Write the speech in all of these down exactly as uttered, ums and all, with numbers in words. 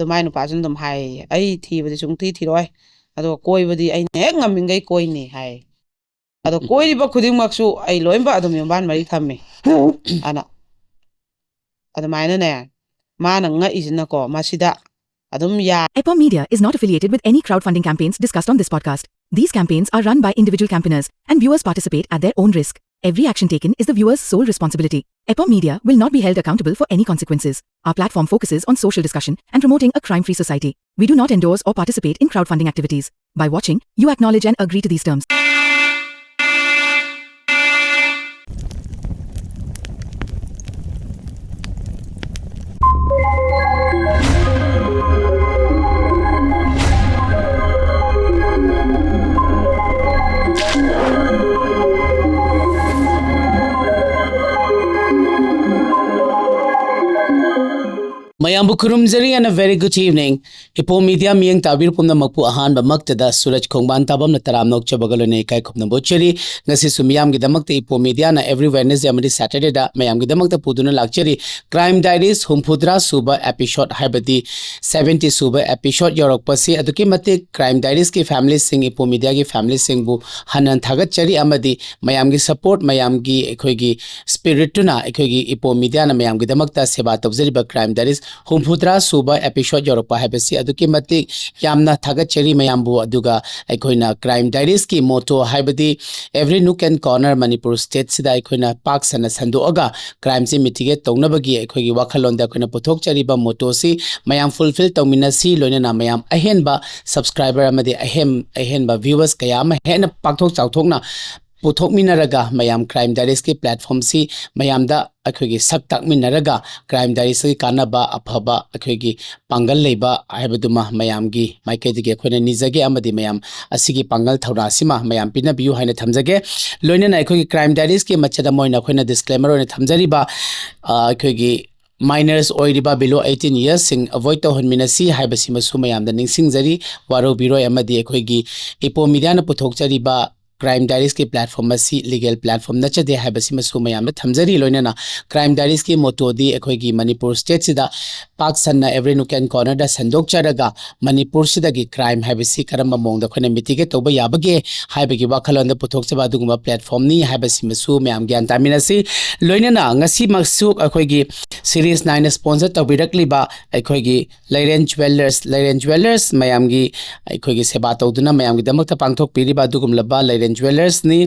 ꯑꯗꯨ ꯃꯥꯏ ꯅꯨꯄꯥꯁꯤꯅ ꯑꯗꯨꯝ ꯍꯥꯏꯌꯦ, "ꯑꯩ ꯊꯤꯕꯗꯤ ꯁꯨꯡꯊꯤ ꯊꯤꯔꯣꯏ, ꯑꯗꯨꯒ ꯀꯣꯏꯕꯗꯤ ꯑꯩꯅ ꯍꯦꯛ ꯉꯝꯃꯤꯈꯩ ꯀꯣꯏꯅꯤ" ꯍꯥꯏ꯫ ꯑꯗꯣ ꯀꯣꯏꯔꯤꯕ ꯈꯨꯗꯤꯡꯃꯛꯁꯨ ꯑꯩ ꯂꯣꯏꯅꯃꯛ ꯑꯗꯨꯝ ꯌꯨꯝꯕꯥꯟ ꯃꯔꯤ ꯊꯝꯃꯤ꯫ ꯑꯅ ꯑꯗꯨꯃꯥꯏꯅꯅꯦ, ꯃꯥꯅ ꯉꯛꯏꯁꯤꯅꯀꯣ, ꯃꯁꯤꯗ ꯑꯗꯨꯝ ꯌꯥ Epom Media is not affiliated with any crowdfunding campaigns discussed on this podcast. These campaigns are run by individual campaigners, and viewers participate at their own risk. Every action taken is the viewer's sole responsibility. Epom Media will not be held accountable for any consequences. Our platform focuses on social discussion and promoting a crime-free society. We do not endorse or participate in crowdfunding activities. By watching, you acknowledge and agree to these terms. ꯃꯌꯥꯝꯕꯨ ꯈꯨꯔꯨꯝꯖꯔꯤ and a very good evening. ꯏꯄꯣꯝ media ꯃꯤꯠꯌꯦꯡ ꯇꯥꯕꯤꯔ ꯄꯨꯝꯅꯃꯛꯄꯨ ꯑꯍꯥꯟꯕꯃꯛꯇꯗ ꯁꯨꯔꯖ ꯈꯣꯡꯕꯥꯟ ꯇꯥꯕꯝꯅ ꯇꯔꯥꯝꯅ ꯑꯣꯛꯆꯕꯒ ꯂꯣꯏꯅꯅ ꯏꯀꯥꯏ ꯈꯨꯝꯅꯕ ꯎꯠꯆꯔꯤ꯫ ꯉꯁꯤꯁꯨ ꯃꯤꯌꯥꯝꯒꯤꯗꯃꯛꯇ ꯏꯄꯣꯝ ꯃꯤꯗꯤꯌꯥꯅ every Wednesday ꯑꯃꯗꯤ Saturday ꯗ ꯃꯌꯥꯝꯒꯤꯗꯃꯛꯇ ꯄꯨꯗꯨꯅ ꯂꯥꯛꯆꯔꯤ꯫ Crime Diaries ꯍꯨꯝꯐꯨꯇꯔꯥ ꯁꯨꯕ episode, ꯍꯥꯏꯕꯗꯤ seventy ꯁꯨꯕ episode ꯌꯧꯔꯛꯄꯁꯤ ꯑꯗꯨꯛꯀꯤ ꯃꯇꯤꯛ Crime Diaries ꯀꯤ family ꯁꯤꯡ, ꯏꯄꯣꯝ ꯃꯤꯗꯤꯌꯥꯒꯤ family ꯁꯤꯡꯕꯨ ꯍꯟꯅ ꯊꯥꯒꯠꯆꯔꯤ, ꯑꯃꯗꯤ ꯃꯌꯥꯝꯒꯤ support, ꯃꯌꯥꯝꯒꯤ ꯑꯩꯈꯣꯏꯒꯤ spirit ꯇꯨꯅ ꯑꯩꯈꯣꯏꯒꯤ ꯏꯄꯣꯝ ꯃꯤꯗꯤꯌꯥꯅ ꯃꯌꯥꯝꯒꯤꯗꯃꯛꯇ ꯁꯦꯕꯥ ꯇꯧꯖꯔꯤꯕ Crime Diaries ꯍꯨꯝꯐꯨꯇꯔꯥ ꯁꯨꯕ episode ꯌꯧꯔꯛꯄ ꯍꯥꯏꯕꯁꯤ ꯑꯗꯨꯛꯀꯤ ꯃꯇꯤꯛ ꯌꯥꯝꯅ ꯊꯥꯒꯠꯆꯔꯤ ꯃꯌꯥꯝꯕꯨ꯫ ꯑꯗꯨꯒ ꯑꯩꯈꯣꯏꯅ Crime Diaries ꯀꯤ motto, ꯍꯥꯏꯕꯗꯤ every nook and corner Manipur state ꯁꯤꯗ ꯑꯩꯈꯣꯏꯅ ꯄꯥꯛ ꯁꯟꯅ ꯁꯟꯗꯣꯛꯑꯒ crime ꯁꯤ mitigate ꯇꯧꯅꯕꯒꯤ ꯑꯩꯈꯣꯏꯒꯤ ꯋꯥꯈꯜꯂꯣꯟꯗ ꯑꯩꯈꯣꯏꯅ ꯄꯨꯊꯣꯛꯆꯔꯤꯕ motto ꯁꯤ ꯃꯌꯥꯝ fulfill ꯇꯧꯃꯤꯟꯅꯁꯤ, ꯂꯣꯏꯅꯅ ꯃꯌꯥꯝ ꯑꯍꯦꯟꯕ subscriber ꯑꯃꯗꯤ ꯑꯍꯦꯟ-, ꯑꯍꯦꯟꯕ viewers ꯀꯌꯥ ꯑꯃ ꯍꯦꯟꯅ ꯄꯥꯛꯊꯣꯛ ꯆꯥꯎꯊꯣꯛꯅ ꯄꯨꯊꯣꯛꯃꯤꯟꯅꯔꯒ ꯃꯌꯥꯝ Crime Diaries ꯀꯤ platform ꯁꯤ ꯃꯌꯥꯝꯗ ꯑꯩꯈꯣꯏꯒꯤ ꯁꯛ ꯇꯥꯛꯃꯤꯟꯅꯔꯒ Crime Diaries ꯀꯤ ꯀꯥꯟꯅꯕ ꯑꯐꯕ ꯑꯩꯈꯣꯏꯒꯤ ꯄꯥꯡꯒꯜ ꯂꯩꯕ ꯍꯥꯏꯕꯗꯨꯃ ꯃꯌꯥꯝꯒꯤ ꯃꯥꯏꯀꯩꯗꯒꯤ ꯑꯩꯈꯣꯏꯅ ꯅꯤꯖꯒꯦ, ꯑꯃꯗꯤ ꯃꯌꯥꯝ ꯑꯁꯤꯒꯤ ꯄꯥꯡꯒꯜ ꯊꯧꯅꯥ ꯑꯁꯤꯃ ꯃꯌꯥꯝ ꯄꯤꯅꯕꯤꯌꯨ ꯍꯥꯏꯅ ꯊꯝꯖꯒꯦ꯫ ꯂꯣꯏꯅꯅ ꯑꯩꯈꯣꯏꯒꯤ Crime Diaries ꯀꯤ ꯃꯆꯦꯠ ꯑꯃ ꯑꯣꯏꯅ ꯑꯩꯈꯣꯏꯅ disclaimer ꯑꯣꯏꯅ ꯊꯝꯖꯔꯤꯕ, ꯑ, ꯑꯩꯈꯣꯏꯒꯤ minors ꯑꯣꯏꯔꯤꯕ below eighteen years ꯁꯤꯡ avoid ꯇꯧꯍꯟꯃꯤꯟꯅꯁꯤ ꯍꯥꯏꯕꯁꯤꯃꯁꯨ ꯃꯌꯥꯝꯗ ꯅꯤꯡꯁꯤꯡꯖꯔꯤ꯫ ꯋꯥꯔꯧꯕꯤꯔꯣꯏ, ꯑꯃꯗꯤ ꯑꯩꯈꯣꯏꯒꯤ ꯏꯄꯣꯝ ꯃꯤꯗꯤꯌꯥꯅ ꯄꯨꯊꯣꯛꯆꯔꯤꯕ Crime Diaries ꯀꯤ platform ꯑꯁꯤ legal platform ꯅꯠꯆꯗꯦ ꯍꯥꯏꯕꯁꯤꯃꯁꯨ ꯃꯌꯥꯝꯗ ꯊꯝꯖꯔꯤ꯫ ꯂꯣꯏꯅꯅ Crime Diaries ꯀꯤ motto ꯗꯤ ꯑꯩꯈꯣꯏꯒꯤ ꯃꯅꯤꯄꯨꯔ state ꯁꯤꯗ ꯄꯥꯛ ꯁꯟꯅ every nook and corner the ꯁꯟꯗꯣꯛꯆꯔꯒ ꯃꯅꯤꯄꯨꯔꯁꯤꯗꯒꯤ crime ꯍꯥꯏꯕꯁꯤ ꯀꯔꯝꯕ ꯃꯑꯣꯡꯗ ꯑꯩꯈꯣꯏꯅ mitigate ꯇꯧꯕ ꯌꯥꯕꯒꯦ ꯍꯥꯏꯕꯒꯤ ꯋꯥꯈꯜꯂꯣꯟꯗ ꯄꯨꯊꯣꯛꯆꯕ ꯑꯗꯨꯒꯨꯝꯕ platform ꯅꯤ ꯍꯥꯏꯕꯁꯤꯃꯁꯨ ꯃꯌꯥꯝ ꯒ꯭ꯌꯥꯟ ꯇꯥꯃꯤꯟꯅꯁꯤ꯫ ꯂꯣꯏꯅꯅ ꯉꯁꯤꯃꯛꯁꯨ ꯑꯩꯈꯣꯏꯒꯤ series nine ꯅ sponsor ꯇꯧꯕꯤꯔꯛꯂꯤꯕ ꯑꯩꯈꯣꯏꯒꯤ ꯂꯩꯔꯦꯟ Jewellers, ꯂꯩꯔꯦꯟ Jewellers ꯃꯌꯥꯝꯒꯤ ꯑꯩꯈꯣꯏꯒꯤ ꯁꯦꯕꯥ ꯇꯧꯗꯨꯅ ꯃꯌꯥꯝꯒꯤꯗꯃꯛꯇ ꯄꯥꯡꯊꯣꯛꯄꯤꯔꯤꯕ ꯑꯗꯨꯒꯨꯝꯂꯕ ꯂꯩꯔꯦꯟ Jewellers ꯅꯤ꯫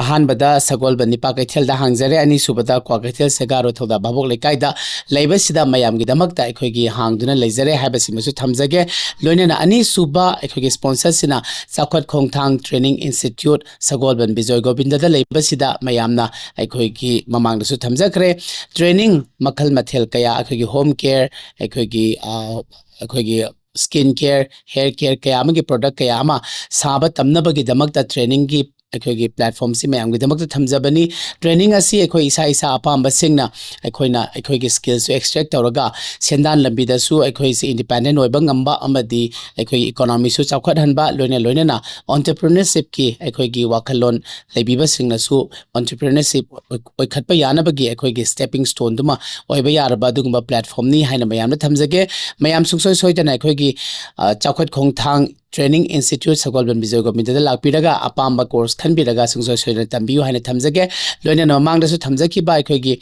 ꯑꯍꯥꯟꯕꯗ ꯁꯒꯣꯜꯕꯟ ꯅꯤꯄꯥ ꯀꯩꯊꯦꯜꯗ ꯍꯥꯡꯖꯔꯦ, ꯑꯅꯤꯁꯨꯕꯗ ꯀ꯭ꯋꯥꯀꯩꯊꯦꯜ ꯁꯦꯒꯥꯔꯣ ꯊꯧꯗꯥ ꯚꯥꯕꯣꯛ ꯂꯩꯀꯥꯏꯗ ꯂꯩꯕꯁꯤꯗ ꯃꯌꯥꯝꯒꯤꯗꯃꯛꯇ ꯑꯩꯈꯣꯏꯒꯤ ꯍꯥꯡꯗꯨꯅ ꯂꯩꯖꯔꯦ ꯍꯥꯏꯕꯁꯤꯃꯁꯨ ꯊꯝꯖꯒꯦ꯫ ꯂꯣꯏꯅꯅ ꯑꯅꯤꯁꯨꯕ ꯑꯩꯈꯣꯏꯒꯤ sponsor ꯁꯤꯅ ꯆꯥꯎꯈꯠ ꯈꯣꯡꯊꯥꯡ training institute ꯁꯒꯣꯜꯕꯟ ꯕꯤꯖꯣꯏ ꯒꯣꯕꯤꯟꯗꯗ ꯂꯩꯕꯁꯤꯗ ꯃꯌꯥꯝꯅ ꯑꯩꯈꯣꯏꯒꯤ ꯃꯃꯥꯡꯗꯁꯨ ꯊꯝꯖꯈ꯭ꯔꯦ꯫ Training ꯃꯈꯜ ꯃꯊꯦꯜ ꯀꯌꯥ ꯑꯩꯈꯣꯏꯒꯤ home care, ꯑꯩꯈꯣꯏꯒꯤ, ꯑ, ꯑꯩꯈꯣꯏꯒꯤ skin care, hair care ꯀꯌꯥ ꯑꯃꯒꯤ product ꯀꯌꯥ ꯑꯃ ꯁꯥꯕ ꯇꯝꯅꯕꯒꯤꯗꯃꯛꯇ training ꯒꯤ ꯑꯩꯈꯣꯏꯒꯤ platform ꯁꯤ ꯃꯌꯥꯝꯒꯤꯗꯃꯛꯇ ꯊꯝꯖꯕꯅꯤ꯫ Training ꯑꯁꯤ ꯑꯩꯈꯣꯏ ꯏꯁꯥ ꯏꯁꯥ ꯑꯄꯥꯝꯕꯁꯤꯡꯅ ꯑꯩꯈꯣꯏꯅ ꯑꯩꯈꯣꯏꯒꯤ skill ꯁꯨ extract ꯇꯧꯔꯒ ꯁꯦꯟꯗꯥꯟ ꯂꯝꯕꯤꯗꯁꯨ ꯑꯩꯈꯣꯏꯁꯤ independent ꯑꯣꯏꯕ ꯉꯝꯕ ꯑꯃꯗꯤ ꯑꯩꯈꯣꯏꯒꯤ economy ꯁꯨ ꯆꯥꯎꯈꯠꯍꯟꯕ, ꯂꯣꯏꯅ ꯂꯣꯏꯅꯅ entrepreneurship ꯀꯤ ꯑꯩꯈꯣꯏꯒꯤ ꯋꯥꯈꯜꯂꯣꯟ ꯂꯩꯕꯤꯕꯁꯤꯡꯅꯁꯨ entrepreneurship ꯑꯣꯏꯈꯠꯄ ꯌꯥꯅꯕꯒꯤ ꯑꯩꯈꯣꯏꯒꯤ stepping stone ꯗꯨꯃ ꯑꯣꯏꯕ ꯌꯥꯔꯕ ꯑꯗꯨꯒꯨꯝꯕ platform ꯅꯤ ꯍꯥꯏꯅ ꯃꯌꯥꯝꯗ ꯊꯝꯖꯒꯦ꯫ ꯃꯌꯥꯝ ꯁꯨꯡꯁꯣꯏ ꯁꯣꯏꯗꯅ ꯑꯩꯈꯣꯏꯒꯤ, ꯑ, ꯆꯥꯎꯈꯠ ꯈꯣꯡꯊꯥꯡ Training Institute ꯁꯒꯣꯜꯕꯟ ꯕꯤꯖꯣꯏ ꯒꯣꯕꯤꯟꯗꯗ ꯂꯥꯛꯄꯤꯔꯒ ꯑꯄꯥꯝꯕ course ꯈꯟꯕꯤꯔꯒ ꯁꯨꯡꯁꯣꯏ ꯁꯣꯏꯗꯅ ꯇꯝꯕꯤꯌꯨ ꯍꯥꯏꯅ ꯊꯝꯖꯒꯦ꯫ ꯂꯣꯏꯅꯅ ꯃꯃꯥꯡꯗꯁꯨ ꯊꯝꯖꯈꯤꯕ ꯑꯩꯈꯣꯏꯒꯤ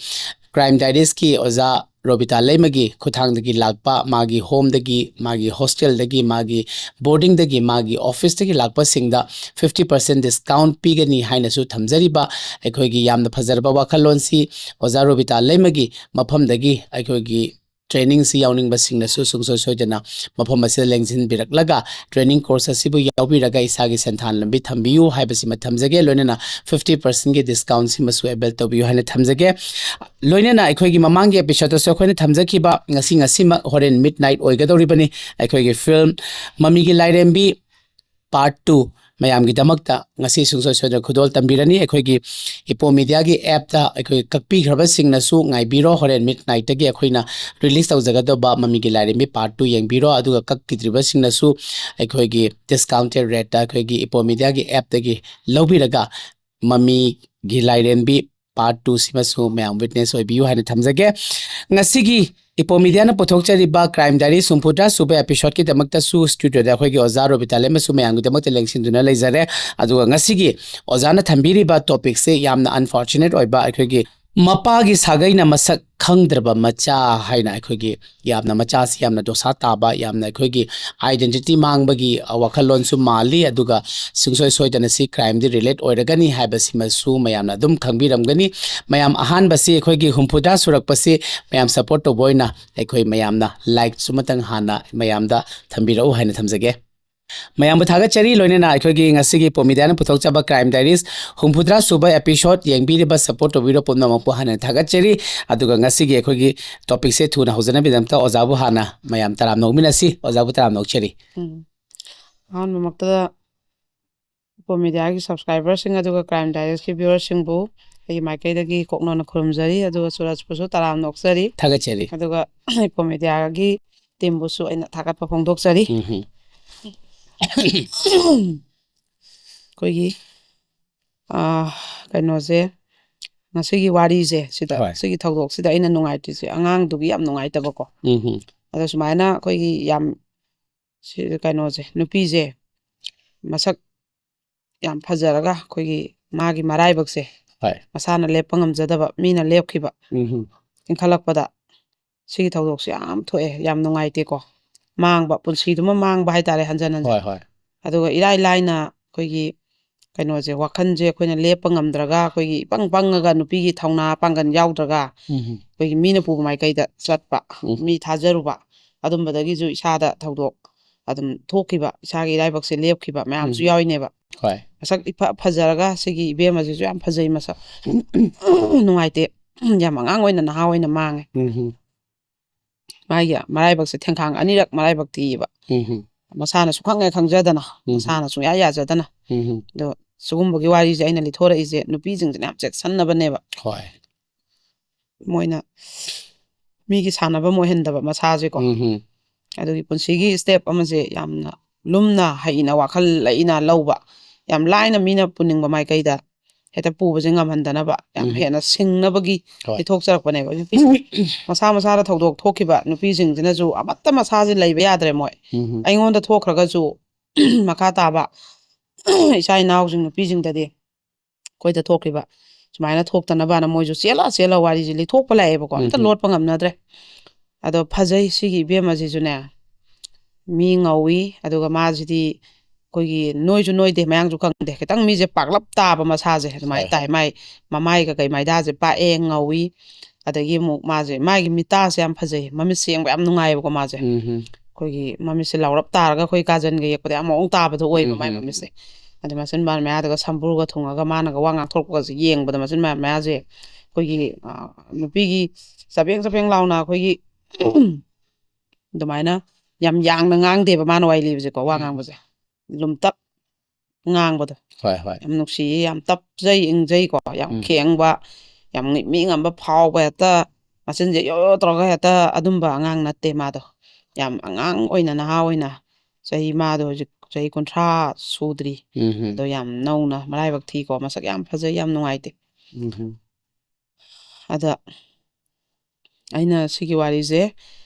Crime Diaries ꯀꯤ ꯑꯣꯖꯥ ꯔꯣꯕꯤꯇꯥ ꯂꯩꯃꯒꯤ ꯈꯨꯠꯊꯥꯡꯗꯒꯤ ꯂꯥꯛꯄ, ꯃꯥꯒꯤ home ꯗꯒꯤ, ꯃꯥꯒꯤ hostel ꯗꯒꯤ, ꯃꯥꯒꯤ boarding ꯗꯒꯤ, ꯃꯥꯒꯤ office ꯇꯒꯤ ꯂꯥꯛꯄꯁꯤꯡꯗ fifty percent discount ꯄꯤꯒꯅꯤ ꯍꯥꯏꯅꯁꯨ ꯊꯝꯖꯔꯤꯕ ꯑꯩꯈꯣꯏꯒꯤ ꯌꯥꯝꯅ ꯐꯖꯔꯕ ꯋꯥꯈꯜꯂꯣꯟꯁꯤ ꯑꯣꯖꯥ ꯔꯣꯕꯤꯇꯥ ꯂꯩꯃꯒꯤ ꯃꯐꯝꯗꯒꯤ ꯑꯩꯈꯣꯏꯒꯤ training ꯁꯤ ꯌꯥꯎꯅꯤꯡꯕꯁꯤꯡꯅꯁꯨ ꯁꯨꯡꯁꯣꯏ ꯁꯣꯏꯗꯅ ꯃꯐꯝ ꯑꯁꯤꯗ ꯂꯦꯡꯁꯤꯟꯕꯤꯔꯛꯂꯒ training course ꯑꯁꯤꯕꯨ ꯌꯥꯎꯕꯤꯔꯒ ꯏꯁꯥꯒꯤ ꯁꯦꯟꯊꯥꯟ ꯂꯝꯕꯤ ꯊꯝꯕꯤꯌꯨ ꯍꯥꯏꯕꯁꯤꯃ ꯊꯝꯖꯒꯦ꯫ ꯂꯣꯏꯅꯅ fifty percent ꯒꯤ discount ꯁꯤꯃꯁꯨ avail ꯇꯧꯕꯤꯌꯨ ꯍꯥꯏꯅ ꯊꯝꯖꯒꯦ꯫ ꯂꯣꯏꯅꯅ ꯑꯩꯈꯣꯏꯒꯤ ꯃꯃꯥꯡꯒꯤ episode ꯇꯁꯨ ꯑꯩꯈꯣꯏꯅ ꯊꯝꯖꯈꯤꯕ ꯉꯁꯤ, ꯉꯁꯤꯃꯛ ꯍꯣꯔꯦꯟ midnight ꯑꯣꯏꯒꯗꯧꯔꯤꯕꯅꯤ꯫ ꯑꯩꯈꯣꯏꯒꯤ film ꯃꯃꯤꯒꯤ ꯂꯥꯏꯔꯦꯝꯕꯤ part two ꯃꯌꯥꯝꯒꯤꯗꯃꯛꯇ ꯉꯁꯤ ꯁꯨꯡꯁꯣꯏ ꯁꯣꯏꯗꯅ ꯈꯨꯗꯣꯜ ꯇꯝꯕꯤꯔꯅꯤ꯫ ꯑꯩꯈꯣꯏꯒꯤ ꯏꯄꯣ Media ꯒꯤ app ꯇ ꯑꯩꯈꯣꯏ ꯀꯛꯄꯤꯈ꯭ꯔꯕꯁꯤꯡꯅꯁꯨ ꯉꯥꯏꯕꯤꯔꯣ, ꯍꯣꯔꯦꯟ midnight ꯇꯒꯤ ꯑꯩꯈꯣꯏꯅ release ꯇꯧꯖꯒꯗꯧꯕ ꯃꯃꯤꯒꯤ ꯂꯥꯏꯔꯦꯝꯕꯤ part two ꯌꯦꯡꯕꯤꯔꯣ, ꯑꯗꯨꯒ ꯀꯛꯈꯤꯗ꯭ꯔꯤꯕꯁꯤꯡꯅꯁꯨ ꯑꯩꯈꯣꯏꯒꯤ discounted rate ꯇ ꯑꯩꯈꯣꯏꯒꯤ ꯏꯄꯣ Media ꯒꯤ app ꯇꯒꯤ ꯂꯧꯕꯤꯔꯒ ꯃꯃꯤꯒꯤ ꯂꯥꯏꯔꯦꯝꯕꯤ part two ꯁꯤꯃꯁꯨ ꯃꯌꯥꯝ witness ꯑꯣꯏꯕꯤꯌꯨ ꯍꯥꯏꯅ ꯊꯝꯖꯒꯦ꯫ ꯉꯁꯤꯒꯤ ꯏꯄꯣ ꯃꯤꯗꯤꯌꯥꯅ ꯄꯨꯊꯣꯛꯆꯔꯤꯕ Crime Diaries ꯍꯨꯝꯐꯨꯇꯔꯥ ꯁꯨꯕ episode ꯀꯤꯗꯃꯛꯇꯁꯨ studio ꯗ ꯑꯩꯈꯣꯏꯒꯤ ꯑꯣꯖꯥ ꯔꯣꯕꯤꯇꯥ ꯂꯦꯝꯕꯁꯨ ꯃꯌꯥꯝꯒꯤꯗꯃꯛꯇ ꯂꯦꯡꯁꯤꯟꯗꯨꯅ ꯂꯩꯖꯔꯦ꯫ ꯑꯗꯨꯒ ꯉꯁꯤꯒꯤ ꯑꯣꯖꯥꯅ ꯊꯝꯕꯤꯔꯤꯕ topic ꯁꯦ ꯌꯥꯝꯅ unfortunate ꯑꯣꯏꯕ, ꯑꯩꯈꯣꯏꯒꯤ ꯃꯄꯥꯒꯤ ꯁꯥꯒꯩꯅ ꯃꯁꯛ ꯈꯪꯗ꯭ꯔꯕ ꯃꯆꯥ ꯍꯥꯏꯅ, ꯑꯩꯈꯣꯏꯒꯤ ꯌꯥꯝꯅ ꯃꯆꯥꯁꯤ ꯌꯥꯝꯅ ꯗꯣꯁꯥ ꯇꯥꯕ, ꯌꯥꯝꯅ ꯑꯩꯈꯣꯏꯒꯤ identity ꯃꯥꯡꯕꯒꯤ, ꯑ, ꯋꯥꯈꯜꯂꯣꯟꯁꯨ ꯃꯥꯜꯂꯤ꯫ ꯑꯗꯨꯒ ꯁꯨꯡꯁꯣꯏ ꯁꯣꯏꯗꯅ ꯁꯤ crime ꯗꯤ relate ꯑꯣꯏꯔꯒꯅꯤ ꯍꯥꯏꯕꯁꯤꯃꯁꯨ ꯃꯌꯥꯝꯅ ꯑꯗꯨꯝ ꯈꯪꯕꯤꯔꯝꯒꯅꯤ꯫ ꯃꯌꯥꯝ, ꯑꯍꯥꯟꯕꯁꯤ ꯑꯩꯈꯣꯏꯒꯤ ꯍꯨꯝꯐꯨꯇꯔꯥ ꯁꯨꯔꯛꯄꯁꯤ ꯃꯌꯥꯝ support ꯇꯧꯕ ꯑꯣꯏꯅ ꯑꯩꯈꯣꯏ ꯃꯌꯥꯝꯅ like ꯁꯨ ꯑꯃꯇꯪ ꯍꯥꯟꯅ ꯃꯌꯥꯝꯗ ꯊꯝꯕꯤꯔꯛꯎ ꯍꯥꯏꯅ ꯊꯝꯖꯒꯦ꯫ ꯃꯌꯥꯝꯕꯨ ꯊꯥꯒꯠꯆꯔꯤ, ꯂꯣꯏꯅꯅ ꯑꯩꯈꯣꯏꯒꯤ ꯉꯁꯤꯒꯤ ꯏꯄꯣ ꯃꯤꯗꯤꯌꯥꯅ ꯄꯨꯊꯣꯛꯆꯕ Crime Diaries ꯍꯨꯝꯐꯨꯇꯔꯥ ꯁꯨꯕ episode ꯌꯦꯡꯕꯤꯔꯤꯕ, support ꯇꯧꯕꯤꯔꯤꯕ ꯄꯨꯝꯅꯃꯛꯄꯨ ꯍꯥꯟꯅ ꯊꯥꯒꯠꯆꯔꯤ꯫ ꯑꯗꯨꯒ ꯉꯁꯤꯒꯤ ꯑꯩꯈꯣꯏꯒꯤ topic ꯁꯦ ꯊꯨꯅ ꯍꯧꯖꯅꯕꯒꯤꯗꯃꯛꯇ ꯑꯣꯖꯥꯕꯨ ꯍꯥꯟꯅ ꯃꯌꯥꯝ ꯇꯔꯥꯝꯅ ꯑꯣꯛꯃꯤꯟꯅꯁꯤ꯫ ꯑꯣꯖꯥꯕꯨ ꯇꯔꯥꯝꯅ ꯑꯣꯛꯆꯔꯤ꯫ ꯎꯝ꯫ ꯑꯍꯥꯟꯕꯃꯛꯇꯗ ꯏꯄꯣ ꯃꯤꯗꯤꯌꯥꯒꯤ subscriber ꯁꯤꯡ ꯑꯗꯨꯒ Crime Diaries ꯀꯤ viewer ꯁꯤꯡꯕꯨ ꯑꯩꯒꯤ ꯃꯥꯏꯀꯩꯗꯒꯤ ꯀꯣꯛꯅꯣꯟꯅ ꯈꯨꯔꯨꯝꯖꯔꯤ, ꯑꯗꯨꯒ ꯆꯨꯔꯆꯄꯁꯨ ꯇꯔꯥꯝꯅ ꯑꯣꯛꯆꯔꯤ꯫ ꯊꯥꯒꯠꯆꯔꯤ꯫ ꯑꯗꯨꯒ ꯏꯄꯣ ꯃꯤꯗꯤꯌꯥꯒꯤ team ꯕꯨꯁꯨ ꯑꯩꯅ ꯊꯥꯒꯠꯄ ꯐꯣꯡꯗꯣꯛꯆꯔꯤ꯫ ꯎꯝꯍꯨꯝ꯫ ꯑꯩꯈꯣꯏꯒꯤ, ꯑꯥ, ꯀꯩꯅꯣꯁꯦ, ꯉꯁꯤꯒꯤ ꯋꯥꯔꯤꯁꯦ ꯁꯤꯗ, ꯍꯣꯏ꯫ ꯁꯤꯒꯤ ꯊꯧꯗꯣꯛꯁꯤꯗ ꯑꯩꯅ ꯅꯨꯡꯉꯥꯏꯇ꯭ꯔꯤꯁꯦ ꯑꯉꯥꯡꯗꯨꯒꯤ ꯌꯥꯝ ꯅꯨꯡꯉꯥꯏꯇꯕꯀꯣ꯫ ꯎꯝꯍꯨꯝ꯫ ꯑꯗꯣ ꯁꯨꯃꯥꯏꯅ ꯑꯩꯈꯣꯏꯒꯤ ꯌꯥꯝ ꯁꯤ-, ꯀꯩꯅꯣꯁꯦ, ꯅꯨꯄꯤꯁꯦ ꯃꯁꯛ ꯌꯥꯝ ꯐꯖꯔꯒ ꯑꯩꯈꯣꯏꯒꯤ ꯃꯥꯒꯤ ꯃꯔꯥꯏꯕꯛꯁꯦ ꯍꯣꯏ꯫ ꯃꯁꯥꯅ ꯂꯦꯞꯄ ꯉꯝꯖꯗꯕ, ꯃꯤꯅ ꯂꯦꯞꯈꯤꯕ ꯎꯝꯍꯨꯝ꯫ ꯏꯟꯈꯠꯂꯛꯄꯗ ꯁꯤꯒꯤ ꯊꯧꯗꯣꯛꯁꯦ ꯌꯥꯝ ꯊꯣꯛꯑꯦ, ꯌꯥꯝ ꯅꯨꯡꯉꯥꯏꯇꯦꯀꯣ꯫ ꯃꯥꯡꯕ, ꯄꯨꯟꯁꯤꯗꯨꯃ ꯃꯥꯡꯕ ꯍꯥꯏꯇꯥꯔꯦ, ꯍꯟꯖꯟ ꯍꯟꯖꯟ꯫ ꯍꯣꯏ, ꯍꯣꯏ꯫ ꯑꯗꯨꯒ ꯏꯔꯥꯏ ꯂꯥꯏꯅ ꯑꯩꯈꯣꯏꯒꯤ ꯀꯩꯅꯣꯁꯦ, ꯋꯥꯈꯜꯁꯦ ꯑꯩꯈꯣꯏꯅ ꯂꯦꯞꯄ ꯉꯝꯗ꯭ꯔꯒ, ꯑꯩꯈꯣꯏꯒꯤ ꯏꯄꯪ ꯄꯪꯉꯒ, ꯅꯨꯄꯤꯒꯤ ꯊꯧꯅꯥ ꯄꯥꯡꯒꯜ ꯌꯥꯎꯗ꯭ꯔꯒ, ꯎꯝꯍꯨꯝ꯫ ꯑꯩꯈꯣꯏꯒꯤ ꯃꯤꯅ ꯄꯨꯕ ꯃꯥꯏꯀꯩꯗ ꯆꯠꯄ, ꯎꯝ꯫ ꯃꯤ ꯊꯥꯖꯔꯨꯕ, ꯑꯗꯨꯝꯕꯗꯒꯤꯁꯨ ꯏꯁꯥꯗ ꯊꯧꯗꯣꯛ ꯑꯗꯨꯝ ꯊꯣꯛꯈꯤꯕ, ꯏꯁꯥꯒꯤ ꯏꯔꯥꯏꯕꯛꯁꯦ ꯂꯦꯞꯈꯤꯕ ꯃꯌꯥꯝꯁꯨ ꯎꯝ꯫ ꯌꯥꯎꯔꯤꯅꯦꯕ꯫ ꯍꯣꯏ꯫ ꯃꯁꯛ ꯏꯐ ꯐꯖꯔꯒ, ꯁꯤꯒꯤ ꯏꯕꯦꯝꯃꯁꯤꯁꯨ ꯌꯥꯝ ꯐꯖꯩ ꯃꯁꯛ꯫ ꯅꯨꯡꯉꯥꯏꯇꯦ꯫ ꯌꯥꯝ ꯑꯉꯥꯡ ꯑꯣꯏꯅ, ꯅꯍꯥ ꯑꯣꯏꯅ ꯃꯥꯡꯉꯦ꯫ ꯎꯝꯍꯨꯝ꯫ ꯃꯥꯒꯤ ꯃꯔꯥꯏꯕꯛꯁꯦ ꯊꯦꯡꯈꯥꯡ ꯑꯅꯤꯔꯛ ꯃꯔꯥꯏꯕꯛ ꯊꯤꯌꯦꯕ꯫ ꯎꯝꯍꯨꯝ꯫ ꯃꯁꯥꯅ ꯁꯨꯈꯪ ꯍꯦꯛ ꯈꯪꯖꯗꯅ, ꯎꯝꯍꯨꯝ꯫ ꯃꯁꯥꯅ ꯁꯨꯡꯌꯥ ꯌꯥꯖꯗꯅ꯫ ꯎꯝꯍꯨꯝ꯫ ꯑꯗꯣ ꯁꯤꯒꯨꯝꯕꯒꯤ ꯋꯥꯔꯤꯁꯦ ꯑꯩꯅ ꯂꯤꯊꯣꯔꯛꯏꯁꯦ ꯅꯨꯄꯤꯁꯤꯡꯁꯤꯅ ꯌꯥꯝ ꯆꯦꯛꯁꯤꯟꯅꯕꯅꯦꯕ꯫ ꯍꯣꯏ꯫ ꯃꯣꯏꯅ ꯃꯤꯒꯤ ꯁꯥꯟꯅꯐꯝ ꯑꯣꯏꯍꯟꯗꯕ ꯃꯁꯥꯁꯦꯀꯣ꯫ ꯎꯝꯍꯨꯝ꯫ ꯑꯗꯨꯒꯤ ꯄꯨꯟꯁꯤꯒꯤ step ꯑꯃꯁꯦ ꯌꯥꯝꯅ ꯂꯨꯝꯅ, ꯍꯩꯅ, ꯋꯥꯈꯜ ꯂꯩꯅ ꯂꯧꯕ, ꯌꯥꯝ ꯂꯥꯏꯅ ꯃꯤꯅ ꯄꯨꯅꯤꯡꯕ ꯃꯥꯏꯀꯩꯗ ꯍꯦꯛꯇ ꯄꯨꯕꯁꯦ ꯉꯝꯍꯟꯗꯅꯕ, ꯌꯥꯝ ꯎꯝ꯫ ꯍꯦꯟꯅ ꯁꯤꯡꯅꯕꯒꯤ ꯍꯣꯏ꯫ ꯂꯤꯊꯣꯛꯆꯔꯛꯄꯅꯦꯕ꯫ ꯅꯨꯄꯤ ꯃꯁꯥ ꯃꯁꯥꯗ ꯊꯧꯗꯣꯛ ꯊꯣꯛꯈꯤꯕ ꯅꯨꯄꯤꯁꯤꯡꯁꯤꯅꯁꯨ ꯑꯃꯠꯇ ꯃꯁꯥꯁꯦ ꯂꯩꯕ ꯌꯥꯗ꯭ꯔꯦ ꯃꯣꯏ꯫ ꯎꯝ꯫ ꯑꯩꯉꯣꯟꯗ ꯊꯣꯛꯈ꯭ꯔꯒꯁꯨ ꯃꯈꯥ ꯇꯥꯕ ꯏꯆꯥ ꯏꯅꯥꯎꯁꯤꯡ ꯅꯨꯄꯤꯁꯤꯡꯗꯗꯤ ꯑꯩꯈꯣꯏꯗ ꯊꯣꯛꯈꯤꯕ ꯁꯨꯃꯥꯏꯅ ꯊꯣꯛꯇꯅꯕꯅ ꯃꯣꯏꯁꯨ ꯆꯦꯜꯂ ꯆꯦꯜꯂ ꯋꯥꯔꯤꯁꯦ ꯂꯤꯊꯣꯛꯄ ꯂꯥꯛꯑꯦꯕꯀꯣ꯫ ꯑꯝꯇ ꯎꯝ꯫ ꯂꯣꯠꯄ ꯉꯝꯅꯗ꯭ꯔꯦ꯫ ꯑꯗꯣ ꯐꯖꯩ ꯁꯤꯒꯤ ꯏꯕꯦꯝꯃꯁꯤꯁꯨꯅꯦ, ꯃꯤ ꯉꯧꯏ, ꯑꯗꯨꯒ ꯃꯥꯁꯤꯗꯤ ꯑꯩꯈꯣꯏꯒꯤ ꯅꯣꯏꯁꯨ ꯅꯣꯏꯗꯦ, ꯃꯌꯥꯡꯁꯨ ꯀꯪꯗꯦ, ꯈꯤꯇꯪ ꯃꯤꯁꯦ ꯄꯥꯛꯂꯞ ꯇꯥꯕ ꯃꯁꯥꯁꯦ ꯑꯗꯨꯃꯥꯏꯅ ꯍꯣꯏ, ꯇꯥꯏ꯫ ꯃꯥꯏ ꯃꯃꯥꯏ ꯀꯀꯩ ꯃꯥꯏꯗꯥꯁꯦ ꯄꯥꯛꯑꯦ, ꯉꯧꯏ꯫ ꯑꯗꯒꯤ ꯑꯃꯨꯛ ꯃꯥꯁꯦ, ꯃꯥꯒꯤ ꯃꯤꯇꯥꯁꯦ ꯌꯥꯝ ꯐꯖꯩ, ꯃꯃꯤꯠꯁꯦ ꯌꯦꯡꯕ ꯌꯥꯝ ꯅꯨꯡꯉꯥꯏꯌꯦꯕꯀꯣ ꯃꯥꯁꯦ꯫ ꯎꯝ꯫ ꯑꯩꯈꯣꯏꯒꯤ ꯃꯃꯤꯠꯁꯦ ꯂꯥꯎꯔꯞ ꯇꯥꯔꯒ ꯑꯩꯈꯣꯏ ꯀꯥꯖꯟꯒ ꯌꯦꯛꯄꯗ ꯌꯥꯝ ꯃꯑꯣꯡ ꯇꯥꯕꯗꯣ ꯑꯣꯏꯕ ꯃꯥꯏ ꯎꯝ꯫ ꯃꯃꯤꯠꯁꯦ꯫ ꯑꯗꯩ ꯃꯆꯤꯟ ꯃꯌꯥ ꯃꯌꯥꯗꯒ ꯁꯝꯕ꯭ꯔꯨꯒ ꯊꯨꯡꯉꯒ ꯃꯥꯅꯒ ꯋꯥ ꯉꯥꯡꯊꯣꯔꯛꯄꯒꯁꯦ ꯌꯦꯡꯕꯗ ꯃꯆꯤꯟ ꯃꯌꯥ ꯃꯌꯥꯁꯦ ꯑꯩꯈꯣꯏꯒꯤ, ꯑ, ꯅꯨꯄꯤꯒꯤ ꯆꯕꯦꯡ ꯆꯕꯦꯡ ꯂꯥꯎꯅ ꯑꯩꯈꯣꯏꯒꯤ ꯑꯗꯨꯃꯥꯏꯅ ꯌꯥꯝ ꯌꯥꯡꯅ ꯉꯥꯡꯗꯦꯕ ꯃꯥꯅ ꯋꯥꯔꯤ ꯂꯤꯕꯁꯦꯀꯣ, ꯋꯥ ꯎꯝ꯫ ꯉꯥꯡꯕꯁꯦ꯫ ꯂꯨꯝꯇꯛ ꯉꯥꯡꯕꯗꯣ꯫ ꯍꯣꯏ, ꯍꯣꯏ꯫ ꯌꯥꯝ ꯅꯨꯡꯁꯤꯌꯦ, ꯌꯥꯝ ꯇꯞꯆꯩ, ꯏꯪꯖꯩꯀꯣ, ꯌꯥꯝ ꯎꯝ꯫ ꯈꯦꯡꯕ, ꯌꯥꯝ ꯃꯤ ꯉꯝꯕ ꯐꯥꯎꯕ, ꯍꯦꯛꯇ ꯃꯆꯤꯟꯁꯦ ꯌꯣ ꯌꯣ ꯇꯧꯔꯒ ꯍꯦꯛꯇ ꯑꯗꯨꯝꯕ ꯑꯉꯥꯡ ꯅꯠꯇꯦ ꯃꯥꯗꯣ꯫ ꯌꯥꯝ ꯑꯉꯥꯡ ꯑꯣꯏꯅ, ꯅꯍꯥ ꯑꯣꯏꯅ, ꯆꯍꯤ, ꯃꯥꯗꯣ ꯍꯧꯖꯤꯛ ꯆꯍꯤ ꯀꯨꯟꯊ꯭ꯔꯥ ꯁꯨꯗ꯭ꯔꯤ꯫ ꯎꯝ꯫ ꯑꯗꯣ ꯌꯥꯝ ꯅꯧꯅ ꯃꯔꯥꯏꯕꯛ ꯊꯤꯀꯣ, ꯃꯁꯛ ꯌꯥꯝ ꯐꯖꯩ, ꯌꯥꯝ ꯅꯨꯡꯉꯥꯏꯇꯦ꯫ ꯎꯝ꯫ ꯑꯗ ꯑꯩꯅ ꯁꯤꯒꯤ ꯋꯥꯔꯤꯁꯦ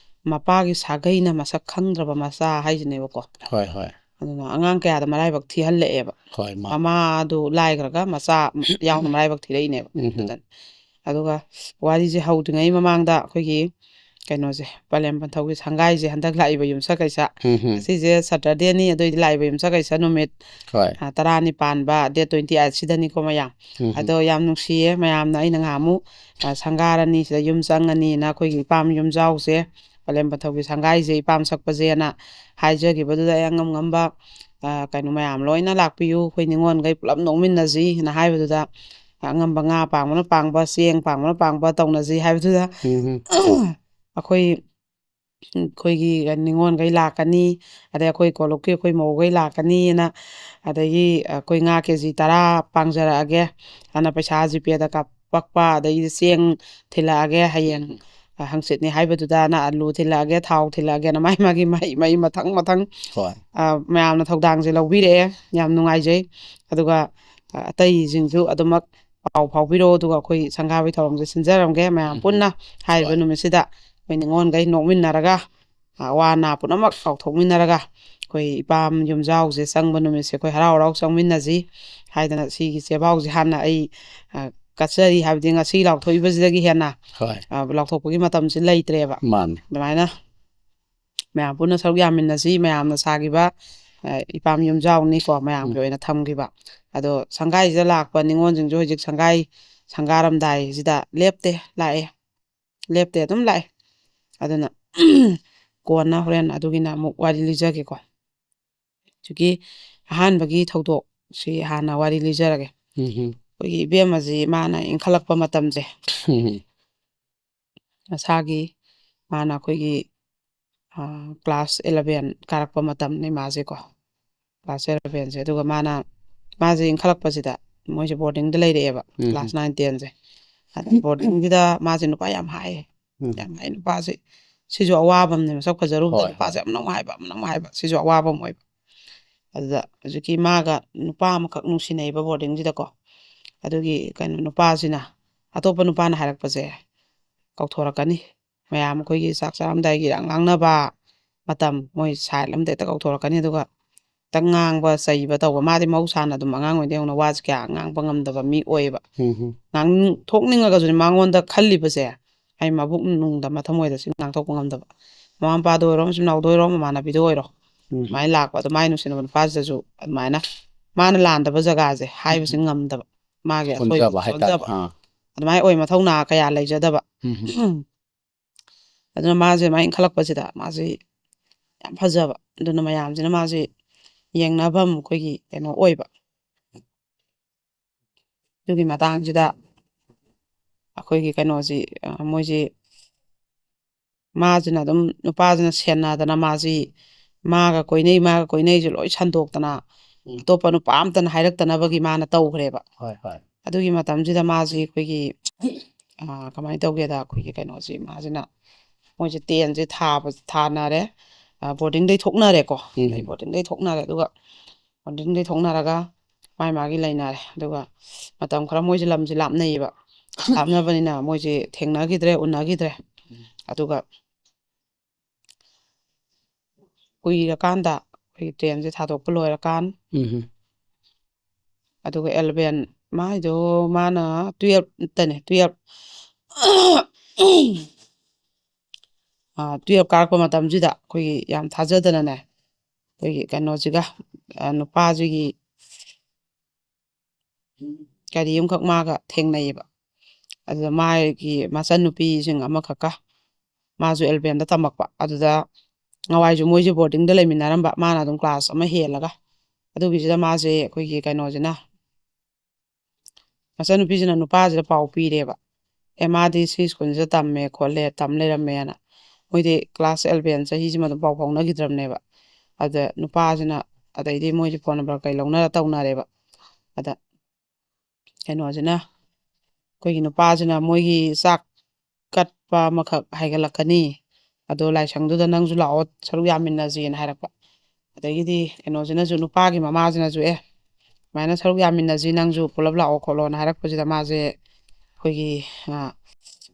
ꯃꯄꯥꯒꯤ ꯁꯥꯒꯩꯅ ꯃꯁꯛ ꯈꯪꯗ꯭ꯔꯕ ꯃꯆꯥ ꯍꯥꯏꯁꯤꯅꯦꯕꯀꯣ꯫ ꯍꯣꯏ, ꯍꯣꯏ꯫ ꯑꯗꯨꯅ ꯑꯉꯥꯡ ꯀꯌꯥꯗ ꯃꯔꯥꯏꯕꯛ ꯊꯤꯍꯜꯂꯛꯑꯦꯕ꯫ ꯍꯣꯏ, ꯃꯥ꯫ ꯃꯃꯥꯗꯨ ꯂꯥꯏꯈ꯭ꯔꯒ ꯃꯆꯥ ꯌꯥꯎꯅ ꯃꯔꯥꯏꯕꯛ ꯊꯤꯔꯛꯏꯅꯦꯕ꯫ ꯎꯝ꯫ ꯑꯗꯨꯗ, ꯑꯗꯨꯒ ꯋꯥꯔꯤꯁꯦ ꯍꯧꯗ꯭ꯔꯤꯉꯩ ꯃꯃꯥꯡꯗ ꯑꯩꯈꯣꯏꯒꯤ ꯀꯩꯅꯣꯁꯦ, ꯄꯂꯦꯝ ꯄꯟꯊꯧꯒꯤ ꯁꯪꯒꯥꯏꯁꯦ ꯍꯟꯗꯛ ꯂꯥꯛꯏꯕ ꯌꯨꯝꯁꯀꯩꯁ꯫ ꯎꯝ꯫ ꯑꯁꯤꯁꯦ Saturdayꯅꯤ, ꯑꯗꯨꯏꯗꯤ ꯂꯥꯛꯏꯕ ꯌꯨꯝꯁꯀꯩꯁ ꯅꯨꯃꯤꯠ, ꯍꯣꯏ꯫ ꯑ, ꯇꯔꯥꯅꯤꯄꯥꯟꯕ, date twenty eight ꯁꯤꯗꯅꯤꯀꯣ ꯃꯌꯥꯝ꯫ ꯎꯝ꯫ ꯑꯗꯣ ꯌꯥꯝ ꯅꯨꯡꯁꯤꯌꯦ ꯃꯌꯥꯝꯅ꯫ ꯑꯩꯅ ꯉꯍꯥꯟꯃꯨꯛ, ꯑ, ꯁꯪꯒꯥꯔꯅꯤ, ꯁꯤꯗ ꯌꯨꯝ ꯆꯪꯉꯅꯤꯅ ꯑꯩꯈꯣꯏꯒꯤ ꯏꯄꯥꯝ ꯌꯨꯝꯖꯥꯎꯁꯦ, ꯄꯂꯦꯝ ꯄꯟꯊꯧꯒꯤ ꯁꯪꯒꯥꯏꯁꯦ ꯏꯄꯥꯝ ꯁꯛꯄꯁꯦꯅ ꯍꯥꯏꯖꯈꯤꯕꯗꯨꯗ ꯑꯩ ꯑꯉꯝ ꯉꯝꯕ, ꯑ, ꯀꯩꯅꯣ ꯃꯌꯥꯝ ꯂꯣꯏꯅ ꯂꯥꯛꯄꯤꯌꯨ, ꯑꯩꯈꯣꯏ ꯅꯤꯉꯣꯜꯈꯩ ꯄꯨꯂꯞ ꯅꯣꯛꯃꯤꯟꯅꯁꯤꯅ ꯍꯥꯏꯕꯗꯨꯗ, ꯑꯉꯝꯕ ꯉꯥ ꯄꯥꯡꯕꯅ ꯄꯥꯡꯕ, ꯆꯦꯡ ꯄꯥꯡꯕꯅ ꯄꯥꯡꯕ ꯇꯧꯅꯁꯤ ꯍꯥꯏꯕꯗꯨꯗ, ꯎꯝ꯫ ꯑꯩꯈꯣꯏ, ꯑꯩꯈꯣꯏꯒꯤ ꯅꯤꯉꯣꯜꯈꯩ ꯂꯥꯛꯀꯅꯤ, ꯑꯗꯩ ꯑꯩꯈꯣꯏ ꯀꯣꯂꯨꯞꯀꯤ ꯑꯩꯈꯣꯏ ꯃꯧꯈꯩ ꯂꯥꯛꯀꯅꯤꯅ, ꯑꯗꯒꯤ ꯑꯩꯈꯣꯏ ꯉꯥ ꯀꯦ ꯖꯤ ꯇꯔꯥ ꯄꯥꯡꯖꯔꯛꯑꯒꯦ, ꯑꯗꯨꯅ ꯄꯩꯁꯥ GPayꯗ ꯀꯥꯞꯄꯛꯄ, ꯑꯗꯒꯤ ꯆꯦꯡ ꯊꯤꯜꯂꯛꯑꯒꯦ ꯍꯌꯦꯡ, ꯑ, ꯍꯪꯆꯤꯠꯅꯤ ꯍꯥꯏꯕꯗꯨꯗꯅ ꯑꯂꯨ ꯊꯤꯜꯂꯛꯑꯒꯦ, ꯊꯥꯎ ꯊꯤꯜꯂꯛꯑꯒꯦꯅ ꯃꯥꯏ ꯃꯥꯒꯤ ꯃꯍꯩ ꯃꯍꯩ ꯃꯊꯪ ꯃꯊꯪ, ꯍꯣꯏ꯫ ꯑ, ꯃꯌꯥꯝꯅ ꯊꯧꯗꯥꯡꯁꯦ ꯂꯧꯕꯤꯔꯛꯑꯦ꯫ ꯌꯥꯝ ꯅꯨꯡꯉꯥꯏꯖꯩ꯫ ꯑꯗꯨꯒ ꯑ, ꯑꯇꯩꯁꯤꯡꯁꯨ ꯑꯗꯨꯃꯛ ꯄꯥꯎ ꯐꯥꯎꯕꯤꯔꯛꯑꯣ, ꯑꯗꯨꯒ ꯑꯩꯈꯣꯏ ꯁꯪꯒꯥꯕꯒꯤ ꯊꯧꯔꯝꯁꯦ ꯁꯤꯟꯖꯔꯝꯒꯦ꯫ ꯃꯌꯥꯝ ꯎꯝ꯫ ꯄꯨꯟꯅ ꯍꯥꯏꯔꯤꯕ ꯍꯣꯏ꯫ ꯅꯨꯃꯤꯠꯁꯤꯗ ꯑꯩꯈꯣꯏ ꯅꯤꯉꯣꯜꯈꯩ ꯅꯣꯛꯃꯤꯟꯅꯔꯒ, ꯑ, ꯑꯋꯥ ꯑꯅꯥ ꯄꯨꯝꯅꯃꯛ ꯀꯥꯎꯊꯣꯛꯃꯤꯟꯅꯔꯒ ꯑꯩꯈꯣꯏ ꯏꯄꯥꯝ ꯌꯨꯝꯖꯥꯎꯁꯦ ꯆꯪꯕ ꯅꯨꯃꯤꯠꯁꯦ ꯑꯩꯈꯣꯏ ꯍꯔꯥꯎ ꯍꯔꯥꯎ ꯆꯪꯃꯤꯟꯅꯁꯤ ꯍꯥꯏꯗꯅ ꯁꯤꯒꯤ ꯆꯦꯕꯥꯎꯁꯦ ꯍꯥꯟꯅ ꯑꯩ, ꯑ, ꯀꯠꯆꯔꯤ꯫ ꯍꯥꯏꯕꯗꯤ ꯉꯁꯤ ꯂꯥꯎꯊꯣꯛꯏꯕꯁꯤꯗꯒꯤ ꯍꯦꯟꯅ, ꯍꯣꯏ꯫ ꯑ, ꯂꯥꯎꯊꯣꯛꯄꯒꯤ ꯃꯇꯝꯁꯤ ꯂꯩꯇ꯭ꯔꯦꯕ꯫ ꯃꯥꯅꯤ꯫ ꯑꯗꯨꯃꯥꯏꯅ ꯃꯌꯥꯝ ꯄꯨꯟꯅ ꯁꯔꯨꯛ ꯌꯥꯃꯤꯟꯅꯁꯤ꯫ ꯃꯌꯥꯝꯅ ꯁꯥꯈꯤꯕ, ꯑ, ꯏꯄꯥꯝ ꯌꯨꯝꯖꯥꯎꯅꯤꯀꯣ, ꯃꯌꯥꯝꯒꯤ ꯎꯝ꯫ ꯑꯣꯏꯅ ꯊꯝꯈꯤꯕ꯫ ꯑꯗꯣ ꯁꯪꯒꯥꯏꯁꯤꯗ ꯂꯥꯛꯄ ꯅꯤꯉꯣꯜꯁꯤꯡꯁꯨ ꯍꯧꯖꯤꯛ ꯁꯪꯒꯥꯏ ꯁꯪꯒꯥꯔꯝꯗꯥꯏꯁꯤꯗ ꯂꯦꯞꯇꯦ, ꯂꯥꯛꯑꯦ꯫ ꯂꯦꯞꯇꯦ, ꯑꯗꯨꯝ ꯂꯥꯛꯑꯦ꯫ ꯑꯗꯨꯅ ꯀꯣꯟꯅ ꯍꯣꯔꯦꯟ ꯑꯗꯨꯒꯤꯅ ꯑꯃꯨꯛ ꯋꯥꯔꯤ ꯂꯤꯖꯒꯦꯀꯣ꯫ ꯍꯧꯖꯤꯛꯀꯤ ꯑꯍꯥꯟꯕꯒꯤ ꯊꯧꯗꯣꯛꯁꯤ ꯍꯥꯟꯅ ꯋꯥꯔꯤ ꯂꯤꯖꯔꯒꯦ꯫ ꯎꯝ꯫ ꯑꯩꯈꯣꯏꯒꯤ ꯏꯕꯦꯝꯃꯁꯤ ꯃꯥꯅ ꯏꯟꯈꯠꯂꯛꯄ ꯃꯇꯝꯁꯦ, ꯎꯝ꯫ ꯃꯁꯥꯒꯤ ꯃꯥꯅ ꯑꯩꯈꯣꯏꯒꯤ, ꯑ, class eleven ꯀꯥꯔꯛꯄ ꯃꯇꯝꯅꯤ ꯃꯥꯁꯦꯀꯣ꯫ Class elevenꯁꯦ꯫ ꯑꯗꯨꯒ ꯃꯥꯅ, ꯃꯥꯁꯦ ꯏꯟꯈꯠꯂꯛꯄꯁꯤꯗ ꯃꯣꯏꯁꯦ boardingꯗ ꯂꯩꯔꯛꯑꯦꯕ, ꯎꯝ꯫ Class nine tenꯁꯦ꯫ ꯑꯗ boardingꯁꯤꯗ ꯃꯥꯁꯦ ꯅꯨꯄꯥ ꯌꯥꯝ ꯍꯥꯏꯌꯦ꯫ ꯎꯝ꯫ ꯌꯥꯝ ꯍꯥꯏ ꯅꯨꯄꯥꯁꯦ꯫ ꯁꯤꯁꯨ ꯑꯋꯥꯕ ꯑꯃꯅꯦ, ꯃꯁꯛ ꯐꯖꯔꯨꯕꯗ ꯍꯣꯏ, ꯅꯨꯄꯥꯁꯦ ꯍꯣꯏ꯫ ꯑꯃꯅ ꯑꯃꯨꯛ ꯍꯥꯏꯕ, ꯑꯃꯅ ꯑꯃꯨꯛ ꯍꯥꯏꯕ꯫ ꯁꯤꯁꯨ ꯑꯋꯥꯕ ꯑꯃ ꯑꯣꯏꯕ꯫ ꯑꯗꯨꯗ ꯍꯧꯖꯤꯛꯀꯤ ꯃꯥꯒ ꯅꯨꯄꯥ ꯑꯃꯈꯛ ꯅꯨꯡꯁꯤꯅꯩꯕ boardingꯁꯤꯗꯀꯣ꯫ ꯑꯗꯨꯒꯤ ꯀꯩꯅꯣ ꯅꯨꯄꯥꯁꯤꯅ, ꯑꯇꯣꯞꯄ ꯅꯨꯄꯥꯅ ꯍꯥꯏꯔꯛꯄꯁꯦ ꯀꯥꯎꯊꯣꯔꯛꯀꯅꯤ꯫ ꯃꯌꯥꯝ ꯑꯩꯈꯣꯏꯒꯤ ꯆꯥꯛ ꯆꯥꯔꯝꯗꯥꯏꯒꯤ ꯏꯔꯥꯡ ꯂꯥꯡꯅꯕ ꯃꯇꯝ, ꯃꯣꯏ side ꯑꯃꯗ ꯍꯦꯛꯇ ꯀꯧꯊꯣꯔꯛꯀꯅꯤ꯫ ꯑꯗꯨꯒ ꯈꯤꯇꯪ ꯉꯥꯡꯕ ꯆꯩꯕ ꯇꯧꯕ꯫ ꯃꯥꯗꯤ ꯃꯍꯧꯁꯥꯅ ꯑꯗꯨꯝ ꯑꯉꯥꯡ ꯑꯣꯏꯗꯩ ꯍꯧꯅ ꯋꯥꯁꯦ ꯀꯌꯥ ꯉꯥꯡꯕ ꯉꯝꯗꯕ ꯃꯤ ꯑꯣꯏꯌꯦꯕ꯫ ꯎꯝ ꯍꯝ꯫ ꯉꯥꯡꯅꯤꯡ-, ꯊꯣꯛꯅꯤꯡꯉꯒꯁꯨꯅꯦ ꯃꯉꯣꯟꯗ ꯈꯜꯂꯤꯕꯁꯦ ꯑꯩ ꯃꯕꯨꯛ ꯅꯨꯡꯗ, ꯃꯊꯃꯣꯏꯗ ꯁꯤ ꯉꯥꯡꯊꯣꯛꯄ ꯉꯝꯗꯕ꯫ ꯃꯃꯥ ꯃꯄꯥꯗ ꯑꯣꯏꯔꯣ, ꯃꯆꯤꯟ ꯃꯅꯥꯎꯗ ꯑꯣꯏꯔꯣ, ꯃꯃꯥꯟꯅꯕꯤꯗ ꯑꯣꯏꯔꯣ, ꯎꯝ꯫ ꯑꯗꯨꯃꯥꯏꯅ ꯂꯥꯛꯄ꯫ ꯑꯗꯣ ꯃꯥꯏ ꯅꯨꯡꯁꯤꯅꯕ ꯅꯨꯄꯥꯁꯤꯗꯁꯨ ꯑꯗꯨꯃꯥꯏꯅ ꯃꯥꯅ ꯂꯥꯟꯗꯕ ꯖꯒꯥꯁꯦ ꯍꯥꯏꯕꯁꯤ ꯎꯝ꯫ ꯉꯝꯗꯕ꯫ ꯃꯥꯒꯤ ꯑꯁꯣꯏꯕ ꯁꯣꯟꯖꯕ ꯍꯥꯏꯇꯥꯔꯦ꯫ ꯁꯣꯟꯖꯕ꯫ ꯑꯥ꯫ ꯑꯗꯨꯃꯥꯏꯅ ꯑꯣꯏ ꯃꯊꯧꯅꯥ ꯀꯌꯥ ꯂꯩꯖꯗꯕ꯫ ꯎꯝ꯫ ꯑꯗꯨꯅ ꯃꯥꯁꯦ ꯑꯗꯨꯃꯥꯏꯅ ꯏꯟꯈꯠꯂꯛꯄꯁꯤꯗ ꯃꯥꯁꯦ ꯌꯥꯝ ꯐꯖꯕ꯫ ꯑꯗꯨꯅ ꯃꯌꯥꯝꯁꯤꯅ ꯃꯥꯁꯦ ꯌꯦꯡꯅꯐꯝ ꯑꯩꯈꯣꯏꯒꯤ ꯀꯩꯅꯣ ꯑꯣꯏꯕ꯫ ꯑꯗꯨꯒꯤ ꯃꯇꯥꯡꯁꯤꯗ ꯑꯩꯈꯣꯏꯒꯤ ꯀꯩꯅꯣꯁꯤ, ꯑ, ꯃꯣꯏꯁꯤ, ꯃꯥꯁꯤꯅ ꯑꯗꯨꯝ ꯅꯨꯄꯥꯁꯤꯅ ꯁꯦꯟꯅꯗꯅ ꯃꯥꯁꯤ, ꯃꯥꯒ ꯀꯣꯏꯅꯩ, ꯃꯥꯒ ꯀꯣꯏꯅꯩꯁꯨ ꯂꯣꯏ ꯁꯟꯗꯣꯛꯇꯅ, ꯎꯝ꯫ ꯑꯇꯣꯞꯄ ꯅꯨꯄꯥ ꯑꯝꯇꯅ ꯍꯥꯏꯔꯛꯇꯅꯕꯒꯤ ꯃꯥꯅ ꯇꯧꯈ꯭ꯔꯦꯕ꯫ ꯍꯣꯏ, ꯍꯣꯏ꯫ ꯑꯗꯨꯒꯤ ꯃꯇꯝꯁꯤꯗ ꯃꯥꯁꯤ ꯑꯩꯈꯣꯏꯒꯤ, ꯑ, ꯀꯃꯥꯏꯅ ꯇꯧꯒꯦꯗ, ꯑꯩꯈꯣꯏꯒꯤ ꯀꯩꯅꯣꯁꯤ, ꯃꯥꯁꯤꯅ, ꯃꯣꯏꯁꯦ tenꯁꯦ ꯊꯥꯕ, ꯊꯥꯅꯔꯦ, ꯑ, boardingꯗꯩ ꯊꯣꯛꯅꯔꯦꯀꯣ꯫ ꯎꯝ꯫ ꯑꯗꯩ boardingꯗꯩ ꯊꯣꯛꯅꯔꯦ, ꯑꯗꯨꯒ boardingꯗꯩ ꯊꯣꯛꯅꯔꯒ ꯃꯥꯏ ꯃꯥꯒꯤ ꯂꯩꯅꯔꯦ꯫ ꯑꯗꯨꯒ ꯃꯇꯝ ꯈꯔ ꯃꯣꯏꯁꯦ ꯂꯝꯁꯦ ꯂꯥꯞꯅꯩꯌꯦꯕ꯫ ꯂꯥꯞꯅꯕꯅꯤꯅ ꯃꯣꯏꯁꯦ ꯊꯦꯡꯅꯈꯤꯗ꯭ꯔꯦ, ꯎꯅꯈꯤꯗ꯭ꯔꯦ꯫ ꯑꯗꯨꯒ ꯀꯨꯏꯔꯀꯥꯟꯗ ꯑꯩꯈꯣꯏꯒꯤ ꯇꯦꯟꯁꯦ ꯊꯥꯗꯣꯛꯄ ꯂꯣꯏꯔꯀꯥꯟ, ꯎꯝ ꯑꯗꯨꯒ ꯑꯦꯂꯚꯦꯟ, ꯃꯥꯏꯗꯣ ꯃꯥꯅ ꯇꯨꯌꯦꯜꯞꯇꯅꯦ, ꯇꯨꯌꯦꯜꯞ, ꯇꯨꯌꯦꯜꯞ ꯀꯥꯔꯛꯄ ꯃꯇꯝꯁꯤꯗ ꯑꯩꯈꯣꯏꯒꯤ ꯌꯥꯝ ꯊꯥꯖꯗꯅꯅꯦ, ꯑꯩꯈꯣꯏꯒꯤ ꯀꯩꯅꯣꯁꯤꯒ, ꯅꯨꯄꯥꯁꯤꯒꯤ ꯀꯔꯤ ꯑꯃꯈꯛ ꯃꯥꯒ ꯊꯦꯡꯅꯩꯌꯦꯕ꯫ ꯑꯗꯨꯗ ꯃꯥꯒꯤ ꯃꯆꯟꯅꯨꯄꯤꯁꯤꯡ ꯑꯃꯈꯛꯀ, ꯃꯥꯁꯨ ꯑꯦꯂꯚꯦꯟꯗ ꯇꯝꯃꯛꯄ꯫ ꯑꯗꯨꯗ ꯅꯍꯥꯟꯋꯥꯏꯁꯨ ꯃꯣꯏꯁꯦ ꯕꯣꯔꯗꯤꯡꯗ ꯂꯩꯃꯤꯟꯅꯔꯝꯕ, ꯃꯥꯅ ꯑꯗꯨꯝ ꯀ꯭ꯂꯥꯁ ꯑꯃ ꯍꯦꯜꯂꯒ꯫ ꯑꯗꯨꯒꯤꯁꯤꯗ ꯃꯥꯁꯦ ꯑꯩꯈꯣꯏꯒꯤ ꯀꯩꯅꯣꯁꯤꯅ, ꯃꯆꯟꯅꯨꯄꯤꯁꯤꯅ ꯅꯨꯄꯥꯁꯤꯗ ꯄꯥꯎ ꯄꯤꯔꯦꯕ, "ꯑꯦ, ꯃꯥꯗꯤ ꯁꯤ ꯁ꯭ꯀꯨꯜꯁꯤꯗ ꯇꯝꯃꯦ ꯈꯣꯠꯂꯦ, ꯇꯝ ꯂꯩꯔꯝꯃꯦꯅ"꯫ ꯃꯣꯏꯗꯤ ꯀ꯭ꯂꯥꯁ ꯑꯦꯂꯚꯦꯟ ꯆꯍꯤꯁꯤꯃ ꯑꯗꯨꯝ ꯄꯥꯎ ꯐꯥꯎꯅꯈꯤꯗ꯭ꯔꯕꯅꯦꯕ꯫ ꯑꯗ ꯅꯨꯄꯥꯁꯤꯅ ꯑꯗꯩꯗꯤ ꯃꯣꯏꯁꯦ ꯐꯣꯟ ꯅꯝꯕꯔ ꯀꯩ ꯂꯧꯅꯔ ꯇꯧꯅꯔꯦꯕ꯫ ꯑꯗ ꯀꯩꯅꯣꯁꯤꯅ, ꯑꯩꯈꯣꯏꯒꯤ ꯅꯨꯄꯥꯁꯤꯅ ꯃꯣꯏꯒꯤ ꯆꯥꯛ ꯀꯠꯄ ꯑꯃꯈꯛ ꯍꯥꯏꯒꯠꯂꯛꯀꯅꯤ, ꯑꯗꯣ ꯂꯥꯏꯁꯪꯗꯨꯗ ꯅꯪꯁꯨ ꯂꯥꯛꯑꯣ, ꯁꯔꯨꯛ ꯌꯥꯃꯤꯟꯅꯁꯦꯅ ꯍꯥꯏꯔꯛꯄ꯫ ꯑꯗꯒꯤꯗꯤ ꯀꯩꯅꯣꯁꯤꯅꯁꯨ, ꯅꯨꯄꯥꯒꯤ ꯃꯃꯥꯁꯤꯅꯁꯨ, "ꯑꯦ, ꯁꯨꯃꯥꯏꯅ ꯁꯔꯨꯛ ꯌꯥꯃꯤꯟꯅꯁꯤ, ꯅꯪꯁꯨ ꯄꯨꯂꯞ ꯂꯥꯛꯑꯣ" ꯈꯣꯠꯂꯣꯅ ꯍꯥꯏꯔꯛꯄꯁꯤꯗ ꯃꯥꯁꯦ ꯑꯩꯈꯣꯏꯒꯤ, ꯑ,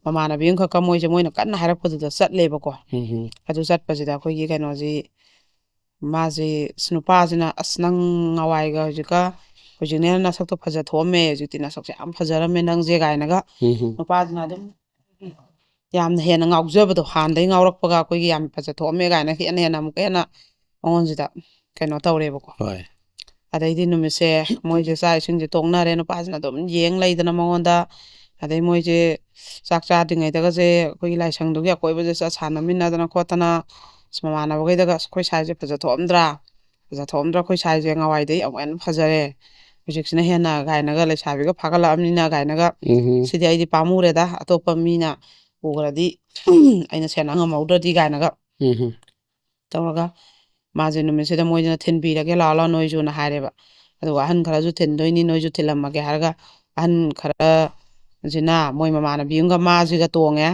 ꯃꯃꯥꯟꯅꯕꯤ ꯑꯃꯈꯛꯀ ꯃꯣꯏꯁꯦ, ꯃꯣꯏꯅ ꯀꯟꯅ ꯍꯥꯏꯔꯛꯄꯗꯨꯗ ꯆꯠꯂꯦꯕꯀꯣ꯫ ꯎꯝ ꯑꯗꯨ ꯆꯠꯄꯁꯤꯗ ꯑꯩꯈꯣꯏꯒꯤ ꯀꯩꯅꯣꯁꯤ, ꯃꯥꯁꯤ, ꯑꯁ, ꯅꯨꯄꯥꯁꯤꯅ, "ꯑꯁ, ꯅꯪ ꯅꯋꯥꯏꯒ ꯍꯧꯖꯤꯛꯀ ꯍꯧꯖꯤꯛꯅ ꯍꯦꯟꯅ ꯅꯁꯛꯇꯣ ꯐꯖ ꯊꯣꯛꯑꯝꯃꯦ, ꯍꯧꯖꯤꯛꯇꯤ ꯅꯁꯛꯁꯦ ꯌꯥꯝ ꯐꯖꯔꯝꯃꯦ ꯅꯪꯁꯦ" ꯀꯥꯏꯅꯒ ꯎꯝ ꯅꯨꯄꯥꯁꯤꯅ ꯑꯗꯨꯝ ꯌꯥꯝꯅ ꯍꯦꯟꯅ ꯉꯥꯎꯖꯕꯗꯣ, ꯍꯥꯟꯅꯗꯒꯤ ꯉꯥꯎꯔꯛꯄꯒ ꯑꯩꯈꯣꯏꯒꯤ ꯌꯥꯝ ꯐꯖ ꯊꯣꯛꯑꯝꯃꯦ ꯀꯥꯏꯅ ꯍꯦꯟꯅ ꯍꯦꯟꯅ ꯑꯃꯨꯛꯀ ꯍꯦꯟꯅ ꯃꯉꯣꯟꯁꯤꯗ ꯀꯩꯅꯣ ꯇꯧꯔꯦꯕꯀꯣ꯫ ꯍꯣꯏ ꯑꯗꯩꯗꯤ ꯅꯨꯃꯤꯠꯁꯦ ꯃꯣꯏꯁꯦ ꯆꯥꯛ ꯏꯁꯤꯡꯁꯦ ꯇꯣꯛꯅꯔꯦ, ꯅꯨꯄꯥꯁꯤꯅ ꯑꯗꯨꯝ ꯌꯦꯡ ꯂꯩꯗꯅ ꯃꯉꯣꯟꯗ꯫ ꯑꯗꯩ ꯃꯣꯏꯁꯦ ꯆꯥꯛ ꯆꯥꯗ꯭ꯔꯤꯉꯩꯗꯒꯁꯦ ꯑꯩꯈꯣꯏꯒꯤ ꯂꯥꯏꯁꯪꯗꯨꯒꯤ ꯑꯀꯣꯏꯕꯁꯦ ꯆꯠ ꯁꯥꯟꯅꯃꯤꯟꯅꯗꯅ ꯈꯣꯠꯇꯅ, ꯑꯁ, ꯃꯃꯥꯟꯅꯕꯈꯩꯗꯒ, "ꯑꯁ, ꯑꯩꯈꯣꯏ ꯁꯥꯏꯁꯦ ꯐꯖ ꯊꯣꯛꯑꯝꯗ꯭ꯔꯥ? ꯐꯖ ꯊꯣꯛꯑꯝꯗ꯭ꯔꯥ? ꯑꯩꯈꯣꯏ ꯁꯥꯏꯁꯦ ꯅꯍꯥꯟꯋꯥꯏꯗꯩ ꯑꯃꯨꯛ ꯍꯦꯟꯅ ꯐꯖꯔꯦ, ꯍꯧꯖꯤꯛꯁꯤꯅ ꯍꯦꯟꯅ" ꯀꯥꯏꯅꯒ, "ꯂꯩꯁꯥꯕꯤꯒ ꯐꯥꯒꯠꯂꯛꯑꯕꯅꯤꯅ" ꯀꯥꯏꯅꯒ, ꯎꯝ "ꯁꯤꯗꯤ ꯑꯩꯗꯤ ꯄꯥꯝꯃꯨꯔꯦꯗ, ꯑꯇꯣꯞꯄ ꯃꯤꯅ ꯎꯈ꯭ꯔꯗꯤ ꯑꯩꯅ ꯁꯦꯟꯅ ꯉꯝꯍꯧꯗ꯭ꯔꯗꯤ" ꯀꯥꯏꯅꯒ ꯎꯝ ꯇꯧꯔꯒ, ꯃꯥꯁꯦ ꯅꯨꯃꯤꯠꯁꯤꯗ ꯃꯣꯏꯁꯤꯅ "ꯊꯤꯟꯕꯤꯔꯒꯦ, ꯂꯥꯛꯑꯣ ꯂꯥꯛꯑꯣ ꯅꯣꯏꯁꯨꯅ" ꯍꯥꯏꯔꯦꯕ꯫ ꯑꯗꯨꯒ ꯑꯍꯟ ꯈꯔꯁꯨ "ꯊꯤꯟꯗꯣꯏꯅꯤ, ꯅꯣꯏꯁꯨ ꯊꯤꯜꯂꯝꯃꯒꯦ" ꯍꯥꯏꯔꯒ, ꯑꯍꯟ ꯈꯔꯁꯤꯅ ꯃꯣꯏ ꯃꯃꯥꯟꯅꯕꯤ ꯑꯃꯒ ꯃꯥꯁꯤꯒ ꯇꯣꯡꯉꯦ,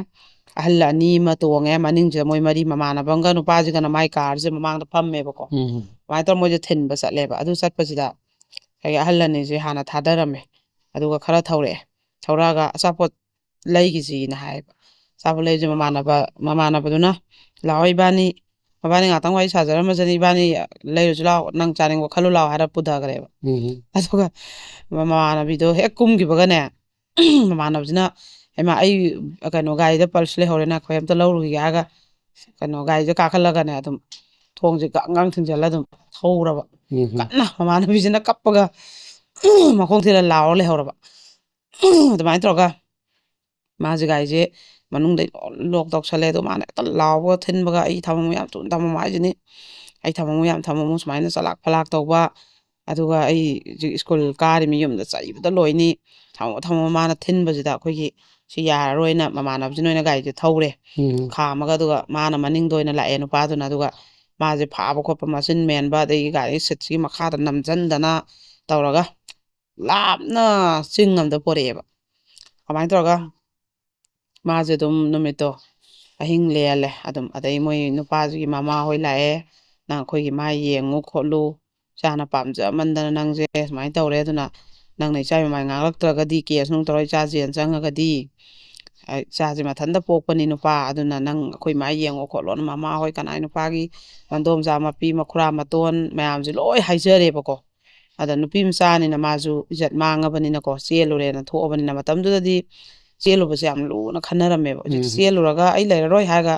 ꯑꯍꯜ ꯑꯅꯤ ꯑꯃ ꯇꯣꯡꯉꯦ, ꯃꯅꯤꯡꯁꯤꯗ ꯃꯣꯏ ꯃꯔꯤ, ꯃꯃꯥꯟꯅꯕ ꯑꯃꯒ ꯅꯨꯄꯥꯁꯤꯒꯅ ꯃꯥꯏ ꯀꯥꯔꯁꯦ ꯃꯃꯥꯡꯗ ꯐꯝꯃꯦꯕꯀꯣ꯫ ꯎꯝ ꯑꯗꯨꯃꯥꯏꯅ ꯇꯧꯔ ꯃꯣꯏꯁꯦ ꯊꯤꯟꯕ ꯆꯠꯂꯦꯕ꯫ ꯑꯗꯨ ꯆꯠꯄꯁꯤꯗ ꯑꯩꯒꯤ ꯑꯍꯜ ꯑꯅꯤꯁꯦ ꯍꯥꯟꯅ ꯊꯥꯗꯔꯝꯃꯦ꯫ ꯑꯗꯨꯒ ꯈꯔ ꯊꯧꯔꯛꯑꯦ꯫ ꯊꯧꯔꯛꯑꯒ "ꯑꯆꯥꯄꯣꯠ ꯂꯩꯈꯤꯁꯤꯅ" ꯍꯥꯏꯌꯦꯕ꯫ "ꯑꯆꯥꯄꯣꯠ ꯂꯩꯁꯦ" ꯃꯃꯥꯟꯅꯕ ꯃꯃꯥꯟꯅꯕꯗꯨꯅ "ꯂꯥꯛꯑꯣ ꯏꯕꯥꯅꯤ, ꯃꯕꯥꯅꯤ ꯉꯥꯛꯇꯪ ꯋꯥꯔꯤ ꯁꯥꯖꯔꯝꯃꯁꯅꯤ, ꯏꯕꯥꯅꯤ ꯂꯩꯔꯨꯁꯤ ꯂꯥꯛꯑꯣ, ꯅꯪ ꯆꯥꯅꯤꯡꯕ ꯈꯜꯂꯨ ꯂꯥꯛꯑꯣ" ꯍꯥꯏꯔ ꯄꯨꯊꯈ꯭ꯔꯦꯕ꯫ ꯎꯝ꯫ ꯑꯗꯨꯒ ꯃꯃꯥꯟꯅꯕꯤꯗꯣ ꯍꯦꯛ ꯀꯨꯝꯈꯤꯕꯒꯅꯦ, ꯃꯃꯥꯟꯅꯕꯁꯤꯅ, "ꯍꯩꯃꯥ, ꯑꯩ ꯀꯩꯅꯣ ꯒꯥꯔꯤꯗ ꯄꯜꯁ ꯂꯩꯍꯧꯔꯦ, ꯅꯈꯣꯏ ꯑꯝꯇ ꯂꯧꯔꯨꯈꯤꯒꯦ" ꯍꯥꯏꯔꯒ ꯀꯩꯅꯣ ꯒꯥꯔꯤꯁꯦ ꯀꯥꯈꯠꯂꯒꯅꯦ ꯑꯗꯨꯝ ꯊꯣꯡꯁꯦ ꯒꯥꯡ ꯒꯥꯡ ꯊꯤꯟꯖꯜꯂ ꯑꯗꯨꯝ ꯊꯧꯔꯕ꯫ ꯎꯝ꯫ ꯀꯟꯅ ꯃꯃꯥꯟꯅꯕꯤꯁꯤꯅ ꯀꯞꯄꯒ ꯃꯈꯣꯡ ꯊꯤꯜꯂ ꯂꯥꯎꯔ ꯂꯩꯍꯧꯔꯕ꯫ ꯑꯗꯨꯃꯥꯏꯅ ꯇꯧꯔꯒ ꯃꯥꯁꯦ ꯒꯥꯔꯤꯁꯦ ꯃꯅꯨꯡꯗꯩ ꯂꯣꯛ ꯇꯧꯁꯜꯂꯦ꯫ ꯑꯗꯣ ꯃꯥꯅ ꯍꯦꯛꯇ ꯂꯥꯎꯕꯒ ꯊꯤꯟꯕꯒ, "ꯑꯩ ꯊꯝꯃꯝꯃꯨ, ꯌꯥꯝ ꯊꯨꯅ ꯊꯝꯃꯝꯃꯨ" ꯍꯥꯏꯁꯤꯅꯤ꯫ "ꯑꯩ ꯊꯝꯃꯝꯃꯨ, ꯌꯥꯝ ꯊꯝꯃꯝꯃꯨ", ꯁꯨꯃꯥꯏꯅ ꯆꯂꯥꯛ ꯐꯂꯥꯛ ꯇꯧꯕ꯫ ꯑꯗꯨꯒ "ꯑꯩ ꯍꯧꯖꯤꯛ ꯁ꯭ꯀꯨꯜ ꯀꯥꯔꯤꯃꯤ, ꯌꯨꯝꯗ ꯆꯩꯕꯗ ꯂꯣꯏꯅꯤ, ꯊꯝꯃꯣ, ꯊꯝꯃꯣ", ꯃꯥꯅ ꯊꯤꯟꯕꯁꯤꯗ ꯑꯩꯈꯣꯏꯒꯤ "ꯁꯤ ꯌꯥꯔꯔꯣꯏꯅ" ꯃꯃꯥꯟꯅꯕꯁꯤꯅ ꯑꯣꯏꯅ ꯒꯥꯔꯤꯁꯦ ꯊꯧꯔꯦ꯫ ꯎꯝ꯫ ꯈꯥꯝꯃꯒ, ꯑꯗꯨꯒ ꯃꯥꯅ ꯃꯅꯤꯡꯗ ꯑꯣꯏꯅ ꯂꯥꯛꯑꯦ ꯅꯨꯄꯥꯗꯨꯅ꯫ ꯑꯗꯨꯒ ꯃꯥꯁꯦ ꯐꯥꯕ ꯈꯣꯠꯄ, ꯃꯆꯤꯟ ꯃꯦꯟꯕ, ꯑꯗꯒꯤ ꯒꯥꯔꯤ ꯁꯤꯠꯁꯤꯒꯤ ꯃꯈꯥꯗ ꯅꯝꯁꯤꯟꯗꯅ ꯇꯧꯔꯒ ꯂꯥꯞꯅ ꯆꯤꯡ ꯑꯃꯗ ꯄꯣꯔꯛꯑꯦꯕ꯫ ꯀꯃꯥꯏꯅ ꯇꯧꯔꯒ ꯃꯥꯁꯦ ꯑꯗꯨꯝ ꯅꯨꯃꯤꯠꯇꯣ ꯑꯍꯤꯡ ꯂꯦꯜꯂꯦ ꯑꯗꯨꯝ꯫ ꯑꯗꯩ ꯃꯣꯏ ꯅꯨꯄꯥꯁꯤꯒꯤ ꯃꯃꯥ ꯍꯣꯏ ꯂꯥꯛꯑꯦ, "ꯅꯪ ꯑꯩꯈꯣꯏꯒꯤ ꯃꯥ ꯌꯦꯡꯉꯨ ꯈꯣꯠꯂꯨ, ꯏꯆꯥꯅ ꯄꯥꯝꯖꯃꯟꯗꯅ ꯅꯪꯁꯦ ꯁꯨꯃꯥꯏꯅ ꯇꯧꯔꯦ, ꯑꯗꯨꯅ ꯅꯪꯅ ꯏꯆꯥꯒꯤ ꯃꯃꯥꯏ ꯉꯥꯛꯂꯛꯇ꯭ꯔꯒꯗꯤ, ꯀꯦꯁ ꯅꯨꯡ ꯇꯧꯔ ꯏꯆꯥ ꯖꯦꯜ ꯆꯪꯉꯒꯗꯤ, ꯑ, ꯏꯆꯥꯁꯦ ꯃꯊꯟꯇ ꯄꯣꯛꯄꯅꯤ ꯅꯨꯄꯥ, ꯑꯗꯨꯅ ꯅꯪ ꯑꯩꯈꯣꯏ ꯃꯥ ꯌꯦꯡꯉꯣ ꯈꯣꯠꯂꯣꯅ" ꯃꯃꯥ ꯍꯣꯏ, ꯀꯅꯥꯏ ꯅꯨꯄꯥꯒꯤ ꯃꯟꯗꯣꯝꯆꯥ, ꯃꯄꯤ, ꯃꯈꯨꯔꯥ, ꯃꯇꯣꯟ ꯃꯌꯥꯝꯁꯦ ꯂꯣꯏ ꯍꯥꯏꯖꯔꯦꯕꯀꯣ꯫ ꯑꯗ ꯅꯨꯄꯤ ꯃꯆꯥꯅꯤꯅ ꯃꯥꯁꯨ ꯏꯖꯠ ꯃꯥꯡꯉꯕꯅꯤꯅꯀꯣ, ꯆꯦꯜꯂꯨꯔꯦꯅ ꯊꯣꯛꯑꯕꯅꯤꯅ, ꯃꯇꯝꯗꯨꯗꯗꯤ ꯆꯦꯜꯂꯨꯕꯁꯦ ꯌꯥꯝ ꯂꯨꯅ ꯈꯟꯅꯔꯝꯃꯦꯕ꯫ ꯍꯧꯖꯤꯛꯇꯤ ꯎꯝ꯫ ꯆꯦꯜꯂꯨꯔꯒ "ꯑꯩ ꯂꯩꯔꯔꯣꯏ" ꯍꯥꯏꯔꯒ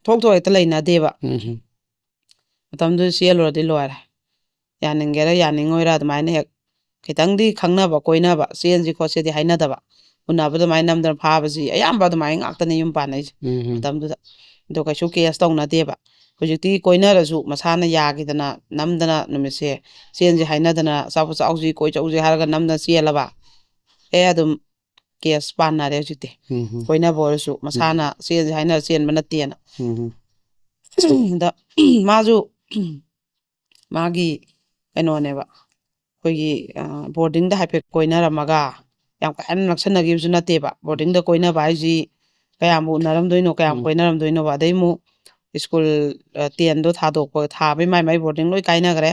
ꯊꯣꯛ ꯊꯣꯛ ꯍꯦꯛꯇ ꯂꯩꯅꯗꯦꯕ꯫ ꯎꯝ꯫ ꯃꯇꯝꯗꯨꯗ ꯆꯦꯜꯂꯨꯔꯗꯤ ꯂꯣꯏꯔꯦ꯫ ꯌꯥꯅꯤꯡꯒꯦꯔꯥ ꯌꯥꯅꯤꯡꯉꯣꯏꯔꯥ ꯑꯗꯨꯃꯥꯏꯅ ꯍꯦꯛ ꯈꯤꯇꯪꯗꯤ ꯈꯪꯅꯕ ꯀꯣꯏꯅꯕ, "ꯆꯦꯟꯁꯤ ꯈꯣꯠꯁꯤꯗꯤ" ꯍꯥꯏꯅꯗꯕ꯫ ꯎꯅꯕꯗ ꯑꯗꯨꯃꯥꯏꯅ ꯅꯝꯗꯅ ꯐꯥꯕꯁꯤ ꯑꯌꯥꯝꯕ ꯑꯗꯨꯃꯥꯏꯅ ꯉꯥꯛꯇꯅꯤ ꯌꯨꯝ ꯄꯥꯟꯅꯩꯁꯦ ꯎꯝ꯫ ꯃꯇꯝꯗꯨꯗ꯫ ꯑꯗꯣ ꯀꯩꯁꯨ ꯀꯦꯁ ꯇꯧꯅꯗꯦꯕ꯫ ꯍꯧꯖꯤꯛꯇꯤ ꯀꯣꯏꯅꯔꯁꯨ ꯃꯁꯥꯅ ꯌꯥꯈꯤꯗꯅ ꯅꯝꯗꯅ ꯅꯨꯃꯤꯠꯁꯦ ꯆꯦꯟꯁꯤ ꯍꯥꯏꯅꯗꯅ "ꯑꯆꯥꯄꯣꯠ ꯆꯥꯎꯁꯤ, ꯀꯣꯏ ꯆꯧꯁꯤ" ꯍꯥꯏꯔꯒ ꯅꯝꯗꯅ ꯆꯦꯜꯂꯕ, ꯑꯦ ꯑꯗꯨꯝ ꯀꯦꯁ ꯄꯥꯟꯅꯔꯦ ꯍꯧꯖꯤꯛꯇꯤ꯫ ꯎꯝ꯫ ꯀꯣꯏꯅꯕ ꯑꯣꯏꯔꯁꯨ ꯃꯁꯥꯅ ꯆꯦꯟꯁꯤ ꯍꯥꯏꯅꯔ ꯆꯦꯟꯕ ꯅꯠꯇꯦꯅ꯫ ꯎꯝ꯫ ꯑꯗ ꯃꯥꯁꯨ ꯃꯥꯒꯤ ꯀꯩꯅꯣꯅꯦꯕ, ꯑꯩꯈꯣꯏꯒꯤ, ꯑ, ꯕꯣꯔꯗꯤꯡꯗ ꯍꯥꯏꯐꯦꯠ ꯀꯣꯏꯅꯔꯝꯃꯒ, ꯌꯥꯝ ꯀꯥ ꯍꯦꯟꯅ ꯅꯛꯁꯟꯅꯈꯤꯕꯁꯨ ꯅꯠꯇꯦꯕ꯫ ꯕꯣꯔꯗꯤꯡꯗ ꯀꯣꯏꯅꯕ ꯍꯥꯏꯁꯤ ꯀꯌꯥꯝꯕꯨ ꯎꯅꯔꯝꯗꯣꯏꯅꯣ, ꯀꯌꯥꯝ ꯎꯝ꯫ ꯀꯣꯏꯅꯔꯝꯗꯣꯏꯅꯣꯕ? ꯑꯗꯩ ꯑꯃꯨꯛ ꯁ꯭ꯀꯨꯜ, ꯑ, ꯇꯦꯟꯗꯣ ꯊꯥꯗꯣꯛꯄ, ꯊꯥꯕꯩ ꯃꯥꯏ ꯃꯥꯏ ꯕꯣꯔꯗꯤꯡ ꯂꯣꯏ ꯀꯥꯏꯅꯈ꯭ꯔꯦ꯫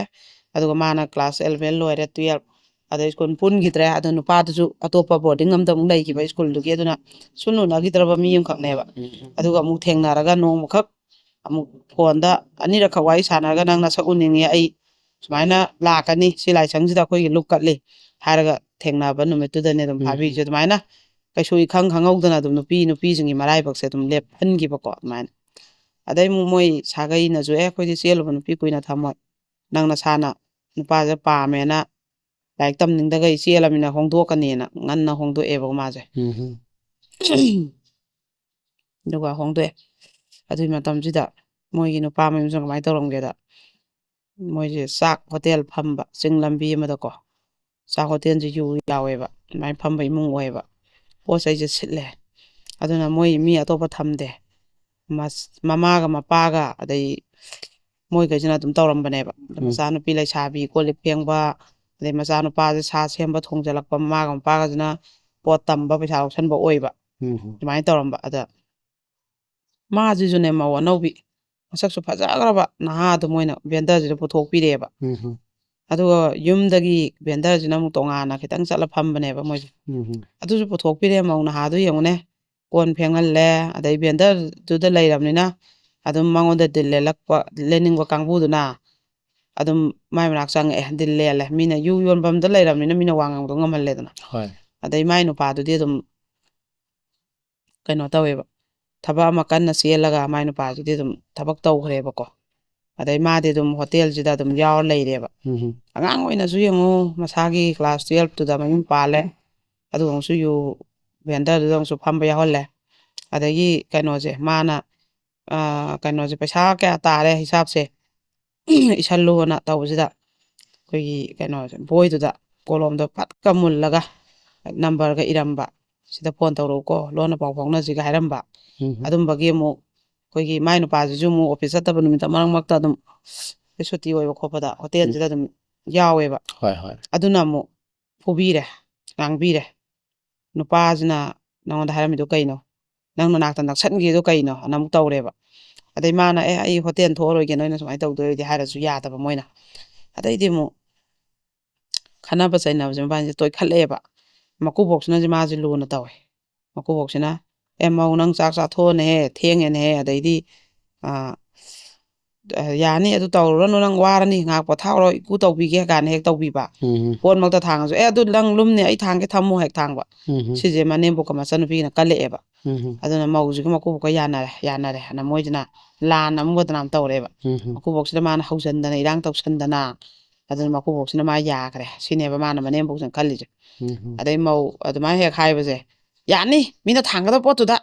ꯑꯗꯨꯒ ꯃꯥꯅ class eleven ꯂꯣꯏꯔꯦ, twelve, ꯑꯗꯩ ꯁ꯭ꯀꯨꯜ ꯄꯨꯟꯈꯤꯗ꯭ꯔꯦ꯫ ꯑꯗꯣ ꯅꯨꯄꯥꯗꯨꯁꯨ ꯑꯇꯣꯞꯄ boarding ꯑꯝꯗ ꯑꯃꯨꯛ ꯂꯩꯈꯤꯕ ꯁ꯭ꯀꯨꯜꯗꯨꯒꯤ, ꯑꯗꯨꯅ ꯁꯨꯡꯎ ꯎꯅꯈꯤꯗ꯭ꯔꯕ ꯃꯤ ꯑꯃꯈꯛꯅꯦꯕ꯫ ꯑꯗꯨꯒ ꯑꯃꯨꯛ ꯊꯦꯡꯅꯔꯒ ꯅꯣꯡꯃꯈꯛ ꯑꯃꯨꯛ ꯐꯣꯟꯗ ꯑꯅꯤꯔꯛꯈꯛ ꯋꯥꯔꯤ ꯁꯥꯟꯅꯔꯒ, "ꯅꯪ ꯅꯁꯛ ꯎꯅꯤꯡꯉꯦ, ꯑꯩ ꯁꯨꯃꯥꯏꯅ ꯂꯥꯛꯀꯅꯤ, ꯁꯤ ꯂꯥꯏꯁꯪꯁꯤꯗ ꯑꯩꯈꯣꯏꯒꯤ ꯂꯨꯞ ꯀꯠꯂꯤ" ꯍꯥꯏꯔꯒ ꯊꯦꯡꯅꯕ ꯅꯨꯃꯤꯠꯇꯨꯗꯅꯦ ꯑꯗꯨꯝ ꯎꯝ, ꯎꯝ, ꯐꯥꯕꯤꯔꯤꯁꯦ꯫ ꯎꯝ꯫ ꯑꯗꯨꯃꯥꯏꯅ ꯀꯩꯁꯨ ꯏꯈꯪ ꯈꯪꯍꯧꯗꯅ ꯑꯗꯨꯝ ꯅꯨꯄꯤ, ꯅꯨꯄꯤꯁꯤꯡꯒꯤ ꯃꯔꯥꯏꯕꯛꯁꯦ ꯑꯗꯨꯝ ꯂꯦꯞꯍꯟꯈꯤꯕꯀꯣ꯫ ꯑꯗꯨꯃꯥꯏꯅ ꯑꯗꯩ ꯑꯃꯨꯛ ꯃꯣꯏ ꯁꯥꯒꯩꯅꯁꯨ, "ꯑꯦ, ꯑꯩꯈꯣꯏꯗꯤ ꯆꯦꯜꯂꯨꯕ ꯅꯨꯄꯤ ꯀꯨꯏꯅ ꯊꯝꯃꯣꯏ, ꯅꯪ ꯅꯁꯥꯅ ꯅꯨꯄꯥꯁꯦ ꯄꯥꯝꯃꯦꯅ ꯂꯥꯏꯔꯤꯛ ꯇꯝꯅꯤꯡꯗꯒꯩ ꯆꯦꯜꯂꯃꯤꯅ ꯍꯣꯡꯗꯣꯛꯀꯅꯤꯅ" ꯉꯟꯅ ꯍꯣꯡꯗꯣꯛꯑꯦꯕ ꯃꯥꯁꯦ꯫ ꯎꯝ꯫ ꯑꯗꯨꯒ ꯍꯣꯡꯗꯣꯛꯑꯦ꯫ ꯑꯗꯨꯒꯤ ꯃꯇꯝꯁꯤꯗ ꯃꯣꯏꯒꯤ ꯅꯨꯄꯥ ꯃꯌꯨꯝꯁꯤꯅ ꯀꯃꯥꯏꯅ ꯇꯧꯔꯝꯒꯦꯗ, ꯃꯣꯏꯁꯦ ꯆꯥꯛ ꯍꯣꯇꯦꯜ ꯐꯝꯕ ꯆꯤꯡ ꯂꯝꯕꯤ ꯑꯃꯗꯀꯣ, ꯆꯥꯛ ꯍꯣꯇꯦꯜꯁꯦ ꯌꯨ ꯌꯥꯎꯋꯦꯕ, ꯑꯗꯨꯃꯥꯏꯅ ꯐꯝꯕ ꯏꯃꯨꯡ ꯑꯣꯏꯕ꯫ ꯄꯣꯠ ꯆꯩꯁꯦ ꯁꯤꯠꯂꯦ꯫ ꯑꯗꯨꯅ ꯃꯣꯏ ꯃꯤ ꯑꯇꯣꯞꯄ ꯊꯝꯗꯦ꯫ ꯃꯁ-, ꯃꯃꯥꯒ ꯃꯄꯥꯒ ꯑꯗꯩ ꯃꯣꯏꯈꯩꯁꯤꯅ ꯑꯗꯨꯝ ꯇꯧꯔꯝꯕꯅꯦꯕ꯫ ꯑꯗ ꯎꯝ꯫ ꯃꯆꯥꯅꯨꯄꯤ ꯂꯩꯁꯥꯕꯤ ꯀꯣꯜ ꯂꯤꯛ ꯐꯦꯡꯕ, ꯑꯗꯩ ꯃꯆꯥꯅꯨꯄꯥꯁꯦ ꯁꯥ ꯁꯦꯝꯕ ꯊꯣꯡꯖꯜꯂꯛꯄ, ꯃꯃꯥꯒ ꯃꯄꯥꯒꯁꯤꯅ ꯄꯣꯠ ꯇꯝꯕ, ꯄꯩꯁꯥ ꯂꯧꯁꯟꯕ ꯑꯣꯏꯕ꯫ ꯎꯝ꯫ ꯑꯗꯨꯃꯥꯏꯅ ꯇꯧꯔꯝꯕ꯫ ꯑꯗ ꯃꯥꯁꯤꯁꯨꯅꯦ ꯃꯧ ꯑꯅꯧꯕꯤ, ꯃꯁꯛꯁꯨ ꯐꯖꯈ꯭ꯔꯕ ꯅꯍꯥꯗꯣ ꯃꯣꯏꯅ vendorꯁꯤꯗ ꯄꯨꯊꯣꯛꯄꯤꯔꯛꯑꯦꯕ꯫ ꯎꯝ꯫ ꯑꯗꯨꯒ ꯌꯨꯝꯗꯒꯤ vendorꯁꯤꯅ ꯑꯃꯨꯛ ꯇꯣꯉꯥꯟꯅ ꯈꯤꯇꯪ ꯆꯠꯂ ꯐꯝꯕꯅꯦꯕ ꯃꯣꯏꯁꯦ꯫ ꯎꯝ꯫ ꯑꯗꯨꯁꯨ ꯄꯨꯊꯣꯛꯄꯤꯔꯛꯑꯦ, ꯃꯧ ꯅꯍꯥꯗꯣ ꯌꯦꯡꯉꯨꯅꯦ꯫ ꯀꯣꯟ ꯐꯦꯡꯍꯜꯂꯦ, ꯑꯗꯩ vendorꯗꯨꯗ ꯂꯩꯔꯕꯅꯤꯅ ꯑꯗꯨꯝ ꯃꯉꯣꯟꯗ ꯗꯤꯜ ꯂꯦꯜꯂꯛꯄ, ꯂꯦꯟꯅꯤꯡꯕ ꯀꯥꯡꯕꯨꯗꯨꯅ ꯑꯗꯨꯝ ꯃꯥꯏ ꯃꯅꯥꯛ ꯆꯪꯉꯛꯑꯦ, ꯗꯤꯜ ꯂꯦꯜꯂꯦ꯫ ꯃꯤꯅ ꯌꯨ ꯌꯣꯟꯐꯝꯗ ꯂꯩꯔꯕꯅꯤꯅ ꯃꯤꯅ ꯋꯥ ꯉꯥꯡꯕꯗꯣ ꯉꯝꯍꯜꯂꯦꯗꯅ꯫ ꯍꯣꯏ꯫ ꯑꯗꯩ ꯃꯥꯏ ꯅꯨꯄꯥꯗꯨꯗꯤ ꯑꯗꯨꯝ ꯀꯩꯅꯣ ꯇꯧꯋꯦꯕ, ꯊꯕꯛ ꯑꯃ ꯀꯟꯅ ꯆꯦꯜꯂꯒ ꯃꯥꯏ ꯅꯨꯄꯥꯁꯤꯗꯤ ꯑꯗꯨꯝ ꯊꯕꯛ ꯇꯧꯈ꯭ꯔꯦꯕꯀꯣ꯫ ꯑꯗꯩ ꯃꯥꯗꯤ ꯑꯗꯨꯝ ꯍꯣꯇꯦꯜꯁꯤꯗ ꯑꯗꯨꯝ ꯌꯥꯎꯔ ꯂꯩꯔꯦꯕ꯫ ꯎꯝ꯫ ꯑꯉꯥꯡ ꯑꯣꯏꯅꯁꯨ ꯌꯦꯡꯉꯨ, ꯃꯁꯥꯒꯤ class twelveꯇꯨꯗ ꯃꯌꯨꯝ ꯄꯥꯜꯂꯦ, ꯑꯗꯨꯒ ꯑꯃꯨꯛꯁꯨ ꯌꯨ vendorꯗꯨꯗ ꯑꯃꯨꯛꯁꯨ ꯐꯝꯕ ꯌꯥꯎꯍꯜꯂꯦ꯫ ꯑꯗꯒꯤ ꯀꯩꯅꯣꯁꯦ, ꯃꯥꯅ, ꯑꯥ, ꯀꯩꯅꯣꯁꯦ, ꯄꯩꯁꯥ ꯀꯌꯥ ꯇꯥꯔꯦ ꯍꯤꯁꯥꯞꯁꯦ ꯏꯁꯜꯂꯨꯅ ꯇꯧꯕꯁꯤꯗ, ꯑꯩꯈꯣꯏꯒꯤ ꯀꯩꯅꯣꯁꯦ, ꯕꯣꯏꯗꯨꯗ ꯀꯣꯂꯣꯝꯗꯣ ꯐꯠꯀ ꯃꯨꯜꯂꯒ numberꯒ ꯏꯔꯝꯕ, "ꯁꯤꯗ phone ꯇꯧꯔꯛꯎꯀꯣ, ꯂꯣꯟꯅ ꯄꯥꯎ ꯐꯥꯎꯅꯁꯤꯒ" ꯍꯥꯏꯔꯝꯕ꯫ ꯎꯝ꯫ ꯑꯗꯨꯝꯕꯒꯤ ꯑꯃꯨꯛ ꯑꯩꯈꯣꯏꯒꯤ ꯃꯥꯏ ꯅꯨꯄꯥꯁꯤꯁꯨ ꯑꯃꯨꯛ office ꯆꯠꯇꯕ ꯅꯨꯃꯤꯠꯇ ꯃꯔꯛ ꯃꯔꯛꯇ ꯑꯗꯨꯝ ꯑꯩꯈꯣꯏ ꯁꯨꯇꯤ ꯑꯣꯏꯕ ꯈꯣꯠꯄꯗ ꯎꯝ꯫ ꯍꯣꯇꯦꯜꯁꯤꯗ ꯑꯗꯨꯝ ꯌꯥꯎꯋꯦꯕ꯫ ꯍꯣꯏ, ꯍꯣꯏ꯫ ꯑꯗꯨꯅ ꯑꯃꯨꯛ ꯐꯨꯕꯤꯔꯦ, ꯉꯥꯡꯕꯤꯔꯦ꯫ "ꯅꯨꯄꯥꯁꯤꯅ ꯅꯉꯣꯟꯗ ꯍꯥꯏꯔꯝꯃꯤꯗꯣ ꯀꯩꯅꯣ? ꯅꯪ ꯅꯅꯥꯛꯇ ꯅꯛꯁꯟꯒ꯭ꯔꯤꯗꯣ ꯀꯩꯅꯣ?" ꯑꯅ ꯑꯃꯨꯛ ꯇꯧꯔꯦꯕ꯫ ꯑꯗꯩ ꯃꯥꯅ, "ꯑꯦ, ꯑꯩ ꯍꯣꯇꯦꯜ ꯊꯣꯛꯑꯔꯣꯏꯒꯦ, ꯅꯣꯏꯅ ꯁꯨꯃꯥꯏꯅ ꯇꯧꯗꯣꯏ ꯑꯣꯏꯔꯗꯤ" ꯍꯥꯏꯔꯁꯨ ꯌꯥꯗꯕ ꯃꯣꯏꯅ꯫ ꯑꯗꯩꯗꯤ ꯑꯃꯨꯛ ꯈꯠꯅꯕ ꯆꯩꯅꯕꯁꯦ ꯃꯕꯥꯅꯤꯁꯦ ꯇꯣꯏꯈꯠꯂꯛꯑꯦꯕ꯫ ꯃꯀꯨꯕꯣꯛꯁꯤꯅꯁꯦ ꯃꯥꯁꯦ ꯂꯨꯅ ꯇꯧꯋꯦ꯫ ꯃꯀꯨꯕꯣꯛꯁꯤꯅ, "ꯑꯦ ꯃꯧ, ꯅꯪ ꯆꯥꯛ ꯆꯥꯊꯣꯛꯑꯅꯦꯍꯦ, ꯊꯦꯡꯉꯦꯅꯦꯍꯦ, ꯑꯗꯩꯗꯤ ꯑ, ꯑ, ꯌꯥꯅꯤ, ꯑꯗꯨ ꯇꯧꯔꯨꯔꯅꯨ, ꯅꯪ ꯋꯥꯔꯅꯤ, ꯉꯥꯏꯍꯥꯛ ꯄꯣꯊꯥꯎꯔꯣ, ꯏꯀꯨ ꯇꯧꯕꯤꯒꯦ" ꯀꯥꯏꯅ ꯍꯦꯛ ꯇꯧꯕꯤꯕ꯫ ꯎꯝ. ꯄꯣꯠꯃꯛꯇ ꯊꯥꯡꯉꯁꯨ, "ꯑꯦ ꯑꯗꯨ ꯅꯪ ꯂꯨꯝꯅꯤ, ꯑꯩ ꯊꯥꯡꯒꯦ, ꯊꯝꯃꯨ" ꯍꯦꯛ ꯊꯥꯡꯕ꯫ ꯎꯝ. ꯁꯤꯁꯦ ꯃꯅꯦꯝꯕꯣꯛꯀ ꯃꯆꯟꯅꯨꯄꯤꯒꯅ ꯀꯜꯂꯛꯑꯦꯕ꯫ ꯎꯝ. ꯑꯗꯨꯅ ꯃꯧꯁꯤꯒ ꯃꯀꯨꯕꯣꯛꯀ ꯌꯥꯅꯔꯦ, ꯌꯥꯅꯔꯦ ꯍꯥꯏꯅ ꯃꯣꯏꯁꯤꯅ ꯂꯥꯟ ꯑꯃ ꯕꯗꯅꯥꯝ ꯇꯧꯔꯦꯕ꯫ ꯎꯝ. ꯃꯀꯨꯕꯣꯛꯁꯤꯗ ꯃꯥꯅ ꯍꯧꯖꯟꯗꯅ, ꯏꯔꯥꯡ ꯇꯧꯁꯟꯗꯅ, ꯑꯗꯨꯅ ꯃꯀꯨꯕꯣꯛꯁꯤꯅ ꯃꯥ ꯌꯥꯈ꯭ꯔꯦ ꯁꯤꯅꯦꯕ ꯃꯥꯅ ꯃꯅꯦꯝꯕꯣꯛꯁꯤꯅ ꯈꯜꯂꯤꯁꯦ꯫ ꯎꯝ. ꯑꯗꯩ ꯃꯧ ꯑꯗꯨꯃꯥꯏꯅ ꯍꯦꯛ ꯍꯥꯏꯕꯁꯦ, "ꯌꯥꯅꯤ, ꯃꯤꯅ ꯊꯥꯡꯒꯗꯕ ꯄꯣꯠꯇꯨꯗ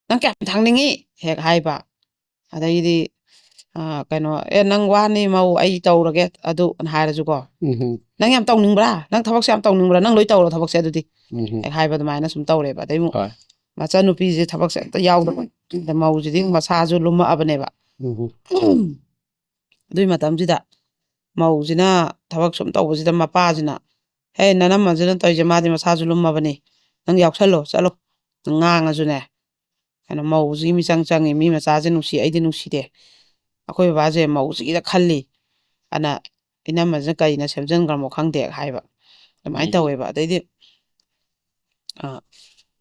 ꯅꯪ ꯀꯌꯥꯝ ꯊꯥꯡꯅꯤꯡꯉꯤ?" ꯍꯦꯛ ꯍꯥꯏꯕ꯫ ꯑꯗꯩꯗꯤ ꯑ, ꯀꯩꯅꯣ, "ꯑꯦ ꯅꯪ ꯋꯥꯅꯤ ꯃꯧ, ꯑꯩ ꯇꯧꯔꯒꯦ ꯑꯗꯨ" ꯍꯥꯏꯔꯁꯨꯀꯣ, ꯎꯝ. "ꯅꯪ ꯌꯥꯝ ꯇꯧꯅꯤꯡꯕ꯭ꯔꯥ? ꯅꯪ ꯊꯕꯛꯁꯦ ꯌꯥꯝ ꯇꯧꯅꯤꯡꯕ꯭ꯔꯥ? ꯅꯪ ꯂꯣꯏ ꯇꯧꯔꯣ ꯊꯕꯛꯁꯦ ꯑꯗꯨꯗꯤ" ꯎꯝ. ꯍꯦꯛ ꯍꯥꯏꯕ ꯑꯗꯨꯃꯥꯏꯅ ꯁꯨꯝ ꯇꯧꯔꯦꯕ꯫ ꯑꯗꯩ ꯑꯃꯨꯛ ꯍꯣꯏ. ꯃꯆꯟꯅꯨꯄꯤꯁꯦ ꯊꯕꯛꯁꯦ ꯑꯝꯇ ꯌꯥꯎꯗꯕ, ꯑꯗ ꯃꯧꯁꯤꯗꯤ ꯃꯁꯥꯁꯨ ꯂꯨꯝꯃꯛꯑꯕꯅꯦꯕ꯫ ꯎꯝ. ꯑꯗꯨꯏ ꯃꯇꯝꯁꯤꯗ ꯃꯧꯁꯤꯅ ꯊꯕꯛ ꯁꯨꯝ ꯇꯧꯕꯁꯤꯗ ꯃꯄꯥꯁꯤꯅ, "ꯍꯦ, ꯅꯅꯝꯃꯁꯤꯅ ꯇꯧꯔꯤꯁꯦ, ꯃꯥꯗꯤ ꯃꯁꯥꯁꯨ ꯂꯨꯝꯃꯕꯅꯤ, ꯅꯪ ꯌꯥꯎꯁꯜꯂꯣ, ꯆꯠꯂꯣ", ꯉꯥꯡꯉꯁꯨꯅꯦ, ꯀꯩꯅꯣ, ꯃꯧꯁꯤꯒꯤ ꯃꯤꯆꯪ ꯆꯪꯉꯤ, "ꯃꯤ ꯃꯆꯥꯁꯦ ꯅꯨꯡꯁꯤ, ꯑꯩꯗꯤ ꯅꯨꯡꯁꯤꯗꯦ, ꯑꯩꯈꯣꯏ ꯕꯕꯥꯁꯦ ꯃꯧꯁꯤꯒꯤꯗ ꯈꯜꯂꯤ" ꯑꯅ, "ꯏꯅꯝꯃꯁꯤꯅ ꯀꯔꯤꯅ ꯁꯦꯝꯖꯤꯟꯈ꯭ꯔꯃꯣ ꯈꯪꯗꯦ" ꯍꯥꯏꯕ꯫ ꯑꯗꯨꯃꯥꯏꯅ ꯎꯝ. ꯇꯧꯋꯦꯕ꯫ ꯑꯗꯩꯗꯤ ꯑ,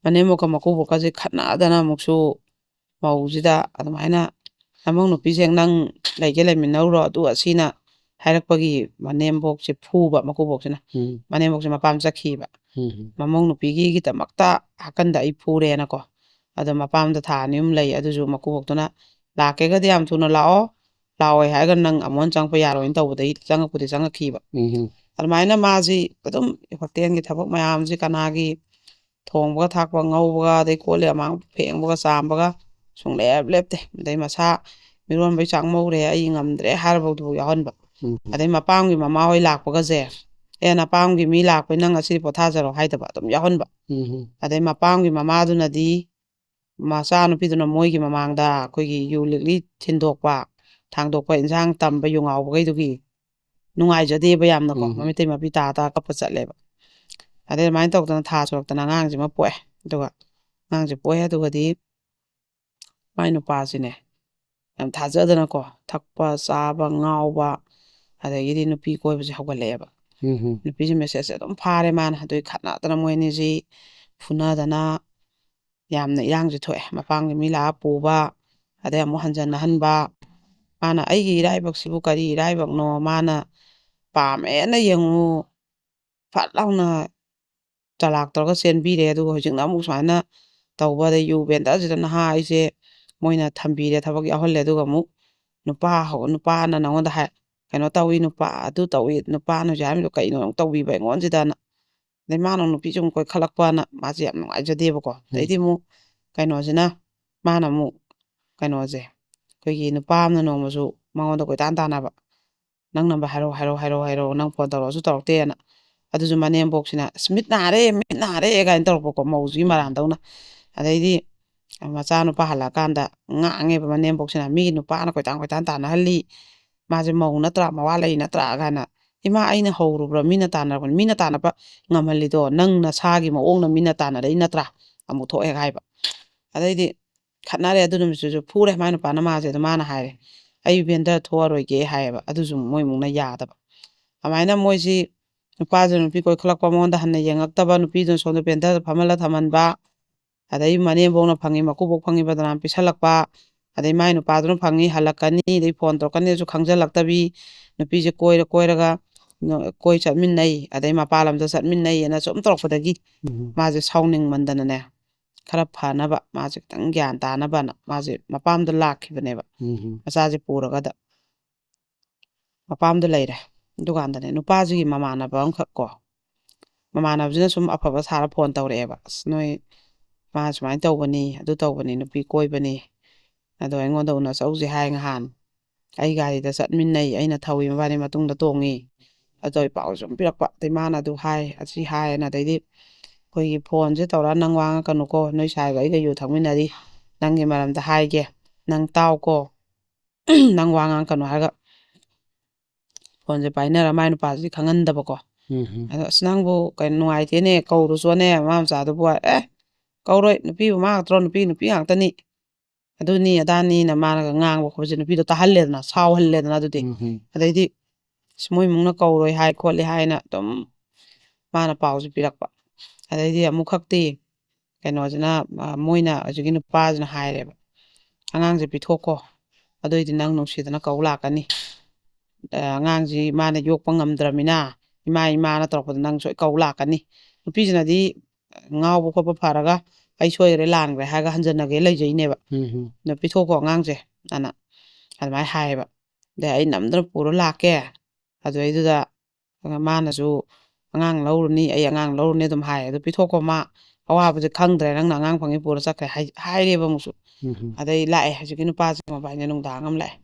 ꯃꯅꯦꯝꯕꯣꯛꯀ ꯃꯀꯨꯕꯣꯛꯀꯁꯦ ꯈꯠꯅꯗꯅ ꯑꯃꯨꯛꯁꯨ ꯃꯧꯁꯤꯗ ꯑꯗꯨꯃꯥꯏꯅ, "ꯅꯃꯧ ꯅꯨꯄꯤꯁꯦ ꯅꯪ ꯂꯩꯒꯦ ꯂꯩꯃꯤꯟꯅꯧꯔꯣ" ꯑꯗꯨ ꯑꯁꯤꯅ ꯍꯥꯏꯔꯛꯄꯒꯤ ꯃꯅꯦꯝꯕꯣꯛꯁꯦ ꯐꯨꯕ ꯃꯀꯨꯕꯣꯛꯁꯤꯅ꯫ ꯎꯝ. ꯃꯅꯦꯝꯕꯣꯛꯁꯦ ꯃꯄꯥꯝ ꯆꯠꯈꯤꯕ꯫ ꯎꯝ. "ꯃꯃꯧ ꯅꯨꯄꯤꯒꯤꯗꯃꯛꯇ ꯍꯥꯀꯟꯗ ꯑꯩ ꯐꯨꯔꯦꯅꯀꯣ꯫ ꯑꯗꯣ ꯃꯄꯥꯝꯗ ꯊꯥ ꯑꯅꯤ ꯑꯍꯨꯝ ꯂꯩ, ꯑꯗꯨꯁꯨ ꯃꯀꯨꯕꯣꯛꯇꯨꯅ, "ꯂꯥꯛꯀꯦꯒꯗꯤ ꯌꯥꯝ ꯊꯨꯅ ꯂꯥꯛꯑꯣ, ꯂꯥꯛꯑꯣꯏ ꯍꯥꯏꯔꯒ ꯅꯪ ꯑꯃꯨꯛ ꯍꯟꯅ ꯆꯪꯉꯛꯄ ꯌꯥꯔꯣꯏꯅ" ꯇꯧꯕꯗꯒꯤ ꯆꯪꯉꯛꯄꯨꯗꯤ ꯆꯪꯉꯛꯈꯤꯕ꯫ ꯎꯝ. ꯑꯗꯨꯃꯥꯏꯅ ꯃꯥꯁꯤ ꯑꯗꯨꯝ ꯍꯣꯇꯦꯜꯒꯤ ꯊꯕꯛ ꯃꯌꯥꯝꯁꯤ, ꯀꯅꯥꯒꯤ ꯊꯣꯡꯕꯒ ꯊꯥꯛꯄ, ꯉꯧꯕꯒ, ꯑꯗꯩ ꯀꯣꯜ ꯂꯤꯛ ꯑꯃꯥꯡ ꯐꯦꯡꯕꯒ ꯆꯥꯝꯕꯒ ꯁꯨꯡꯂꯦꯞ ꯂꯦꯞꯇꯦ꯫ ꯑꯗꯩ ꯃꯁꯥ ꯃꯤꯔꯣꯟꯕꯩ ꯆꯥꯛ ꯃꯧꯔꯦ, ꯑꯩ ꯉꯝꯗ꯭ꯔꯦ ꯍꯥꯏꯔꯐꯥꯎꯗꯨꯐꯥꯎ ꯌꯥꯎꯍꯟꯕ꯫ ꯎꯝ. ꯑꯗꯩ ꯃꯄꯥꯝꯒꯤ ꯃꯃꯥ ꯍꯣꯏ ꯂꯥꯛꯄꯒꯁꯦ, "ꯑꯦ ꯅꯄꯥꯝꯒꯤ ꯃꯤ ꯂꯥꯛꯄꯩ ꯅꯪ ꯉꯁꯤꯗꯤ ꯄꯣꯊꯥꯖꯔꯣ" ꯍꯥꯏꯗꯕ, ꯑꯗꯨꯝ ꯌꯥꯎꯍꯟꯕ꯫ ꯎꯝ. ꯑꯗꯩ ꯃꯄꯥꯝꯒꯤ ꯃꯃꯥꯗꯨꯅꯗꯤ ꯃꯆꯥꯅꯨꯄꯤꯗꯨꯅ ꯃꯣꯏꯒꯤ ꯃꯃꯥꯡꯗ ꯑꯩꯈꯣꯏꯒꯤ ꯌꯨ ꯂꯤꯛꯂꯤ ꯊꯤꯟꯗꯣꯛꯄ, ꯊꯥꯡꯗꯣꯛꯄ, ꯏꯟꯁꯥꯡ ꯇꯝꯕ, ꯌꯨ ꯉꯥꯎꯕꯈꯩꯗꯨꯒꯤ ꯅꯨꯡꯉꯥꯏꯖꯗꯦꯕ ꯌꯥꯝꯅꯀꯣ꯫ ꯎꯝ. ꯃꯃꯤꯠꯇꯩ ꯃꯄꯤ ꯇꯥ ꯇꯥ ꯀꯞꯄ ꯆꯠꯂꯦꯕ꯫ ꯑꯗꯩ ꯑꯗꯨꯃꯥꯏꯅ ꯇꯧꯗꯅ ꯊꯥ ꯁꯨꯔꯛꯇꯅ ꯑꯉꯥꯡꯁꯤꯃ ꯄꯣꯛꯑꯦ꯫ ꯑꯗꯨꯒ ꯑꯉꯥꯡꯁꯦ ꯄꯣꯛꯑꯦ, ꯑꯗꯨꯒꯗꯤ ꯃꯥꯏ ꯅꯨꯄꯥꯁꯤꯅꯦ ꯌꯥꯝ ꯊꯥꯖꯗꯅꯀꯣ, ꯊꯛꯄ ꯆꯥꯕ ꯉꯥꯎꯕ, ꯑꯗꯒꯤꯗꯤ ꯅꯨꯄꯤ ꯀꯣꯏꯕꯁꯦ ꯍꯧꯒꯠꯂꯛꯑꯦꯕ꯫ ꯎꯝ ꯍꯝ꯫ ꯅꯨꯄꯤꯁꯦ ꯃꯦꯁꯦꯖꯁꯦ ꯑꯗꯨꯝ ꯐꯥꯔꯦ ꯃꯥꯅ꯫ ꯑꯗꯨꯒꯤ ꯈꯠꯅꯗꯅ ꯃꯣꯏ ꯑꯅꯤꯁꯤ ꯐꯨꯅꯗꯅ ꯌꯥꯝꯅ ꯏꯔꯥꯡꯁꯦ ꯊꯣꯛꯑꯦ꯫ ꯃꯄꯥꯝꯒꯤ ꯃꯤ ꯂꯥꯛꯑ ꯄꯨꯕ, ꯑꯗꯩ ꯑꯃꯨꯛ ꯍꯟꯖꯟꯅꯍꯟꯕ꯫ ꯃꯥꯅ "ꯑꯩꯒꯤ ꯏꯔꯥꯏꯕꯛꯁꯤꯕꯨ ꯀꯔꯤ ꯏꯔꯥꯏꯕꯛꯅꯣ? ꯃꯥꯅ ꯄꯥꯝꯃꯦꯅ ꯌꯦꯡꯉꯨ, ꯐꯠ ꯂꯥꯎꯅ ꯆꯂꯥꯛ ꯇꯧꯔꯒ ꯆꯦꯟꯕꯤꯔꯦ꯫ ꯑꯗꯨꯒ ꯍꯧꯖꯤꯛꯅ ꯑꯃꯨꯛ ꯁꯨꯃꯥꯏꯅ ꯇꯧꯕ, ꯑꯗꯩ ꯌꯨ ꯕꯦꯟꯗꯔꯁꯤꯗ ꯅꯍꯥ ꯑꯩꯁꯦ ꯃꯣꯏꯅ ꯊꯝꯕꯤꯔꯦ, ꯊꯕꯛ ꯌꯥꯎꯍꯜꯂꯦ꯫ ꯑꯗꯨꯒ ꯑꯃꯨꯛ ꯅꯨꯄꯥ ꯍꯧ-, ꯅꯨꯄꯥꯅ ꯅꯉꯣꯟꯗ ꯍꯥꯏ, ꯀꯩꯅꯣ ꯇꯧꯏ, ꯅꯨꯄꯥ ꯑꯗꯨ ꯇꯧꯏ, ꯅꯨꯄꯥꯅ ꯍꯧꯖꯤꯛ ꯍꯥꯏꯔꯝꯃꯤꯗꯣ ꯀꯩꯅꯣ ꯑꯃꯨꯛ ꯇꯧꯕꯤꯕ ꯑꯩꯉꯣꯟꯁꯤꯗꯅ"꯫ ꯑꯗꯩ ꯃꯥꯅ ꯑꯃꯨꯛ ꯅꯨꯄꯤꯁꯦ ꯑꯃꯨꯛ ꯀꯣꯏꯈꯠꯂꯛꯄꯅ ꯃꯥꯁꯦ ꯌꯥꯝ ꯅꯨꯡꯉꯥꯏꯖꯗꯦꯕꯀꯣ꯫ ꯎꯝ꯫ ꯑꯗꯩꯗꯤ ꯑꯃꯨꯛ ꯀꯩꯅꯣꯁꯤꯅ, ꯃꯥꯅ ꯑꯃꯨꯛ ꯀꯩꯅꯣꯁꯦ, ꯑꯩꯈꯣꯏꯒꯤ ꯅꯨꯄꯥ ꯑꯃꯅ ꯅꯣꯡꯃꯁꯨ ꯃꯉꯣꯟꯗ ꯀꯣꯏꯇꯥꯟ ꯇꯥꯟꯅꯕ, "ꯅꯪ ꯅꯝꯕꯔ ꯍꯥꯏꯔꯛꯑꯣ, ꯍꯥꯏꯔꯛꯑꯣ, ꯍꯥꯏꯔꯛꯑꯣ, ꯅꯪ ꯐꯣꯟ ꯇꯧꯔꯛꯑꯁꯨ ꯇꯧꯔꯛꯇꯦꯅ"꯫ ꯑꯗꯨꯁꯨ ꯃꯅꯦꯝꯕꯣꯛꯁꯤꯅ, "ꯑꯁ, ꯃꯤꯠ ꯅꯥꯔꯦ, ꯃꯤꯠ ꯅꯥꯔꯦ" ꯀꯥꯏꯅ ꯇꯧꯔꯛꯄꯀꯣ, ꯃꯧꯁꯤꯒꯤ ꯃꯔꯥꯟꯗꯧꯅ꯫ ꯑꯗꯩꯗꯤ ꯃꯆꯥꯅꯨꯄꯥ ꯍꯜꯂꯛꯑꯀꯥꯟꯗ ꯉꯥꯡꯉꯦꯕ ꯃꯅꯦꯝꯕꯣꯛꯁꯤꯅ, "ꯃꯤꯒꯤ ꯅꯨꯄꯥꯅ ꯀꯣꯏꯇꯥꯟ ꯀꯣꯏꯇꯥꯟ ꯇꯥꯟꯅꯍꯜꯂꯤ, ꯃꯥꯁꯦ ꯃꯧ ꯅꯠꯇ꯭ꯔꯥ, ꯃꯋꯥ ꯂꯩ ꯅꯠꯇ꯭ꯔꯥ?" ꯀꯥꯏꯅ꯫ "ꯏꯃꯥ, ꯑꯩꯅ ꯍꯧꯔꯨꯕ꯭ꯔꯥ? ꯃꯤꯅ ꯇꯥꯟꯅꯔꯛꯄꯅꯤ, ꯃꯤꯅ ꯇꯥꯟꯅꯕ ꯉꯝꯍꯜꯂꯤꯗꯣ ꯅꯪ ꯅꯁꯥꯒꯤ ꯃꯑꯣꯡꯅ ꯃꯤꯅ ꯇꯥꯟꯅꯔꯛꯏ ꯅꯠꯇ꯭ꯔꯥ?" ꯑꯃꯨꯛ ꯊꯣꯛꯑꯦ ꯍꯥꯏꯕ꯫ ꯑꯗꯩꯗꯤ ꯈꯠꯅꯔꯦ꯫ ꯑꯗꯨ ꯅꯨꯃꯤꯠꯇꯨꯁꯨ ꯐꯨꯔꯦ ꯃꯥꯏ ꯅꯨꯄꯥꯅ ꯃꯥꯁꯦ꯫ ꯑꯗꯨ ꯃꯥꯅ ꯍꯥꯏꯔꯦ, "ꯑꯩ ꯕꯦꯟꯗꯔ ꯊꯣꯛꯑꯔꯣꯏꯒꯦ" ꯍꯥꯏꯌꯦꯕ꯫ ꯑꯗꯨꯁꯨ ꯃꯣꯏ ꯏꯃꯨꯡꯅ ꯌꯥꯗꯕ꯫ ꯑꯗꯨꯃꯥꯏꯅ ꯃꯣꯏꯁꯤ ꯅꯨꯄꯥꯁꯨ ꯅꯨꯄꯤ ꯀꯣꯏꯈꯠꯂꯛꯄ, ꯃꯉꯣꯟꯗ ꯍꯟꯅ ꯌꯦꯡꯉꯛꯇꯕ, ꯅꯨꯄꯤꯗꯨꯅ ꯁꯣꯝꯗ ꯕꯦꯟꯗꯔꯗ ꯐꯝꯍꯜꯂ ꯊꯝꯍꯟꯕ, ꯑꯗꯩ ꯃꯅꯦꯝꯕꯣꯛꯅ ꯐꯪꯉꯤ, ꯃꯀꯨꯕꯣꯛ ꯐꯪꯉꯤ, ꯕꯗꯅꯥꯝ ꯄꯤꯁꯜꯂꯛꯄ, ꯑꯗꯩ ꯃꯥꯏ ꯅꯨꯄꯥꯗꯨꯅ ꯐꯪꯉꯤ, ꯍꯜꯂꯛꯀꯅꯤ, ꯑꯗꯩ ꯐꯣꯟ ꯇꯧꯔꯛꯀꯅꯤꯁꯨ ꯈꯪꯖꯜꯂꯛꯇꯕꯤ, ꯅꯨꯄꯤꯁꯦ ꯀꯣꯏꯔ ꯀꯣꯏꯔꯒ ꯅ-, ꯀꯣꯏ ꯆꯠꯃꯤꯟꯅꯩ, ꯑꯗꯩ ꯃꯄꯥꯟ ꯂꯝꯗ ꯆꯠꯃꯤꯟꯅꯩ ꯑꯅ ꯁꯨꯝ ꯇꯧꯔꯛꯄꯗꯒꯤ ꯎꯝ꯫ ꯃꯥꯁꯦ ꯁꯥꯎꯅꯤꯡꯃꯟꯗꯅꯅꯦ, ꯈꯔ ꯐꯅꯕ, ꯃꯥꯁꯦ ꯈꯤꯇꯪ ꯒ꯭ꯌꯥꯟ ꯇꯥꯅꯕꯅ ꯃꯥꯁꯦ ꯃꯄꯥꯝꯗ ꯂꯥꯛꯈꯤꯕꯅꯦꯕ, ꯎꯝ꯫ ꯃꯆꯥꯁꯦ ꯄꯨꯔꯒꯗ꯫ ꯃꯄꯥꯝꯗ ꯂꯩꯔꯦ꯫ ꯑꯗꯨꯀꯥꯟꯗꯅꯦ ꯅꯨꯄꯥꯁꯤꯒꯤ ꯃꯃꯥꯟꯅꯕ ꯑꯃꯈꯛ ꯀꯣ, ꯃꯃꯥꯟꯅꯕꯁꯤꯅ ꯁꯨꯝ ꯑꯐꯕ ꯁꯥꯔ ꯐꯣꯟ ꯇꯧꯔꯛꯑꯦꯕ, "ꯑꯁ, ꯅꯣꯏ ꯃꯥ ꯁꯨꯃꯥꯏꯅ ꯇꯧꯕꯅꯤ, ꯑꯗꯨ ꯇꯧꯕꯅꯤ, ꯅꯨꯄꯤ ꯀꯣꯏꯕꯅꯤ, ꯑꯗꯣ ꯑꯩꯉꯣꯟꯗ ꯎꯅ ꯆꯧꯁꯦ ꯍꯥꯏ ꯉꯍꯥꯟ, ꯑꯩ ꯒꯥꯔꯤꯗ ꯆꯠꯃꯤꯟꯅꯩ, ꯑꯩꯅ ꯊꯧꯏ, ꯃꯕꯥꯅꯤ ꯃꯇꯨꯡꯗ ꯇꯣꯡꯉꯤ", ꯑꯗꯣ ꯑꯩ ꯄꯥꯎ ꯁꯨꯝ ꯄꯤꯔꯛꯄ꯫ ꯑꯗꯩ ꯃꯥꯅ ꯑꯗꯨ ꯍꯥꯏ, ꯑꯁꯤ ꯍꯥꯏꯌꯦꯅ꯫ ꯑꯗꯩꯗꯤ ꯑꯩꯈꯣꯏꯒꯤ ꯐꯣꯟꯁꯦ ꯇꯧꯔ, "ꯅꯪ ꯋꯥ ꯉꯥꯡꯉꯛꯀꯅꯨꯀꯣ, ꯅꯣꯏ ꯁꯥꯏꯒ ꯑꯩꯒ ꯌꯨ ꯊꯛꯃꯤꯟꯅꯔꯤ, ꯅꯪꯒꯤ ꯃꯔꯝꯗ ꯍꯥꯏꯒꯦ, ꯅꯪ ꯇꯥꯎꯀꯣ, ꯅꯪ ꯋꯥ ꯉꯥꯡꯉꯛꯀꯅꯨ" ꯍꯥꯏꯔꯒ ꯐꯣꯟꯁꯦ ꯄꯥꯏꯅꯔ ꯃꯥꯏ ꯅꯨꯄꯥꯁꯤꯗꯤ ꯈꯪꯍꯟꯗꯕꯀꯣ꯫ ꯎꯝ ꯍꯝ꯫ ꯑꯗꯣ, "ꯑꯁ, ꯅꯪꯕꯨ ꯀꯩꯅꯣ ꯅꯨꯡꯉꯥꯏꯇꯦꯅꯦ, ꯀꯧꯔꯨꯆꯣꯅꯦ, ꯃꯃꯥ ꯃꯆꯥꯗꯨꯕꯨ", ꯍꯥꯏ꯫ "ꯑꯦ, ꯀꯧꯔꯣꯏ, ꯅꯨꯄꯤꯕꯨ ꯃꯥ ꯈꯛꯇ꯭ꯔꯣ, ꯅꯨꯄꯤ, ꯅꯨꯄꯤ ꯉꯥꯛꯇꯅꯤ, ꯑꯗꯨꯅꯤ ꯑꯗꯥꯅꯤꯅ" ꯃꯥꯅꯒ ꯉꯥꯡꯕ ꯈꯣꯠꯄꯁꯦ ꯅꯨꯄꯤꯗꯣ ꯇꯥꯍꯜꯂꯦꯗꯅ, ꯁꯥꯎꯍꯜꯂꯦꯗꯅ꯫ ꯑꯗꯨꯗꯤ ꯎꯝ ꯍꯝ꯫ ꯑꯗꯩꯗꯤ "ꯑꯁ, ꯃꯣꯏ ꯏꯃꯨꯡꯅ ꯀꯧꯔꯣꯏ ꯍꯥꯏ ꯈꯣꯠꯂꯤ" ꯍꯥꯏꯅ ꯑꯗꯨꯝ ꯃꯥꯅ ꯄꯥꯎꯁꯦ ꯄꯤꯔꯛꯄ꯫ ꯑꯗꯩꯗꯤ ꯑꯃꯨꯛꯈꯛꯇꯤ ꯀꯩꯅꯣꯁꯤꯅ, ꯑ, ꯃꯣꯏꯅ, ꯍꯧꯖꯤꯛꯀꯤ ꯅꯨꯄꯥꯁꯤꯅ ꯍꯥꯏꯔꯦꯕ, "ꯑꯉꯥꯡꯁꯦ ꯄꯤꯊꯣꯛꯈꯣ, ꯑꯗꯨꯑꯣꯏꯗꯤ ꯅꯪ ꯅꯨꯡꯁꯤꯗꯅ ꯀꯧ ꯂꯥꯛꯀꯅꯤ꯫ ꯑ, ꯑꯉꯥꯡꯁꯤ ꯃꯥꯅ ꯌꯣꯛꯄ ꯉꯝꯗ꯭ꯔꯃꯤꯅ ꯏꯃꯥ ꯏꯃꯥꯅ ꯇꯧꯔꯛꯄꯗ ꯅꯪ ꯁꯣꯏ ꯀꯧ ꯂꯥꯛꯀꯅꯤ"꯫ ꯅꯨꯄꯤꯁꯤꯅꯗꯤ ꯉꯥꯎꯕ ꯈꯣꯠꯄ ꯐꯔꯒ "ꯑꯩ ꯁꯣꯏꯈ꯭ꯔꯦ ꯂꯥꯟꯈ꯭ꯔꯦ" ꯍꯥꯏꯔꯒ ꯍꯟꯖꯟꯅꯒꯦ ꯂꯩꯖꯩꯅꯦꯕ꯫ ꯎꯝ ꯍꯝ꯫ "ꯑꯗꯣ ꯄꯤꯊꯣꯛꯈꯣ ꯑꯉꯥꯡꯁꯦ" ꯑꯅ ꯑꯗꯨꯃꯥꯏꯅ ꯍꯥꯏꯌꯦꯕ꯫ "ꯑꯗꯩ ꯑꯩ ꯅꯝꯗꯅ ꯄꯨꯔ ꯂꯥꯛꯀꯦ, ꯑꯗꯨꯗꯩꯗꯨꯗ ꯃꯥꯅꯁꯨ ꯑꯉꯥꯡ ꯂꯧꯔꯨꯅꯤ, ꯑꯩ ꯑꯉꯥꯡ ꯂꯧꯔꯨꯅꯤ ꯑꯗꯨꯝ ꯍꯥꯏ꯫ ꯑꯗꯨ ꯄꯤꯊꯣꯛꯈꯣ, ꯃꯥ ꯑꯋꯥꯕꯁꯦ ꯈꯪꯗ꯭ꯔꯦ, ꯅꯪꯅ ꯑꯉꯥꯡ ꯐꯪꯉꯤ ꯄꯨꯔ ꯆꯠꯈ꯭ꯔꯦ" ꯍꯥꯏ-, ꯍꯥꯏꯔꯦꯕ ꯑꯃꯨꯛꯁꯨ꯫ ꯎꯝ ꯍꯝ꯫ ꯑꯗꯩ ꯂꯥꯛꯑꯦ ꯍꯧꯖꯤꯛꯀꯤ ꯅꯨꯄꯥꯁꯦ, ꯃꯕꯥꯏꯅꯦ ꯅꯨꯡꯗꯥꯡ ꯑꯃ ꯂꯥꯛꯑꯦ꯫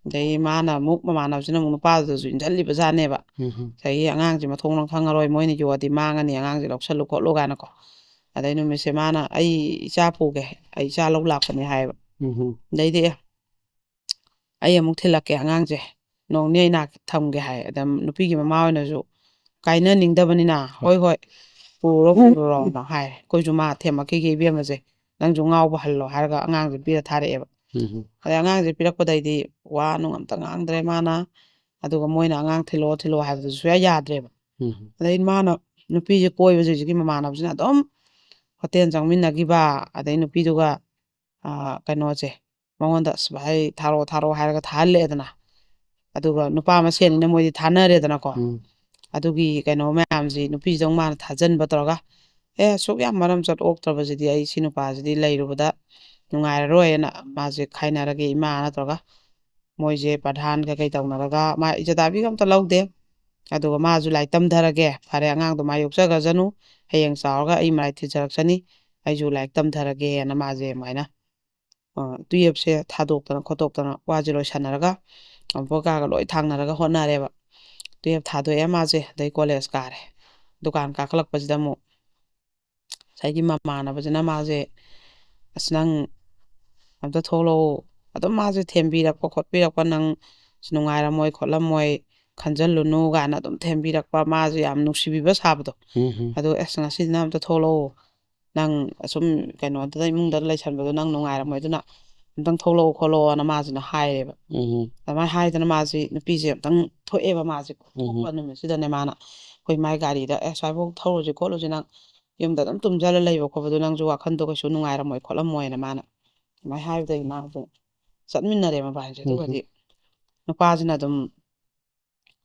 ꯑꯗꯩ ꯃꯥꯅ ꯑꯃꯨꯛ ꯃꯃꯥꯟꯅꯕꯁꯤꯅ ꯑꯃꯨꯛ ꯅꯨꯄꯥꯗꯨꯗꯁꯨ ꯏꯟꯁꯤꯜꯂꯤꯕ ꯖꯥꯠꯅꯦꯕ꯫ ꯎꯝ ꯍꯝ꯫ "ꯑꯗꯒꯤ ꯑꯉꯥꯡꯁꯦ ꯃꯊꯣꯡ ꯃꯔꯝ ꯈꯪꯉꯔꯣꯏ, ꯃꯣꯏꯅ ꯌꯣꯛꯑꯗꯤ ꯃꯥꯡꯉꯅꯤ, ꯑꯉꯥꯡꯁꯦ ꯂꯧꯁꯜꯂꯨ ꯈꯣꯠꯂꯨ" ꯀꯥꯏꯅꯀꯣ꯫ ꯑꯗꯩ ꯅꯨꯃꯤꯠꯁꯦ ꯃꯥꯅ "ꯑꯩ ꯏꯆꯥ ꯄꯨꯒꯦ, ꯑꯩ ꯏꯆꯥ ꯂꯧ ꯂꯥꯛꯄꯅꯦ" ꯍꯥꯏꯌꯦꯕ꯫ ꯎꯝ ꯍꯝ꯫ ꯑꯗꯩꯗꯤ "ꯑꯦ, ꯑꯩ ꯑꯃꯨꯛ ꯊꯤꯜꯂꯛꯀꯦ ꯑꯉꯥꯡꯁꯦ, ꯅꯣꯡ ꯅꯤꯅꯤ ꯑꯩ ꯅꯥꯛꯇ ꯊꯝꯒꯦ" ꯍꯥꯏ꯫ ꯑꯗ ꯅꯨꯄꯤꯒꯤ ꯃꯃꯥ ꯍꯣꯏꯅꯁꯨ ꯀꯥꯏꯅꯅꯤꯡꯗꯕꯅꯤꯅ, "ꯍꯣꯏ ꯍꯣꯏ, ꯄꯨꯔꯣ ꯄꯨꯔꯣꯅ" ꯍꯥꯏ꯫ "ꯑꯩꯈꯣꯏꯁꯨ ꯃꯥ ꯊꯦꯝꯃꯛꯈꯤꯒꯦ ꯏꯕꯦꯝꯃꯁꯦ, ꯅꯪꯁꯨ ꯉꯥꯎꯕ ꯍꯜꯂꯣ" ꯍꯥꯏꯔꯒ ꯑꯉꯥꯡꯁꯦ ꯄꯤꯔ ꯊꯥꯔꯛꯑꯦꯕ꯫ ꯎꯝ ꯍꯝ꯫ ꯑꯗꯩ ꯑꯉꯥꯡꯁꯦ ꯄꯤꯔꯛꯄꯗꯩꯗꯤ ꯋꯥ ꯅꯨꯡ ꯑꯝꯇ ꯉꯥꯡꯗ꯭ꯔꯦ ꯃꯥꯅ꯫ ꯑꯗꯨꯒ ꯃꯣꯏꯅ ꯑꯉꯥꯡ "ꯊꯤꯜꯂꯛꯑꯣ ꯊꯤꯜꯂꯛꯑꯣ" ꯍꯥꯏꯕꯗꯨꯁꯨ ꯁꯨꯡꯌꯥ ꯌꯥꯗ꯭ꯔꯦꯕ꯫ ꯎꯝ ꯍꯝ꯫ ꯑꯗꯩ ꯃꯥꯅ ꯅꯨꯄꯤꯁꯦ ꯀꯣꯏꯕꯁꯦ ꯍꯧꯖꯤꯛꯀꯤ ꯃꯃꯥꯟꯅꯕꯁꯤꯅ ꯑꯗꯨꯝ ꯍꯣꯇꯦꯜ ꯆꯪꯃꯤꯟꯅꯈꯤꯕ, ꯑꯗꯩ ꯅꯨꯄꯤꯗꯨꯒ, ꯑ, ꯀꯩꯅꯣꯁꯦ, ꯃꯉꯣꯟꯗ "ꯑꯁ ꯚꯥꯏ, ꯊꯥꯔꯛꯑꯣ ꯊꯥꯔꯛꯑꯣ" ꯍꯥꯏꯔꯒ ꯊꯥꯍꯜꯂꯛꯑꯦꯗꯅ꯫ ꯑꯗꯨꯒ ꯅꯨꯄꯥ ꯃꯁꯦꯟꯅꯤꯅ ꯃꯣꯏꯗꯤ ꯊꯥꯅꯔꯦꯗꯅꯀꯣ꯫ ꯎꯝ꯫ ꯑꯗꯨꯒꯤ ꯀꯩꯅꯣ ꯃꯌꯥꯝꯁꯤ ꯅꯨꯄꯤꯁꯤꯗ ꯑꯃꯨꯛ ꯃꯥꯅ ꯊꯥꯖꯟꯕ ꯇꯧꯔꯒ, "ꯑꯦ, ꯑꯁꯨꯛ ꯌꯥꯝ ꯃꯔꯝ ꯆꯠ ꯑꯣꯛꯇ꯭ꯔꯕꯁꯤꯗꯤ ꯑꯩ ꯁꯤ ꯅꯨꯄꯥꯁꯤꯗꯤ ꯂꯩꯔꯨꯕꯗ ꯅꯨꯡꯉꯥꯏꯔꯔꯣꯏꯅ" ꯃꯥꯁꯦ ꯈꯥꯏꯅꯔꯒꯦ ꯏꯃꯥꯅ ꯇꯧꯔꯒ, ꯃꯣꯏꯁꯦ ꯄ꯭ꯔꯙꯥꯟ ꯀꯩꯀꯩ ꯇꯧꯅꯔꯒ, ꯃꯥ ꯏꯖꯗꯥꯕꯤꯒ ꯑꯝꯇ ꯂꯧꯗꯦ꯫ ꯑꯗꯨꯒ ꯃꯥꯁꯨ "ꯂꯥꯏꯔꯤꯛ ꯇꯝꯊꯔꯒꯦ, ꯐꯔꯦ, ꯑꯉꯥꯡꯗꯣ ꯃꯥ ꯌꯣꯛꯆꯈ꯭ꯔꯖꯅꯨ, ꯍꯌꯦꯡ ꯆꯥꯎꯔꯒ ꯑꯩ ꯃꯔꯥꯏ ꯊꯤꯖꯔꯛꯆꯅꯤ, ꯑꯩꯁꯨ ꯂꯥꯏꯔꯤꯛ ꯇꯝꯊꯔꯒꯦꯅ" ꯃꯥꯁꯦ ꯑꯗꯨꯃꯥꯏꯅ, ꯑ, ꯇꯨꯌꯦꯞꯁꯦ ꯊꯥꯗꯣꯛꯇꯅ ꯈꯣꯠꯇꯣꯛꯇꯅ ꯋꯥꯁꯦ ꯂꯣꯏꯁꯟꯅꯔꯒ, ꯑꯃꯨꯛ ꯀꯥꯒ ꯂꯣꯏ ꯊꯥꯡꯅꯔꯒ ꯍꯣꯠꯅꯔꯦꯕ꯫ ꯇꯨꯌꯦꯞ ꯊꯥꯗꯣꯛꯑꯦ ꯃꯥꯁꯦ, ꯑꯗꯩ ꯀꯣꯂꯦꯖ ꯀꯥꯔꯦ꯫ ꯗꯨꯀꯥꯟ ꯀꯥꯈꯠꯂꯛꯄꯁꯤꯗ ꯑꯃꯨꯛ ꯉꯁꯥꯏꯒꯤ ꯃꯃꯥꯟꯅꯕꯁꯤꯅ ꯃꯥꯁꯦ, "ꯑꯁ, ꯅꯪ ꯑꯝꯇ ꯊꯣꯛꯂꯛꯑꯣ", ꯑꯗꯨꯝ ꯃꯥꯁꯦ ꯊꯦꯝꯕꯤꯔꯛꯄ ꯈꯣꯠꯄꯤꯔꯛꯄ, "ꯅꯪ ꯅꯨꯡꯉꯥꯏꯔꯝꯃꯣꯏ ꯈꯣꯠꯂꯝꯃꯣꯏ, ꯈꯟꯖꯜꯂꯨꯅꯨ" ꯀꯥꯏꯅ ꯑꯗꯨꯝ ꯊꯦꯝꯕꯤꯔꯛꯄ, ꯃꯥꯁꯦ ꯌꯥꯝ ꯅꯨꯡꯁꯤꯕꯤꯕ ꯁꯥꯕꯗꯣ꯫ ꯎꯝ ꯍꯝ꯫ ꯑꯗꯣ, "ꯑꯁ, ꯉꯁꯤꯗꯤ ꯅꯪ ꯑꯝꯇ ꯊꯣꯛꯂꯛꯑꯣ, ꯅꯪ ꯑꯁꯨꯝ ꯀꯩꯅꯣꯗꯨꯗ, ꯏꯃꯨꯡꯗ ꯂꯩꯁꯟꯕꯗꯣ ꯅꯪ ꯅꯨꯡꯉꯥꯏꯔꯝꯃꯣꯏ, ꯑꯗꯨꯅ "ꯑꯝꯇꯪ ꯊꯣꯛꯂꯛꯑꯣ ꯈꯣꯠꯂꯛꯑꯣꯅ" ꯃꯥꯁꯤꯅ ꯍꯥꯏꯔꯦꯕ꯫ ꯎꯝ ꯑꯗꯨꯃꯥꯏꯅ ꯍꯥꯏꯗꯅ ꯃꯥꯁꯤ, ꯅꯨꯄꯤꯁꯦ ꯑꯝꯇꯪ ꯊꯣꯛꯑꯦꯕ ꯃꯥꯁꯦ꯫ ꯎꯝ ꯊꯣꯛꯄ ꯅꯨꯃꯤꯠꯁꯤꯗꯅꯦ ꯃꯥꯅ ꯑꯩꯈꯣꯏ ꯃꯥꯏ ꯒꯥꯔꯤꯗ, "ꯑꯦ, ꯁ꯭ꯋꯥꯏꯐꯥꯎ ꯊꯧꯔꯨꯁꯤ ꯈꯣꯠꯂꯨꯁꯤ, ꯅꯪ ꯌꯨꯝꯗ ꯑꯗꯨꯝ ꯇꯨꯝꯖꯜꯂ ꯂꯩꯕ ꯈꯣꯠꯄꯗꯣ ꯅꯪꯁꯨ ꯋꯥꯈꯟꯗꯣ ꯀꯩꯁꯨ ꯅꯨꯡꯉꯥꯏꯔꯝꯃꯣꯏ ꯈꯣꯠꯂꯝꯃꯣꯏꯅ" ꯃꯥꯅ ꯑꯗꯨꯃꯥꯏꯅ ꯍꯥꯏꯕꯗꯒꯤ ꯃꯥꯁꯦ ꯆꯠꯃꯤꯟꯅꯔꯦ ꯃꯕꯥꯅꯤꯁꯦ꯫ ꯎꯝ ꯑꯗꯨꯒꯗꯤ ꯅꯨꯄꯥꯁꯤꯅ ꯑꯗꯨꯝ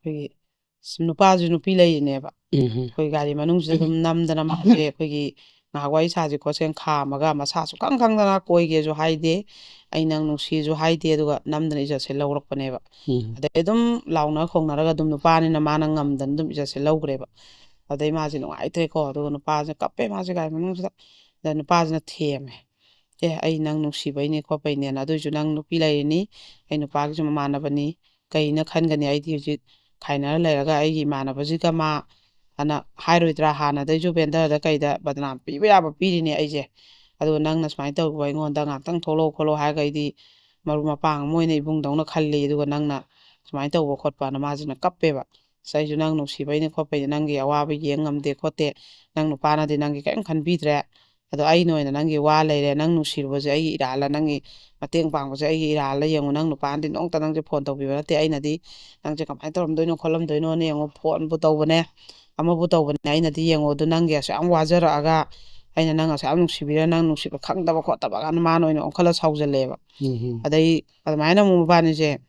ꯑꯩꯈꯣꯏꯒꯤ ꯁ-, ꯅꯨꯄꯥꯁꯨ ꯅꯨꯄꯤ ꯂꯩꯔꯤꯅꯦꯕ꯫ ꯎꯝ ꯑꯩꯈꯣꯏ ꯒꯥꯔꯤ ꯃꯅꯨꯡꯁꯤꯗ ꯑꯗꯨꯝ ꯅꯝꯗꯅ ꯃꯥꯁꯦ ꯑꯩꯈꯣꯏꯒꯤ ꯉꯥꯏꯍꯥꯛ ꯋꯥꯔꯤ ꯁꯥꯁꯤ ꯈꯣꯠꯁꯦꯅ ꯈꯥꯝꯃꯒ, ꯃꯁꯥ ꯁꯨꯛꯈꯪ ꯈꯪꯗꯅ, ꯀꯣꯏꯒꯦꯁꯨ ꯍꯥꯏꯗꯦ, "ꯑꯩ ꯅꯪ ꯅꯨꯡꯁꯤꯁꯨ" ꯍꯥꯏꯗꯦ, ꯑꯗꯨꯒ ꯅꯝꯗꯅ ꯏꯖꯠꯁꯦ ꯂꯧꯔꯛꯄꯅꯦꯕ꯫ ꯎꯝ ꯑꯗꯩ ꯑꯗꯨꯝ ꯂꯥꯎꯅ ꯈꯣꯡꯅꯔꯒ ꯑꯗꯨꯝ ꯅꯨꯄꯥꯅꯤꯅ ꯃꯥꯅ ꯉꯝꯗꯅ ꯑꯗꯨꯝ ꯏꯖꯠꯁꯦ ꯂꯧꯈ꯭ꯔꯦꯕ꯫ ꯑꯗꯩ ꯃꯥꯁꯦ ꯅꯨꯡꯉꯥꯏꯇ꯭ꯔꯦꯀꯣ꯫ ꯑꯗꯨꯒ ꯅꯨꯄꯥꯁꯦ ꯀꯞꯄꯦ, ꯃꯥꯁꯦ ꯒꯥꯔꯤ ꯃꯅꯨꯡꯁꯤꯗ꯫ ꯑꯗ ꯅꯨꯄꯥꯁꯤꯅ ꯊꯦꯝꯃꯦ, "ꯑꯦ, ꯑꯩ ꯅꯪ ꯅꯨꯡꯁꯤꯕꯩꯅꯦ ꯈꯣꯠꯄꯩꯅꯦꯅ, ꯑꯗꯨꯏꯁꯨ ꯅꯪ ꯅꯨꯄꯤ ꯂꯩꯔꯤꯅꯤ, ꯑꯩ ꯅꯨꯄꯥꯒꯤꯁꯨ ꯃꯃꯥꯟꯅꯕꯅꯤ, ꯀꯩꯅ ꯈꯟꯒꯅꯤ? ꯑꯩꯗꯤ ꯍꯧꯖꯤꯛ ꯈꯥꯏꯅꯔ ꯂꯩꯔꯒ ꯑꯩꯒꯤ ꯏꯃꯥꯟꯅꯕꯁꯤꯒ ꯃꯥ ꯑꯅ ꯍꯥꯏꯔꯣꯏꯗ꯭ꯔꯥ? ꯍꯥꯟꯅꯗꯩꯁꯨ ꯕꯦꯟꯗꯔꯗ ꯀꯩꯗ ꯕꯗꯅꯥꯝ ꯄꯤꯕ ꯌꯥꯕ ꯄꯤꯔꯤꯅꯦ ꯑꯩꯁꯦ꯫ ꯑꯗꯨꯒ ꯅꯪꯅ ꯁꯨꯃꯥꯏꯅ ꯇꯧꯕ ꯑꯩꯉꯣꯟꯗ ꯉꯥꯛꯇꯪ ꯊꯣꯛꯂꯛꯑꯣ ꯈꯣꯠꯂꯣ ꯍꯥꯏꯔꯒ ꯑꯩꯗꯤ ꯃꯔꯨꯞ ꯃꯄꯥꯡ ꯑꯃ ꯑꯣꯏꯅ ꯏꯕꯨꯡꯗꯧꯅ ꯈꯜꯂꯤ, ꯑꯗꯨꯒ ꯅꯪꯅ ꯁꯨꯃꯥꯏꯅ ꯇꯧꯕ ꯈꯣꯠꯄꯅ" ꯃꯥꯁꯤꯅ ꯀꯞꯄꯦꯕ꯫ "ꯑꯁ, ꯑꯩꯁꯨ ꯅꯪ ꯅꯨꯡꯁꯤꯕꯩꯅꯦ ꯈꯣꯠꯄꯩꯅꯦ, ꯅꯪꯒꯤ ꯑꯋꯥꯕ ꯌꯦꯡ ꯉꯝꯗꯦ ꯈꯣꯠꯇꯦ, ꯅꯪ ꯅꯨꯄꯥꯅꯗꯤ ꯅꯪꯒꯤ ꯀꯔꯤꯝ ꯈꯟꯕꯤꯗ꯭ꯔꯦ, ꯑꯗꯣ ꯑꯩꯅ ꯑꯣꯏꯅ ꯅꯪꯒꯤ ꯋꯥ ꯂꯩꯔꯦ, ꯅꯪ ꯅꯨꯡꯁꯤꯔꯨꯕꯁꯦ ꯑꯩꯒꯤ ꯏꯔꯥꯜꯂ, ꯅꯪꯒꯤ ꯃꯇꯦꯡ ꯄꯥꯡꯕꯁꯦ ꯑꯩꯒꯤ ꯏꯔꯥꯜꯂ ꯌꯦꯡꯉꯨ, ꯅꯪ ꯅꯨꯄꯥꯅꯗꯤ ꯅꯣꯡꯇ ꯅꯪꯁꯦ ꯐꯣꯟ ꯇꯧꯕꯤꯕ ꯅꯠꯇꯦ, ꯑꯩꯅꯗꯤ ꯅꯪꯁꯦ ꯀꯃꯥꯏꯅ ꯇꯧꯔꯝꯗꯣꯏꯅꯣ ꯈꯣꯠꯂꯝꯗꯣꯏꯅꯣꯅ ꯌꯦꯡꯉꯨ, ꯐꯣꯟꯕꯨ ꯇꯧꯕꯅꯦ, ꯑꯃꯕꯨ ꯇꯧꯕꯅꯦ, ꯑꯩꯅꯗꯤ ꯌꯦꯡꯉꯣ, ꯑꯗꯨ ꯅꯪꯒꯤ ꯑꯁꯨꯛ ꯌꯥꯝ ꯋꯥꯖꯔꯛꯑꯒ ꯑꯩꯅ ꯅꯪ ꯑꯁꯨꯛ ꯌꯥꯝ ꯅꯨꯡꯁꯤꯕꯤꯔ ꯅꯪ ꯅꯨꯡꯁꯤꯕ ꯈꯪꯗꯕ ꯈꯣꯠꯇꯕ" ꯀꯥꯏꯅ ꯃꯥꯅ ꯑꯣꯏꯅ ꯑꯣꯟꯈꯠꯂ ꯁꯥꯎꯖꯜꯂꯦꯕ꯫ ꯎꯝ ꯑꯗꯩ ꯑꯗꯨꯃꯥꯏꯅ ꯑꯃꯨꯛ ꯃꯕꯥꯅꯤꯁꯦ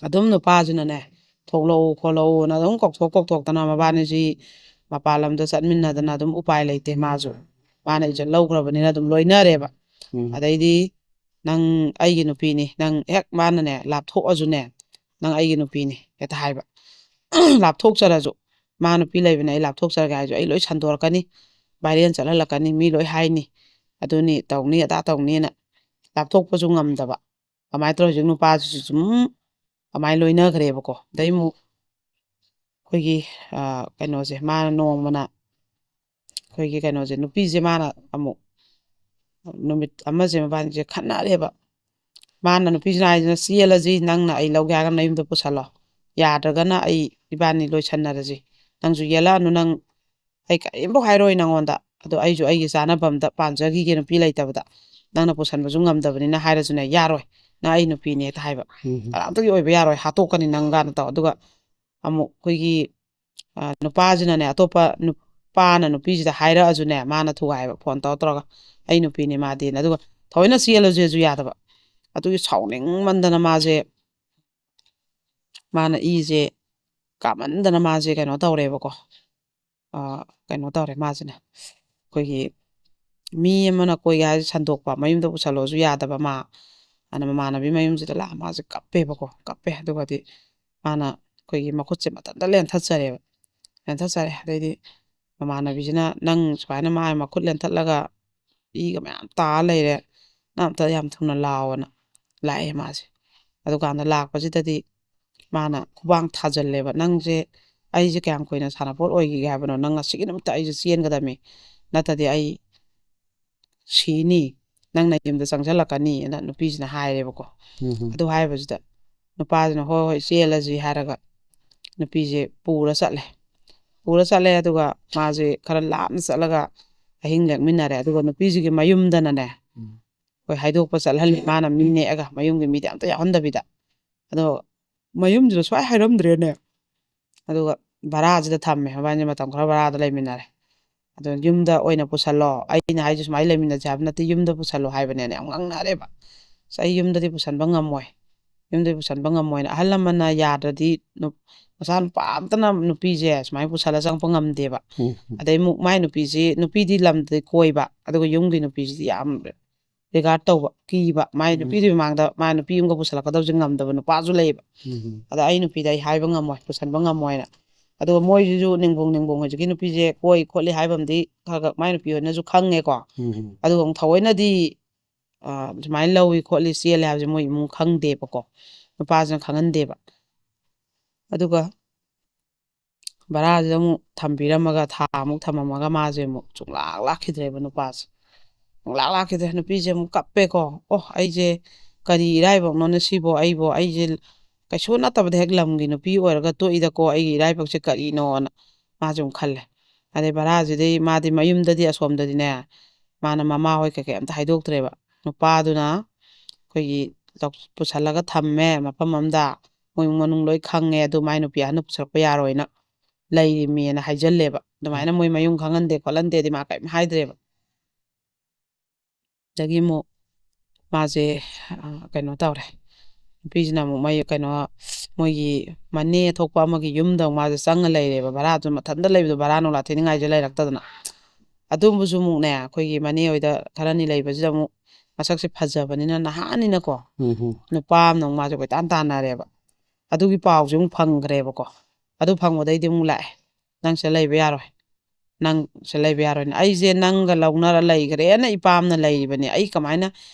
ꯑꯗꯨꯝ ꯅꯨꯄꯥꯁꯤꯅꯅꯦ, "ꯊꯣꯛꯂꯛꯎ ꯈꯣꯠꯂꯛꯎꯅ" ꯑꯗꯨꯝ ꯀꯧꯊꯣꯛ ꯀꯧꯊꯣꯛꯇꯅ ꯃꯕꯥꯅꯤꯁꯤ ꯃꯄꯥꯟ ꯂꯝꯗ ꯆꯠꯃꯤꯟꯅꯗꯅ ꯑꯗꯨꯝ ꯎꯄꯥꯏ ꯂꯩꯇꯦ ꯃꯥꯁꯨ꯫ ꯃꯥꯅ ꯏꯖꯠ ꯂꯧꯈ꯭ꯔꯕꯅꯤꯅ ꯑꯗꯨꯝ ꯂꯣꯏꯅꯔꯦꯕ꯫ ꯎꯝ ꯑꯗꯩꯗꯤ "ꯅꯪ ꯑꯩꯒꯤ ꯅꯨꯄꯤꯅꯤ, ꯅꯪ ꯍꯦꯛ ꯃꯥꯅꯅꯦ ꯂꯥꯞꯊꯣꯛꯑꯁꯨꯅꯦ, ꯅꯪ ꯑꯩꯒꯤ ꯅꯨꯄꯤꯅꯤ" ꯍꯦꯛꯇ ꯍꯥꯏꯕ꯫ "ꯂꯥꯞꯊꯣꯛꯆꯔꯁꯨ, ꯃꯥ ꯅꯨꯄꯤ ꯂꯩꯕꯅꯦ, ꯑꯩ ꯂꯥꯞꯊꯣꯛꯆꯔꯒꯦ ꯍꯥꯏꯔꯁꯨ ꯑꯩ ꯂꯣꯏ ꯁꯟꯗꯣꯔꯛꯀꯅꯤ, ꯚꯥꯏꯔꯦꯜ ꯆꯠꯍꯜꯂꯛꯀꯅꯤ, ꯃꯤ ꯂꯣꯏ ꯍꯥꯏꯅꯤ, ꯑꯗꯨꯅꯤ ꯇꯧꯅꯤ ꯑꯗꯥ ꯇꯧꯅꯤꯅ" ꯂꯥꯞꯊꯣꯛꯄꯁꯨ ꯉꯝꯗꯕ꯫ ꯑꯗꯨꯃꯥꯏꯅ ꯇꯧꯔ ꯍꯧꯖꯤꯛ ꯅꯨꯄꯥꯁꯤꯁꯨ ꯁꯨꯝ ꯑꯗꯨꯃꯥꯏꯅ ꯂꯣꯏꯅꯈ꯭ꯔꯦꯕꯀꯣ꯫ ꯑꯗꯩ ꯑꯃꯨꯛ ꯑꯩꯈꯣꯏꯒꯤ, ꯑ, ꯀꯩꯅꯣꯁꯦ, ꯃꯥꯅ ꯅꯣꯡꯃꯅ, ꯑꯩꯈꯣꯏꯒꯤ ꯀꯩꯅꯣꯁꯦ, ꯅꯨꯄꯤꯁꯦ ꯃꯥꯅ ꯑꯃꯨꯛ ꯅꯨꯃꯤꯠ ꯑꯃꯁꯦ ꯃꯕꯥꯅꯤꯁꯦ ꯈꯠꯅꯔꯦꯕ꯫ ꯃꯥꯅ, ꯅꯨꯄꯤꯁꯤꯅ ꯍꯥꯏꯁꯤꯅ, "ꯆꯦꯜꯂꯁꯤ, ꯅꯪꯅ ꯑꯩ ꯂꯧꯒꯦ ꯍꯥꯏꯔꯒꯅ ꯅꯌꯨꯝꯗ ꯄꯨꯁꯜꯂꯣ, ꯌꯥꯗ꯭ꯔꯒꯅ ꯑꯩ, ꯏꯕꯥꯅꯤ ꯂꯣꯏꯁꯟꯅꯔꯁꯤ, ꯅꯪꯁꯨ ꯌꯦꯜꯂꯛꯑꯅꯨ, ꯅꯪ, ꯑꯩ ꯀꯔꯤꯝꯐꯥꯎ ꯍꯥꯏꯔꯣꯏ ꯅꯪꯉꯣꯟꯗ, ꯑꯗꯣ ꯑꯩꯁꯨ ꯑꯩꯒꯤ ꯆꯥꯅꯕ ꯑꯝꯗ ꯄꯥꯟꯖꯈꯤꯒꯦ ꯅꯨꯄꯤ ꯂꯩꯇꯕꯗ" ꯅꯪꯅ ꯄꯨꯁꯟꯕꯁꯨ ꯉꯝꯗꯕꯅꯤꯅ ꯍꯥꯏꯔꯁꯨꯅꯦ, "ꯌꯥꯔꯣꯏ, ꯅꯪ ꯑꯩ ꯅꯨꯄꯤꯅꯦ" ꯍꯦꯛꯇ ꯍꯥꯏꯕ꯫ "ꯀꯅꯥꯝꯇꯒꯤ ꯑꯣꯏꯕ ꯌꯥꯔꯣꯏ, ꯍꯥꯠꯇꯣꯛꯀꯅꯤ ꯅꯪ" ꯀꯥꯏꯅ ꯇꯧ꯫ ꯑꯗꯨꯒ ꯑꯃꯨꯛ ꯑꯩꯈꯣꯏꯒꯤ, ꯑ, ꯅꯨꯄꯥꯁꯤꯅꯅꯦ, ꯑꯇꯣꯞꯄ ꯅꯨꯄꯥꯅ ꯅꯨꯄꯤꯁꯤꯗ ꯍꯥꯏꯔꯛꯑꯁꯨꯅꯦ, ꯃꯥꯅ ꯊꯨꯒꯥꯏꯕ, ꯐꯣꯟ ꯇꯧꯔ ꯇꯧꯔꯒ, "ꯑꯩ ꯅꯨꯄꯤꯅꯦ ꯃꯥꯗꯤꯅ"꯫ ꯑꯗꯨꯒ ꯊꯑꯣꯏꯅ ꯆꯦꯜꯂꯁꯦꯁꯨ ꯌꯥꯗꯕ꯫ ꯑꯗꯨꯒꯤ ꯁꯥꯎꯅꯤꯡꯃꯟꯗꯅ ꯃꯥꯁꯦ, ꯃꯥꯅ ꯏꯁꯦ ꯀꯥꯃꯟꯗꯅ ꯃꯥꯁꯦ ꯀꯩꯅꯣ ꯇꯧꯔꯦꯕꯀꯣ꯫ ꯑ, ꯀꯩꯅꯣ ꯇꯧꯔꯦ ꯃꯥꯁꯤꯅ꯫ ꯑꯩꯈꯣꯏꯒꯤ ꯃꯤ ꯑꯃꯅ ꯀꯣꯏꯒꯦ ꯍꯥꯏꯔꯁꯦ ꯁꯟꯗꯣꯛꯄ, ꯃꯌꯨꯝꯗ ꯄꯨꯁꯜꯂꯣꯁꯨ ꯌꯥꯗꯕ ꯃꯥ꯫ ꯑꯗꯨꯅ ꯃꯃꯥꯟꯅꯕꯤ ꯃꯌꯨꯝꯁꯤꯗ ꯂꯥꯛꯑ ꯃꯥꯁꯦ ꯀꯞꯄꯦꯕꯀꯣ꯫ ꯀꯞꯄꯦ꯫ ꯑꯗꯨꯒꯗꯤ ꯃꯥꯅ ꯑꯩꯈꯣꯏꯒꯤ ꯃꯈꯨꯠꯁꯦ ꯃꯊꯟꯇ ꯂꯦꯟꯊꯠꯆꯔꯦꯕ꯫ ꯂꯦꯟꯊꯠꯆꯔꯦ꯫ ꯑꯗꯩꯗꯤ ꯃꯃꯥꯟꯅꯕꯤꯁꯤꯅ, "ꯅꯪ ꯁꯨꯃꯥꯏꯅ ꯃꯥ ꯃꯈꯨꯠ ꯂꯦꯟꯊꯠꯂꯒ ꯏꯒ ꯃꯌꯥꯝ ꯇꯥ ꯂꯩꯔꯦ, ꯅꯪ ꯑꯝꯇ ꯌꯥꯝ ꯊꯨꯅ ꯂꯥꯛꯑꯣꯅ" ꯂꯥꯛꯑꯦ ꯃꯥꯁꯦ꯫ ꯑꯗꯨꯀꯥꯟꯗ ꯂꯥꯛꯄꯁꯤꯗꯗꯤ ꯃꯥꯅ ꯈꯨꯕꯥꯡ ꯊꯥꯖꯜꯂꯦꯕ, "ꯅꯪꯁꯦ, ꯑꯩꯁꯦ ꯀꯌꯥꯝ ꯀꯨꯏꯅ ꯁꯥꯟꯅꯄꯣꯠ ꯑꯣꯏꯈꯤꯒꯦ ꯍꯥꯏꯕꯅꯣ? ꯅꯪ ꯉꯁꯤꯒꯤ ꯅꯨꯃꯤꯠꯇ ꯑꯩꯁꯦ ꯆꯦꯟꯒꯗꯕꯅꯤ, ꯅꯠꯇ꯭ꯔꯗꯤ ꯑꯩ ꯁꯤꯅꯤ, ꯅꯪ ꯅꯌꯨꯝꯗ ꯆꯪꯁꯤꯜꯂꯛꯀꯅꯤꯅ" ꯅꯨꯄꯤꯁꯤꯅ ꯍꯥꯏꯔꯦꯕꯀꯣ꯫ ꯎꯝ꯫ ꯑꯗꯨ ꯍꯥꯏꯕꯁꯤꯗ ꯅꯨꯄꯥꯁꯤꯅ, "ꯍꯣꯏ, ꯍꯣꯏ, ꯆꯦꯜꯂꯁꯤ" ꯍꯥꯏꯔꯒ ꯅꯨꯄꯤꯁꯦ ꯄꯨꯔ ꯆꯠꯂꯦ꯫ ꯄꯨꯔ ꯆꯠꯂꯦ꯫ ꯑꯗꯨꯒ ꯃꯥꯁꯦ ꯈꯔ ꯂꯥꯞꯅ ꯆꯠꯂꯒ ꯑꯍꯤꯡ ꯂꯦꯛꯃꯤꯟꯅꯔꯦ꯫ ꯑꯗꯨꯒ ꯅꯨꯄꯤꯁꯤꯒꯤ ꯃꯌꯨꯝꯗꯅꯅꯦ, ꯎꯝ꯫ ꯑꯩꯈꯣꯏ ꯍꯥꯏꯗꯣꯛꯄ ꯆꯠꯍꯜꯂꯤ꯫ ꯃꯥꯅ ꯃꯤ ꯅꯦꯛꯑꯒ, ꯃꯌꯨꯝꯒꯤ ꯃꯤꯗꯤ ꯑꯝꯇ ꯌꯥꯎꯍꯟꯗꯕꯤꯗ꯫ ꯑꯗꯣ ꯃꯌꯨꯝꯁꯤꯗ ꯁꯨꯡꯍꯥꯏ ꯍꯥꯏꯔꯝꯗ꯭ꯔꯦꯅꯦ꯫ ꯑꯗꯨꯒ ꯚꯔꯥꯁꯤꯗ ꯊꯝꯃꯦ꯫ ꯃꯕꯥꯅꯤ ꯃꯇꯝ ꯈꯔ ꯚꯔꯥꯗ ꯂꯩꯃꯤꯟꯅꯔꯦ꯫ ꯑꯗꯣ "ꯌꯨꯝꯗ ꯑꯣꯏꯅ ꯄꯨꯁꯜꯂꯣ, ꯑꯩꯅ ꯍꯥꯏꯁꯦ ꯁꯨꯃꯥꯏꯅ ꯂꯩꯃꯤꯟꯅꯁꯦ ꯍꯥꯏꯕ ꯅꯠꯇꯦ, ꯌꯨꯝꯗ ꯄꯨꯁꯜꯂꯣ" ꯍꯥꯏꯕꯅꯦꯅ ꯌꯥꯝ ꯉꯥꯡꯅꯔꯦꯕ꯫ "ꯑꯁ, ꯑꯩ ꯌꯨꯝꯗꯗꯤ ꯄꯨꯁꯟꯕ ꯉꯝꯃꯣꯏ, ꯌꯨꯝꯗꯗꯤ ꯄꯨꯁꯟꯕ ꯉꯝꯃꯣꯏꯅ"꯫ ꯑꯍꯜ ꯂꯃꯟꯅ ꯌꯥꯗ꯭ꯔꯗꯤ ꯅꯨ-, ꯃꯆꯥꯅꯨꯄꯥ ꯑꯝꯇꯅ ꯅꯨꯄꯤꯁꯦ ꯁꯨꯃꯥꯏꯅ ꯄꯨꯁꯜꯂ ꯆꯪꯉꯛꯄ ꯉꯝꯗꯦꯕ꯫ ꯎꯝ, ꯎꯝ꯫ ꯑꯗꯩ ꯑꯃꯨꯛ ꯃꯥꯏ ꯅꯨꯄꯤꯁꯤ, ꯅꯨꯄꯤꯗꯤ ꯂꯝꯗꯤ ꯀꯣꯏꯕ, ꯑꯗꯨꯒ ꯌꯨꯝꯒꯤ ꯅꯨꯄꯤꯁꯤꯗꯤ ꯌꯥꯝ regard ꯇꯧꯕ, ꯀꯤꯕ꯫ ꯃꯥꯏ ꯎꯝ꯫ ꯅꯨꯄꯤꯗꯨꯒꯤ ꯃꯃꯥꯡꯗ ꯃꯥꯏ ꯅꯨꯄꯤ ꯑꯃꯒ ꯄꯨꯁꯜꯂꯛꯀꯗꯕꯁꯦ ꯉꯝꯗꯕ ꯅꯨꯄꯥꯁꯨ ꯂꯩꯌꯦꯕ꯫ ꯎꯝ꯫ "ꯑꯗ ꯑꯩ ꯅꯨꯄꯤꯗ ꯑꯩ ꯍꯥꯏꯕ ꯉꯝꯃꯣꯏ, ꯄꯨꯁꯟꯕ ꯉꯝꯃꯣꯏꯅ"꯫ ꯑꯗꯨꯒ ꯃꯣꯏꯁꯤꯁꯨ ꯅꯤꯡꯕꯨꯡ ꯅꯤꯡꯕꯨꯡ ꯍꯧꯖꯤꯛꯀꯤ ꯅꯨꯄꯤꯁꯦ ꯀꯣꯏ ꯈꯣꯠꯂꯤ ꯍꯥꯏꯕ ꯑꯃꯗꯤ ꯈꯔ ꯈꯔ ꯃꯥꯏ ꯅꯨꯄꯤ ꯍꯣꯏꯅꯁꯨ ꯈꯪꯉꯦꯀꯣ꯫ ꯎꯝ꯫ ꯑꯗꯨꯒ ꯑꯃꯨꯛ ꯊꯑꯣꯏꯅꯗꯤ, ꯑ, ꯁꯨꯃꯥꯏꯅ ꯂꯧꯏ ꯈꯣꯠꯂꯤ ꯆꯦꯜꯂꯦ ꯍꯥꯏꯕꯁꯦ ꯃꯣꯏ ꯏꯃꯨꯡ ꯈꯪꯗꯦꯕꯀꯣ, ꯅꯨꯄꯥꯁꯤꯅ ꯈꯪꯍꯟꯗꯦꯕ꯫ ꯑꯗꯨꯒ ꯚꯔꯥꯁꯤꯗ ꯑꯃꯨꯛ ꯊꯝꯕꯤꯔꯝꯃꯒ, ꯊꯥ ꯑꯃꯨꯛ ꯊꯝꯃꯝꯃꯒ ꯃꯥꯁꯦ ꯑꯃꯨꯛ ꯁꯨꯡꯂꯥꯛ ꯂꯥꯛꯈꯤꯗ꯭ꯔꯦꯕ ꯅꯨꯄꯥꯁꯦ꯫ ꯁꯨꯡꯂꯥꯛ ꯂꯥꯛꯈꯤꯗ꯭ꯔꯦ꯫ ꯅꯨꯄꯤꯁꯦ ꯑꯃꯨꯛ ꯀꯞꯄꯦꯀꯣ꯫ "ꯑꯣ, ꯑꯩꯁꯦ ꯀꯔꯤ ꯏꯔꯥꯏꯕꯛꯅꯣꯅꯦ ꯁꯤꯕꯣ? ꯑꯩꯕꯣ, ꯑꯩꯁꯦ ꯀꯩꯁꯨ ꯅꯠꯇꯕꯗ ꯍꯦꯛ ꯂꯝꯒꯤ ꯅꯨꯄꯤ ꯑꯣꯏꯔꯒ ꯇꯣꯛꯏꯗꯀꯣ, ꯑꯩꯒꯤ ꯏꯔꯥꯏꯕꯛꯁꯦ ꯀꯔꯤꯅꯣꯅ" ꯃꯥꯁꯦ ꯑꯃꯨꯛ ꯈꯜꯂꯦ꯫ ꯑꯗꯩ ꯚꯔꯥꯁꯤꯗꯤ ꯃꯥꯗꯤ ꯃꯌꯨꯝꯗꯗꯤ ꯑꯁꯣꯝꯗꯗꯤꯅꯦ, ꯃꯥꯅ ꯃꯃꯥ ꯍꯣꯏ ꯀꯩꯀꯩ ꯑꯝꯇ ꯍꯥꯏꯗꯣꯛꯇ꯭ꯔꯦꯕ꯫ ꯅꯨꯄꯥꯗꯨꯅ ꯑꯩꯈꯣꯏꯒꯤ ꯂꯧ-, ꯄꯨꯁꯜꯂꯒ ꯊꯝꯃꯦ ꯃꯐꯝ ꯑꯃꯗ, ꯃꯣꯏ ꯏꯃꯨꯡ ꯃꯅꯨꯡ ꯂꯣꯏ ꯈꯪꯉꯦ, ꯑꯗꯨ ꯃꯥꯏ ꯅꯨꯄꯤ ꯑꯍꯟꯅ ꯄꯨꯁꯜꯂꯛꯄ ꯌꯥꯔꯣꯏꯅ ꯂꯩꯔꯤꯃꯦꯅ ꯍꯥꯏꯖꯜꯂꯦꯕ꯫ ꯑꯗꯨꯃꯥꯏꯅ ꯃꯣꯏ ꯃꯌꯨꯝ ꯈꯪꯍꯟꯗꯦ ꯈꯣꯠꯍꯟꯗꯦꯗꯤ ꯃꯥ ꯀꯔꯤꯝ ꯍꯥꯏꯗ꯭ꯔꯦꯕ꯫ ꯑꯗꯒꯤ ꯑꯃꯨꯛ ꯃꯥꯁꯦ, ꯑ, ꯀꯩꯅꯣ ꯇꯧꯔꯦ, ꯅꯨꯄꯤꯁꯤꯅ ꯑꯃꯨꯛ ꯃꯩ ꯀꯩꯅꯣ, ꯃꯣꯏꯒꯤ ꯃꯅꯦ ꯊꯣꯛꯄ ꯑꯃꯒꯤ ꯌꯨꯝꯗ ꯑꯃꯨꯛ ꯃꯥꯁꯦ ꯆꯪꯉ ꯂꯩꯔꯦꯕ꯫ ꯚꯔꯥꯗꯨ ꯃꯊꯟꯇ ꯂꯩꯕꯗꯣ, ꯚꯔꯥ ꯅꯨꯡꯂꯥ ꯊꯤꯅꯤꯡꯉꯥꯏꯁꯦ ꯂꯩꯔꯛꯇꯗꯅ꯫ ꯑꯗꯨꯝꯕꯁꯨ ꯑꯃꯨꯛꯅꯦ, ꯑꯩꯈꯣꯏꯒꯤ ꯃꯅꯦ ꯍꯣꯏꯗ ꯈꯔꯅꯤ ꯂꯩꯕꯁꯤꯗ ꯑꯃꯨꯛ ꯃꯁꯛꯁꯦ ꯐꯖꯕꯅꯤꯅ, ꯅꯍꯥꯅꯤꯅꯀꯣ, ꯎꯝ ꯍꯝ꯫ ꯅꯨꯄꯥ ꯑꯃꯅ ꯑꯃꯨꯛ ꯃꯥꯁꯦ ꯀꯣꯏꯇꯥꯟ ꯇꯥꯟꯅꯔꯦꯕ꯫ ꯑꯗꯨꯒꯤ ꯄꯥꯎꯁꯦ ꯑꯃꯨꯛ ꯐꯪꯈ꯭ꯔꯦꯕꯀꯣ꯫ ꯑꯗꯨ ꯐꯪꯕꯗꯩꯗꯤ ꯑꯃꯨꯛ ꯂꯥꯛꯑꯦ, "ꯅꯪ ꯁꯤꯗ ꯂꯩꯕ ꯌꯥꯔꯣꯏ, ꯅꯪ ꯁꯤꯗ ꯂꯩꯕ ꯌꯥꯔꯣꯏꯅ, ꯑꯩꯁꯦ ꯅꯪꯒ ꯂꯧꯅꯔ ꯂꯩꯈ꯭ꯔꯦꯅ ꯏꯄꯥꯝꯅ ꯂꯩꯔꯤꯕꯅꯦ, ꯑꯩ ꯀꯃꯥꯏꯅ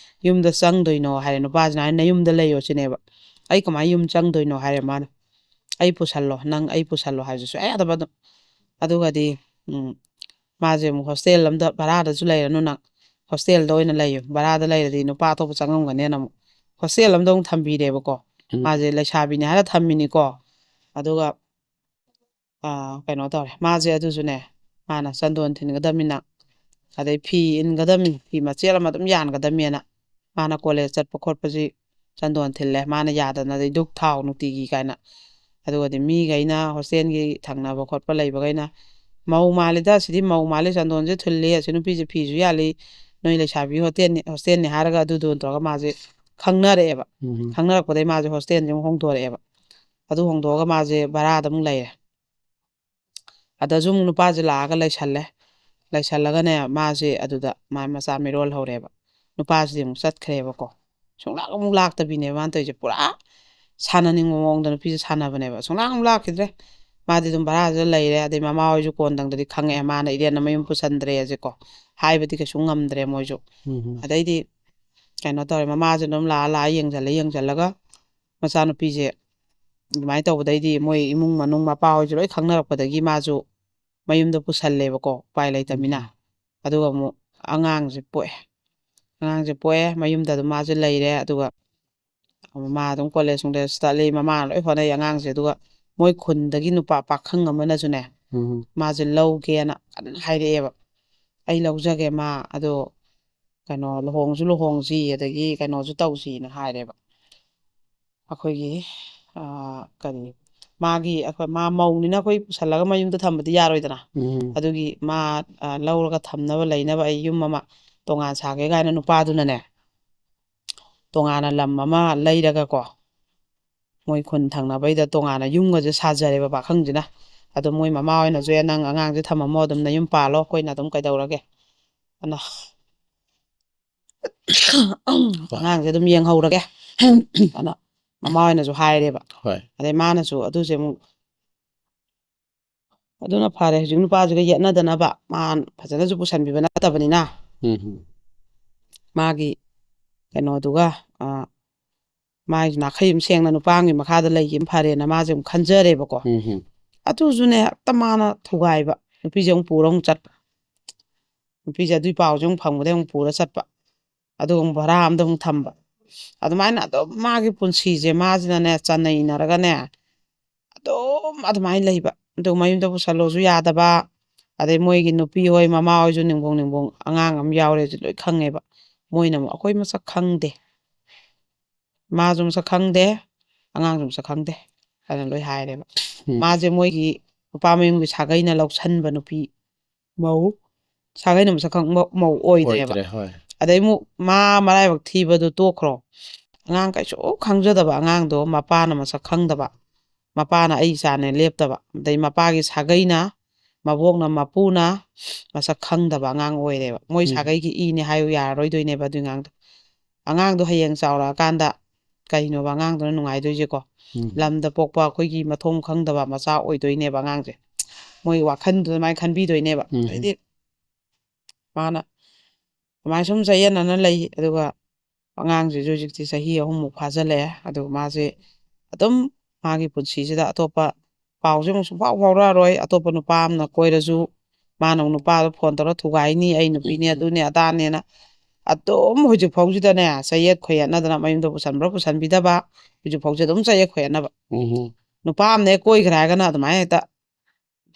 ꯌꯨꯝꯗ ꯆꯪꯗꯣꯏꯅꯣ?" ꯍꯥꯏꯔꯦ꯫ ꯅꯨꯄꯥꯁꯤꯅ ꯍꯥꯏ, "ꯅꯌꯨꯝꯗ ꯂꯩꯌꯣ" ꯁꯤꯅꯦꯕ꯫ "ꯑꯩ ꯀꯃꯥꯏꯅ ꯌꯨꯝ ꯆꯪꯗꯣꯏꯅꯣ?" ꯍꯥꯏꯔꯦ ꯃꯥꯅ꯫ "ꯑꯩ ꯄꯨꯁꯜꯂꯣ, ꯅꯪ ꯑꯩ ꯄꯨꯁꯜꯂꯣ" ꯍꯥꯏꯕꯁꯨ ꯁꯨꯡꯌꯥ ꯌꯥꯗꯕ ꯑꯗꯨꯝ꯫ ꯑꯗꯨꯒꯗꯤ, ꯎꯝ, ꯃꯥꯁꯦ ꯑꯃꯨꯛ ꯍꯣꯁꯇꯦꯜ ꯑꯝꯗ ꯚꯔꯥꯗꯁꯨ ꯂꯩꯔꯅꯨ ꯅꯪ, ꯍꯣꯁꯇꯦꯜꯗ ꯑꯣꯏꯅ ꯂꯩꯌꯨ, ꯚꯔꯥꯗ ꯂꯩꯔꯗꯤ ꯅꯨꯄꯥ ꯑꯇꯣꯞꯄ ꯆꯪꯉꯝꯒꯅꯦꯅ ꯑꯃꯨꯛ ꯍꯣꯁꯇꯦꯜ ꯑꯝꯗ ꯑꯃꯨꯛ ꯊꯝꯕꯤꯔꯦꯕꯀꯣ꯫ ꯎꯝ꯫ ꯃꯥꯁꯦ ꯂꯩꯁꯥꯕꯤꯅꯦ ꯍꯥꯏꯔ ꯊꯝꯃꯤꯅꯤꯀꯣ꯫ ꯑꯗꯨꯒ, ꯑ, ꯀꯩꯅꯣ ꯇꯧꯔꯦ, ꯃꯥꯁꯦ ꯑꯗꯨꯁꯨꯅꯦ, ꯃꯥꯅ ꯆꯟꯗꯣꯟ ꯊꯤꯟꯒꯗꯕꯅꯤꯅ, ꯑꯗꯩ ꯐꯤ ꯏꯟꯒꯗꯕꯅꯤ, ꯐꯤ ꯃꯆꯦꯠ ꯑꯃ ꯑꯗꯨꯝ ꯌꯥꯟꯒꯗꯕꯅꯦꯅ, ꯃꯥꯅ ꯀꯣꯂꯦꯖ ꯆꯠꯄ ꯈꯣꯠꯄꯁꯤ ꯆꯟꯗꯣꯟ ꯊꯤꯜꯂꯦ, ꯃꯥꯅ ꯌꯥꯗꯅ, ꯑꯗꯩ ꯙꯨꯛ ꯊꯥꯎ ꯅꯨꯡꯇꯤꯒꯤ ꯀꯥꯏꯅ꯫ ꯑꯗꯨꯒꯗꯤ ꯃꯤꯈꯩꯅ, ꯍꯣꯁꯇꯦꯜꯒꯤ ꯊꯪꯅꯕ ꯈꯣꯠꯄ ꯂꯩꯕꯈꯩꯅ, "ꯃꯧ ꯃꯥꯜꯂꯤꯗ, ꯁꯤꯗꯤ ꯃꯧ ꯃꯥꯜꯂꯤ, ꯆꯟꯗꯣꯟꯁꯦ ꯊꯤꯜꯂꯤ, ꯑꯁꯤ ꯅꯨꯄꯤꯁꯦ ꯐꯤꯁꯨ ꯌꯥꯜꯂꯤ, ꯅꯣꯏ ꯂꯩꯁꯥꯕꯤ ꯍꯣꯇꯦꯜꯅꯤ, ꯍꯣꯁꯇꯦꯜꯅꯤ" ꯍꯥꯏꯔꯒ ꯑꯗꯨꯗꯣ ꯇꯧꯔꯒ ꯃꯥꯁꯦ ꯈꯪꯅꯔꯛꯑꯦꯕ꯫ ꯎꯝ꯫ ꯈꯪꯅꯔꯛꯄꯗꯩ ꯃꯥꯁꯦ ꯍꯣꯁꯇꯦꯜꯁꯦ ꯑꯃꯨꯛ ꯍꯣꯡꯗꯣꯔꯛꯑꯦꯕ꯫ ꯑꯗꯨ ꯍꯣꯡꯗꯣꯛꯑꯒ ꯃꯥꯁꯦ ꯚꯔꯥꯗ ꯑꯃꯨꯛ ꯂꯩꯔꯦ꯫ ꯑꯗꯁꯨ ꯑꯃꯨꯛ ꯅꯨꯄꯥꯁꯦ ꯂꯥꯛꯑꯒ ꯂꯩꯁꯜꯂꯦ꯫ ꯂꯩꯁꯜꯂꯒꯅꯦ, ꯃꯥꯁꯦ ꯑꯗꯨꯗ ꯃꯥ ꯃꯆꯥ ꯃꯤꯔꯣꯜ ꯍꯧꯔꯦꯕ꯫ ꯅꯨꯄꯥꯁꯤꯗꯤ ꯑꯃꯨꯛ ꯆꯠꯈ꯭ꯔꯦꯕꯀꯣ꯫ ꯁꯨꯡꯂꯥꯛ ꯑꯃꯨꯛ ꯂꯥꯛꯇꯕꯤꯅꯦꯕ ꯃꯥꯅ ꯇꯧꯔꯤꯁꯦ꯫ ꯄꯨꯔꯥ ꯁꯥꯟꯅꯅꯤꯡꯕ ꯃꯑꯣꯡꯗ ꯅꯨꯄꯤꯁꯦ ꯁꯥꯟꯅꯕꯅꯦꯕ꯫ ꯁꯨꯡꯂꯥꯛ ꯑꯃꯨꯛ ꯂꯥꯛꯈꯤꯗ꯭ꯔꯦ꯫ ꯃꯥꯗꯤ ꯑꯗꯨꯝ ꯚꯔꯥꯁꯤꯗ ꯂꯩꯔꯦ꯫ ꯑꯗꯩ ꯃꯃꯥ ꯍꯣꯏꯁꯨ ꯀꯣꯟꯗꯪꯗꯗꯤ ꯈꯪꯉꯛꯑꯦ, ꯃꯥꯅ ꯏꯔꯦꯟꯅ ꯃꯌꯨꯝ ꯄꯨꯁꯟꯗ꯭ꯔꯦꯁꯦꯀꯣ꯫ ꯍꯥꯏꯕꯗꯤ ꯀꯩꯁꯨ ꯉꯝꯗ꯭ꯔꯦ ꯃꯣꯏꯁꯨ꯫ ꯎꯝ ꯍꯝ꯫ ꯑꯗꯩꯗꯤ ꯀꯩꯅꯣ ꯇꯧꯔꯦ, ꯃꯃꯥꯁꯦ ꯑꯗꯨꯝ ꯂꯥꯛꯑ ꯂꯥꯛꯑ ꯌꯦꯡꯁꯜꯂꯦ, ꯌꯦꯡꯁꯜꯂꯒ ꯃꯆꯥꯅꯨꯄꯤꯁꯦ ꯑꯗꯨꯃꯥꯏꯅ ꯇꯧꯕꯗꯩꯗꯤ ꯃꯣꯏ ꯏꯃꯨꯡ ꯃꯅꯨꯡ ꯃꯄꯥ ꯍꯣꯏꯁꯨ ꯂꯣꯏ ꯈꯪꯅꯔꯛꯄꯗꯒꯤ ꯃꯥꯁꯨ ꯃꯌꯨꯝꯗ ꯄꯨꯁꯜꯂꯦꯕꯀꯣ, ꯎꯄꯥꯏ ꯂꯩꯇꯃꯤꯅ꯫ ꯎꯝ꯫ ꯑꯗꯨꯒ ꯑꯃꯨꯛ ꯑꯉꯥꯡꯁꯦ ꯄꯣꯛꯑꯦ꯫ ꯑꯉꯥꯡꯁꯦ ꯄꯣꯛꯑꯦ, ꯃꯌꯨꯝꯗ ꯑꯗꯨꯝ ꯃꯥꯁꯦ ꯂꯩꯔꯦ꯫ ꯑꯗꯨꯒ ꯃꯥ ꯑꯗꯨꯝ ꯀꯣꯂꯦꯖ ꯅꯨꯡꯂꯦꯖ ꯆꯠꯂꯤ, ꯃꯃꯥꯅ ꯂꯣꯏ ꯍꯣꯠꯅꯩ ꯑꯉꯥꯡꯁꯦ꯫ ꯑꯗꯨꯒ ꯃꯣꯏ ꯈꯨꯟꯗꯒꯤ ꯅꯨꯄꯥ ꯄꯥꯈꯪ ꯑꯃꯅꯁꯨꯅꯦ, ꯎꯝ꯫ ꯃꯥꯁꯦ ꯂꯧꯒꯦꯅ ꯀꯟꯅ ꯍꯥꯏꯔꯛꯑꯦꯕ꯫ ꯑꯩ ꯂꯧꯖꯒꯦ ꯃꯥ, ꯑꯗꯣ ꯀꯩꯅꯣ, ꯂꯨꯍꯣꯡꯁꯨ ꯂꯨꯍꯣꯡꯁꯤ, ꯑꯗꯒꯤ ꯀꯩꯅꯣꯁꯨ ꯇꯧꯁꯤꯅ ꯍꯥꯏꯔꯦꯕ꯫ ꯑꯩꯈꯣꯏꯒꯤ ꯑꯥ, ꯀꯔꯤ, ꯃꯥꯒꯤ, ꯑꯩꯈꯣꯏ, ꯃꯥ ꯃꯧꯅꯤꯅ ꯑꯩꯈꯣꯏ ꯄꯨꯁꯜꯂꯒ ꯃꯌꯨꯝꯗ ꯊꯝꯕꯗꯤ ꯌꯥꯔꯣꯏꯗꯅ꯫ ꯎꯝ ꯑꯗꯨꯒꯤ ꯃꯥ ꯑꯥ, ꯂꯧꯔꯒ ꯊꯝꯅꯕ ꯂꯩꯅꯕ ꯑꯩ ꯌꯨꯝ ꯑꯃ ꯇꯣꯉꯥꯟ ꯁꯥꯒꯦ ꯀꯥꯏꯅ ꯅꯨꯄꯥꯗꯨꯅꯅꯦ, ꯇꯣꯉꯥꯟꯅ ꯂꯝ ꯑꯃ ꯂꯩꯔꯒꯀꯣ, ꯃꯣꯏ ꯈꯨꯟ ꯊꯪꯅꯕꯩꯗ ꯇꯣꯉꯥꯟꯅ ꯌꯨꯝꯒꯁꯦ ꯁꯥꯖꯔꯦꯕ ꯄꯥꯈꯪꯁꯤꯅ꯫ ꯑꯗꯣ ꯃꯣꯏ ꯃꯃꯥ ꯍꯣꯏꯅꯁꯨ, "ꯑꯦ, ꯅꯪ ꯑꯉꯥꯡꯁꯦ ꯊꯝꯃꯝꯃꯣ ꯑꯗꯨꯝ ꯅꯌꯨꯝ ꯄꯥꯜꯂꯣ, ꯑꯩꯈꯣꯏꯅ ꯑꯗꯨꯝ ꯀꯩꯗꯧꯔꯒꯦ?" ꯑꯅ ꯑꯉꯥꯡꯁꯦ ꯑꯗꯨꯝ ꯌꯦꯡꯍꯧꯔꯒꯦ ꯑꯅ ꯃꯃꯥ ꯍꯣꯏꯅꯁꯨ ꯍꯥꯏꯔꯦꯕ꯫ ꯍꯣꯏ ꯑꯗꯩ ꯃꯥꯅꯁꯨ ꯑꯗꯨꯁꯦ ꯑꯃꯨꯛ, "ꯑꯗꯨꯅ ꯐꯔꯦ, ꯍꯧꯖꯤꯛ ꯅꯨꯄꯥꯁꯤꯒ ꯌꯦꯠꯅꯗꯅꯕ, ꯃꯥ ꯐꯖꯅꯁꯨ ꯄꯨꯁꯟꯕꯤꯕ ꯅꯠꯇꯕꯅꯤꯅ, ꯎꯝ ꯃꯥꯒꯤ ꯀꯩꯅꯣꯗꯨꯒ, ꯑ, ꯃꯥꯒꯤ ꯅꯥꯈꯩ ꯑꯃ ꯁꯦꯡꯅ ꯅꯨꯄꯥ ꯑꯃꯒꯤ ꯃꯈꯥꯗ ꯂꯩꯈꯤꯕ ꯐꯔꯦꯅ" ꯃꯥꯁꯦ ꯑꯃꯨꯛ ꯈꯟꯖꯔꯦꯕꯀꯣ꯫ ꯎꯝ ꯑꯗꯨꯁꯨꯅꯦ, ꯍꯦꯛꯇ ꯃꯥꯅ ꯊꯨꯒꯥꯏꯕ, ꯅꯨꯄꯤꯁꯦ ꯑꯃꯨꯛ ꯄꯨꯔ ꯑꯃꯨꯛ ꯆꯠꯄ, ꯅꯨꯄꯤꯁꯦ ꯑꯗꯨꯏ ꯄꯥꯎꯁꯦ ꯑꯃꯨꯛ ꯐꯪꯕꯗꯩ ꯑꯃꯨꯛ ꯄꯨꯔ ꯆꯠꯄ, ꯑꯗꯨꯒ ꯑꯃꯨꯛ ꯚꯔꯥ ꯑꯃꯗ ꯑꯃꯨꯛ ꯊꯝꯕ꯫ ꯑꯗꯨꯃꯥꯏꯅ ꯑꯗꯨꯝ ꯃꯥꯒꯤ ꯄꯨꯟꯁꯤꯁꯦ ꯃꯥꯁꯤꯅꯅꯦ ꯆꯅꯩꯅꯔꯒꯅꯦ, ꯑꯗꯨꯝ ꯑꯗꯨꯃꯥꯏꯅ ꯂꯩꯕ꯫ ꯑꯗꯨ ꯃꯌꯨꯝꯗ ꯄꯨꯁꯜꯂꯣꯁꯨ ꯌꯥꯗꯕ, ꯑꯗꯩ ꯃꯣꯏꯒꯤ ꯅꯨꯄꯤ ꯍꯣꯏ ꯃꯃꯥ ꯍꯣꯏꯁꯨ ꯅꯤꯡꯕꯣꯡ ꯅꯤꯡꯕꯣꯡ ꯑꯉꯥꯡ ꯑꯃ ꯌꯥꯎꯔꯦꯁꯦ ꯂꯣꯏ ꯈꯪꯉꯦꯕ꯫ ꯃꯣꯏꯅ ꯑꯃꯨꯛ, "ꯑꯩꯈꯣꯏ ꯃꯁꯛ ꯈꯪꯗꯦ, ꯃꯥꯁꯨ ꯃꯁꯛ ꯈꯪꯗꯦ, ꯑꯉꯥꯡꯁꯨ ꯃꯁꯛ ꯈꯪꯗꯦ" ꯍꯥꯏꯅ ꯂꯣꯏ ꯍꯥꯏꯔꯦꯕ꯫ ꯎꯝ ꯃꯥꯁꯦ ꯃꯣꯏꯒꯤ ꯅꯨꯄꯥ ꯃꯌꯨꯝꯒꯤ ꯁꯥꯒꯩꯅ ꯂꯧꯁꯟꯕ ꯅꯨꯄꯤ, ꯃꯧ, ꯁꯥꯒꯩꯅ ꯃꯁꯛ ꯈꯪꯕ ꯃꯧ ꯑꯣꯏꯗ꯭ꯔꯦꯕ꯫ ꯑꯣꯏꯗ꯭ꯔꯦ ꯍꯣꯏ ꯑꯗꯩ ꯑꯃꯨꯛ ꯃꯥ ꯃꯔꯥꯏꯕꯛ ꯊꯤꯕꯗꯣ ꯇꯣꯛꯈ꯭ꯔꯣ, ꯑꯉꯥꯡ ꯀꯩꯁꯨ ꯈꯪꯖꯗꯕ ꯑꯉꯥꯡꯗꯣ ꯃꯄꯥꯅ ꯃꯁꯛ ꯈꯪꯗꯕ, ꯃꯄꯥꯅ "ꯑꯩ ꯏꯆꯥꯅꯦ" ꯂꯦꯞꯇꯕ, ꯑꯗꯩ ꯃꯄꯥꯒꯤ ꯁꯥꯒꯩꯅ, ꯃꯕꯣꯛꯅ, ꯃꯄꯨꯅ ꯃꯁꯛ ꯈꯪꯗꯕ ꯑꯉꯥꯡ ꯑꯣꯏꯔꯦꯕ꯫ ꯃꯣꯏ ꯎꯝ ꯁꯥꯒꯩꯒꯤ ꯏꯅꯦ ꯍꯥꯏꯌꯨ ꯌꯥꯔꯔꯣꯏꯗꯣꯏꯅꯦꯕ ꯑꯗꯨꯏ ꯑꯉꯥꯡꯗꯣ꯫ ꯑꯉꯥꯡꯗꯣ ꯍꯌꯦꯡ ꯆꯥꯎꯔꯛꯑꯀꯥꯟꯗ ꯀꯩꯅꯣꯕ ꯑꯉꯥꯡꯗꯨꯅ ꯅꯨꯡꯉꯥꯏꯗꯣꯏꯁꯦꯀꯣ? ꯎꯝ ꯂꯝꯗ ꯄꯣꯛꯄ ꯑꯩꯈꯣꯏꯒꯤ ꯃꯊꯣꯡ ꯈꯪꯗꯕ ꯃꯆꯥ ꯑꯣꯏꯗꯣꯏꯅꯦꯕ ꯑꯉꯥꯡꯁꯦ꯫ ꯃꯣꯏ ꯋꯥꯈꯜꯗꯨ ꯑꯗꯨꯃꯥꯏꯅ ꯈꯟꯕꯤꯗꯣꯏꯅꯦꯕ꯫ ꯎꯝ ꯑꯗꯩꯗꯤ ꯃꯥꯅ ꯑꯗꯨꯃꯥꯏꯅ ꯁꯨꯝ ꯆꯌꯦꯠꯅꯅ ꯂꯩ꯫ ꯑꯗꯨꯒ ꯑꯉꯥꯡꯁꯤꯁꯨ ꯍꯧꯖꯤꯛꯇꯤ ꯆꯍꯤ ꯑꯍꯨꯝꯃꯨꯛ ꯐꯥꯖꯤꯜꯂꯛꯑꯦ꯫ ꯑꯗꯨꯒ ꯃꯥꯁꯦ ꯑꯗꯨꯝ ꯃꯥꯒꯤ ꯄꯨꯟꯁꯤꯁꯤꯗ ꯑꯇꯣꯞꯄ ꯄꯥꯎꯁꯦ ꯑꯃꯨꯛ ꯁꯨꯡꯐꯥꯎ ꯐꯥꯎꯔꯛꯑꯔꯣꯏ꯫ ꯑꯇꯣꯞꯄ ꯅꯨꯄꯥ ꯑꯃꯅ ꯀꯣꯏꯔꯁꯨ ꯃꯥꯅ ꯑꯃꯨꯛ ꯅꯨꯄꯥꯗꯣ ꯐꯣꯟ ꯇꯧꯔ ꯊꯨꯒꯥꯏꯅꯤ, "ꯑꯩ ꯅꯨꯄꯤꯅꯦ, ꯑꯗꯨꯅꯦ, ꯑꯗꯥꯅꯦꯅ" ꯑꯗꯨꯝ ꯍꯧꯖꯤꯛ ꯐꯥꯎꯁꯤꯗꯅꯦ ꯆꯌꯦꯠ ꯈꯣꯏꯌꯦꯠꯅꯗꯅ ꯃꯌꯨꯝꯗ ꯄꯨꯁꯟꯕ꯭ꯔꯥ ꯄꯨꯁꯟꯕꯤꯗꯕ, ꯍꯧꯖꯤꯛ ꯐꯥꯎꯁꯦ ꯑꯗꯨꯝ ꯆꯌꯦꯠ ꯈꯣꯏꯌꯦꯠꯅꯕ꯫ ꯎꯝ ꯅꯨꯄꯥ ꯑꯃꯅ ꯍꯦꯛ ꯀꯣꯏꯈ꯭ꯔꯦ ꯍꯥꯏꯔꯒꯅ ꯑꯗꯨꯃꯥꯏꯅ ꯍꯦꯛꯇ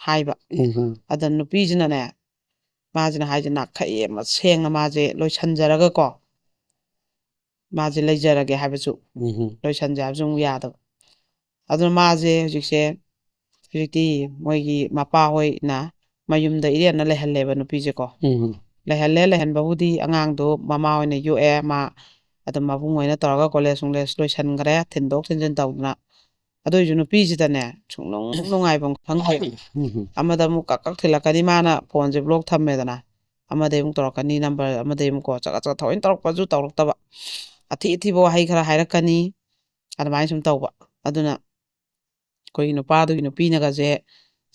ꯍꯥꯏꯕ꯫ ꯎꯝ ꯑꯗ ꯅꯨꯄꯤꯁꯤꯅꯅꯦ, ꯃꯥꯁꯤꯅ ꯍꯥꯏꯁꯦ ꯅꯥꯈꯩ ꯑꯃ ꯁꯦꯡꯅ ꯃꯥꯁꯦ ꯂꯣꯏꯁꯟꯖꯔꯒꯀꯣ, ꯃꯥꯁꯦ ꯂꯩꯖꯔꯒꯦ ꯍꯥꯏꯕꯁꯨ, ꯎꯝ ꯂꯣꯏꯁꯟꯁꯦ ꯍꯥꯏꯕꯁꯨ ꯑꯃꯨꯛ ꯌꯥꯗꯕ꯫ ꯑꯗꯨꯅ ꯃꯥꯁꯦ ꯍꯧꯖꯤꯛꯁꯦ, ꯍꯧꯖꯤꯛꯇꯤ ꯃꯣꯏꯒꯤ ꯃꯄꯥ ꯍꯣꯏꯅ ꯃꯌꯨꯝꯗ ꯏꯔꯦꯟꯅ ꯂꯩꯍꯜꯂꯦꯕ ꯅꯨꯄꯤꯁꯦꯀꯣ꯫ ꯎꯝ ꯂꯩꯍꯜꯂꯦ, ꯂꯩꯍꯟꯕꯕꯨꯗꯤ ꯑꯉꯥꯡꯗꯣ ꯃꯃꯥ ꯍꯣꯏꯅ ꯌꯣꯛꯑꯦ, ꯃꯥ ꯑꯗꯨꯝ ꯃꯕꯨꯡ ꯍꯣꯏꯅ ꯇꯧꯔꯒ ꯀꯣꯂꯦꯖ ꯅꯨꯡꯂꯦꯖ ꯂꯣꯏꯁꯟꯈ꯭ꯔꯦ, ꯊꯤꯟꯗꯣꯛ ꯊꯤꯟꯖꯤꯟ ꯇꯧꯗꯅ꯫ ꯑꯗꯨ ꯑꯣꯏꯁꯨ ꯅꯨꯄꯤꯁꯤꯗꯅꯦ ꯁꯨꯡꯅꯨꯡ ꯅꯨꯡꯉꯥꯏꯐꯝ ꯈꯪꯗꯦ꯫ ꯎꯝ ꯑꯃꯗ ꯑꯃꯨꯛ ꯀꯛ ꯀꯛ ꯊꯤꯜꯂꯛꯀꯅꯤ, ꯃꯥꯅ ꯐꯣꯟꯁꯦ ꯕ꯭ꯂꯣꯛ ꯊꯝꯃꯦꯗꯅ, ꯑꯃꯗꯩ ꯑꯃꯨꯛ ꯇꯧꯔꯛꯀꯅꯤ, ꯅꯝꯕꯔ ꯑꯃꯗꯩ ꯑꯃꯨꯛꯀꯣ, ꯆꯒꯠ ꯆꯒꯠ ꯊꯑꯣꯏꯅ ꯇꯧꯔꯛꯄꯁꯨ ꯇꯧꯔꯛꯇꯕ, ꯑꯊꯤ ꯑꯊꯤꯕ ꯋꯥꯍꯩ ꯈꯔ ꯍꯥꯏꯔꯛꯀꯅꯤ, ꯑꯗꯨꯃꯥꯏꯅ ꯁꯨꯝ ꯇꯧꯕ꯫ ꯑꯗꯨꯅ ꯑꯩꯈꯣꯏꯒꯤ ꯅꯨꯄꯥꯗꯨꯒꯤ ꯅꯨꯄꯤꯅꯒꯁꯦ,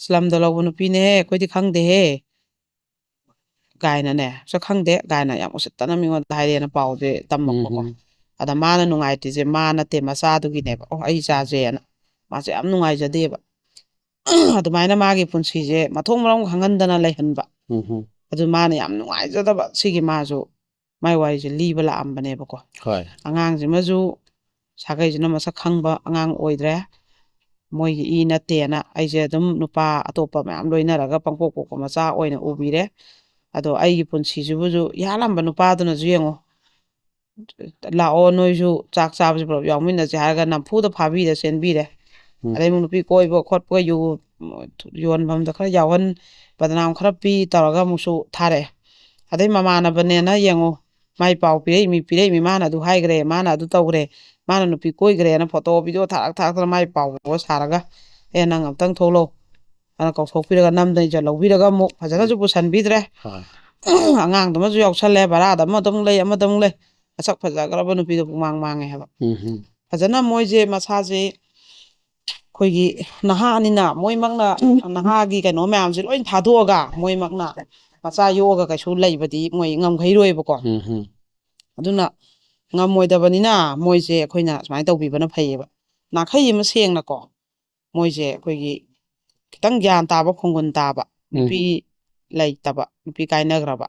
"ꯁ꯭ꯂꯝꯗ ꯂꯧꯕ ꯅꯨꯄꯤꯅꯦꯍꯦ, ꯑꯩꯈꯣꯏꯗꯤ ꯈꯪꯗꯦꯍꯦ" ꯀꯥꯏꯅꯅꯦ, "ꯁꯛ ꯈꯪꯗꯦ" ꯀꯥꯏꯅ ꯌꯥꯝ ꯎꯁꯤꯠꯇꯅ ꯃꯤꯉꯣꯟꯗ ꯍꯥꯏꯔꯦꯅ ꯄꯥꯎꯁꯦ ꯇꯝꯃꯛꯄꯀꯣ꯫ ꯎꯝ ꯑꯗ ꯃꯥꯅ ꯅꯨꯡꯉꯥꯏꯇ꯭ꯔꯤꯁꯦ ꯃꯥ ꯅꯠꯇꯦ, ꯃꯆꯥꯗꯨꯒꯤꯅꯦꯕ꯫ "ꯑꯣ, ꯑꯩ ꯏꯆꯥꯁꯦꯅ" ꯃꯥꯁꯦ ꯌꯥꯝ ꯅꯨꯡꯉꯥꯏꯖꯗꯦꯕ꯫ ꯑꯗꯨꯃꯥꯏꯅ ꯃꯥꯒꯤ ꯄꯨꯟꯁꯤꯁꯦ ꯃꯊꯣꯡ ꯃꯔꯝ ꯈꯪꯍꯟꯗꯅ ꯂꯩꯍꯟꯕ, ꯎꯝ ꯑꯗꯨ ꯃꯥꯅ ꯌꯥꯝ ꯅꯨꯡꯉꯥꯏꯖꯗꯕ꯫ ꯁꯤꯒꯤ ꯃꯥꯁꯨ ꯃꯥꯏ ꯋꯥꯔꯤꯁꯦ ꯂꯤꯕ ꯂꯥꯛꯑꯝꯕꯅꯦꯕꯀꯣ꯫ ꯍꯣꯏ ꯑꯉꯥꯡꯁꯤꯃꯁꯨ ꯁꯥꯒꯩꯁꯤꯅ ꯃꯁꯛ ꯈꯪꯕ ꯑꯉꯥꯡ ꯑꯣꯏꯗ꯭ꯔꯦ, ꯃꯣꯏꯒꯤ ꯏ ꯅꯠꯇꯦꯅ ꯑꯩꯁꯦ ꯑꯗꯨꯝ ꯅꯨꯄꯥ ꯑꯇꯣꯞꯄ ꯃꯌꯥꯝ ꯂꯣꯏꯅꯔꯒ ꯄꯪꯄꯣꯛ ꯄꯣꯛꯄ ꯃꯆꯥ ꯑꯣꯏꯅ ꯎꯕꯤꯔꯦ꯫ ꯑꯗꯣ ꯑꯩꯒꯤ ꯄꯨꯟꯁꯤꯁꯤꯕꯨꯁꯨ ꯌꯥꯜꯂꯝꯕ ꯅꯨꯄꯥꯗꯨꯅꯁꯨ ꯌꯦꯡꯉꯣ, "ꯂꯥꯛꯑꯣ, ꯅꯣꯏꯁꯨ ꯆꯥꯛ ꯆꯥꯕꯁꯦ ꯄꯨꯂꯞ ꯌꯥꯎꯃꯤꯟꯅꯁꯦ" ꯍꯥꯏꯔꯒ ꯅꯝꯐꯨꯗ ꯐꯥꯕꯤꯔ ꯆꯦꯟꯕꯤꯔꯦ꯫ ꯎꯝ ꯑꯗꯩ ꯑꯃꯨꯛ ꯅꯨꯄꯤ ꯀꯣꯏꯕ ꯈꯣꯠꯄꯒ, ꯌꯨ ꯌꯣꯟꯐꯝꯗ ꯈꯔ ꯌꯥꯎꯍꯟ, ꯕꯗꯅꯥꯝ ꯈꯔ ꯄꯤ ꯇꯧꯔꯒ ꯑꯃꯨꯛꯁꯨ ꯊꯥꯔꯛꯑꯦ꯫ ꯑꯗꯩ ꯃꯃꯥꯟꯅꯕꯅꯦꯅ ꯌꯦꯡꯉꯣ, ꯃꯥꯏ ꯄꯥꯎ ꯄꯤꯔꯛꯏꯃꯤ ꯄꯤꯔꯛꯏꯃꯤ, "ꯃꯥꯅ ꯑꯗꯨ ꯍꯥꯏꯈ꯭ꯔꯦ, ꯃꯥꯅ ꯑꯗꯨ ꯇꯧꯈ꯭ꯔꯦ, ꯃꯥꯅ ꯅꯨꯄꯤ ꯀꯣꯏꯈ꯭ꯔꯦꯅ" ꯐꯣꯇꯣ ꯚꯤꯗꯤꯑꯣ ꯊꯥꯔꯛ ꯊꯥꯔꯛꯇꯅ ꯃꯥꯏ ꯄꯥꯎ ꯁꯥꯔꯒ, "ꯑꯦ, ꯅꯪ ꯑꯝꯇꯪ ꯊꯣꯛꯂꯛꯑꯣ" ꯑꯅ ꯀꯧꯊꯣꯛꯄꯤꯔꯒ ꯅꯝꯗꯅ ꯏꯖꯠ ꯂꯧꯕꯤꯔꯒ ꯑꯃꯨꯛ ꯐꯖꯅꯁꯨ ꯄꯨꯁꯟꯕꯤꯗ꯭ꯔꯦ꯫ ꯍꯣꯏ ꯑꯉꯥꯡꯗꯨꯃꯁꯨ ꯌꯥꯎꯁꯜꯂꯦ, ꯚꯔꯥꯗ ꯑꯃꯗ ꯑꯃꯨꯛ ꯂꯩ, ꯑꯃꯗ ꯑꯃꯨꯛ ꯂꯩ꯫ ꯃꯁꯛ ꯐꯖꯈ꯭ꯔꯕ ꯅꯨꯄꯤꯗꯣ ꯄꯨꯡꯃꯥꯡ ꯃꯥꯡꯉꯦ ꯍꯥꯏꯕ꯫ ꯎꯝ ꯐꯖꯅ ꯃꯣꯏꯁꯦ ꯃꯁꯥꯁꯦ ꯑꯩꯈꯣꯏꯒꯤ ꯅꯍꯥꯅꯤꯅ ꯃꯣꯏꯃꯛꯅ ꯅꯍꯥꯒꯤ ꯀꯩꯅꯣ ꯃꯌꯥꯝꯁꯦ ꯂꯣꯏ ꯊꯥꯗꯣꯛꯑꯒ ꯃꯣꯏꯃꯛꯅ ꯃꯆꯥ ꯌꯣꯛꯑꯒ ꯀꯩꯁꯨ ꯂꯩꯕꯗꯤ ꯃꯣꯏ ꯉꯝꯈꯩꯔꯣꯏꯕꯀꯣ꯫ ꯎꯝ ꯑꯗꯨꯅ ꯉꯝꯃꯣꯏꯗꯕꯅꯤꯅ ꯃꯣꯏꯁꯦ ꯑꯩꯈꯣꯏꯅ ꯁꯨꯃꯥꯏꯅ ꯇꯧꯕꯤꯕꯅ ꯐꯩꯌꯦꯕ꯫ ꯅꯥꯈꯩ ꯑꯃ ꯁꯦꯡꯅꯀꯣ, ꯃꯣꯏꯁꯦ ꯑꯩꯈꯣꯏꯒꯤ ꯈꯤꯇꯪ ꯒ꯭ꯌꯥꯟ ꯇꯥꯕ, ꯈꯣꯡꯒꯨꯟ ꯇꯥꯕ, ꯎꯝ ꯅꯨꯄꯤ ꯂꯩꯇꯕ, ꯅꯨꯄꯤ ꯀꯥꯏꯅꯈ꯭ꯔꯕ,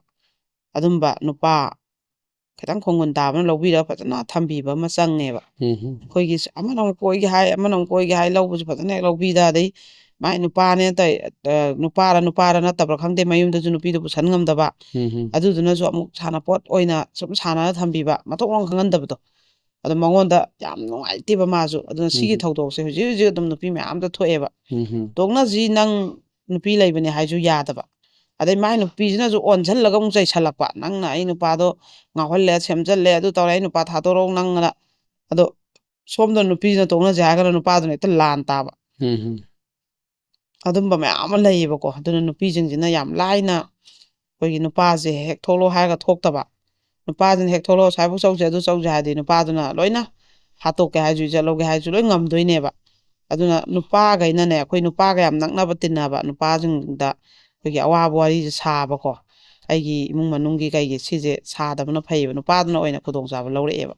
ꯑꯗꯨꯝꯕ ꯅꯨꯄꯥ ꯈꯤꯇꯪ ꯈꯣꯡꯒꯨꯟ ꯇꯥꯕꯅ ꯂꯧꯕꯤꯔꯒ ꯐꯖꯅ ꯊꯝꯕꯤꯕ ꯑꯃ ꯆꯪꯉꯦꯕ꯫ ꯎꯝ ꯑꯩꯈꯣꯏꯒꯤ ꯑꯃꯅ ꯑꯃꯨꯛ ꯀꯣꯏꯒꯦ ꯍꯥꯏ, ꯑꯃꯅ ꯑꯃꯨꯛ ꯀꯣꯏꯒꯦ ꯍꯥꯏ, ꯂꯧꯕꯁꯨ ꯐꯖꯅ ꯍꯦꯛ ꯂꯧꯕꯤꯗ, ꯑꯗꯩ ꯃꯥꯏ ꯅꯨꯄꯥꯅꯦ ꯇꯧ-, ꯑ, ꯅꯨꯄꯥꯔ ꯅꯨꯄꯥꯔ ꯅꯠꯇꯕ꯭ꯔꯥ ꯈꯪꯗꯦ, ꯃꯌꯨꯝꯗꯁꯨ ꯅꯨꯄꯤꯗꯣ ꯄꯨꯁꯟ ꯉꯝꯗꯕ꯫ ꯎꯝ, ꯎꯝ꯫ ꯑꯗꯨꯗꯨꯅꯁꯨ ꯑꯃꯨꯛ ꯁꯥꯟꯅꯄꯣꯠ ꯑꯣꯏꯅ ꯁꯨꯝ ꯁꯥꯟꯅꯔ ꯊꯝꯕꯤꯕ, ꯃꯊꯣꯡ ꯃꯔꯝ ꯈꯪꯍꯟꯗꯕꯗꯣ꯫ ꯑꯗꯣ ꯃꯉꯣꯟꯗ ꯌꯥꯝ ꯅꯨꯡꯉꯥꯏꯇꯦꯕ ꯃꯥꯁꯨ꯫ ꯑꯗꯨꯅ ꯁꯤꯒꯤ ꯎꯝ꯫ ꯊꯧꯗꯣꯛꯁꯦ ꯍꯧꯖꯤꯛ ꯍꯧꯖꯤꯛ ꯑꯗꯨꯝ ꯅꯨꯄꯤ ꯃꯌꯥꯝꯗ ꯊꯣꯛꯑꯦꯕ꯫ ꯎꯝ, ꯎꯝ꯫ "ꯇꯣꯛꯅꯁꯤ, ꯅꯪ ꯅꯨꯄꯤ ꯂꯩꯕꯅꯦ" ꯍꯥꯏꯁꯨ ꯌꯥꯗꯕ꯫ ꯑꯗꯩ ꯃꯥꯏ ꯅꯨꯄꯤꯁꯤꯅꯁꯨ ꯑꯣꯟꯁꯤꯜꯂꯒ ꯑꯃꯨꯛ ꯆꯩꯁꯜꯂꯛꯄ, "ꯅꯪꯅ ꯑꯩ ꯅꯨꯄꯥꯗꯣ ꯉꯥꯎꯍꯜꯂꯦ, ꯁꯦꯝꯖꯜꯂꯦ, ꯑꯗꯨ ꯇꯧꯔꯦ, ꯑꯩ ꯅꯨꯄꯥ ꯊꯥꯗꯣꯔꯛꯑꯣ ꯅꯪꯅ"꯫ ꯑꯗꯣ ꯁꯣꯝꯗ ꯅꯨꯄꯤꯁꯤꯅ ꯇꯣꯛꯅꯁꯦ ꯍꯥꯏꯔꯒꯅ ꯅꯨꯄꯥꯗꯨꯅ ꯍꯦꯛꯇ ꯂꯥꯟ ꯇꯥꯕ꯫ ꯎꯝ, ꯎꯝ꯫ ꯑꯗꯨꯝꯕ ꯃꯌꯥꯝ ꯑꯃ ꯂꯩꯌꯦꯕꯀꯣ꯫ ꯑꯗꯨꯅ ꯅꯨꯄꯤꯁꯤꯡꯁꯤꯅ ꯌꯥꯝ ꯂꯥꯏꯅ ꯑꯩꯈꯣꯏꯒꯤ ꯅꯨꯄꯥꯁꯦ ꯍꯦꯛ ꯊꯣꯛꯂꯛꯑꯣ ꯍꯥꯏꯔꯒ ꯊꯣꯛꯇꯕ, ꯅꯨꯄꯥꯁꯤꯅ ꯍꯦꯛ ꯊꯣꯛꯂꯛꯑꯣ, "ꯁ꯭ꯋꯥꯏꯕꯨꯛ ꯆꯧꯁꯦ, ꯑꯗꯨ ꯆꯧꯁꯦ" ꯍꯥꯏꯔꯗꯤ ꯅꯨꯄꯥꯗꯨꯅ ꯂꯣꯏꯅ ꯍꯥꯠꯇꯣꯛꯀꯦ ꯍꯥꯏꯔꯁꯨ, ꯏꯖꯠ ꯂꯧꯒꯦ ꯍꯥꯏꯔꯁꯨ ꯂꯣꯏ ꯉꯝꯗꯣꯏꯅꯦꯕ꯫ ꯑꯗꯨꯅ ꯅꯨꯄꯥꯈꯩꯅꯅꯦ, ꯑꯩꯈꯣꯏ ꯅꯨꯄꯥꯒ ꯌꯥꯝ ꯅꯛꯅꯕ ꯇꯤꯟꯅꯕ ꯅꯨꯄꯥꯁꯤꯡꯗ ꯑꯩꯈꯣꯏꯒꯤ ꯑꯋꯥꯕ ꯋꯥꯔꯤꯁꯦ ꯁꯥꯕꯀꯣ, ꯑꯩꯒꯤ ꯏꯃꯨꯡ ꯃꯅꯨꯡꯒꯤ ꯀꯩꯒꯤ ꯁꯤꯁꯦ ꯁꯥꯗꯕꯅ ꯐꯩꯌꯦꯕ, ꯅꯨꯄꯥꯗꯨꯅ ꯑꯣꯏꯅ ꯈꯨꯗꯣꯡꯆꯥꯕ ꯂꯧꯔꯛꯑꯦꯕ꯫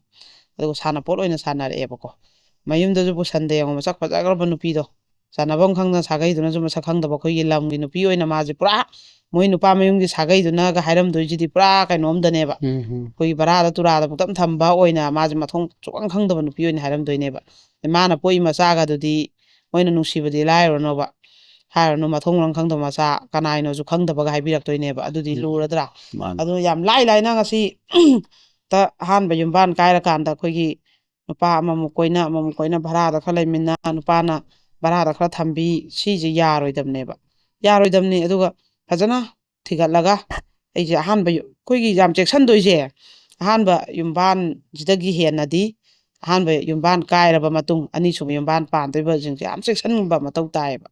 ꯑꯗꯨꯒ ꯁꯥꯟꯅꯄꯣꯠ ꯑꯣꯏꯅ ꯁꯥꯟꯅꯔꯛꯑꯦꯕꯀꯣ꯫ ꯃꯌꯨꯝꯗꯁꯨ ꯄꯨꯁꯟꯗꯦ ꯌꯦꯡꯉꯣ, ꯃꯁꯛ ꯐꯖꯈ꯭ꯔꯕ ꯅꯨꯄꯤꯗꯣ꯫ ꯆꯥꯟꯅꯐꯝ ꯈꯪꯗꯅ ꯁꯥꯒꯩꯗꯨꯅꯁꯨ ꯃꯁꯛ ꯈꯪꯗꯕ ꯑꯩꯈꯣꯏꯒꯤ ꯂꯝꯒꯤ ꯅꯨꯄꯤ ꯑꯣꯏꯅ ꯃꯥꯁꯦ ꯄꯨꯔꯥ ꯃꯣꯏ ꯅꯨꯄꯥ ꯃꯌꯨꯝꯒꯤ ꯁꯥꯒꯩꯗꯨꯅꯒ ꯍꯥꯏꯔꯝꯗꯣꯏꯁꯤꯗꯤ ꯄꯨꯔꯥ ꯀꯩꯅꯣꯝꯗꯅꯦꯕ꯫ ꯎꯝ, ꯎꯝ꯫ ꯑꯩꯈꯣꯏꯒꯤ ꯚꯔꯥꯗ ꯇꯨꯔꯥꯗ ꯄꯨꯡꯊꯝ ꯊꯝꯕ ꯑꯣꯏꯅ ꯃꯥꯁꯦ ꯃꯊꯣꯡ ꯁꯨꯛꯈꯪ ꯈꯪꯗꯕ ꯅꯨꯄꯤ ꯑꯣꯏꯅ ꯍꯥꯏꯔꯝꯗꯣꯏꯅꯦꯕ꯫ ꯃꯥꯅ ꯄꯣꯛꯏ ꯃꯆꯥꯒꯗꯨꯗꯤ ꯃꯣꯏꯅ ꯅꯨꯡꯁꯤꯕꯗꯤ ꯂꯥꯏꯔꯨꯔꯅꯣꯕ, ꯍꯥꯏꯔꯨꯔꯅꯨ, ꯃꯊꯣꯡ ꯃꯔꯝ ꯈꯪꯗꯕ ꯃꯆꯥ ꯀꯅꯥꯏꯅꯣꯁꯨ ꯈꯪꯗꯕꯒ ꯍꯥꯏꯕꯤꯔꯛꯇꯣꯏꯅꯦꯕ꯫ ꯑꯗꯨꯗꯤ ꯎꯝ꯫ ꯂꯨꯔꯗ꯭ꯔꯥ? ꯃꯥꯅꯤ꯫ ꯑꯗꯨ ꯌꯥꯝ ꯂꯥꯏ ꯂꯥꯏꯅ ꯉꯁꯤ ꯇ ꯑꯍꯥꯟꯕ ꯌꯨꯝꯕꯥꯟ ꯀꯥꯏꯔꯀꯥꯟꯗ ꯑꯩꯈꯣꯏꯒꯤ ꯅꯨꯄꯥ ꯑꯃꯃꯨꯛ ꯀꯣꯏꯅ, ꯑꯃꯃꯨꯛ ꯀꯣꯏꯅ, ꯚꯔꯥꯗ ꯈꯔ ꯂꯩꯃꯤꯟꯅ, ꯅꯨꯄꯥꯅ ꯚꯔꯥꯗ ꯈꯔ ꯊꯝꯕꯤ, ꯁꯤꯁꯦ ꯌꯥꯔꯣꯏꯗꯕꯅꯦꯕ꯫ ꯌꯥꯔꯣꯏꯗꯕꯅꯤ꯫ ꯑꯗꯨꯒ ꯐꯖꯅ ꯊꯤꯒꯠꯂꯒ, ꯑꯩꯁꯦ ꯑꯍꯥꯟꯕ ꯌꯨ-, ꯑꯩꯈꯣꯏꯒꯤ ꯌꯥꯝ ꯆꯦꯛꯁꯤꯟꯗꯣꯏꯁꯦ, ꯑꯍꯥꯟꯕ ꯌꯨꯝꯕꯥꯟꯁꯤꯗꯒꯤ ꯍꯦꯟꯅꯗꯤ ꯑꯍꯥꯟꯕ ꯌꯨꯝꯕꯥꯟ ꯀꯥꯏꯔꯕ ꯃꯇꯨꯡ, ꯑꯅꯤꯁꯨꯕ ꯌꯨꯝꯕꯥꯟ ꯄꯥꯟꯗꯣꯏꯕꯁꯤꯡꯁꯦ ꯌꯥꯝ ꯆꯦꯛꯁꯤꯟꯕ ꯃꯊꯧ ꯇꯥꯏꯌꯦꯕ꯫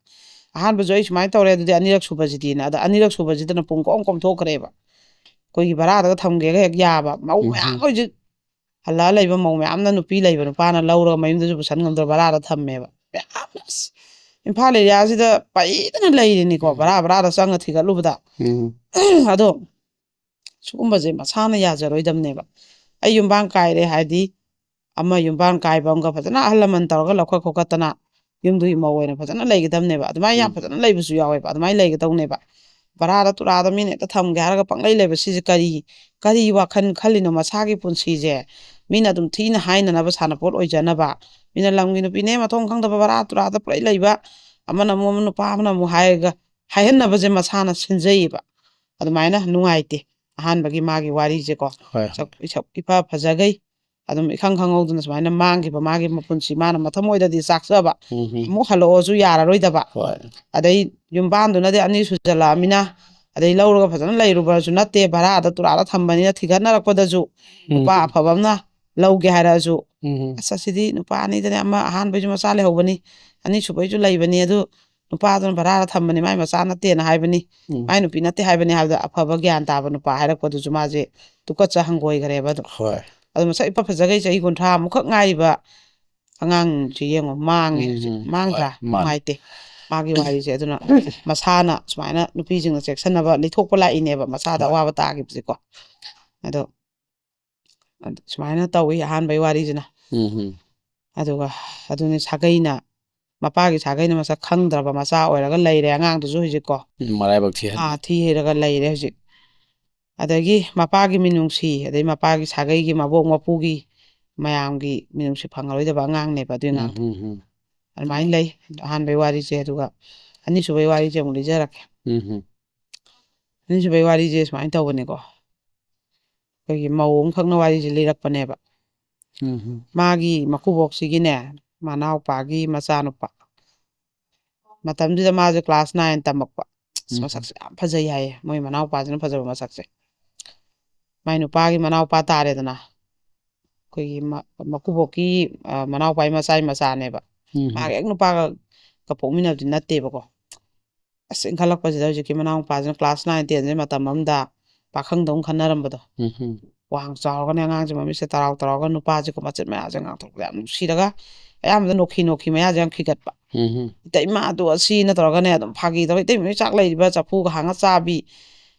ꯑꯍꯥꯟꯕꯁꯨ ꯑꯩ ꯁꯨꯃꯥꯏꯅ ꯇꯧꯔꯦ, ꯑꯗꯨꯗꯤ ꯑꯅꯤꯔꯛ ꯁꯨꯕꯁꯤꯗꯤꯅ, ꯑꯗ ꯑꯅꯤꯔꯛ ꯁꯨꯕꯁꯤꯗꯅ ꯄꯨꯡ ꯀꯣꯝ ꯀꯣꯝꯊꯣꯛꯈ꯭ꯔꯦꯕ꯫ ꯑꯩꯈꯣꯏꯒꯤ ꯚꯔꯥꯗꯒ ꯊꯝꯒꯦꯒ ꯍꯦꯛ ꯌꯥꯕ ꯃꯧ ꯎꯝ꯫ ꯃꯌꯥꯝ ꯍꯧꯖꯤꯛ ꯍꯜꯂꯛꯑ ꯂꯩꯕ ꯃꯧ ꯃꯌꯥꯝꯅ ꯅꯨꯄꯤ ꯂꯩꯕ ꯅꯨꯄꯥꯅ ꯂꯧꯔꯒ ꯃꯌꯨꯝꯗꯁꯨ ꯄꯨꯁꯟ ꯉꯝꯗ꯭ꯔꯕ ꯚꯔꯥꯗ ꯊꯝꯃꯦꯕ꯫ ꯃꯌꯥꯝ ꯑꯁ ꯏꯝꯐꯥꯜ ꯑꯦꯔꯤꯌꯥꯁꯤꯗ ꯄꯩꯗꯅ ꯂꯩꯔꯤꯅꯤꯀꯣ, ꯎꯝ꯫ ꯚꯔꯥ ꯚꯔꯥꯗ ꯆꯪꯉ ꯊꯤꯒꯠꯂꯨꯕꯗ꯫ ꯎꯝ꯫ ꯑꯗꯣ ꯁꯤꯒꯨꯝꯕꯁꯦ ꯃꯁꯥꯅ ꯌꯥꯖꯔꯣꯏꯗꯕꯅꯦꯕ꯫ ꯑꯩ ꯌꯨꯝꯕꯥꯟ ꯀꯥꯏꯔꯦ ꯍꯥꯏꯗꯤ, ꯑꯃ ꯌꯨꯝꯕꯥꯟ ꯀꯥꯏꯕ ꯑꯃꯒ ꯐꯖꯅ ꯑꯍꯜ ꯂꯃꯟ ꯇꯧꯔꯒ ꯂꯧꯈꯠ ꯈꯣꯠꯀꯠꯇꯅ ꯌꯨꯝꯗꯨꯒꯤ ꯃꯧ ꯑꯣꯏꯅ ꯐꯖꯅ ꯂꯩꯒꯗꯕꯅꯦꯕ꯫ ꯑꯗꯨꯃꯥꯏꯅ ꯌꯥꯝ ꯎꯝ꯫ ꯐꯖꯅ ꯂꯩꯕꯁꯨ ꯌꯥꯎꯋꯦꯕ꯫ ꯑꯗꯨꯃꯥꯏꯅ ꯂꯩꯒꯗꯧꯅꯦꯕ꯫ ꯚꯔꯥꯗ ꯇꯨꯔꯥꯗ ꯃꯤꯅ ꯍꯦꯛꯇ ꯊꯝꯒꯦ ꯍꯥꯏꯔꯒ ꯄꯪꯂꯩ ꯂꯩꯕ ꯁꯤꯁꯦ ꯀꯔꯤ, ꯀꯔꯤ ꯋꯥꯈꯜ ꯈꯜꯂꯤꯅꯣ? ꯃꯁꯥꯒꯤ ꯄꯨꯟꯁꯤꯁꯦ ꯃꯤꯅ ꯑꯗꯨꯝ ꯊꯤꯅ ꯍꯥꯏꯅꯅꯕ ꯁꯥꯟꯅꯄꯣꯠ ꯑꯣꯏꯖꯅꯕ, ꯃꯤꯅ ꯂꯝꯒꯤ ꯅꯨꯄꯤꯅꯦ ꯃꯊꯣꯡ ꯈꯪꯗꯕ ꯚꯔꯥ ꯇꯨꯔꯥꯗ ꯄꯨꯔꯩ ꯂꯩꯕ, ꯑꯃꯅ ꯑꯃꯨꯛ ꯑꯃ ꯅꯨꯄꯥ ꯑꯃꯅ ꯑꯃꯨꯛ ꯍꯥꯏꯔꯒ ꯍꯥꯏꯍꯟꯅꯕꯁꯦ ꯃꯁꯥꯅ ꯁꯤꯟꯖꯩꯌꯦꯕ꯫ ꯑꯗꯨꯃꯥꯏꯅ ꯅꯨꯡꯉꯥꯏꯇꯦ ꯑꯍꯥꯟꯕꯒꯤ ꯃꯥꯒꯤ ꯋꯥꯔꯤꯁꯦꯀꯣ꯫ ꯍꯣꯏ ꯁꯛ- ꯏꯁꯛ- ꯏꯐ ꯐꯖꯈꯩ ꯑꯗꯨꯝ ꯏꯈꯪ ꯈꯪꯍꯧꯗꯅ ꯁꯨꯃꯥꯏꯅ ꯃꯥꯡꯈꯤꯕ ꯃꯥꯒꯤ ꯃꯄꯨꯟꯁꯤ ꯃꯥꯅ ꯃꯊꯃꯣꯏꯗꯗꯤ ꯆꯥꯛꯆꯕ, ꯎꯝ ꯍꯝ ꯑꯃꯨꯛ ꯍꯜꯂꯛꯑꯣꯁꯨ ꯌꯥꯔꯔꯣꯏꯗꯕ꯫ ꯍꯣꯏ ꯑꯗꯩ ꯌꯨꯝꯕꯥꯟꯗꯨꯅꯗꯤ ꯑꯅꯤ ꯁꯨꯖꯜꯂꯛꯑꯃꯤꯅ, ꯑꯗꯩ ꯂꯧꯔꯒ ꯐꯖꯅ ꯂꯩꯔꯨꯕꯁꯨ ꯅꯠꯇꯦ, ꯚꯔꯥꯗ ꯇꯨꯔꯥꯗ ꯊꯝꯕꯅꯤꯅ ꯊꯤꯒꯠꯅꯔꯛꯄꯗꯁꯨ ꯎꯝ ꯅꯨꯄꯥ ꯑꯐꯕ ꯑꯃꯅ ꯂꯧꯒꯦ ꯍꯥꯏꯔꯛꯑꯁꯨ, ꯎꯝ ꯍꯝ ꯑꯁ ꯑꯁꯤꯗꯤ ꯅꯨꯄꯥ ꯑꯅꯤꯗꯅꯦ, ꯑꯃ ꯑꯍꯥꯟꯕꯩꯁꯨ ꯃꯆꯥ ꯂꯩꯍꯧꯕꯅꯤ, ꯑꯅꯤꯁꯨꯕꯩꯁꯨ ꯂꯩꯕꯅꯤ, ꯑꯗꯨ ꯅꯨꯄꯥꯗꯨꯅ ꯚꯔꯥꯗ ꯊꯝꯕꯅꯤ, ꯃꯥꯏ ꯃꯆꯥ ꯅꯠꯇꯦꯅ ꯍꯥꯏꯕꯅꯤ, ꯎꯝ ꯃꯥꯏ ꯅꯨꯄꯤ ꯅꯠꯇꯦ ꯍꯥꯏꯕꯅꯤ ꯍꯥꯏꯕꯗ ꯑꯐꯕ ꯒ꯭ꯌꯥꯟ ꯇꯥꯕ ꯅꯨꯄꯥ ꯍꯥꯏꯔꯛꯄꯗꯨꯁꯨ ꯃꯥꯁꯦ ꯇꯨꯀꯠꯆ ꯍꯪꯒꯣꯏꯈ꯭ꯔꯦꯕ꯫ ꯑꯗꯨꯝ ꯍꯣꯏ ꯑꯗꯨ ꯃꯁꯛ ꯏꯐ ꯐꯖꯈꯩ ꯆꯍꯤ ꯀꯨꯟꯊ꯭ꯔꯥ ꯃꯨꯛꯈꯛ ꯉꯥꯏꯔꯤꯕ ꯑꯉꯥꯡꯁꯤ ꯌꯦꯡꯉꯣ, ꯃꯥꯡꯉꯦ ꯍꯧꯖꯤꯛ꯫ ꯎꯝ ꯃꯥꯡꯗ꯭ꯔꯥ? ꯍꯣꯏ ꯃꯥꯡꯉꯦ ꯅꯨꯡꯉꯥꯏꯇꯦ ꯃꯥꯒꯤ ꯋꯥꯔꯤꯁꯦ꯫ ꯑꯗꯨꯅ ꯃꯁꯥꯅ ꯁꯨꯃꯥꯏꯅ ꯅꯨꯄꯤꯁꯤꯡꯅ ꯆꯦꯛꯁꯤꯟꯅꯕ ꯂꯤꯊꯣꯛꯄ ꯂꯥꯛꯏꯅꯦꯕ, ꯃꯁꯥꯗ ꯍꯣꯏ ꯑꯋꯥꯕ ꯇꯥꯈꯤꯕꯁꯦꯀꯣ꯫ ꯑꯗꯣ ꯑꯗꯨ ꯁꯨꯃꯥꯏꯅ ꯇꯧꯋꯤ ꯑꯍꯥꯟꯕꯩ ꯋꯥꯔꯤꯁꯤꯅ꯫ ꯎꯝ ꯍꯝ ꯑꯗꯨꯒ ꯑꯗꯨꯅꯤ ꯁꯥꯒꯩꯅ, ꯃꯄꯥꯒꯤ ꯁꯥꯒꯩꯅ ꯃꯁꯛ ꯈꯪꯗ꯭ꯔꯕ ꯃꯆꯥ ꯑꯣꯏꯔꯒ ꯂꯩꯔꯦ ꯑꯉꯥꯡꯗꯨꯁꯨ ꯍꯧꯖꯤꯛꯀꯣ꯫ ꯎꯝ, ꯃꯔꯥꯏꯕꯛ ꯊꯤꯍꯟ ꯑꯥ ꯊꯤ ꯍꯩꯔꯒ ꯂꯩꯔꯦ ꯍꯧꯖꯤꯛ꯫ ꯑꯗꯒꯤ ꯃꯄꯥꯒꯤ ꯃꯤꯅꯨꯡꯁꯤ, ꯑꯗꯩ ꯃꯄꯥꯒꯤ ꯁꯥꯒꯩꯒꯤ ꯃꯕꯣꯛ ꯃꯄꯨꯒꯤ ꯃꯌꯥꯝꯒꯤ ꯃꯤꯅꯨꯡꯁꯤ ꯐꯪꯉꯔꯣꯏꯗꯕ ꯑꯉꯥꯡꯅꯦꯕ ꯑꯗꯨꯏ ꯎꯝ ꯑꯉꯥꯡꯗꯣ꯫ ꯍꯝ ꯍꯝ ꯑꯗꯨꯃꯥꯏꯅ ꯂꯩ ꯑꯍꯥꯟꯕꯩ ꯋꯥꯔꯤꯁꯦ꯫ ꯑꯗꯨꯒ ꯑꯅꯤꯁꯨꯕꯩ ꯋꯥꯔꯤꯁꯦ ꯑꯃꯨꯛ ꯂꯤꯖꯔꯛꯀꯦ꯫ ꯎꯝ ꯍꯝ ꯑꯅꯤꯁꯨꯕꯩ ꯋꯥꯔꯤꯁꯦ ꯁꯨꯃꯥꯏꯅ ꯇꯧꯕꯅꯤꯀꯣ꯫ ꯑꯩꯈꯣꯏꯒꯤ ꯃꯧ ꯑꯃꯈꯛꯅ ꯋꯥꯔꯤꯁꯦ ꯂꯤꯔꯛꯄꯅꯦꯕ꯫ ꯎꯝ ꯍꯝ ꯃꯥꯒꯤ ꯃꯀꯨꯕꯣꯛꯁꯤꯒꯤꯅꯦ, ꯃꯅꯥꯎꯄꯥꯒꯤ ꯃꯆꯥꯅꯨꯄꯥ, ꯃꯇꯝꯗꯨꯗ ꯃꯥꯁꯦ ꯀ꯭ꯂꯥꯁ ꯅꯥꯏꯟ ꯇꯝꯃꯛꯄ꯫ ꯑꯁ, ꯎꯝ ꯃꯁꯛꯁꯦ ꯌꯥꯝ ꯐꯖꯩ ꯍꯥꯏꯌꯦ, ꯃꯣꯏ ꯃꯅꯥꯎꯄꯥꯁꯤꯅ ꯐꯖꯕ ꯃꯁꯛꯁꯦ꯫ ꯃꯥꯏ ꯅꯨꯄꯥꯒꯤ ꯃꯅꯥꯎꯄꯥ ꯇꯥꯔꯦꯗꯅ, ꯑꯩꯈꯣꯏꯒꯤ ꯃ- ꯃꯀꯨꯕꯣꯛꯀꯤ ꯑ, ꯃꯅꯥꯎꯄꯥꯒꯤ ꯃꯆꯥꯒꯤ ꯃꯆꯥꯅꯦꯕ꯫ ꯎꯝ ꯃꯥꯒ ꯍꯦꯛ ꯅꯨꯄꯥꯒ ꯄꯣꯛꯃꯤꯟꯅꯕꯗꯤ ꯅꯠꯇꯦꯕꯀꯣ꯫ ꯑꯁ, ꯏꯟꯈꯠꯂꯛꯄꯁꯤꯗ ꯍꯧꯖꯤꯛꯀꯤ ꯃꯅꯥꯎ ꯅꯨꯄꯥꯁꯤꯅ ꯀ꯭ꯂꯥꯁ ꯅꯥꯏꯟ ꯇꯦꯟꯁꯦ ꯃꯇꯝ ꯑꯃꯗ ꯄꯥꯈꯪꯗꯧꯅ ꯈꯟꯅꯔꯝꯕꯗꯣ꯫ ꯎꯝ ꯍꯝ ꯋꯥꯡ ꯆꯥꯎꯔꯒꯅꯦ, ꯑꯉꯥꯡꯁꯦ ꯃꯃꯤꯠꯁꯦ ꯇꯔꯥꯎ ꯇꯔꯥꯎꯒ, ꯅꯨꯄꯥꯁꯦꯀꯣ ꯃꯆꯤꯟ ꯃꯌꯥꯁꯦ ꯉꯥꯡꯊꯣꯔꯛꯄꯗ ꯌꯥꯝ ꯅꯨꯡꯁꯤꯔꯒ, ꯑꯌꯥꯝꯕꯗ ꯅꯣꯛꯈꯤ ꯅꯣꯛꯈꯤ ꯃꯌꯥꯁꯦ ꯌꯥꯝ ꯈꯤꯒꯠꯄ꯫ ꯎꯝ ꯍꯝ "ꯏꯇꯩꯃ ꯑꯗꯨ ꯑꯁꯤꯅ" ꯇꯧꯔꯒꯅꯦ ꯑꯗꯨꯝ ꯐꯥꯒꯤ ꯇꯧꯔꯒ, "ꯏꯇꯩꯃ ꯅꯣꯏ ꯆꯥꯛ ꯂꯩꯔꯤꯕ ꯆꯐꯨꯒ ꯍꯥꯡꯉ ꯆꯥꯕꯤ",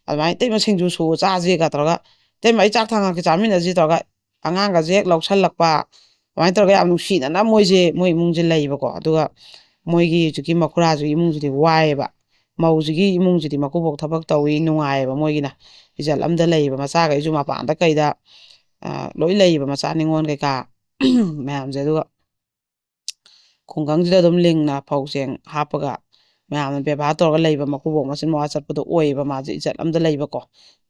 ꯑꯗꯨꯃꯥꯏꯅ "ꯏꯇꯩꯃ ꯁꯤꯡꯖꯨ ꯁꯨ ꯆꯥꯁꯦꯒ" ꯇꯧꯔꯒ, "ꯏꯇꯩꯃ ꯑꯩ ꯆꯥꯛ ꯊꯥꯡꯉꯛꯀꯦ ꯆꯥꯃꯤꯟꯅꯁꯤ" ꯇꯧꯔꯒ ꯑꯉꯥꯡꯒꯁꯦ ꯍꯦꯛ ꯂꯧꯁꯜꯂꯛꯄ꯫ ꯑꯗꯨꯃꯥꯏꯅ ꯇꯧꯔꯒ ꯌꯥꯝ ꯅꯨꯡꯁꯤꯅꯅ ꯃꯣꯏꯁꯦ, ꯃꯣꯏ ꯏꯃꯨꯡꯁꯦ ꯂꯩꯕꯀꯣ꯫ ꯑꯗꯨꯒ ꯃꯣꯏꯒꯤ ꯍꯧꯖꯤꯛꯀꯤ ꯃꯈꯨꯔꯥꯁꯤꯒꯤ ꯏꯃꯨꯡꯁꯤꯗꯤ ꯋꯥꯏꯑꯦꯕ, ꯃꯧꯁꯤꯒꯤ ꯏꯃꯨꯡꯁꯤꯗꯤ ꯃꯀꯨꯕꯣꯛ ꯊꯕꯛ ꯇꯧꯋꯤ, ꯅꯨꯡꯉꯥꯏꯌꯦꯕ ꯃꯣꯏꯒꯤꯅ꯫ ꯏꯖꯠ ꯑꯝꯗ ꯂꯩꯌꯦꯕ, ꯃꯆꯥꯈꯩꯁꯨ ꯃꯄꯥꯟꯗ ꯀꯩꯗ ꯑ, ꯂꯣꯏ ꯂꯩꯌꯦꯕ, ꯃꯆꯥ ꯅꯤꯉꯣꯜ ꯀꯩꯀꯥ ꯃꯌꯥꯝꯁꯦ꯫ ꯑꯗꯨꯒ ꯈꯨꯡꯒꯪꯁꯤꯗ ꯑꯗꯨꯝ ꯂꯤꯡꯅ ꯐꯧ ꯆꯦꯡ ꯍꯥꯞꯄꯒ ꯃꯌꯥꯝꯅ ꯕꯦꯕꯥꯔ ꯇꯧꯔꯒ ꯂꯩꯕ, ꯃꯀꯨꯕꯣꯛ ꯃꯆꯤꯟ ꯃꯋꯥ ꯆꯠꯄꯗꯣ ꯑꯣꯏꯌꯦꯕ꯫ ꯃꯥꯁꯦ ꯏꯖꯠ ꯑꯝꯗ ꯂꯩꯕꯀꯣ,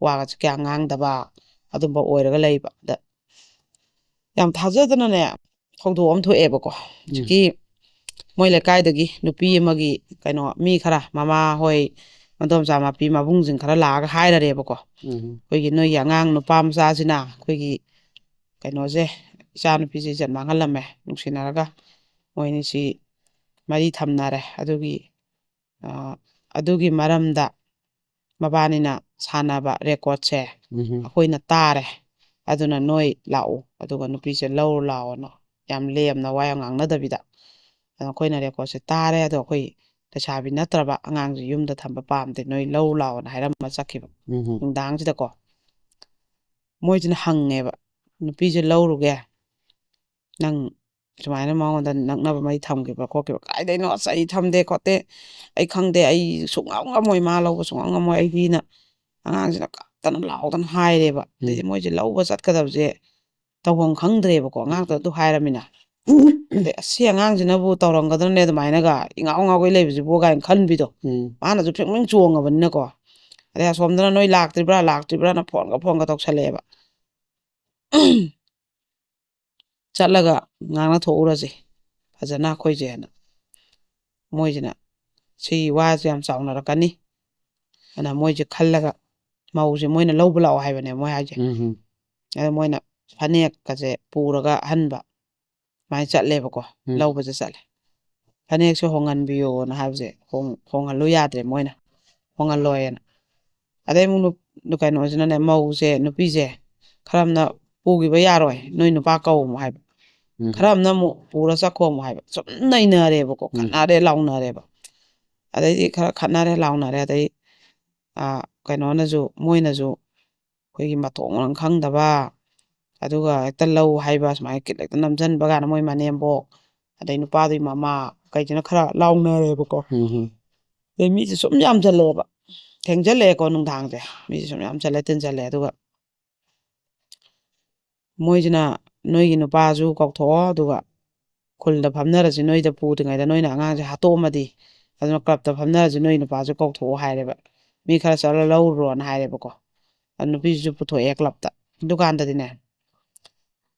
ꯋꯥꯒꯁꯦ ꯀꯌꯥ ꯉꯥꯡꯗꯕ ꯑꯗꯨꯝꯕ ꯑꯣꯏꯔꯒ ꯂꯩꯕ꯫ ꯑꯗ ꯌꯥꯝ ꯊꯥꯖꯗꯅꯅꯦ ꯊꯧꯗꯣꯛ ꯑꯃ ꯊꯣꯛꯑꯦꯕꯀꯣ꯫ ꯍꯧꯖꯤꯛꯀꯤ ꯃꯣꯏ ꯂꯩꯀꯥꯏꯗꯒꯤ ꯅꯨꯄꯤ ꯑꯃꯒꯤ ꯀꯩꯅꯣ, ꯃꯤ ꯈꯔ, ꯃꯃꯥ ꯍꯣꯏ, ꯃꯗꯣꯝꯆꯥ ꯃꯄꯤ ꯃꯕꯨꯡꯁꯤꯡ ꯈꯔ ꯂꯥꯛꯑꯒ ꯍꯥꯏꯔꯔꯦꯕꯀꯣ, ꯎꯝ꯫ "ꯑꯩꯈꯣꯏꯒꯤ ꯅꯣꯏꯒꯤ ꯑꯉꯥꯡ ꯅꯨꯄꯥ ꯃꯆꯥꯁꯤꯅ ꯑꯩꯈꯣꯏꯒꯤ ꯀꯩꯅꯣꯁꯦ, ꯏꯆꯥ ꯅꯨꯄꯤꯁꯦ ꯏꯖꯠ ꯃꯥꯡꯍꯜꯂꯝꯃꯦ, ꯅꯨꯡꯁꯤꯅꯔꯒ ꯃꯣꯏꯅꯤꯁꯤ ꯃꯔꯤ ꯊꯝꯅꯔꯦ꯫ ꯑꯗꯨꯒꯤ, ꯑ, ꯑꯗꯨꯒꯤ ꯃꯔꯝꯗ ꯃꯕꯥꯅꯤꯅ ꯁꯥꯟꯅꯕ ꯔꯦꯀꯣꯔꯠꯁꯦ ꯎꯝ꯫ ꯑꯩꯈꯣꯏꯅ ꯇꯥꯔꯦ, ꯑꯗꯨꯅ ꯅꯣꯏ ꯂꯥꯛꯎ, ꯑꯗꯨꯒ ꯅꯨꯄꯤꯁꯦ ꯂꯧꯔꯨ ꯂꯥꯛꯑꯣꯅ ꯌꯥꯝ ꯂꯦꯝꯅ ꯋꯥ ꯌꯥꯝ ꯉꯥꯡꯅꯗꯕꯤꯗ꯫ ꯑꯗꯣ ꯑꯩꯈꯣꯏꯅ ꯔꯦꯀꯣꯔꯠꯁꯦ ꯇꯥꯔꯦ, ꯑꯗꯣ ꯑꯩꯈꯣꯏ ꯂꯩꯁꯥꯕꯤ ꯅꯠꯇ꯭ꯔꯕ ꯑꯉꯥꯡꯁꯦ ꯌꯨꯝꯗ ꯊꯝꯕ ꯄꯥꯝꯗꯦ, ꯅꯣꯏ ꯂꯧꯔꯨ ꯂꯥꯛꯑꯣꯅ ꯍꯥꯏꯔꯝꯃ ꯆꯠꯈꯤꯕ ꯎꯝ꯫ ꯅꯨꯡꯗꯥꯡꯁꯤꯗꯀꯣ꯫ ꯃꯣꯏꯁꯤꯅ ꯍꯪꯉꯦꯕ, "ꯅꯨꯄꯤꯁꯦ ꯂꯧꯔꯨꯒꯦ, ꯅꯪ ꯁꯨꯃꯥꯏꯅ ꯃꯉꯣꯟꯗ ꯅꯛꯅꯕ ꯃꯔꯤ ꯊꯝꯈꯤꯕ꯭ꯔꯥ ꯈꯣꯠꯈꯤꯕ꯭ꯔꯥ?" "ꯀꯥꯏꯗꯩꯅꯣ, ꯑꯁ, ꯑꯩ ꯊꯝꯗꯦ ꯈꯣꯠꯇꯦ, ꯑꯩ ꯈꯪꯗꯦ, ꯑꯩ ꯁꯨꯡꯉꯝ ꯉꯝꯃꯣꯏ, ꯃꯥ ꯂꯧꯕ ꯁꯨꯡꯉꯝ ꯉꯝꯃꯣꯏ ꯑꯩꯗꯤꯅ" ꯑꯉꯥꯡꯁꯤꯅ ꯀꯞꯇꯅ ꯂꯥꯎꯗꯅ ꯍꯥꯏꯔꯦꯕ꯫ ꯎꯝ꯫ ꯑꯗꯩꯗꯤ ꯃꯣꯏꯁꯦ ꯂꯧꯕ ꯆꯠꯀꯗꯕꯁꯦ ꯇꯧꯐꯝ ꯈꯪꯗ꯭ꯔꯦꯕꯀꯣ, ꯑꯉꯥꯡꯗꯣ ꯑꯗꯨ ꯍꯥꯏꯔꯃꯤꯅ꯫ ꯑꯗꯩ, "ꯑꯁꯤ ꯑꯉꯥꯡꯁꯤꯅꯕꯨ ꯇꯧꯔꯝꯒꯗ꯭ꯔꯅꯦ ꯑꯗꯨꯃꯥꯏꯅꯒ, ꯏꯉꯥꯎ ꯉꯥꯎꯒꯩ ꯂꯩꯕꯁꯤꯕꯨ?" ꯀꯥꯏꯅ ꯈꯟꯕꯤꯗꯣ꯫ ꯎꯝ꯫ ꯃꯥꯅꯁꯨ ꯐꯤꯡꯐꯤꯡ ꯆꯣꯡꯉꯕꯅꯤꯅꯀꯣ꯫ ꯑꯗꯩ ꯑꯁꯣꯝꯗꯅ, "ꯅꯣꯏ ꯂꯥꯛꯇ꯭ꯔꯤꯕ꯭ꯔꯥ, ꯂꯥꯛꯇ꯭ꯔꯤꯕ꯭ꯔꯥꯅ?" ꯐꯣꯟꯒ ꯐꯣꯟꯒ ꯇꯧꯁꯜꯂꯛꯑꯦꯕ꯫ "ꯆꯠꯂꯒ ꯉꯥꯡꯅ ꯊꯣꯛꯎꯔꯁꯦ ꯐꯖꯅ ꯑꯩꯈꯣꯏꯁꯦꯅ", ꯃꯣꯏꯁꯤꯅ ꯁꯤꯒꯤ ꯋꯥꯁꯦ ꯌꯥꯝ ꯆꯥꯎꯅꯔꯛꯀꯅꯤ ꯑꯗꯨꯅ ꯃꯣꯏꯁꯦ ꯈꯜꯂꯒ, ꯃꯧꯁꯦ ꯃꯣꯏꯅ ꯂꯧꯕ ꯂꯥꯛꯑꯣ ꯍꯥꯏꯕꯅꯦ ꯃꯣꯏ ꯍꯥꯏꯁꯦ꯫ ꯎꯝ꯫ ꯑꯗ ꯃꯣꯏꯅ ꯐꯅꯦꯛꯀꯁꯦ ꯄꯨꯔꯒ ꯑꯍꯟꯕ ꯁꯨꯃꯥꯏꯅ ꯆꯠꯂꯦꯕꯀꯣ, ꯎꯝ꯫ ꯂꯧꯕꯁꯦ ꯆꯠꯂꯦ꯫ "ꯐꯅꯦꯛꯁꯦ ꯍꯣꯡꯍꯟꯕꯤꯌꯣꯅ" ꯍꯥꯏꯕꯁꯦ ꯍꯣꯡ-, ꯍꯣꯡꯍꯜꯂꯨ ꯌꯥꯗ꯭ꯔꯦ ꯃꯣꯏꯅ, ꯍꯣꯡꯍꯜꯂꯣꯏꯅ꯫ ꯑꯗꯩ ꯑꯃꯨꯛ ꯅꯨꯞ-, ꯀꯩꯅꯣꯁꯤꯅꯅꯦ, ꯃꯧꯁꯦ, ꯅꯨꯄꯤꯁꯦ, "ꯈꯔ ꯑꯃꯅ ꯄꯨꯈꯤꯕ ꯌꯥꯔꯣꯏ, ꯅꯣꯏ ꯅꯨꯄꯥ ꯀꯧ" ꯑꯃꯨꯛ ꯍꯥꯏꯕ, ꯎꯝ꯫ "ꯈꯔ ꯑꯃꯅ ꯑꯃꯨꯛ ꯄꯨꯔ ꯆꯠꯈꯣ" ꯑꯃꯨꯛ ꯍꯥꯏꯕ꯫ ꯁꯨꯝ ꯅꯩꯅꯔꯦꯕꯀꯣ, ꯎꯝ꯫ ꯈꯠꯅꯔꯦ ꯂꯥꯎꯅꯔꯦꯕ꯫ ꯑꯗꯩꯗꯤ ꯈꯔ ꯈꯠꯅꯔꯦ ꯂꯥꯎꯅꯔꯦ, ꯑꯗꯩ, ꯑ, ꯀꯩꯅꯣꯅꯁꯨ, ꯃꯣꯏꯅꯁꯨ ꯑꯩꯈꯣꯏꯒꯤ ꯃꯊꯣꯡ ꯃꯔꯝ ꯈꯪꯗꯕ, ꯑꯗꯨꯒ ꯍꯦꯛꯇ ꯂꯧ ꯍꯥꯏꯕ, ꯁꯨꯃꯥꯏꯅ ꯀꯤꯠ ꯍꯦꯛꯇ ꯅꯝꯁꯤꯟꯕ ꯀꯥꯏꯅ ꯃꯣꯏ ꯃꯅꯦꯝꯕꯣꯛ, ꯑꯗꯩ ꯅꯨꯄꯥꯗꯨꯒꯤ ꯃꯃꯥ ꯀꯩꯁꯤꯅ ꯈꯔ ꯂꯥꯎꯅꯔꯦꯕꯀꯣ꯫ ꯎꯝ꯫ ꯑꯗꯩ ꯃꯤꯁꯦ ꯁꯨꯝ ꯌꯥꯝꯁꯜꯂꯛꯑꯦꯕ, ꯊꯦꯡꯖꯜꯂꯛꯑꯦꯀꯣ ꯅꯨꯡꯗꯥꯡꯁꯦ, ꯃꯤꯁꯦ ꯁꯨꯝ ꯌꯥꯝꯁꯜꯂꯦ, ꯇꯤꯟꯁꯜꯂꯦ, ꯑꯗꯨꯒ ꯃꯣꯏꯁꯤꯅ, "ꯅꯣꯏꯒꯤ ꯅꯨꯄꯥꯁꯨ ꯀꯧꯊꯣꯛꯑꯣ, ꯑꯗꯨꯒ ꯈꯨꯜꯗ ꯐꯝꯅꯔꯁꯤ, ꯅꯣꯏꯗ ꯄꯨꯗ꯭ꯔꯤꯉꯩꯗ ꯅꯣꯏꯅ ꯑꯉꯥꯡꯁꯦ ꯍꯥꯠꯇꯣꯛꯑꯝꯃꯗꯤ, ꯑꯗꯨꯅ ꯀ꯭ꯂꯕꯇ ꯐꯝꯅꯔꯁꯤ, ꯅꯣꯏ ꯅꯨꯄꯥꯁꯦ ꯀꯧꯊꯣꯛꯑꯣ ꯍꯥꯏꯔꯦꯕ꯫ ꯃꯤ ꯈꯔ ꯆꯠꯂ ꯂꯧꯔꯨꯔꯣꯅ ꯍꯥꯏꯔꯦꯕꯀꯣ꯫ ꯑꯗꯨ ꯅꯨꯄꯤꯁꯤꯁꯨ ꯄꯨꯊꯣꯛꯑꯦ ꯀ꯭ꯂꯕꯇ꯫ ꯗꯨꯀꯥꯟꯗꯗꯤꯅꯦ,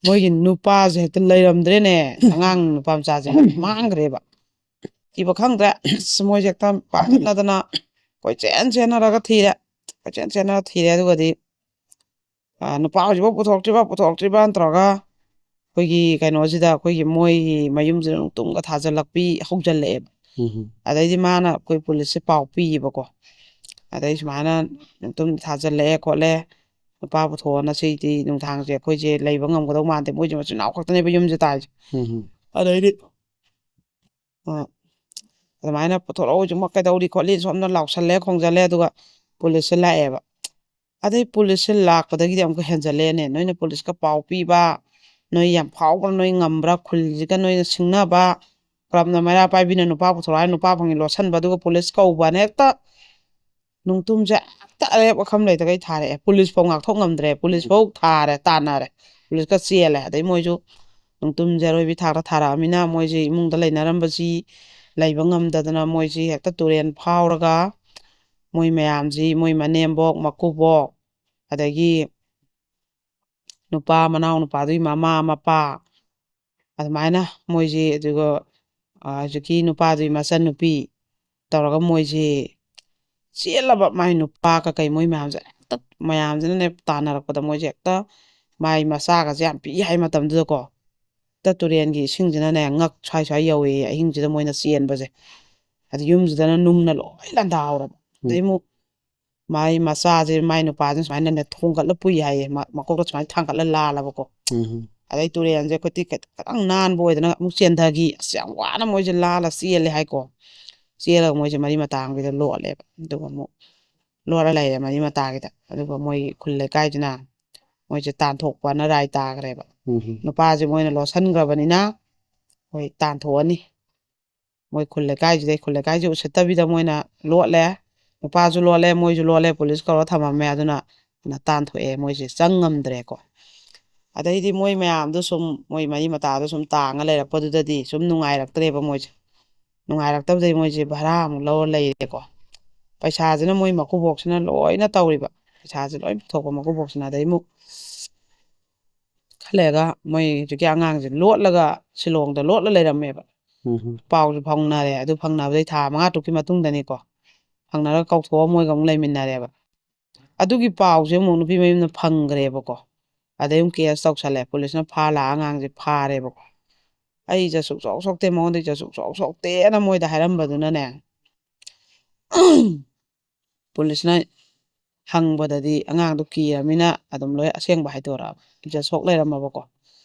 ꯃꯣꯏꯒꯤ ꯅꯨꯄꯥꯁꯦ ꯍꯦꯛꯇ ꯂꯩꯔꯝꯗ꯭ꯔꯦꯅꯦ꯫ ꯑꯉꯥꯡ ꯅꯨꯄꯥ ꯃꯆꯥꯁꯦ ꯃꯥꯡꯈ꯭ꯔꯦꯕ꯫ ꯊꯤꯕ ꯈꯪꯗ꯭ꯔꯦ꯫ ꯑꯁ, ꯃꯣꯏꯁꯦ ꯍꯦꯛꯇ ꯄꯥꯈꯠꯅꯗꯅ ꯀꯣꯏꯆꯦꯟ ꯆꯦꯟꯅꯔꯒ ꯊꯤꯔꯦ꯫ ꯀꯣꯏꯆꯦꯟ ꯆꯦꯟꯅꯔ ꯊꯤꯔꯦ꯫ ꯑꯗꯨꯒꯗꯤ, ꯑ, ꯅꯨꯄꯥ ꯍꯧꯖꯤꯛꯐꯥꯎ ꯄꯨꯊꯣꯛꯇ꯭ꯔꯤꯕ, ꯄꯨꯊꯣꯛꯇ꯭ꯔꯤꯕꯅ ꯇꯧꯔꯒ ꯑꯩꯈꯣꯏꯒꯤ ꯀꯩꯅꯣꯁꯤꯗ, ꯑꯩꯈꯣꯏꯒꯤ ꯃꯣꯏꯒꯤ ꯃꯌꯨꯝꯁꯤꯗ ꯅꯨꯡꯇꯨꯝꯒ ꯊꯥꯖꯤꯜꯂꯛꯄꯤ ꯍꯧꯖꯤꯜꯂꯛꯑꯦꯕ꯫ ꯎꯝ꯫ ꯑꯗꯩꯗꯤ ꯃꯥꯅ ꯑꯩꯈꯣꯏ ꯄꯨꯂꯤꯁꯁꯦ ꯄꯥꯎ ꯄꯤꯌꯦꯕꯀꯣ꯫ ꯑꯗꯩ ꯁꯨꯃꯥꯏꯅ ꯅꯨꯡꯇꯨꯝ ꯊꯥꯖꯤꯜꯂꯛꯑꯦ ꯈꯣꯠꯂꯦ, ꯅꯨꯄꯥ ꯄꯨꯊꯣꯛꯑꯣꯅ, ꯁꯤꯗꯤ ꯅꯨꯡꯗꯥꯡꯁꯦ ꯑꯩꯈꯣꯏꯁꯦ ꯂꯩꯕ ꯉꯝꯒꯗꯧ ꯃꯥꯟꯗꯦ, ꯃꯣꯏꯁꯦ ꯃꯆꯤꯟ ꯃꯅꯥꯎ ꯈꯛꯇꯅꯦꯕ ꯌꯨꯝꯁꯦ ꯇꯥꯏꯁꯦ꯫ ꯎꯝ꯫ ꯑꯗꯩꯗꯤ, ꯑ, ꯑꯗꯨꯃꯥꯏꯅ ꯄꯨꯊꯣꯔꯛꯑꯣ, ꯍꯧꯖꯤꯛꯃꯛ ꯀꯩꯗꯧꯔꯤ ꯈꯣꯠꯂꯤ ꯁꯣꯝꯗ ꯂꯥꯎꯁꯜꯂꯦ ꯈꯣꯡꯖꯜꯂꯦ, ꯑꯗꯨꯒ ꯄꯨꯂꯤꯁꯁꯦ ꯂꯥꯛꯑꯦꯕ꯫ ꯑꯗꯩ ꯄꯨꯂꯤꯁꯁꯦ ꯂꯥꯛꯄꯗꯒꯤꯗꯤ ꯑꯃꯨꯛꯀ ꯍꯦꯟꯖꯜꯂꯛꯑꯦꯅꯦ꯫ ꯅꯣꯏꯅ ꯄꯨꯂꯤꯁꯀ ꯄꯥꯎ ꯄꯤꯕ, ꯅꯣꯏ ꯌꯥꯝ ꯐꯥꯎꯕ꯭ꯔꯥ, ꯅꯣꯏ ꯉꯝꯕ꯭ꯔꯥ, ꯈꯨꯜꯁꯤꯒ ꯅꯣꯏꯅ ꯁꯤꯡꯅꯕ, ꯀ꯭ꯂꯕꯅ ꯃꯩꯔꯥ ꯄꯥꯏꯕꯤꯅ ꯅꯨꯄꯥ ꯄꯨꯊꯣꯔꯛꯑ ꯅꯨꯄꯥ ꯐꯪꯉꯤ ꯂꯣꯠꯁꯟꯕ, ꯑꯗꯨꯒ ꯄꯨꯂꯤꯁ ꯀꯧꯕꯅ ꯍꯦꯛꯇ ꯅꯨꯡꯇꯨꯝꯁꯦ ꯍꯦꯛꯇ ꯑꯔꯦꯞ ꯑꯈꯝ ꯂꯩꯇꯈꯩ ꯊꯥꯔꯛꯑꯦ꯫ ꯄꯨꯂꯤꯁ ꯐꯥꯎ ꯉꯥꯛꯊꯣꯛ ꯉꯝꯗ꯭ꯔꯦ, ꯄꯨꯂꯤꯁ ꯐꯥꯎ ꯊꯥꯔꯦ, ꯇꯥꯟꯅꯔꯦ, ꯄꯨꯂꯤꯁꯀ ꯆꯦꯜꯂꯦ꯫ ꯑꯗꯩ ꯃꯣꯏꯁꯨ ꯅꯨꯡꯇꯨꯝꯁꯦ ꯑꯔꯣꯏꯕꯤ ꯊꯥꯛꯇ ꯊꯥꯔꯛꯑꯃꯤꯅ ꯃꯣꯏꯁꯦ ꯏꯃꯨꯡꯗ ꯂꯩꯅꯔꯝꯕꯁꯤ ꯂꯩꯕ ꯉꯝꯗꯗꯅ ꯃꯣꯏꯁꯤ ꯍꯦꯛꯇ ꯇꯨꯔꯦꯟ ꯐꯥꯎꯔꯒ ꯃꯣꯏ ꯃꯌꯥꯝꯁꯤ, ꯃꯣꯏ ꯃꯅꯦꯝꯕꯣꯛ, ꯃꯀꯨꯕꯣꯛ, ꯑꯗꯒꯤ ꯅꯨꯄꯥ, ꯃꯅꯥꯎ ꯅꯨꯄꯥꯗꯨꯒꯤ ꯃꯃꯥ ꯃꯄꯥ, ꯑꯗꯨꯃꯥꯏꯅ ꯃꯣꯏꯁꯤ, ꯑꯗꯨꯒ, ꯑ, ꯍꯧꯖꯤꯛꯀꯤ ꯅꯨꯄꯥꯗꯨꯒꯤ ꯃꯆꯟꯅꯨꯄꯤ ꯇꯧꯔꯒ ꯃꯣꯏꯁꯤ ꯆꯦꯜꯂꯕ꯫ ꯃꯥꯏ ꯅꯨꯄꯥ ꯀꯀꯩ ꯃꯣꯏ ꯃꯌꯥꯝꯁꯦ ꯍꯦꯛꯇ, ꯃꯌꯥꯝꯁꯤꯅꯅꯦ ꯇꯥꯟꯅꯔꯛꯄꯗ ꯃꯣꯏꯁꯦ ꯍꯦꯛꯇ, ꯃꯥꯏ ꯃꯆꯥꯒꯁꯦ ꯌꯥꯝ ꯄꯤꯛꯏ ꯍꯥꯏ ꯃꯇꯝꯗꯨꯗꯀꯣ, ꯍꯦꯛꯇ ꯇꯨꯔꯦꯟꯒꯤ ꯏꯁꯤꯡꯁꯤꯅꯅꯦ ꯉꯛ ꯁ꯭ꯋꯥꯏ ꯁ꯭ꯋꯥꯏ ꯌꯧꯋꯦꯌꯦ ꯑꯍꯤꯡꯁꯤꯗ ꯃꯣꯏꯅ ꯆꯦꯟꯕꯁꯦ꯫ ꯑꯗꯨ ꯌꯨꯝꯁꯤꯗꯅ ꯅꯨꯡꯅ ꯂꯣꯏ ꯂꯥꯟꯗꯥꯍꯧꯔꯕ꯫ ꯑꯗꯩ ꯑꯃꯨꯛ ꯃꯥꯏ ꯃꯆꯥꯁꯦ, ꯃꯥꯏ ꯅꯨꯄꯥꯁꯦ ꯁꯨꯃꯥꯏꯅꯅꯦ ꯊꯣꯡꯒꯠꯂ ꯄꯨꯏ ꯍꯥꯏꯌꯦ, ꯃ-, ꯃꯀꯣꯛꯇ ꯁꯨꯃꯥꯏꯅ ꯊꯥꯡꯒꯠꯂ ꯂꯥꯜꯂꯕꯀꯣ꯫ ꯎꯝ꯫ ꯑꯗꯩ ꯇꯨꯔꯦꯟꯁꯦ ꯑꯩꯈꯣꯏꯗꯤ ꯈꯤꯇꯪ ꯅꯥꯟꯕ ꯑꯣꯏꯗꯅ ꯑꯃꯨꯛ ꯆꯦꯟꯊꯈꯤ꯫ ꯑꯁ, ꯌꯥꯝ ꯋꯥꯅ ꯃꯣꯏꯁꯦ ꯂꯥꯜꯂ ꯆꯦꯜꯂꯦ ꯍꯥꯏꯀꯣ꯫ ꯆꯦꯜꯂꯒ ꯃꯣꯏꯁꯦ ꯃꯔꯤ ꯃꯇꯥꯒꯤꯗ ꯂꯣꯠꯂꯦꯕ꯫ ꯑꯗꯨꯒ ꯑꯃꯨꯛ ꯂꯣꯠꯂ ꯂꯩꯔꯦ ꯃꯔꯤ ꯃꯇꯥꯒꯤꯗ꯫ ꯑꯗꯨꯒ ꯃꯣꯏꯒꯤ ꯈꯨꯜ ꯂꯩꯀꯥꯏꯁꯤꯅ ꯃꯣꯏꯁꯦ ꯇꯥꯟꯊꯣꯛꯄꯅ ꯔꯥꯏ ꯇꯥꯈ꯭ꯔꯦꯕ꯫ ꯎꯝ꯫ ꯅꯨꯄꯥꯁꯦ ꯃꯣꯏꯅ ꯂꯣꯠꯁꯟꯈ꯭ꯔꯕꯅꯤꯅ ꯃꯣꯏ ꯇꯥꯟꯊꯣꯛꯑꯅꯤ꯫ ꯃꯣꯏ ꯈꯨꯜ ꯂꯩꯀꯥꯏꯁꯤꯗꯩ, ꯈꯨꯜ ꯂꯩꯀꯥꯏꯁꯦ ꯎꯁꯤꯠꯇꯕꯤꯗ ꯃꯣꯏꯅ ꯂꯣꯠꯂꯦ꯫ ꯅꯨꯄꯥꯁꯨ ꯂꯣꯠꯂꯦ, ꯃꯣꯏꯁꯨ ꯂꯣꯠꯂꯦ, ꯄꯨꯂꯤꯁ ꯀꯧꯔ ꯊꯝꯃꯝꯃꯦ꯫ ꯑꯗꯨꯅ ꯇꯥꯟꯊꯣꯛꯑꯦ, ꯃꯣꯏꯁꯦ ꯆꯪ ꯉꯝꯗ꯭ꯔꯦꯀꯣ꯫ ꯑꯗꯩꯗꯤ ꯃꯣꯏ ꯃꯌꯥꯝꯗꯣ ꯁꯨꯝ, ꯃꯣꯏ ꯃꯔꯤ ꯃꯇꯥꯗꯣ ꯁꯨꯝ ꯇꯥꯡꯉ ꯂꯩꯔꯛꯄꯗꯨꯗꯗꯤ ꯁꯨꯝ ꯅꯨꯡꯉꯥꯏꯔꯛꯇ꯭ꯔꯦꯕ ꯃꯣꯏꯁꯦ꯫ ꯅꯨꯡꯉꯥꯏꯔꯛꯇꯕꯗꯩ ꯃꯣꯏꯁꯦ ꯚꯔꯥ ꯑꯃꯨꯛ ꯂꯧꯔ ꯂꯩꯔꯦꯀꯣ꯫ ꯄꯩꯁꯥꯁꯤꯅ ꯃꯣꯏ ꯃꯀꯨꯕꯣꯛꯁꯤꯅ ꯂꯣꯏꯅ ꯇꯧꯔꯤꯕ꯫ ꯄꯩꯁꯥꯁꯦ ꯂꯣꯏ ꯄꯨꯊꯣꯛꯄ ꯃꯀꯨꯕꯣꯛꯁꯤꯅ꯫ ꯑꯗꯩ ꯑꯃꯨꯛ ꯈꯔ ꯂꯩꯔꯒ ꯃꯣꯏ ꯍꯧꯖꯤꯛꯀꯤ ꯑꯉꯥꯡꯁꯦ ꯂꯣꯠꯂꯒ ꯁꯤꯂꯣꯡꯗ ꯂꯣꯠꯂ ꯂꯩꯔꯝꯃꯦꯕ꯫ ꯎꯝ꯫ ꯄꯥꯎꯁꯨ ꯐꯥꯎꯅꯔꯦ꯫ ꯑꯗꯨ ꯐꯪꯅꯕꯗꯩ ꯊꯥ ꯃꯉꯥ ꯇꯔꯨꯛꯀꯤ ꯃꯇꯨꯡꯗꯅꯤꯀꯣ, ꯐꯪꯅꯔꯒ ꯀꯧꯊꯣꯛꯑ ꯃꯣꯏꯒ ꯑꯃꯨꯛ ꯂꯩꯃꯤꯟꯅꯔꯦꯕ꯫ ꯑꯗꯨꯒꯤ ꯄꯥꯎꯁꯦ ꯑꯃꯨꯛ ꯅꯨꯄꯤ ꯃꯌꯨꯝꯅ ꯐꯪꯈ꯭ꯔꯦꯕꯀꯣ꯫ ꯑꯗꯩ ꯑꯃꯨꯛ ꯀꯦꯁ ꯇꯧꯁꯜꯂꯦ, ꯄꯨꯂꯤꯁꯅ ꯐꯥ ꯂꯥꯛꯑ ꯑꯉꯥꯡꯁꯦ ꯐꯥꯔꯦꯕꯀꯣ꯫ ꯑꯩ ꯏꯖꯠ ꯁꯨꯛꯁꯣꯛ ꯁꯣꯛꯇꯦ, ꯃꯉꯣꯟꯗ ꯏꯖꯠ ꯁꯨꯛꯁꯣꯛ ꯁꯣꯛꯇꯦꯅ ꯃꯣꯏꯗ ꯍꯥꯏꯔꯝꯕꯗꯨꯅꯅꯦ, ꯄꯨꯂꯤꯁꯅ ꯍꯪꯕꯗꯗꯤ ꯑꯉꯥꯡꯗꯣ ꯀꯤꯔꯃꯤꯅ ꯑꯗꯨꯝ ꯂꯣꯏ ꯑꯁꯦꯡꯕ ꯍꯥꯏꯗꯣꯔꯛꯑꯕ꯫ ꯏꯖꯠ ꯁꯣꯛ ꯂꯩꯔꯝꯃꯕꯀꯣ꯫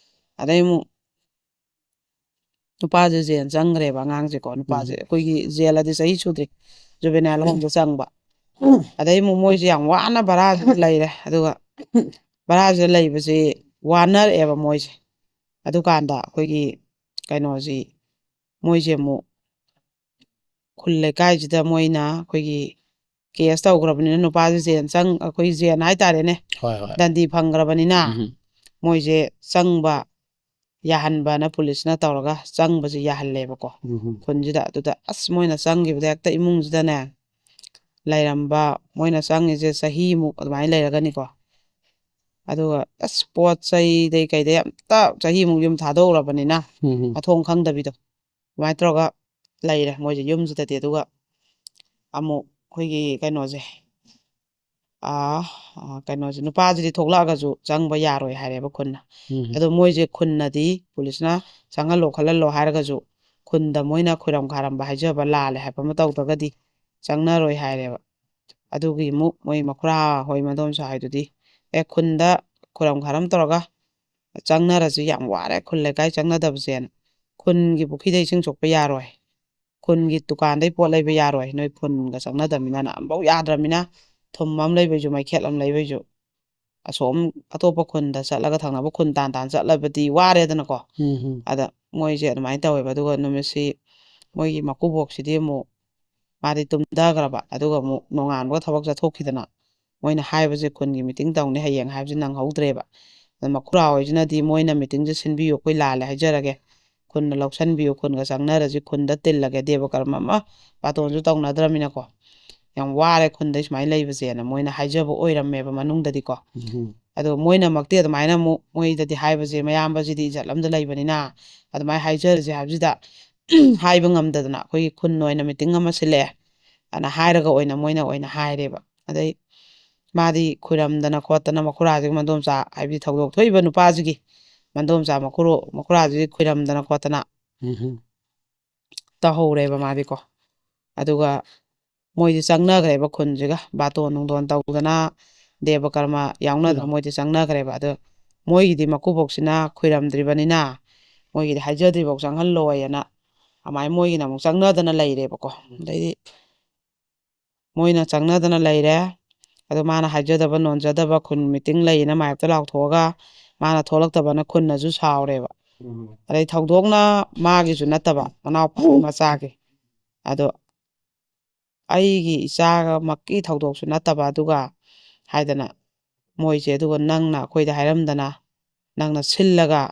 ꯑꯗꯩ ꯑꯃꯨꯛ ꯅꯨꯄꯥꯁꯦ ꯖꯦꯜ ꯆꯪꯈ꯭ꯔꯦꯕ ꯑꯉꯥꯡꯁꯦꯀꯣ꯫ ꯅꯨꯄꯥꯁꯦ ꯎꯝ꯫ ꯑꯩꯈꯣꯏꯒꯤ ꯖꯦꯜ ꯑꯗꯤ ꯆꯍꯤ ꯁꯨꯗ꯭ꯔꯤ, ꯖꯨꯕꯦꯅꯥꯏꯜ ꯍꯣꯝꯗ ꯆꯪꯕ꯫ ꯑꯗꯩ ꯑꯃꯨꯛ ꯃꯣꯏꯁꯦ ꯌꯥꯝ ꯋꯥꯅ ꯚꯔꯥꯁꯤꯗ ꯂꯩꯔꯦ꯫ ꯑꯗꯨꯒ ꯚꯔꯥꯁꯤꯗ ꯂꯩꯕꯁꯤ ꯋꯥꯅꯔꯛꯑꯦꯕ ꯃꯣꯏꯁꯦ꯫ ꯑꯗꯨꯀꯥꯟꯗ ꯑꯩꯈꯣꯏꯒꯤ ꯀꯩꯅꯣꯁꯤ, ꯃꯣꯏꯁꯦ ꯑꯃꯨꯛ ꯈꯨꯜ ꯂꯩꯀꯥꯏꯁꯤꯗ ꯃꯣꯏꯅ ꯑꯩꯈꯣꯏꯒꯤ ꯀꯦꯁ ꯇꯧꯈ꯭ꯔꯕꯅꯤꯅ, ꯅꯨꯄꯥꯁꯦ ꯖꯦꯜ ꯆꯪ-, ꯑꯩꯈꯣꯏ ꯖꯦꯜ ꯍꯥꯏꯇꯥꯔꯦꯅꯦ, ꯍꯣꯏ, ꯍꯣꯏ꯫ ꯗꯟꯗꯤ ꯐꯪꯈ꯭ꯔꯕꯅꯤꯅ ꯎꯝ꯫ ꯃꯣꯏꯁꯦ ꯆꯪꯕ ꯌꯥꯍꯟꯕꯅ ꯄꯨꯂꯤꯁꯅ ꯇꯧꯔꯒ ꯆꯪꯕꯁꯦ ꯌꯥꯍꯜꯂꯦꯕꯀꯣ ꯎꯝ꯫ ꯈꯨꯟꯁꯤꯗ꯫ ꯑꯗꯨꯗ ꯑꯁ, ꯃꯣꯏꯅ ꯆꯪꯈꯤꯕꯗ ꯍꯦꯛꯇ ꯏꯃꯨꯡꯁꯤꯗꯅꯦ ꯂꯩꯔꯝꯕ, ꯃꯣꯏꯅ ꯆꯪꯉꯤꯁꯦ ꯆꯍꯤꯃꯨꯛ ꯑꯗꯨꯃꯥꯏꯅ ꯂꯩꯔꯒꯅꯤꯀꯣ꯫ ꯑꯗꯨꯒ ꯑꯁ, ꯄꯣꯠ ꯆꯩꯗꯩ ꯀꯩꯗꯩ ꯑꯝꯇ, ꯆꯍꯤꯃꯨꯛ ꯌꯨꯝ ꯊꯥꯗꯣꯛꯎꯔꯕꯅꯤꯅ ꯎꯝ꯫ ꯃꯊꯣꯡ ꯈꯪꯗꯕꯤꯗꯣ ꯑꯗꯨꯃꯥꯏꯅ ꯇꯧꯔꯒ ꯂꯩꯔꯦ ꯃꯣꯏꯁꯦ ꯌꯨꯝꯁꯤꯗꯗꯤ꯫ ꯑꯗꯨꯒ ꯑꯃꯨꯛ ꯑꯩꯈꯣꯏꯒꯤ ꯀꯩꯅꯣꯁꯦ, ꯑꯥ, ꯑꯥ, ꯀꯩꯅꯣꯁꯦ, ꯅꯨꯄꯥꯁꯤꯗꯤ ꯊꯣꯛꯂꯛꯑꯒꯁꯨ ꯆꯪꯕ ꯌꯥꯔꯣꯏ ꯍꯥꯏꯔꯦꯕ ꯈꯨꯟꯅ꯫ ꯎꯝ꯫ ꯑꯗꯣ ꯃꯣꯏꯁꯦ ꯈꯨꯟꯅꯗꯤ ꯄꯨꯂꯤꯁꯅ ꯆꯪꯍꯜꯂꯣ ꯈꯣꯠꯍꯜꯂꯣ ꯍꯥꯏꯔꯒꯁꯨ ꯈꯨꯟꯗ ꯃꯣꯏꯅ ꯈꯣꯏꯔꯝ ꯈꯥꯔꯝꯕ ꯍꯥꯏꯖꯕ ꯂꯥꯜꯂꯦ ꯍꯥꯏꯕ ꯑꯃ ꯇꯧꯗ꯭ꯔꯒꯗꯤ ꯆꯪꯅꯔꯣꯏ ꯍꯥꯏꯔꯦꯕ꯫ ꯑꯗꯨꯒꯤ ꯑꯃꯨꯛ ꯃꯣꯏ ꯃꯈꯨꯔꯥ ꯍꯣꯏ ꯃꯗꯣꯝꯆꯥ ꯍꯥꯏꯗꯨꯗꯤ, "ꯑꯦ, ꯈꯨꯟꯗ ꯈꯣꯏꯔꯝ ꯈꯥꯔꯝ ꯇꯧꯔꯒ ꯆꯪꯅꯔꯁꯨ ꯌꯥꯝ ꯋꯥꯔꯦ ꯈꯨꯜ ꯂꯩꯀꯥꯏ ꯆꯪꯅꯗꯕꯁꯦꯅ꯫ ꯈꯨꯟꯒꯤ ꯄꯨꯈ꯭ꯔꯤꯗ ꯏꯁꯤꯡ ꯁꯣꯛꯄ ꯌꯥꯔꯣꯏ, ꯈꯨꯟꯒꯤ ꯗꯨꯀꯥꯟꯗꯩ ꯄꯣꯠ ꯂꯩꯕ ꯌꯥꯔꯣꯏ, ꯅꯣꯏ ꯈꯨꯟꯒ ꯆꯪꯅꯗꯕꯅꯤꯅ ꯑꯝꯐꯥꯎ ꯌꯥꯗ꯭ꯔꯕꯅꯤꯅ, ꯊꯨꯝ ꯑꯃ ꯂꯩꯕꯩꯁꯨ, ꯃꯩꯈꯦꯠ ꯑꯃ ꯂꯩꯕꯩꯁꯨ ꯑꯁꯣꯝ ꯑꯇꯣꯞꯄ ꯈꯨꯟꯗ ꯆꯠꯂꯒ, ꯊꯪꯅꯕ ꯈꯨꯟ ꯇꯥꯟ ꯇꯥꯟ ꯆꯠꯂꯕꯗꯤ ꯋꯥꯔꯦꯗꯅꯀꯣ"꯫ ꯎꯝ, ꯎꯝ꯫ ꯑꯗ ꯃꯣꯏꯁꯦ ꯑꯗꯨꯃꯥꯏꯅ ꯇꯧꯋꯦꯕ꯫ ꯑꯗꯨꯒ ꯅꯨꯃꯤꯠꯁꯤ ꯃꯣꯏꯒꯤ ꯃꯀꯨꯕꯣꯛꯁꯤꯗꯤ ꯑꯃꯨꯛ ꯃꯥꯗꯤ ꯇꯨꯝꯊꯈ꯭ꯔꯕ, ꯑꯗꯨꯒ ꯑꯃꯨꯛ ꯅꯣꯡꯉꯥꯟꯕꯒ ꯊꯕꯛ ꯆꯠꯊꯣꯛꯈꯤꯗꯅ, ꯃꯣꯏꯅ ꯍꯥꯏꯕꯁꯦ ꯈꯨꯟꯒꯤ ꯃꯤꯇꯤꯡ ꯇꯧꯅꯤ ꯍꯌꯦꯡ ꯍꯥꯏꯕꯁꯦ ꯅꯪꯍꯧꯗ꯭ꯔꯦꯕ꯫ ꯑꯗ ꯃꯈꯨꯔꯥ ꯍꯣꯏꯁꯤꯅꯗꯤ ꯃꯣꯏꯅ ꯃꯤꯇꯤꯡꯁꯦ ꯁꯤꯟꯕꯤꯌꯨ, ꯑꯩꯈꯣꯏ ꯂꯥꯜꯂꯦ ꯍꯥꯏꯖꯔꯒꯦ, ꯈꯨꯟꯅ ꯂꯧꯁꯟꯕꯤꯌꯨ, ꯈꯨꯟꯒ ꯆꯪꯅꯔꯁꯤ, ꯈꯨꯟꯗ ꯇꯤꯜꯂꯒꯦ, ꯗꯦꯕ ꯀꯔꯃ ꯑꯃ ꯕꯥꯇꯣꯟꯁꯨ ꯇꯧꯅꯗ꯭ꯔꯃꯤꯅꯀꯣ, ꯌꯥꯝ ꯋꯥꯔꯦ ꯈꯨꯟꯗ ꯁꯨꯃꯥꯏꯅ ꯂꯩꯕꯁꯦꯅ ꯃꯣꯏꯅ ꯍꯥꯏꯖꯕ ꯑꯣꯏꯔꯝꯃꯦꯕ ꯃꯅꯨꯡꯗꯗꯤꯀꯣ꯫ ꯎꯝ꯫ ꯑꯗꯣ ꯃꯣꯏꯅꯃꯛꯇꯤ ꯑꯗꯨꯃꯥꯏꯅ ꯑꯃꯨꯛ, ꯃꯣꯏꯗꯗꯤ ꯍꯥꯏꯕꯁꯦ ꯃꯌꯥꯝꯕꯁꯤꯗꯤ ꯏꯖꯠ ꯑꯝꯗ ꯂꯩꯕꯅꯤꯅ ꯑꯗꯨꯃꯥꯏꯅ ꯍꯥꯏꯖꯔꯁꯦ ꯍꯥꯏꯕꯁꯤꯗ ꯍꯥꯏꯕ ꯉꯝꯗꯗꯅ ꯑꯩꯈꯣꯏꯒꯤ ꯈꯨꯟ ꯑꯣꯏꯅ ꯃꯤꯇꯤꯡ ꯑꯃ ꯁꯤꯜꯂꯛꯑꯦ ꯑꯅ ꯍꯥꯏꯔꯒ ꯑꯣꯏꯅ ꯃꯣꯏꯅ ꯑꯣꯏꯅ ꯍꯥꯏꯔꯦꯕ꯫ ꯑꯗꯩ ꯃꯥꯗꯤ ꯈꯨꯔꯝꯗꯅ ꯈꯣꯠꯇꯅ ꯃꯈꯨꯔꯥꯁꯤꯒꯤ ꯃꯗꯣꯝꯆꯥ, ꯍꯥꯏꯕꯗꯤ ꯊꯧꯗꯣꯛ ꯊꯣꯛꯏꯕ ꯅꯨꯄꯥꯁꯤꯒꯤ ꯃꯗꯣꯝꯆꯥ ꯃꯈꯨꯔꯣ-, ꯃꯈꯨꯔꯥꯁꯤꯒꯤ ꯈꯨꯔꯝꯗꯅ ꯈꯣꯠꯇꯅ ꯎꯝ꯫ ꯇꯧꯍꯧꯔꯦꯕ ꯃꯥꯗꯤꯀꯣ꯫ ꯑꯗꯨꯒ ꯃꯣꯏꯗꯤ ꯆꯪꯅꯈ꯭ꯔꯦꯕ ꯈꯨꯟꯁꯤꯒ, ꯕꯥꯇꯣꯟ ꯅꯨꯡꯗꯣꯟ ꯇꯧꯗꯅ ꯗꯦꯕ ꯀꯔꯃ ꯌꯥꯎꯅꯗꯅ ꯎꯝ꯫ ꯃꯣꯏꯗꯤ ꯆꯪꯅꯈ꯭ꯔꯦꯕ꯫ ꯑꯗꯣ ꯃꯣꯏꯒꯤꯗꯤ ꯃꯀꯨꯕꯣꯛꯁꯤꯅ ꯈꯨꯔꯝꯗ꯭ꯔꯤꯕꯅꯤꯅ ꯃꯣꯏꯒꯤꯗꯤ ꯍꯥꯏꯖꯗ꯭ꯔꯤꯐꯥꯎ ꯆꯪꯍꯜꯂꯣꯏꯅ ꯑꯗꯨꯃꯥꯏꯅ ꯃꯣꯏꯒꯤꯅ ꯑꯃꯨꯛ ꯆꯪꯅꯗꯅ ꯂꯩꯔꯦꯕꯀꯣ꯫ ꯑꯗꯩꯗꯤ ꯃꯣꯏꯅ ꯆꯪꯅꯗꯅ ꯂꯩꯔꯦ꯫ ꯑꯗꯣ ꯃꯥꯅ ꯍꯥꯏꯖꯗꯕ ꯅꯣꯟꯖꯗꯕ ꯈꯨꯟ ꯃꯤꯇꯤꯡ ꯂꯩꯌꯦꯅ ꯃꯥꯏꯞꯇ ꯂꯥꯎꯊꯣꯛꯑꯒ ꯃꯥꯅ ꯊꯣꯛꯂꯛꯇꯕꯅ ꯈꯨꯟꯅꯁꯨ ꯁꯥꯎꯔꯦꯕ꯫ ꯎꯝ꯫ ꯑꯗꯩ ꯊꯧꯗꯣꯛꯅ ꯃꯥꯒꯤꯁꯨ ꯅꯠꯇꯕ, ꯃꯅꯥꯎꯄꯥ ꯃꯆꯥꯒꯤ꯫ ꯑꯗꯣ ꯑꯩꯒꯤ ꯏꯆꯥꯃꯛꯀꯤ ꯊꯧꯗꯣꯛꯁꯨ ꯅꯠꯇꯕ, ꯑꯗꯨꯒ ꯍꯥꯏꯗꯅ ꯃꯣꯏꯁꯦ, ꯑꯗꯨꯒ ꯅꯪꯅ ꯑꯩꯈꯣꯏꯗ ꯍꯥꯏꯔꯝꯗꯅ, ꯅꯪꯅ ꯁꯤꯜꯂꯒ,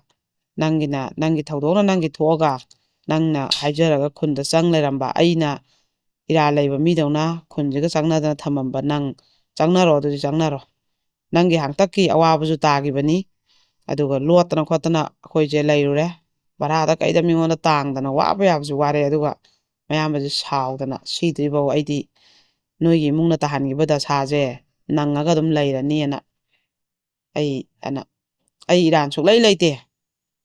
ꯅꯪꯒꯤꯅ, ꯅꯪꯒꯤ ꯊꯧꯗꯣꯛꯅ ꯅꯪꯒꯤ ꯊꯣꯛꯑꯒ, ꯅꯪꯅ ꯍꯥꯏꯖꯔꯒ ꯈꯨꯟꯗ ꯆꯪ ꯂꯩꯔꯝꯕ, ꯑꯩꯅ ꯏꯔꯥꯜ ꯂꯩꯕ ꯃꯤꯗꯧꯅ ꯈꯨꯟꯁꯤꯒ ꯆꯪꯅꯗꯅ ꯊꯝꯃꯝꯕ ꯅꯪ, ꯆꯪꯅꯔꯣ, ꯑꯗꯨꯗꯤ ꯆꯪꯅꯔꯣ꯫ ꯅꯪꯒꯤ ꯍꯥꯛꯇꯛꯀꯤ ꯑꯋꯥꯕꯁꯨ ꯇꯥꯈꯤꯕꯅꯤ꯫ ꯑꯗꯨꯒ ꯂꯣꯠꯇꯅ ꯈꯣꯠꯇꯅ ꯑꯩꯈꯣꯏꯁꯦ ꯂꯩꯔꯨꯔꯦ꯫ ꯚꯔꯥꯗ ꯀꯩꯗ ꯃꯤꯉꯣꯟꯗ ꯇꯥꯡꯗꯅ ꯋꯥꯕ ꯌꯥꯕꯁꯨ ꯋꯥꯔꯦ꯫ ꯑꯗꯨꯒ ꯃꯌꯥꯝꯕꯁꯦ ꯁꯥꯎꯗꯅ, "ꯁꯤꯗ꯭ꯔꯤꯐꯥꯎ ꯑꯩꯗꯤ ꯅꯣꯏꯒꯤ ꯏꯃꯨꯡꯅ ꯇꯥꯍꯟꯈꯤꯕ ꯗꯁꯥꯁꯦ ꯅꯪꯉꯒ ꯑꯗꯨꯝ ꯂꯩꯔꯅꯤꯅ ꯑꯩ, ꯑꯅ, ꯑꯩ ꯏꯔꯥꯟ ꯁꯨꯛꯂꯩ ꯂꯩꯇꯦ꯫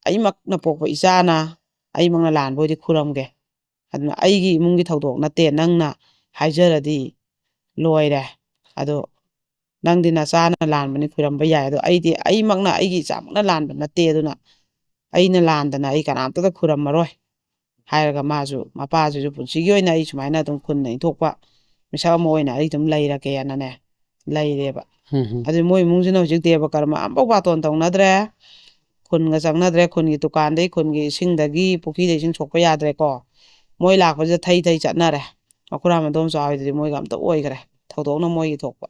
ꯑꯩꯃꯛꯅ ꯄꯣꯛꯄ ꯏꯆꯥꯅ ꯑꯩꯃꯛꯅ ꯂꯥꯟꯕ ꯑꯣꯏꯗꯤ ꯈꯨꯔꯝꯒꯦ꯫ ꯑꯗꯨꯅ ꯑꯩꯒꯤ ꯏꯃꯨꯡꯒꯤ ꯊꯧꯗꯣꯛ ꯅꯠꯇꯦ, ꯅꯪꯅ ꯍꯥꯏꯖꯔꯗꯤ ꯂꯣꯏꯔꯦ꯫ ꯑꯗꯣ ꯅꯪꯗꯤ ꯅꯆꯥꯅ ꯂꯥꯟꯕꯅꯤ ꯈꯨꯔꯝꯕ ꯌꯥꯏ, ꯑꯗꯣ ꯑꯩꯗꯤ ꯑꯩꯃꯛꯅ, ꯑꯩꯒꯤ ꯏꯆꯥꯃꯛꯅ ꯂꯥꯟꯕ ꯅꯠꯇꯦ, ꯑꯗꯨꯅ ꯑꯩꯅ ꯂꯥꯟꯗꯅ ꯑꯩ ꯀꯅꯥꯝꯇꯗ ꯈꯨꯔꯝꯃꯔꯣꯏ" ꯍꯥꯏꯔꯒ ꯃꯥꯁꯨ, ꯃꯄꯥꯁꯤꯁꯨ ꯄꯨꯟꯁꯤꯒꯤ ꯑꯣꯏꯅ ꯑꯩ ꯁꯨꯃꯥꯏꯅ ꯑꯗꯨꯝ ꯈꯨꯟꯅ ꯏꯟꯊꯣꯛꯄ ꯃꯤꯁꯛ ꯑꯃ ꯑꯣꯏꯅ ꯑꯩ ꯑꯗꯨꯝ ꯂꯩꯔꯒꯦꯅꯅꯦ ꯂꯩꯔꯦꯕ꯫ ꯎꯝ꯫ ꯑꯗꯨ ꯃꯣꯏ ꯏꯃꯨꯡꯁꯤꯅ ꯍꯧꯖꯤꯛ ꯗꯦꯕ ꯀꯔꯃ ꯑꯝꯐꯥꯎ ꯕꯥꯇꯣꯟ ꯇꯧꯅꯗ꯭ꯔꯦ, ꯈꯨꯟꯒ ꯆꯪꯅꯗ꯭ꯔꯦ, ꯈꯨꯟꯒꯤ ꯗꯨꯀꯥꯟꯗꯩ, ꯈꯨꯟꯒꯤ ꯏꯁꯤꯡꯗꯒꯤ, ꯄꯨꯈ꯭ꯔꯤꯗ ꯏꯁꯤꯡ ꯁꯣꯛꯄ ꯌꯥꯗ꯭ꯔꯦꯀꯣ꯫ ꯃꯣꯏ ꯂꯥꯛꯄꯁꯤꯗ ꯊꯩ ꯊꯩ ꯆꯠꯅꯔꯦ꯫ ꯃꯈꯨꯔꯥ ꯃꯗꯣꯝꯆꯥ ꯍꯣꯏꯗꯨꯗꯤ ꯃꯣꯏꯒ ꯑꯝꯇ ꯑꯣꯏꯈ꯭ꯔꯦ꯫ ꯊꯧꯗꯣꯛꯅ ꯃꯣꯏꯒꯤ ꯊꯣꯛꯄ꯫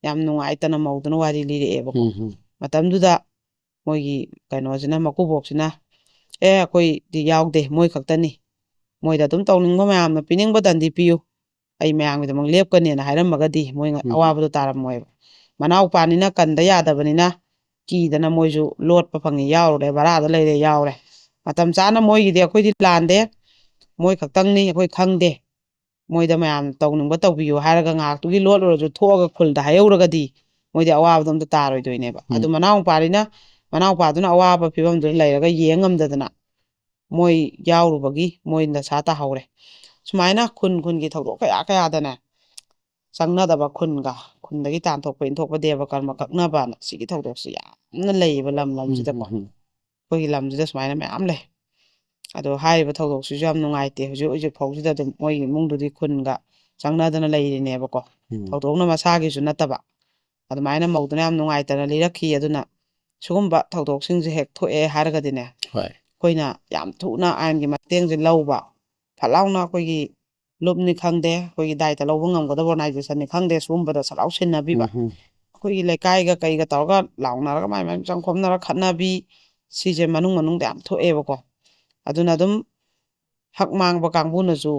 ꯌꯥꯝ ꯅꯨꯡꯉꯥꯏꯇꯅ ꯃꯧꯗꯨꯅ ꯋꯥꯔꯤ ꯂꯤꯔꯛꯑꯦꯕꯀꯣ꯫ ꯎꯝ꯫ ꯃꯇꯝꯗꯨꯗ ꯃꯣꯏꯒꯤ ꯀꯩꯅꯣꯁꯤꯅ, ꯃꯀꯨꯕꯣꯛꯁꯤꯅ, "ꯑꯦ, ꯑꯩꯈꯣꯏꯗꯤ ꯌꯥꯎꯗꯦ, ꯃꯣꯏ ꯈꯛꯇꯅꯤ, ꯃꯣꯏꯗ ꯑꯗꯨꯝ ꯇꯧꯅꯤꯡꯕ ꯃꯌꯥꯝꯅ ꯄꯤꯅꯤꯡꯕ ꯗꯟꯗꯤ ꯄꯤꯌꯨ, ꯑꯩ ꯃꯌꯥꯝꯒꯤꯗꯃꯛ ꯂꯦꯞꯀꯅꯦꯅ" ꯍꯥꯏꯔꯝꯃꯒꯗꯤ ꯃꯣꯏ ꯎꯝ꯫ ꯑꯋꯥꯕꯗꯣ ꯇꯥꯔꯝꯃꯣꯏꯕ꯫ ꯃꯅꯥꯎꯄꯥꯅꯤꯅ ꯀꯟꯗ ꯌꯥꯗꯕꯅꯤꯅ ꯀꯤꯗꯅ ꯃꯣꯏꯁꯨ ꯂꯣꯠꯄ ꯐꯪꯉꯤ ꯌꯥꯎꯔꯦ, ꯚꯔꯥꯗ ꯂꯩꯔꯦ ꯌꯥꯎꯔꯦ꯫ ꯃꯇꯝ ꯆꯥꯅ ꯃꯣꯏꯒꯤꯗꯤ ꯑꯩꯈꯣꯏꯗꯤ ꯂꯥꯟꯗꯦ, ꯃꯣꯏ ꯈꯛꯇꯪꯅꯤ, ꯑꯩꯈꯣꯏ ꯈꯪꯗꯦ, ꯃꯣꯏꯗ ꯃꯌꯥꯝ ꯇꯧꯅꯤꯡꯕ ꯇꯧꯕꯤꯌꯨ ꯍꯥꯏꯔꯒ ꯉꯥꯏꯍꯥꯛꯇꯨꯒꯤ ꯂꯣꯠꯂꯨꯔꯁꯨ ꯊꯣꯛꯑꯒ ꯈꯨꯜꯗ ꯍꯥꯏꯍꯧꯔꯒꯗꯤ ꯃꯣꯏꯗꯤ ꯑꯋꯥꯕꯗꯣ ꯑꯝꯇ ꯇꯥꯔꯣꯏꯗꯣꯏꯅꯦꯕ꯫ ꯎꯝ꯫ ꯑꯗꯨ ꯃꯅꯥꯎꯄꯥꯅꯤꯅ, ꯃꯅꯥꯎꯄꯥꯗꯨꯅ ꯑꯋꯥꯕ ꯐꯤꯕꯝꯗꯨꯗ ꯂꯩꯔꯒ ꯌꯦꯡ ꯉꯝꯗꯗꯅ ꯃꯣꯏ ꯌꯥꯎꯔꯨꯕꯒꯤ ꯃꯣꯏ ꯗꯁꯥ ꯇꯥꯍꯧꯔꯦ꯫ ꯁꯨꯃꯥꯏꯅ ꯈꯨꯟ ꯈꯨꯟꯒꯤ ꯊꯧꯗꯣꯛ ꯀꯌꯥ ꯀꯌꯥꯗꯅꯦ, ꯆꯪꯅꯗꯕ ꯈꯨꯟꯒ, ꯈꯨꯟꯗꯒꯤ ꯇꯥꯟꯊꯣꯛꯄ ꯏꯟꯊꯣꯛꯄ, ꯗꯦꯕ ꯀꯔꯃ ꯀꯛꯅꯕꯅ, ꯁꯤꯒꯤ ꯊꯧꯗꯣꯛꯁꯤ ꯌꯥꯝꯅ ꯂꯩꯌꯦꯕ ꯂꯝ ꯎꯝ, ꯂꯝꯁꯤꯗꯀꯣ꯫ ꯎꯝ, ꯎꯝ꯫ ꯑꯩꯈꯣꯏꯒꯤ ꯂꯝꯁꯤꯗ ꯁꯨꯃꯥꯏꯅ ꯃꯌꯥꯝ ꯂꯩ꯫ ꯑꯗꯣ ꯍꯥꯏꯔꯤꯕ ꯊꯧꯗꯣꯛꯁꯤꯁꯨ ꯌꯥꯝ ꯅꯨꯡꯉꯥꯏꯇꯦ꯫ ꯍꯧꯖꯤꯛ ꯍꯧꯖꯤꯛ ꯐꯥꯎꯁꯤꯗ ꯑꯗꯨꯝ ꯃꯣꯏꯒꯤ ꯏꯃꯨꯡꯗꯨꯗꯤ ꯈꯨꯟꯒ ꯆꯪꯅꯗꯅ ꯂꯩꯔꯤꯅꯦꯕꯀꯣ꯫ ꯎꯝ꯫ ꯊꯧꯗꯣꯛꯅ ꯃꯁꯥꯒꯤꯁꯨ ꯅꯠꯇꯕ꯫ ꯑꯗꯨꯃꯥꯏꯅ ꯃꯧꯗꯨꯅ ꯌꯥꯝ ꯅꯨꯡꯉꯥꯏꯇꯅ ꯂꯤꯔꯛꯈꯤ꯫ ꯑꯗꯨꯅ ꯁꯤꯒꯨꯝꯕ ꯊꯧꯗꯣꯛꯁꯤꯡꯁꯦ ꯍꯦꯛ ꯊꯣꯛꯑꯦ ꯍꯥꯏꯔꯒꯗꯤꯅꯦ, ꯍꯣꯏ꯫ ꯑꯩꯈꯣꯏꯅ ꯌꯥꯝ ꯊꯨꯅ ꯑꯥꯏꯟꯒꯤ ꯃꯇꯦꯡꯁꯦ ꯂꯧꯕ, ꯐꯠ ꯂꯥꯎꯅ ꯑꯩꯈꯣꯏꯒꯤ ꯂꯨꯞꯅꯤ ꯈꯪꯗꯦ, ꯑꯩꯈꯣꯏꯒꯤ ꯗꯥꯏꯇ ꯂꯧꯕ ꯉꯝꯒꯗꯕ ꯑꯣꯔꯒꯅꯥꯏꯖꯦꯁꯟꯅꯤ ꯈꯪꯗꯦ, ꯁꯤꯒꯨꯝꯕꯗ ꯁꯠ ꯂꯥꯎ ꯁꯤꯟꯅꯕꯤꯕ꯫ ꯎꯝ, ꯎꯝ꯫ ꯑꯩꯈꯣꯏꯒꯤ ꯂꯩꯀꯥꯏꯒ ꯀꯩꯒ ꯇꯧꯔꯒ ꯂꯥꯎꯅꯔꯒ ꯃꯥꯏ ꯃꯥꯏ ꯃꯤꯆꯪ ꯈꯣꯝꯅꯔ ꯈꯠꯅꯕꯤ, ꯁꯤꯁꯦ ꯃꯅꯨꯡ ꯃꯅꯨꯡꯗ ꯌꯥꯝ ꯊꯣꯛꯑꯦꯕꯀꯣ꯫ ꯑꯗꯨꯅ ꯑꯗꯨꯝ ꯍꯛ ꯃꯥꯡꯕ ꯀꯥꯡꯕꯨꯅꯁꯨ,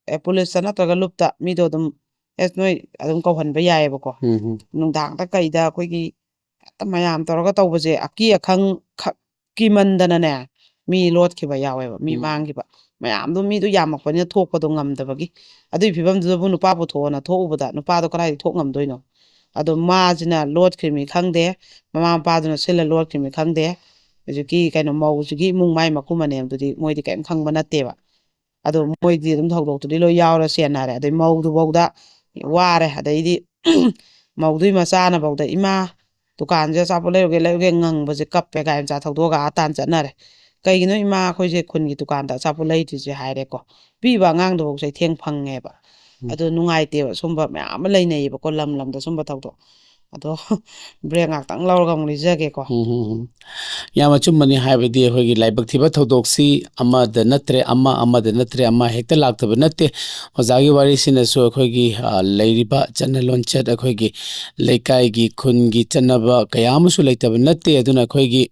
ꯑꯦ, ꯄꯨꯂꯤꯁꯇ ꯅꯠꯇ꯭ꯔꯒ ꯂꯨꯞꯇ ꯃꯤꯗꯣ ꯑꯗꯨꯝ, "ꯑꯦꯁ, ꯅꯣꯏ ꯑꯗꯨꯝ ꯀꯧꯍꯟꯕ ꯌꯥꯏꯌꯦꯕꯀꯣ"꯫ ꯎꯝ, ꯎꯝ꯫ ꯅꯨꯡꯗꯥꯡꯗ ꯀꯩꯗ ꯑꯩꯈꯣꯏꯒꯤ ꯍꯦꯛꯇ ꯃꯌꯥꯝ ꯇꯧꯔꯒ ꯇꯧꯕꯁꯦ, ꯑꯀꯤ ꯑꯈꯪ ꯈꯛ ꯀꯤꯃꯟꯗꯅꯅꯦ, ꯃꯤ ꯂꯣꯠꯈꯤꯕ ꯌꯥꯎꯋꯦꯕ, ꯃꯤ ꯎꯝ꯫ ꯃꯥꯡꯈꯤꯕ꯫ ꯃꯌꯥꯝꯗꯣ, ꯃꯤꯗꯣ ꯌꯥꯝꯃꯛꯄꯅꯤꯅ ꯊꯣꯛꯄꯗꯣ ꯉꯝꯗꯕꯒꯤ꯫ ꯑꯗꯨꯒꯤ ꯐꯤꯕꯝꯗꯨꯗꯕꯨ ꯅꯨꯄꯥ ꯄꯨꯊꯣꯛꯑꯣꯅ ꯊꯣꯛꯎꯕꯗ, ꯅꯨꯄꯥꯗꯣ ꯀꯗꯥꯏꯗ ꯊꯣꯛ ꯉꯝꯗꯣꯏꯅꯣ? ꯑꯗꯣ ꯃꯥꯁꯤꯅ ꯂꯣꯠꯈ꯭ꯔꯤꯃꯤ ꯈꯪꯗꯦ, ꯃꯃꯥ ꯃꯄꯥꯗꯨꯅ ꯁꯤꯜꯂ ꯂꯣꯠꯈ꯭ꯔꯤꯃꯤ ꯈꯪꯗꯦ, ꯍꯧꯖꯤꯛꯀꯤ ꯀꯩꯅꯣ ꯃꯧꯁꯤꯒꯤ ꯏꯃꯨꯡ ꯃꯥꯏ ꯃꯀꯨ ꯃꯅꯦꯝꯗꯨꯗꯤ ꯃꯣꯏꯗꯤ ꯀꯔꯤꯝ ꯈꯪꯕ ꯅꯠꯇꯦꯕ꯫ ꯑꯗꯣ ꯃꯣꯏꯗꯤ ꯑꯗꯨꯝ ꯊꯧꯗꯣꯛꯇꯨꯗꯤ ꯂꯣꯏ ꯌꯥꯎꯔ ꯆꯦꯟꯅꯔꯦ꯫ ꯑꯗꯩ ꯃꯧꯗꯨꯐꯧꯗ ꯋꯥꯔꯦ꯫ ꯑꯗꯩꯗꯤ ꯃꯧꯗꯨꯒꯤ ꯃꯆꯥꯅꯐꯧꯗ, "ꯏꯃꯥ, ꯗꯨꯀꯥꯟꯁꯦ ꯑꯆꯥꯄꯣꯠ ꯂꯩꯔꯨꯒꯦ, ꯂꯩꯔꯨꯒꯦ" ꯉꯪꯕꯁꯦ ꯀꯞꯄꯦ ꯀꯥꯏꯅ ꯃꯆꯥ ꯊꯧꯗꯣꯛꯑꯒ ꯑꯥ ꯇꯥꯟ ꯆꯠꯅꯔꯦ꯫ "ꯀꯩꯒꯤꯅꯣ ꯏꯃꯥ, ꯑꯩꯈꯣꯏꯁꯦ ꯈꯨꯟꯒꯤ ꯗꯨꯀꯥꯟꯗ ꯑꯆꯥꯄꯣꯠ ꯂꯩꯗ꯭ꯔꯤꯁꯦ?" ꯍꯥꯏꯔꯦꯀꯣ꯫ ꯄꯤꯕ ꯑꯉꯥꯡꯗꯨꯐꯥꯎ ꯆꯩꯊꯦꯡ ꯐꯪꯉꯦꯕ꯫ ꯎꯝ꯫ ꯑꯗꯨ ꯅꯨꯡꯉꯥꯏꯇꯦꯕ꯫ ꯁꯨꯝꯕ ꯃꯌꯥꯝ ꯑꯃ ꯂꯩꯅꯩꯌꯦꯕꯀꯣ, ꯂꯝ ꯂꯝꯗ ꯁꯨꯝꯕ ꯊꯧꯗꯣꯛ꯫ ꯑꯗꯣ ꯕ꯭ꯔꯦꯛ ꯉꯥꯛꯇꯪ ꯂꯧꯔꯒ ꯑꯃꯨꯛ ꯂꯤꯖꯒꯦꯀꯣ꯫ ꯎꯝ, ꯎꯝ, ꯎꯝ꯫ ꯌꯥꯝ ꯑꯆꯨꯝꯕꯅꯤ, ꯍꯥꯏꯕꯗꯤ ꯑꯩꯈꯣꯏꯒꯤ ꯂꯥꯏꯕꯛ ꯊꯤꯕ ꯊꯧꯗꯣꯛꯁꯤ ꯑꯃꯗ ꯅꯠꯇ꯭ꯔꯦ ꯑꯃ, ꯑꯃꯗ ꯅꯠꯇ꯭ꯔꯦ ꯑꯃ ꯍꯦꯛꯇ ꯂꯥꯛꯇꯕ ꯅꯠꯇꯦ꯫ ꯑꯣꯖꯥꯒꯤ ꯋꯥꯔꯤꯁꯤꯅꯁꯨ ꯑꯩꯈꯣꯏꯒꯤ, ꯑ, ꯂꯩꯔꯤꯕ ꯆꯠꯅ ꯂꯣꯟꯆꯠ, ꯑꯩꯈꯣꯏꯒꯤ ꯂꯩꯀꯥꯏꯒꯤ, ꯈꯨꯟꯒꯤ ꯆꯠꯅꯕ ꯀꯌꯥ ꯑꯃꯁꯨ ꯂꯩꯇꯕ ꯅꯠꯇꯦ꯫ ꯑꯗꯨꯅ ꯑꯩꯈꯣꯏꯒꯤ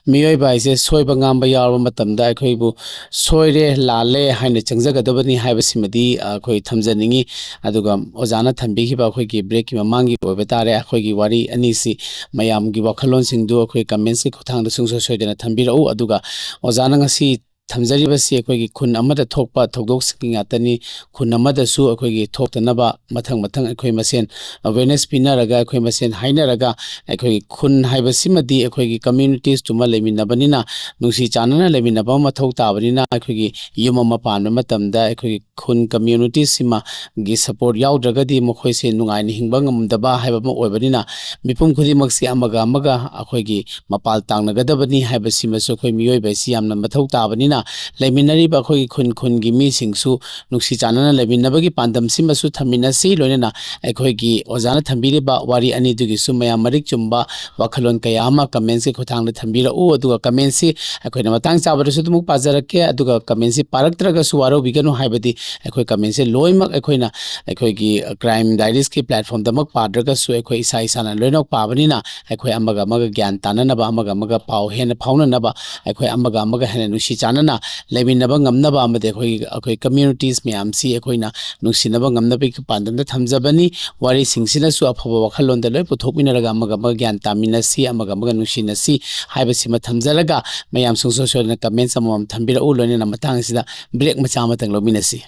ꯃꯤꯑꯣꯏꯕ ꯍꯥꯏꯁꯦ ꯁꯣꯏꯕ ꯉꯥꯝꯕ ꯌꯥꯎꯔꯕ ꯃꯇꯝꯗ ꯑꯩꯈꯣꯏꯕꯨ ꯁꯣꯏꯔꯦ, ꯂꯥꯜꯂꯦ ꯍꯥꯏꯅ ꯆꯪꯖꯒꯗꯕꯅꯤ ꯍꯥꯏꯕꯁꯤꯃꯗꯤ, ꯑ, ꯑꯩꯈꯣꯏ ꯊꯝꯖꯅꯤꯡꯉꯤ꯫ ꯑꯗꯨꯒ ꯑꯣꯖꯥꯅ ꯊꯝꯕꯤꯈꯤꯕ ꯑꯩꯈꯣꯏꯒꯤ breakꯀꯤ ꯃꯃꯥꯡꯒꯤ ꯑꯣꯏꯕ ꯇꯥꯔꯦ, ꯑꯩꯈꯣꯏꯒꯤ ꯋꯥꯔꯤ ꯑꯅꯤꯁꯤ ꯃꯌꯥꯝꯒꯤ ꯋꯥꯈꯜꯂꯣꯟꯁꯤꯡꯗꯨ ꯑꯩꯈꯣꯏ commentsꯀꯤ ꯈꯨꯠꯊꯥꯡꯗ ꯁꯨꯡꯁꯣꯏ ꯁꯣꯏꯗꯅ ꯊꯝꯕꯤꯔꯛꯎ꯫ ꯑꯗꯨꯒ ꯑꯣꯖꯥꯅ ꯉꯁꯤ ꯊꯝꯖꯔꯤꯕꯁꯤ ꯑꯩꯈꯣꯏꯒꯤ ꯈꯨꯟ ꯑꯃꯗ ꯊꯣꯛꯄ ꯊꯧꯗꯣꯛꯁꯤꯡ ꯉꯥꯛꯇꯅꯤ꯫ ꯈꯨꯟ ꯑꯃꯗꯁꯨ ꯑꯩꯈꯣꯏꯒꯤ ꯊꯣꯛꯇꯅꯕ ꯃꯊꯪ ꯃꯊꯪ ꯑꯩꯈꯣꯏ ꯃꯁꯦꯟ awareness ꯄꯤꯅꯔꯒ, ꯑꯩꯈꯣꯏ ꯃꯁꯦꯟ ꯍꯥꯏꯅꯔꯒ, ꯑꯩꯈꯣꯏꯒꯤ ꯈꯨꯟ ꯍꯥꯏꯕꯁꯤꯃꯗꯤ ꯑꯩꯈꯣꯏꯒꯤ communitiesꯇꯨꯃ ꯂꯩꯃꯤꯟꯅꯕꯅꯤꯅ, ꯅꯨꯡꯁꯤ ꯆꯥꯟꯅꯅ ꯂꯩꯃꯤꯟꯅꯕ ꯑꯃ ꯃꯊꯧ ꯇꯥꯕꯅꯤꯅ, ꯑꯩꯈꯣꯏꯒꯤ ꯌꯨꯝ ꯑꯃ ꯄꯥꯟꯕ ꯃꯇꯝꯗ ꯑꯩꯈꯣꯏꯒꯤ ꯈꯨꯟ communitiesꯁꯤꯃꯒꯤ support ꯌꯥꯎꯗ꯭ꯔꯒꯗꯤ ꯃꯈꯣꯏꯁꯦ ꯅꯨꯡꯉꯥꯏꯅ ꯍꯤꯡꯕ ꯉꯝꯗꯕ ꯍꯥꯏꯕ ꯑꯃ ꯑꯣꯏꯕꯅꯤꯅ, ꯃꯤꯄꯨꯝ ꯈꯨꯗꯤꯡꯃꯛꯁꯤ ꯑꯃꯒ ꯑꯃꯒ ꯑꯩꯈꯣꯏꯒꯤ ꯃꯄꯥꯜ ꯇꯥꯡꯅꯒꯗꯕꯅꯤ ꯍꯥꯏꯕꯁꯤꯃꯁꯨ ꯑꯩꯈꯣꯏ ꯃꯤꯑꯣꯏꯕ ꯑꯁꯤ ꯌꯥꯝꯅ ꯃꯊꯧ ꯇꯥꯕꯅꯤꯅ, ꯂꯩꯃꯤꯟꯅꯔꯤꯕ ꯑꯩꯈꯣꯏꯒꯤ ꯈꯨꯟ ꯈꯨꯟꯒꯤ ꯃꯤꯁꯤꯡꯁꯨ ꯅꯨꯡꯁꯤ ꯆꯥꯟꯅꯅ ꯂꯩꯃꯤꯟꯅꯕꯒꯤ ꯄꯥꯟꯗꯝꯁꯤꯃꯁꯨ ꯊꯝꯃꯤꯟꯅꯁꯤ꯫ ꯂꯣꯏꯅꯅ ꯑꯩꯈꯣꯏꯒꯤ ꯑꯣꯖꯥꯅ ꯊꯝꯕꯤꯔꯤꯕ ꯋꯥꯔꯤ ꯑꯅꯤꯗꯨꯒꯤꯁꯨ ꯃꯌꯥꯝ ꯃꯔꯤꯛ ꯆꯨꯝꯕ ꯋꯥꯈꯜꯂꯣꯟ ꯀꯌꯥ ꯑꯃ commentsꯀꯤ ꯈꯨꯠꯊꯥꯡꯗ ꯊꯝꯕꯤꯔꯛꯎ꯫ ꯑꯗꯨꯒ commentsꯁꯤ ꯑꯩꯈꯣꯏꯅ ꯃꯇꯥꯡ ꯆꯥꯕꯗꯁꯨ ꯑꯗꯨꯃꯛ ꯄꯥꯖꯔꯛꯀꯦ꯫ ꯑꯗꯨꯒ commentsꯁꯤ ꯄꯥꯔꯛꯇ꯭ꯔꯒꯁꯨ ꯋꯥꯔꯧꯕꯤꯒꯅꯨ, ꯍꯥꯏꯕꯗꯤ ꯑꯩꯈꯣꯏ commentsꯁꯦ ꯂꯣꯏꯅꯃꯛ ꯑꯩꯈꯣꯏꯅ ꯑꯩꯈꯣꯏꯒꯤ Crime Diariesꯀꯤ platformꯗꯃꯛ ꯄꯥꯗ꯭ꯔꯒꯁꯨ ꯑꯩꯈꯣꯏ ꯏꯁꯥ ꯏꯁꯥꯅ ꯂꯣꯏꯅꯃꯛ ꯄꯥꯕꯅꯤꯅ, ꯑꯩꯈꯣꯏ ꯑꯃꯒ ꯑꯃꯒ ꯒ꯭ꯌꯥꯟ ꯇꯥꯅꯅꯕ, ꯑꯃꯒ ꯑꯃꯒ ꯄꯥꯎ ꯍꯦꯟꯅ ꯐꯥꯎꯅꯅꯕ, ꯑꯩꯈꯣꯏ ꯑꯃꯒ ꯑꯃꯒ ꯍꯦꯟꯅ ꯅꯨꯡꯁꯤ ꯆꯥꯟꯅꯅ ꯂꯩꯃꯤꯟꯅꯕ ꯉꯝꯅꯕ ꯑꯃꯗꯤ ꯑꯩꯈꯣꯏꯒꯤ, ꯑꯩꯈꯣꯏ communities ꯃꯌꯥꯝꯁꯤ ꯑꯩꯈꯣꯏꯅ ꯅꯨꯡꯁꯤꯅꯕ ꯉꯝꯅꯕꯒꯤ ꯄꯥꯟꯗꯝꯗ ꯊꯝꯖꯕꯅꯤ꯫ ꯋꯥꯔꯤꯁꯤꯡꯁꯤꯅꯁꯨ ꯑꯐꯕ ꯋꯥꯈꯜꯂꯣꯟꯗ ꯂꯣꯏ ꯄꯨꯊꯣꯛꯃꯤꯟꯅꯔꯒ ꯑꯃꯒ ꯑꯃꯒ ꯒ꯭ꯌꯥꯟ ꯇꯥꯃꯤꯟꯅꯁꯤ, ꯑꯃꯒ ꯑꯃꯒ ꯅꯨꯡꯁꯤꯅꯁꯤ ꯍꯥꯏꯕꯁꯤꯃ ꯊꯝꯖꯔꯒ, ꯃꯌꯥꯝ ꯁꯨꯡꯁꯣꯏ ꯁꯣꯏꯗꯅ comments ꯑꯃꯃꯝ ꯊꯝꯕꯤꯔꯛꯎ꯫ ꯂꯣꯏꯅꯅ ꯃꯇꯥꯡ ꯑꯁꯤꯗ break ꯃꯆꯥ ꯑꯃꯇꯪ ꯂꯧꯃꯤꯟꯅꯁꯤ꯫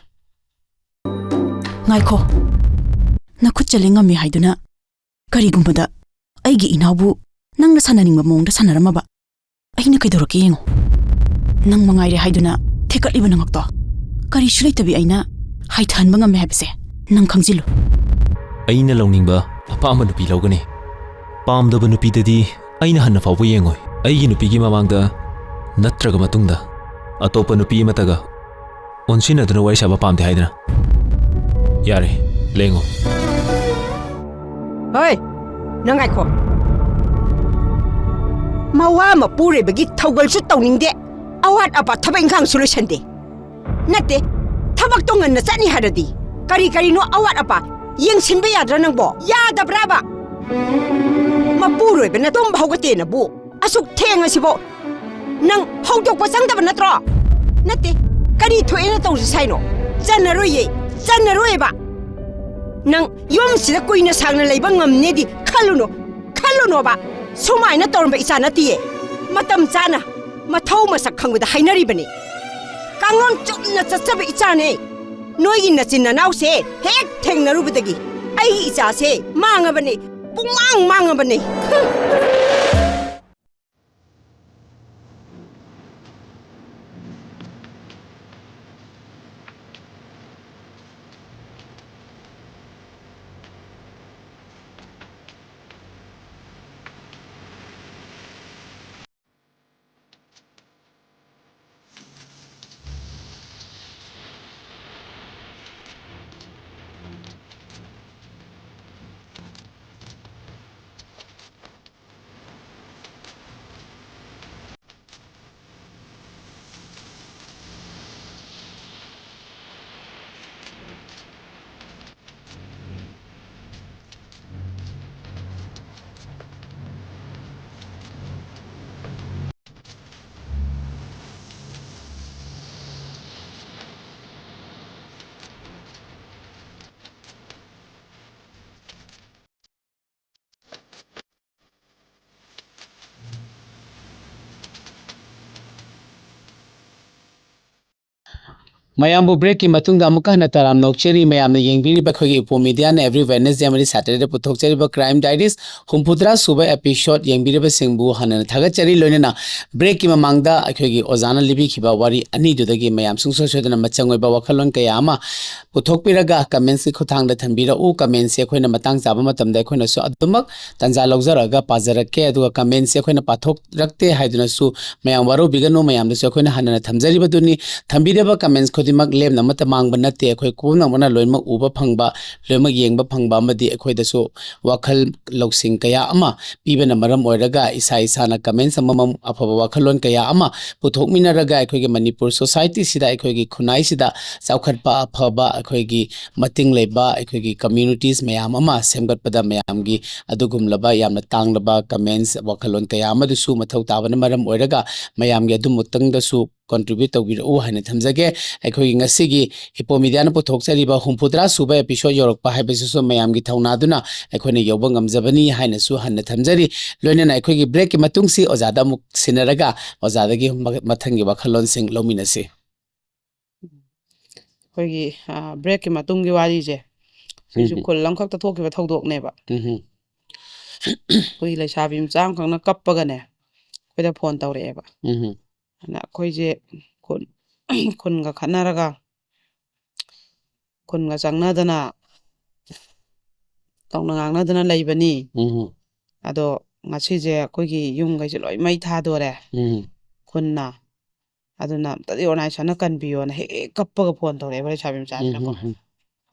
ꯉꯥꯏꯈꯣ꯫ ꯅꯈꯨꯠ ꯆꯠꯂꯦ ꯉꯝꯃꯤ ꯍꯥꯏꯗꯨꯅ ꯀꯔꯤꯒꯨꯝꯕꯗ ꯑꯩꯒꯤ ꯏꯅꯥꯎꯕꯨ ꯅꯪꯅ ꯁꯥꯟꯅꯅꯤꯡꯕ ꯃꯑꯣꯡꯗ ꯁꯥꯟꯅꯔꯝꯃꯕ? ꯑꯩꯅ ꯀꯩꯗꯧꯔꯛꯀꯦ ꯌꯦꯡꯉꯨ꯫ ꯅꯪ ꯃꯉꯥꯏꯔꯦ ꯍꯥꯏꯗꯨꯅ ꯊꯦꯛꯀꯠꯂꯤꯕ ꯅꯉꯛꯇꯣ ꯀꯔꯤꯁꯨ ꯂꯩꯇꯕꯤ ꯑꯩꯅ ꯍꯥꯏꯊꯍꯟꯕ ꯉꯝꯃꯦ ꯍꯥꯏꯕꯁꯦ ꯅꯪ ꯈꯪꯖꯤꯜꯂꯨ꯫ ꯑꯩꯅ ꯂꯧꯅꯤꯡꯕ ꯑꯄꯥꯝꯕ ꯅꯨꯄꯤ ꯂꯧꯒꯅꯤ꯫ ꯄꯥꯝꯗꯕ ꯅꯨꯄꯤꯗꯗꯤ ꯑꯩꯅ ꯍꯟꯅ ꯐꯥꯎꯕ ꯌꯦꯡꯉꯣꯏ꯫ ꯑꯩꯒꯤ ꯅꯨꯄꯤꯒꯤ ꯃꯃꯥꯡꯗ ꯅꯠꯇ꯭ꯔꯒ ꯃꯇꯨꯡꯗ ꯑꯇꯣꯞꯄ ꯅꯨꯄꯤ ꯑꯃꯠꯇꯒ ꯑꯣꯟꯁꯤꯟꯅꯗꯨꯅ ꯋꯥꯔꯤ ꯁꯥꯕ ꯄꯥꯝꯗꯦ ꯍꯥꯏꯗꯅ꯫ ꯌꯥꯔꯦ, ꯂꯦꯡꯉꯣ꯫ ꯍꯣꯏ, ꯅꯪ ꯉꯥꯏꯈꯣ꯫ ꯃꯋꯥ ꯃꯄꯨꯔꯣꯏꯕꯒꯤ ꯊꯧꯒꯜꯁꯨ ꯇꯧꯅꯤꯡꯗꯦ, ꯑꯋꯥꯠ ꯑꯄꯥ ꯊꯕꯛ ꯏꯪꯈꯥꯡꯁꯨ ꯂꯣꯏꯁꯟꯗꯦ꯫ ꯅꯠꯇꯦ, ꯊꯕꯛꯇꯣ ꯉꯟꯅ ꯆꯠꯅꯤ ꯍꯥꯏꯔꯗꯤ ꯀꯔꯤ ꯀꯔꯤꯅꯣ ꯑꯋꯥꯠ ꯑꯄꯥ ꯌꯦꯡꯁꯤꯟꯕ ꯌꯥꯗ꯭ꯔꯥ ꯅꯪꯕꯣ? ꯌꯥꯗꯕ꯭ꯔꯥꯕ? ꯃꯄꯨꯔꯣꯏꯕꯅ ꯇꯨꯝꯕ ꯍꯧꯒꯠꯇꯦꯅꯕꯨ ꯑꯁꯨꯛ ꯊꯦꯡꯉꯁꯤꯕꯣ ꯅꯪ ꯍꯧꯗꯣꯛꯄ ꯆꯪꯗꯕ ꯅꯠꯇ꯭ꯔꯣ? ꯅꯠꯇꯦ, ꯀꯔꯤ ꯊꯣꯛꯑꯦꯅ ꯇꯧꯔꯤꯁꯦ ꯍꯥꯏꯅꯣ? ꯆꯟꯅꯔꯣꯏꯌꯦ, ꯆꯟꯅꯔꯣꯏꯌꯦꯕ꯫ ꯅꯪ ꯌꯨꯝꯁꯤꯗ ꯀꯨꯏꯅ ꯁꯥꯡꯅ ꯂꯩꯕ ꯉꯝꯅꯦꯗꯤ ꯈꯜꯂꯨꯅꯨ, ꯈꯜꯂꯨꯅꯣꯕ꯫ ꯁꯨꯃꯥꯏꯅ ꯇꯧꯔꯝꯕ ꯏꯆꯥ ꯅꯠꯇꯤꯌꯦ꯫ ꯃꯇꯝ ꯆꯥꯅ ꯃꯊꯧ ꯃꯁꯛ ꯈꯪꯕꯗ ꯍꯥꯏꯅꯔꯤꯕꯅꯤ꯫ ꯀꯥꯡꯂꯣꯟ ꯆꯨꯝꯅ ꯆꯠꯆꯕ ꯏꯆꯥꯅꯦ꯫ ꯅꯣꯏꯒꯤ ꯅꯆꯤꯟ ꯅꯅꯥꯎꯁꯦ ꯍꯦꯛ ꯊꯦꯡꯅꯔꯨꯕꯗꯒꯤ ꯑꯩꯒꯤ ꯏꯆꯥꯁꯦ ꯃꯥꯡꯉꯕꯅꯦ, ꯄꯨꯡꯃꯥꯡ ꯃꯥꯡꯉꯕꯅꯦ꯫ ꯍꯨꯝ! ꯃꯌꯥꯝꯕꯨ ꯕ꯭ꯔꯦꯛꯀꯤ ꯃꯇꯨꯡꯗ ꯑꯃꯨꯛꯀ ꯍꯟꯅ ꯇꯔꯥꯝꯅ ꯑꯣꯛꯆꯔꯤ꯫ ꯃꯌꯥꯝꯅ ꯌꯦꯡꯕꯤꯔꯤꯕ ꯑꯩꯈꯣꯏꯒꯤ ꯎꯄꯨ ꯃꯤꯗꯤꯌꯥꯅ ꯑꯦꯕ꯭ꯔꯤ ꯋꯦꯗꯅꯦꯁꯗꯦ ꯑꯃꯗꯤ ꯁꯦꯇꯔꯗꯦꯗ ꯄꯨꯊꯣꯛꯆꯔꯤꯕ ꯀ꯭ꯔꯥꯏꯝ ꯗꯥꯏꯔꯤꯁ ꯍꯨꯝꯐꯨꯇꯔꯥ ꯁꯨꯕ ꯑꯦꯄꯤꯁꯣꯗ ꯌꯦꯡꯕꯤꯔꯤꯕꯁꯤꯡꯕꯨ ꯍꯟꯅ ꯊꯥꯒꯠꯆꯔꯤ꯫ ꯂꯣꯏꯅꯅ ꯕ꯭ꯔꯦꯛꯀꯤ ꯃꯃꯥꯡꯗ ꯑꯩꯈꯣꯏꯒꯤ ꯑꯣꯖꯥꯅ ꯂꯤꯕꯤꯈꯤꯕ ꯋꯥꯔꯤ ꯑꯅꯤꯗꯨꯗꯒꯤ ꯃꯌꯥꯝ ꯁꯨꯡꯁꯣꯏ ꯁꯣꯏꯗꯅ ꯃꯆꯪ ꯑꯣꯏꯕ ꯋꯥꯈꯜꯂꯣꯟ ꯀꯌꯥ ꯑꯃ ꯄꯨꯊꯣꯛꯄꯤꯔꯒ ꯀꯃꯦꯟꯁꯀꯤ ꯈꯨꯠꯊꯥꯡꯗ ꯊꯝꯕꯤꯔꯛꯎ꯫ ꯀꯃꯦꯟꯁꯦ ꯑꯩꯈꯣꯏꯅ ꯃꯇꯥꯡ ꯆꯥꯕ ꯃꯇꯝꯗ ꯑꯩꯈꯣꯏꯅꯁꯨ ꯑꯗꯨꯃꯛ ꯇꯥꯟꯖꯥ ꯂꯧꯖꯔꯒ ꯄꯥꯖꯔꯛꯀꯦ꯫ ꯑꯗꯨꯒ ꯀꯃꯦꯟꯁꯦ ꯑꯩꯈꯣꯏꯅ ꯄꯥꯊꯣꯛ ꯔꯛꯇꯦ ꯍꯥꯏꯗꯨꯅꯁꯨ ꯃꯌꯥꯝ ꯋꯥꯔꯧꯕꯤꯒꯅꯨ꯫ ꯃꯌꯥꯝꯗꯁꯨ ꯑꯩꯈꯣꯏꯅ ꯍꯟꯅ ꯊꯝꯖꯔꯤꯕꯗꯨꯅꯤ꯫ ꯊꯝꯕꯤꯔꯕ ꯀꯃꯦꯟꯁ ꯈꯨꯗꯤꯡꯃꯛ ꯈꯨꯗꯤꯡꯃꯛ ꯂꯦꯝꯅ ꯑꯃꯠꯇ ꯃꯥꯡꯕ ꯅꯠꯇꯦ꯫ ꯑꯩꯈꯣꯏ ꯄꯨꯝꯅꯃꯛꯅ ꯂꯣꯏꯅꯃꯛ ꯎꯕ ꯐꯪꯕ, ꯂꯣꯏꯅꯃꯛ ꯌꯦꯡꯕ ꯐꯪꯕ ꯑꯃꯗꯤ ꯑꯩꯈꯣꯏꯗꯁꯨ ꯋꯥꯈꯜ ꯂꯧꯁꯤꯡ ꯀꯌꯥ ꯑꯃ ꯄꯤꯕꯅ ꯃꯔꯝ ꯑꯣꯏꯔꯒ ꯏꯁꯥ ꯏꯁꯥꯅ comments ꯑꯃꯃꯝ, ꯑꯐꯕ ꯋꯥꯈꯜꯂꯣꯟ ꯀꯌꯥ ꯑꯃ ꯄꯨꯊꯣꯛꯃꯤꯟꯅꯔꯒ ꯑꯩꯈꯣꯏꯒꯤ ꯃꯅꯤꯄꯨꯔ societyꯁꯤꯗ, ꯑꯩꯈꯣꯏꯒꯤ ꯈꯨꯟꯅꯥꯏꯁꯤꯗ ꯆꯥꯎꯈꯠꯄ, ꯑꯐꯕ, ꯑꯩꯈꯣꯏꯒꯤ ꯃꯇꯤꯡ ꯂꯩꯕ, ꯑꯩꯈꯣꯏꯒꯤ communities ꯃꯌꯥꯝ ꯑꯃ ꯁꯦꯝꯒꯠꯄꯗ ꯃꯌꯥꯝꯒꯤ ꯑꯗꯨꯒꯨꯝꯂꯕ ꯌꯥꯝꯅ ꯇꯥꯡꯂꯕ comments, ꯋꯥꯈꯜꯂꯣꯟ ꯀꯌꯥ ꯑꯃꯗꯨꯁꯨ ꯃꯊꯧ ꯇꯥꯕꯅ ꯃꯔꯝ ꯑꯣꯏꯔꯒ ꯃꯌꯥꯝꯒꯤ ꯑꯗꯨꯃꯛꯇꯪꯗꯁꯨ contribute ꯇꯧꯕꯤꯔꯛꯎ ꯍꯥꯏꯅ ꯊꯝꯖꯒꯦ꯫ ꯑꯩꯈꯣꯏꯒꯤ ꯉꯁꯤꯒꯤ ꯍꯤꯄꯣ ꯃꯤꯗꯤꯌꯥꯅ ꯄꯨꯊꯣꯛꯆꯔꯤꯕ ꯍꯨꯝꯐꯨꯇꯔꯥ ꯁꯨꯕ episode ꯌꯧꯔꯛꯄ ꯍꯥꯏꯕꯁꯤꯁꯨ ꯃꯌꯥꯝꯒꯤ ꯊꯧꯅꯥꯗꯨꯅ ꯑꯩꯈꯣꯏꯅ ꯌꯧꯕ ꯉꯝꯖꯕꯅꯤ ꯍꯥꯏꯅꯁꯨ ꯍꯟꯅ ꯊꯝꯖꯔꯤ꯫ ꯂꯣꯏꯅꯅ ꯑꯩꯈꯣꯏꯒꯤ breakꯀꯤ ꯃꯇꯨꯡꯁꯤ ꯑꯣꯖꯥꯗ ꯑꯃꯨꯛ ꯁꯤꯟꯅꯔꯒ ꯑꯣꯖꯥꯗꯒꯤ ꯃ-, ꯃꯊꯪꯒꯤ ꯋꯥꯈꯜꯂꯣꯟꯁꯤꯡ ꯂꯧꯃꯤꯟꯅꯁꯤ꯫ ꯑꯩꯈꯣꯏꯒꯤ, ꯑ, breakꯀꯤ ꯃꯇꯨꯡꯒꯤ ꯋꯥꯔꯤꯁꯦ, ꯁꯤꯁꯨ ꯎꯝ꯫ ꯈꯨꯜ ꯑꯃꯈꯛꯇ ꯊꯣꯛꯈꯤꯕ ꯊꯧꯗꯣꯛꯅꯦꯕ꯫ ꯎꯝ꯫ ꯑꯩꯈꯣꯏꯒꯤ ꯂꯩꯁꯥꯕꯤ ꯃꯆꯥ ꯑꯃꯈꯛꯅ ꯀꯞꯄꯒꯅꯦ, ꯑꯩꯈꯣꯏꯗ phone ꯇꯧꯔꯛꯑꯦꯕ꯫ ꯎꯝ꯫ ꯑꯗꯨꯅ ꯑꯩꯈꯣꯏꯁꯦ ꯈꯨꯟ, ꯈꯨꯟꯒ ꯈꯠꯅꯔꯒ, ꯈꯨꯟꯒ ꯆꯪꯅꯗꯅ, ꯇꯧꯅ ꯉꯥꯡꯅꯗꯅ ꯂꯩꯕꯅꯤ꯫ ꯎꯝ꯫ ꯑꯗꯣ ꯉꯁꯤꯁꯦ ꯑꯩꯈꯣꯏꯒꯤ ꯌꯨꯝꯈꯩꯁꯦ ꯂꯣꯏ ꯃꯩ ꯊꯥꯗꯣꯔꯦ꯫ ꯎꯝ꯫ ꯈꯨꯟꯅ꯫ ꯑꯗꯨꯅ ꯑꯝꯇꯗꯤ organizationꯅ ꯀꯟꯕꯤꯌꯣꯅ ꯍꯦꯛ ꯍꯦꯛ ꯀꯞꯄꯒ phone ꯇꯧꯔꯛꯑꯦꯕ ꯂꯩꯁꯥꯕꯤ ꯃꯆꯥꯁꯤꯅꯀꯣ꯫ ꯎꯝ, ꯎꯝ, ꯎꯝ꯫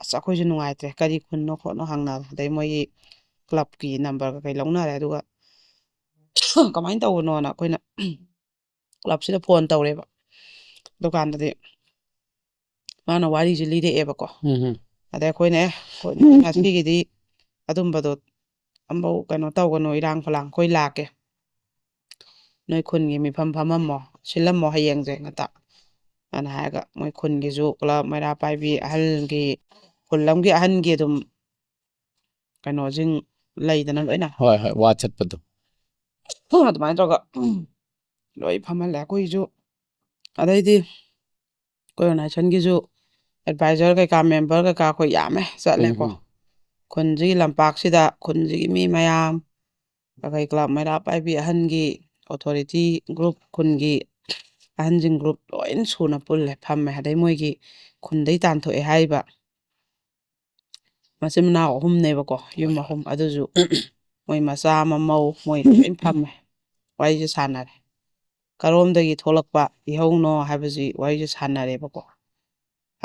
ꯑꯁ, ꯑꯩꯈꯣꯏꯁꯨ ꯅꯨꯡꯉꯥꯏꯇ꯭ꯔꯦ, ꯀꯔꯤ ꯈꯨꯟꯅꯣ ꯈꯣꯠꯅꯣ ꯍꯪꯅꯕ, ꯑꯗꯩ ꯃꯣꯏꯒꯤ clubꯀꯤ number ꯀꯩꯀꯩ ꯂꯧꯅꯔꯦ, ꯑꯗꯨꯒ ꯀꯃꯥꯏꯅ ꯇꯧꯕꯅꯣꯅ ꯑꯩꯈꯣꯏꯅ clubꯁꯤꯗ phone ꯇꯧꯔꯦꯕ꯫ ꯑꯗꯨꯀꯥꯟꯗꯗꯤ ꯃꯥꯅ ꯋꯥꯔꯤꯁꯦ ꯂꯤꯔꯛꯑꯦꯕꯀꯣ꯫ ꯎꯝ, ꯎꯝ꯫ ꯑꯗꯩ ꯑꯩꯈꯣꯏꯅ, "ꯑꯦ, ꯉꯁꯤꯒꯤꯗꯤ ꯑꯗꯨꯝꯕꯗꯣ ꯑꯃꯐꯧ ꯀꯩꯅꯣ ꯇꯧꯒꯅꯨ, ꯏꯔꯥꯡ ꯐꯂꯥꯡ, ꯑꯩꯈꯣꯏ ꯂꯥꯛꯀꯦ, ꯅꯣꯏ ꯈꯨꯟꯒꯤ ꯃꯤꯐꯝ ꯐꯝꯃꯝꯃꯣ, ꯁꯤꯜꯂꯝꯃꯣ ꯍꯌꯦꯡꯁꯦ ꯉꯟꯇꯥ" ꯑꯅ ꯍꯥꯏꯔꯒ, ꯃꯣꯏ ꯈꯨꯟꯒꯤꯁꯨ club ꯃꯩꯔꯥ ꯄꯥꯏꯕꯤ ꯑꯍꯜꯒꯤ, ꯈꯨꯜ ꯑꯃꯒꯤ ꯑꯍꯟꯒꯤ ꯑꯗꯨꯝ ꯀꯩꯅꯣꯁꯤꯡ ꯂꯩꯗꯅ ꯂꯣꯏꯅ꯫ ꯍꯣꯏ, ꯍꯣꯏ, ꯋꯥ ꯆꯠꯄꯗꯣ꯫ ꯑꯗꯨꯃꯥꯏꯅ ꯇꯧꯔꯒ ꯂꯣꯏ ꯐꯝꯍꯜꯂꯦ ꯑꯩꯈꯣꯏꯁꯨ꯫ ꯑꯗꯩꯗꯤ ꯑꯩꯈꯣꯏ organizationꯒꯤꯁꯨ advisor ꯀꯩꯀꯥ, member ꯀꯩꯀꯥ ꯑꯩꯈꯣꯏ ꯌꯥꯝꯃꯦ, ꯆꯠꯂꯦꯀꯣ꯫ ꯎꯝ, ꯎꯝ꯫ ꯈꯨꯟꯁꯤꯒꯤ ꯂꯝꯄꯥꯛꯁꯤꯗ ꯈꯨꯟꯁꯤꯒꯤ ꯃꯤ ꯃꯌꯥꯝ, ꯑꯩꯈꯣꯏ club ꯃꯩꯔꯥ ꯄꯥꯏꯕꯤ ꯑꯍꯟꯒꯤ authority group, ꯈꯨꯟꯒꯤ ꯑꯍꯟꯁꯤꯡ group ꯂꯣꯏ ꯁꯨꯅ ꯄꯨꯜꯂꯦ, ꯐꯝꯃꯦ꯫ ꯑꯗꯩ ꯃꯣꯏꯒꯤ ꯈꯨꯟꯗꯩ ꯇꯥꯟꯊꯣꯛꯑꯦ ꯍꯥꯏꯔꯤꯕ ꯃꯆꯤꯟ ꯃꯅꯥꯎ ꯑꯍꯨꯝꯅꯦꯕꯀꯣ, ꯌꯨꯝ ꯑꯍꯨꯝ, ꯑꯗꯨꯁꯨ ꯃꯣꯏ ꯃꯆꯥ ꯑꯃ, ꯃꯧ, ꯃꯣꯏ ꯂꯣꯏ ꯐꯝꯃꯦ, ꯋꯥꯔꯤꯁꯦ ꯁꯥꯟꯅꯔꯦ꯫ ꯀꯔꯣꯝꯗꯒꯤ ꯊꯣꯛꯂꯛꯄ ꯏꯍꯧꯅꯣ ꯍꯥꯏꯕꯁꯤ ꯋꯥꯔꯤꯁꯦ ꯁꯥꯟꯅꯔꯦꯕꯀꯣ꯫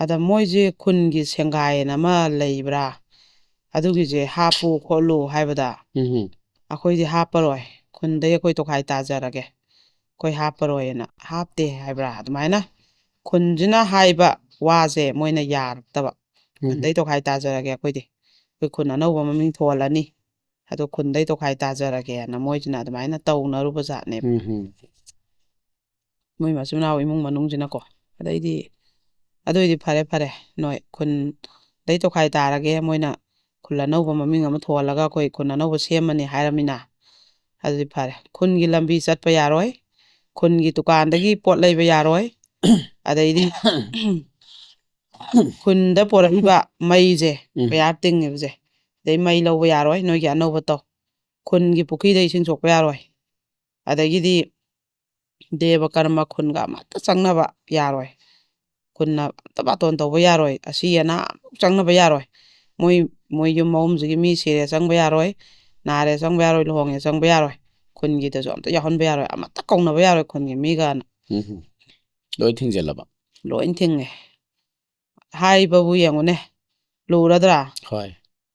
ꯑꯗ ꯃꯣꯏꯁꯦ ꯈꯨꯟꯒꯤ ꯁꯦꯡꯒꯥꯏꯅ ꯑꯃ ꯂꯩꯕ꯭ꯔꯥ, ꯑꯗꯨꯒꯤꯁꯦ ꯍꯥꯞꯄꯨ ꯈꯣꯠꯂꯨ ꯍꯥꯏꯕꯗ, ꯎꯝ ꯑꯩꯈꯣꯏꯗꯤ ꯍꯥꯞꯄꯔꯣꯏ, ꯈꯨꯟꯗꯩ ꯑꯩꯈꯣꯏ ꯇꯣꯈꯥꯏ ꯇꯥꯖꯔꯒꯦ, ꯑꯩꯈꯣꯏ ꯍꯥꯞꯄꯔꯣꯏꯅ, ꯍꯥꯞꯇꯦ ꯍꯥꯏꯕ꯭ꯔꯥ, ꯑꯗꯨꯃꯥꯏꯅ ꯈꯨꯟꯁꯤꯅ ꯍꯥꯏꯕ ꯋꯥꯁꯦ ꯃꯣꯏꯅ ꯌꯥꯔꯛꯇꯕ꯫ ꯎꯝ ꯈꯨꯟꯗꯩ ꯇꯣꯈꯥꯏ ꯇꯥꯖꯔꯒꯦ, ꯑꯩꯈꯣꯏꯗꯤ ꯑꯩꯈꯣꯏ ꯈꯨꯟ ꯑꯅꯧꯕ ꯃꯃꯤꯡ ꯊꯣꯜꯂꯅꯤ, ꯑꯗꯣ ꯈꯨꯟꯗꯩ ꯇꯣꯈꯥꯏ ꯇꯥꯖꯔꯒꯦꯅ ꯃꯣꯏꯁꯤꯅ ꯑꯗꯨꯃꯥꯏꯅ ꯇꯧꯅꯔꯨꯕ ꯖꯥꯠꯅꯦꯕ꯫ ꯎꯝ ꯃꯣꯏ ꯃꯆꯤꯟ ꯃꯅꯥꯎ ꯏꯃꯨꯡ ꯃꯅꯨꯡꯁꯤꯅꯀꯣ꯫ ꯑꯗꯩꯗꯤ ꯑꯗꯨꯏꯗꯤ ꯐꯔꯦ ꯐꯔꯦ, ꯅꯣꯏ ꯈꯨꯟꯗꯩ ꯇꯣꯈꯥꯏ ꯇꯥꯔꯒꯦ, ꯃꯣꯏꯅ ꯈꯨꯜ ꯑꯅꯧꯕ ꯃꯃꯤꯡ ꯑꯃ ꯊꯣꯜꯂꯒ ꯑꯩꯈꯣꯏ ꯈꯨꯟ ꯑꯅꯧꯕ ꯁꯦꯝꯃꯅꯤ ꯍꯥꯏꯔꯃꯤꯅ, ꯑꯗꯨꯗꯤ ꯐꯔꯦ꯫ ꯈꯨꯟꯒꯤ ꯂꯝꯕꯤ ꯆꯠꯄ ꯌꯥꯔꯣꯏ, ꯈꯨꯟꯒꯤ ꯗꯨꯀꯥꯟꯗꯒꯤ ꯄꯣꯠ ꯂꯩꯕ ꯌꯥꯔꯣꯏ, ꯑꯗꯩꯗꯤ ꯈꯨꯟꯗ ꯄꯨꯔꯛꯏꯕ ꯃꯩꯁꯦ, ꯎꯝ ꯄꯩꯌꯥ ꯇꯤꯡꯉꯤꯕꯁꯦ, ꯑꯗꯩ ꯃꯩ ꯂꯧꯕ ꯌꯥꯔꯣꯏ, ꯅꯣꯏꯒꯤ ꯑꯅꯧꯕ ꯇꯧ꯫ ꯈꯨꯟꯒꯤ ꯄꯨꯈ꯭ꯔꯤꯗ ꯏꯁꯤꯡ ꯁꯣꯛꯄ ꯌꯥꯔꯣꯏ, ꯑꯗꯒꯤꯗꯤ ꯗꯦꯕ ꯀꯔꯃ ꯈꯨꯟꯒ ꯑꯃꯠꯇ ꯆꯪꯅꯕ ꯌꯥꯔꯣꯏ, ꯈꯨꯟꯅ ꯑꯝꯇ ꯕꯥꯇꯣꯟ ꯇꯧꯕ ꯌꯥꯔꯣꯏ, ꯑꯁꯤ ꯑꯅꯥ ꯑꯃꯨꯛ ꯆꯪꯅꯕ ꯌꯥꯔꯣꯏ, ꯃꯣꯏ ꯃꯣꯏ ꯌꯨꯝ ꯑꯍꯨꯝꯁꯤꯒꯤ ꯃꯤ ꯁꯤꯔꯦ ꯆꯪꯕ ꯌꯥꯔꯣꯏ, ꯅꯥꯔꯦ ꯆꯪꯕ ꯌꯥꯔꯣꯏ, ꯂꯨꯍꯣꯡꯉꯦ ꯆꯪꯕ ꯌꯥꯔꯣꯏ, ꯈꯨꯟꯒꯤꯗꯁꯨ ꯑꯝꯇ ꯌꯥꯎꯍꯟꯕ ꯌꯥꯔꯣꯏ, ꯑꯃꯠꯇ ꯀꯧꯅꯕ ꯌꯥꯔꯣꯏ ꯈꯨꯟꯒꯤ ꯃꯤꯒꯅ꯫ ꯎꯝ ꯂꯣꯏ ꯊꯤꯡꯖꯤꯜꯂꯕ? ꯂꯣꯏ ꯊꯤꯡꯉꯦ꯫ ꯍꯥꯏꯕꯕꯨ ꯌꯦꯡꯉꯨꯅꯦ, ꯂꯨꯔꯗ꯭ꯔꯥ? ꯍꯣꯏ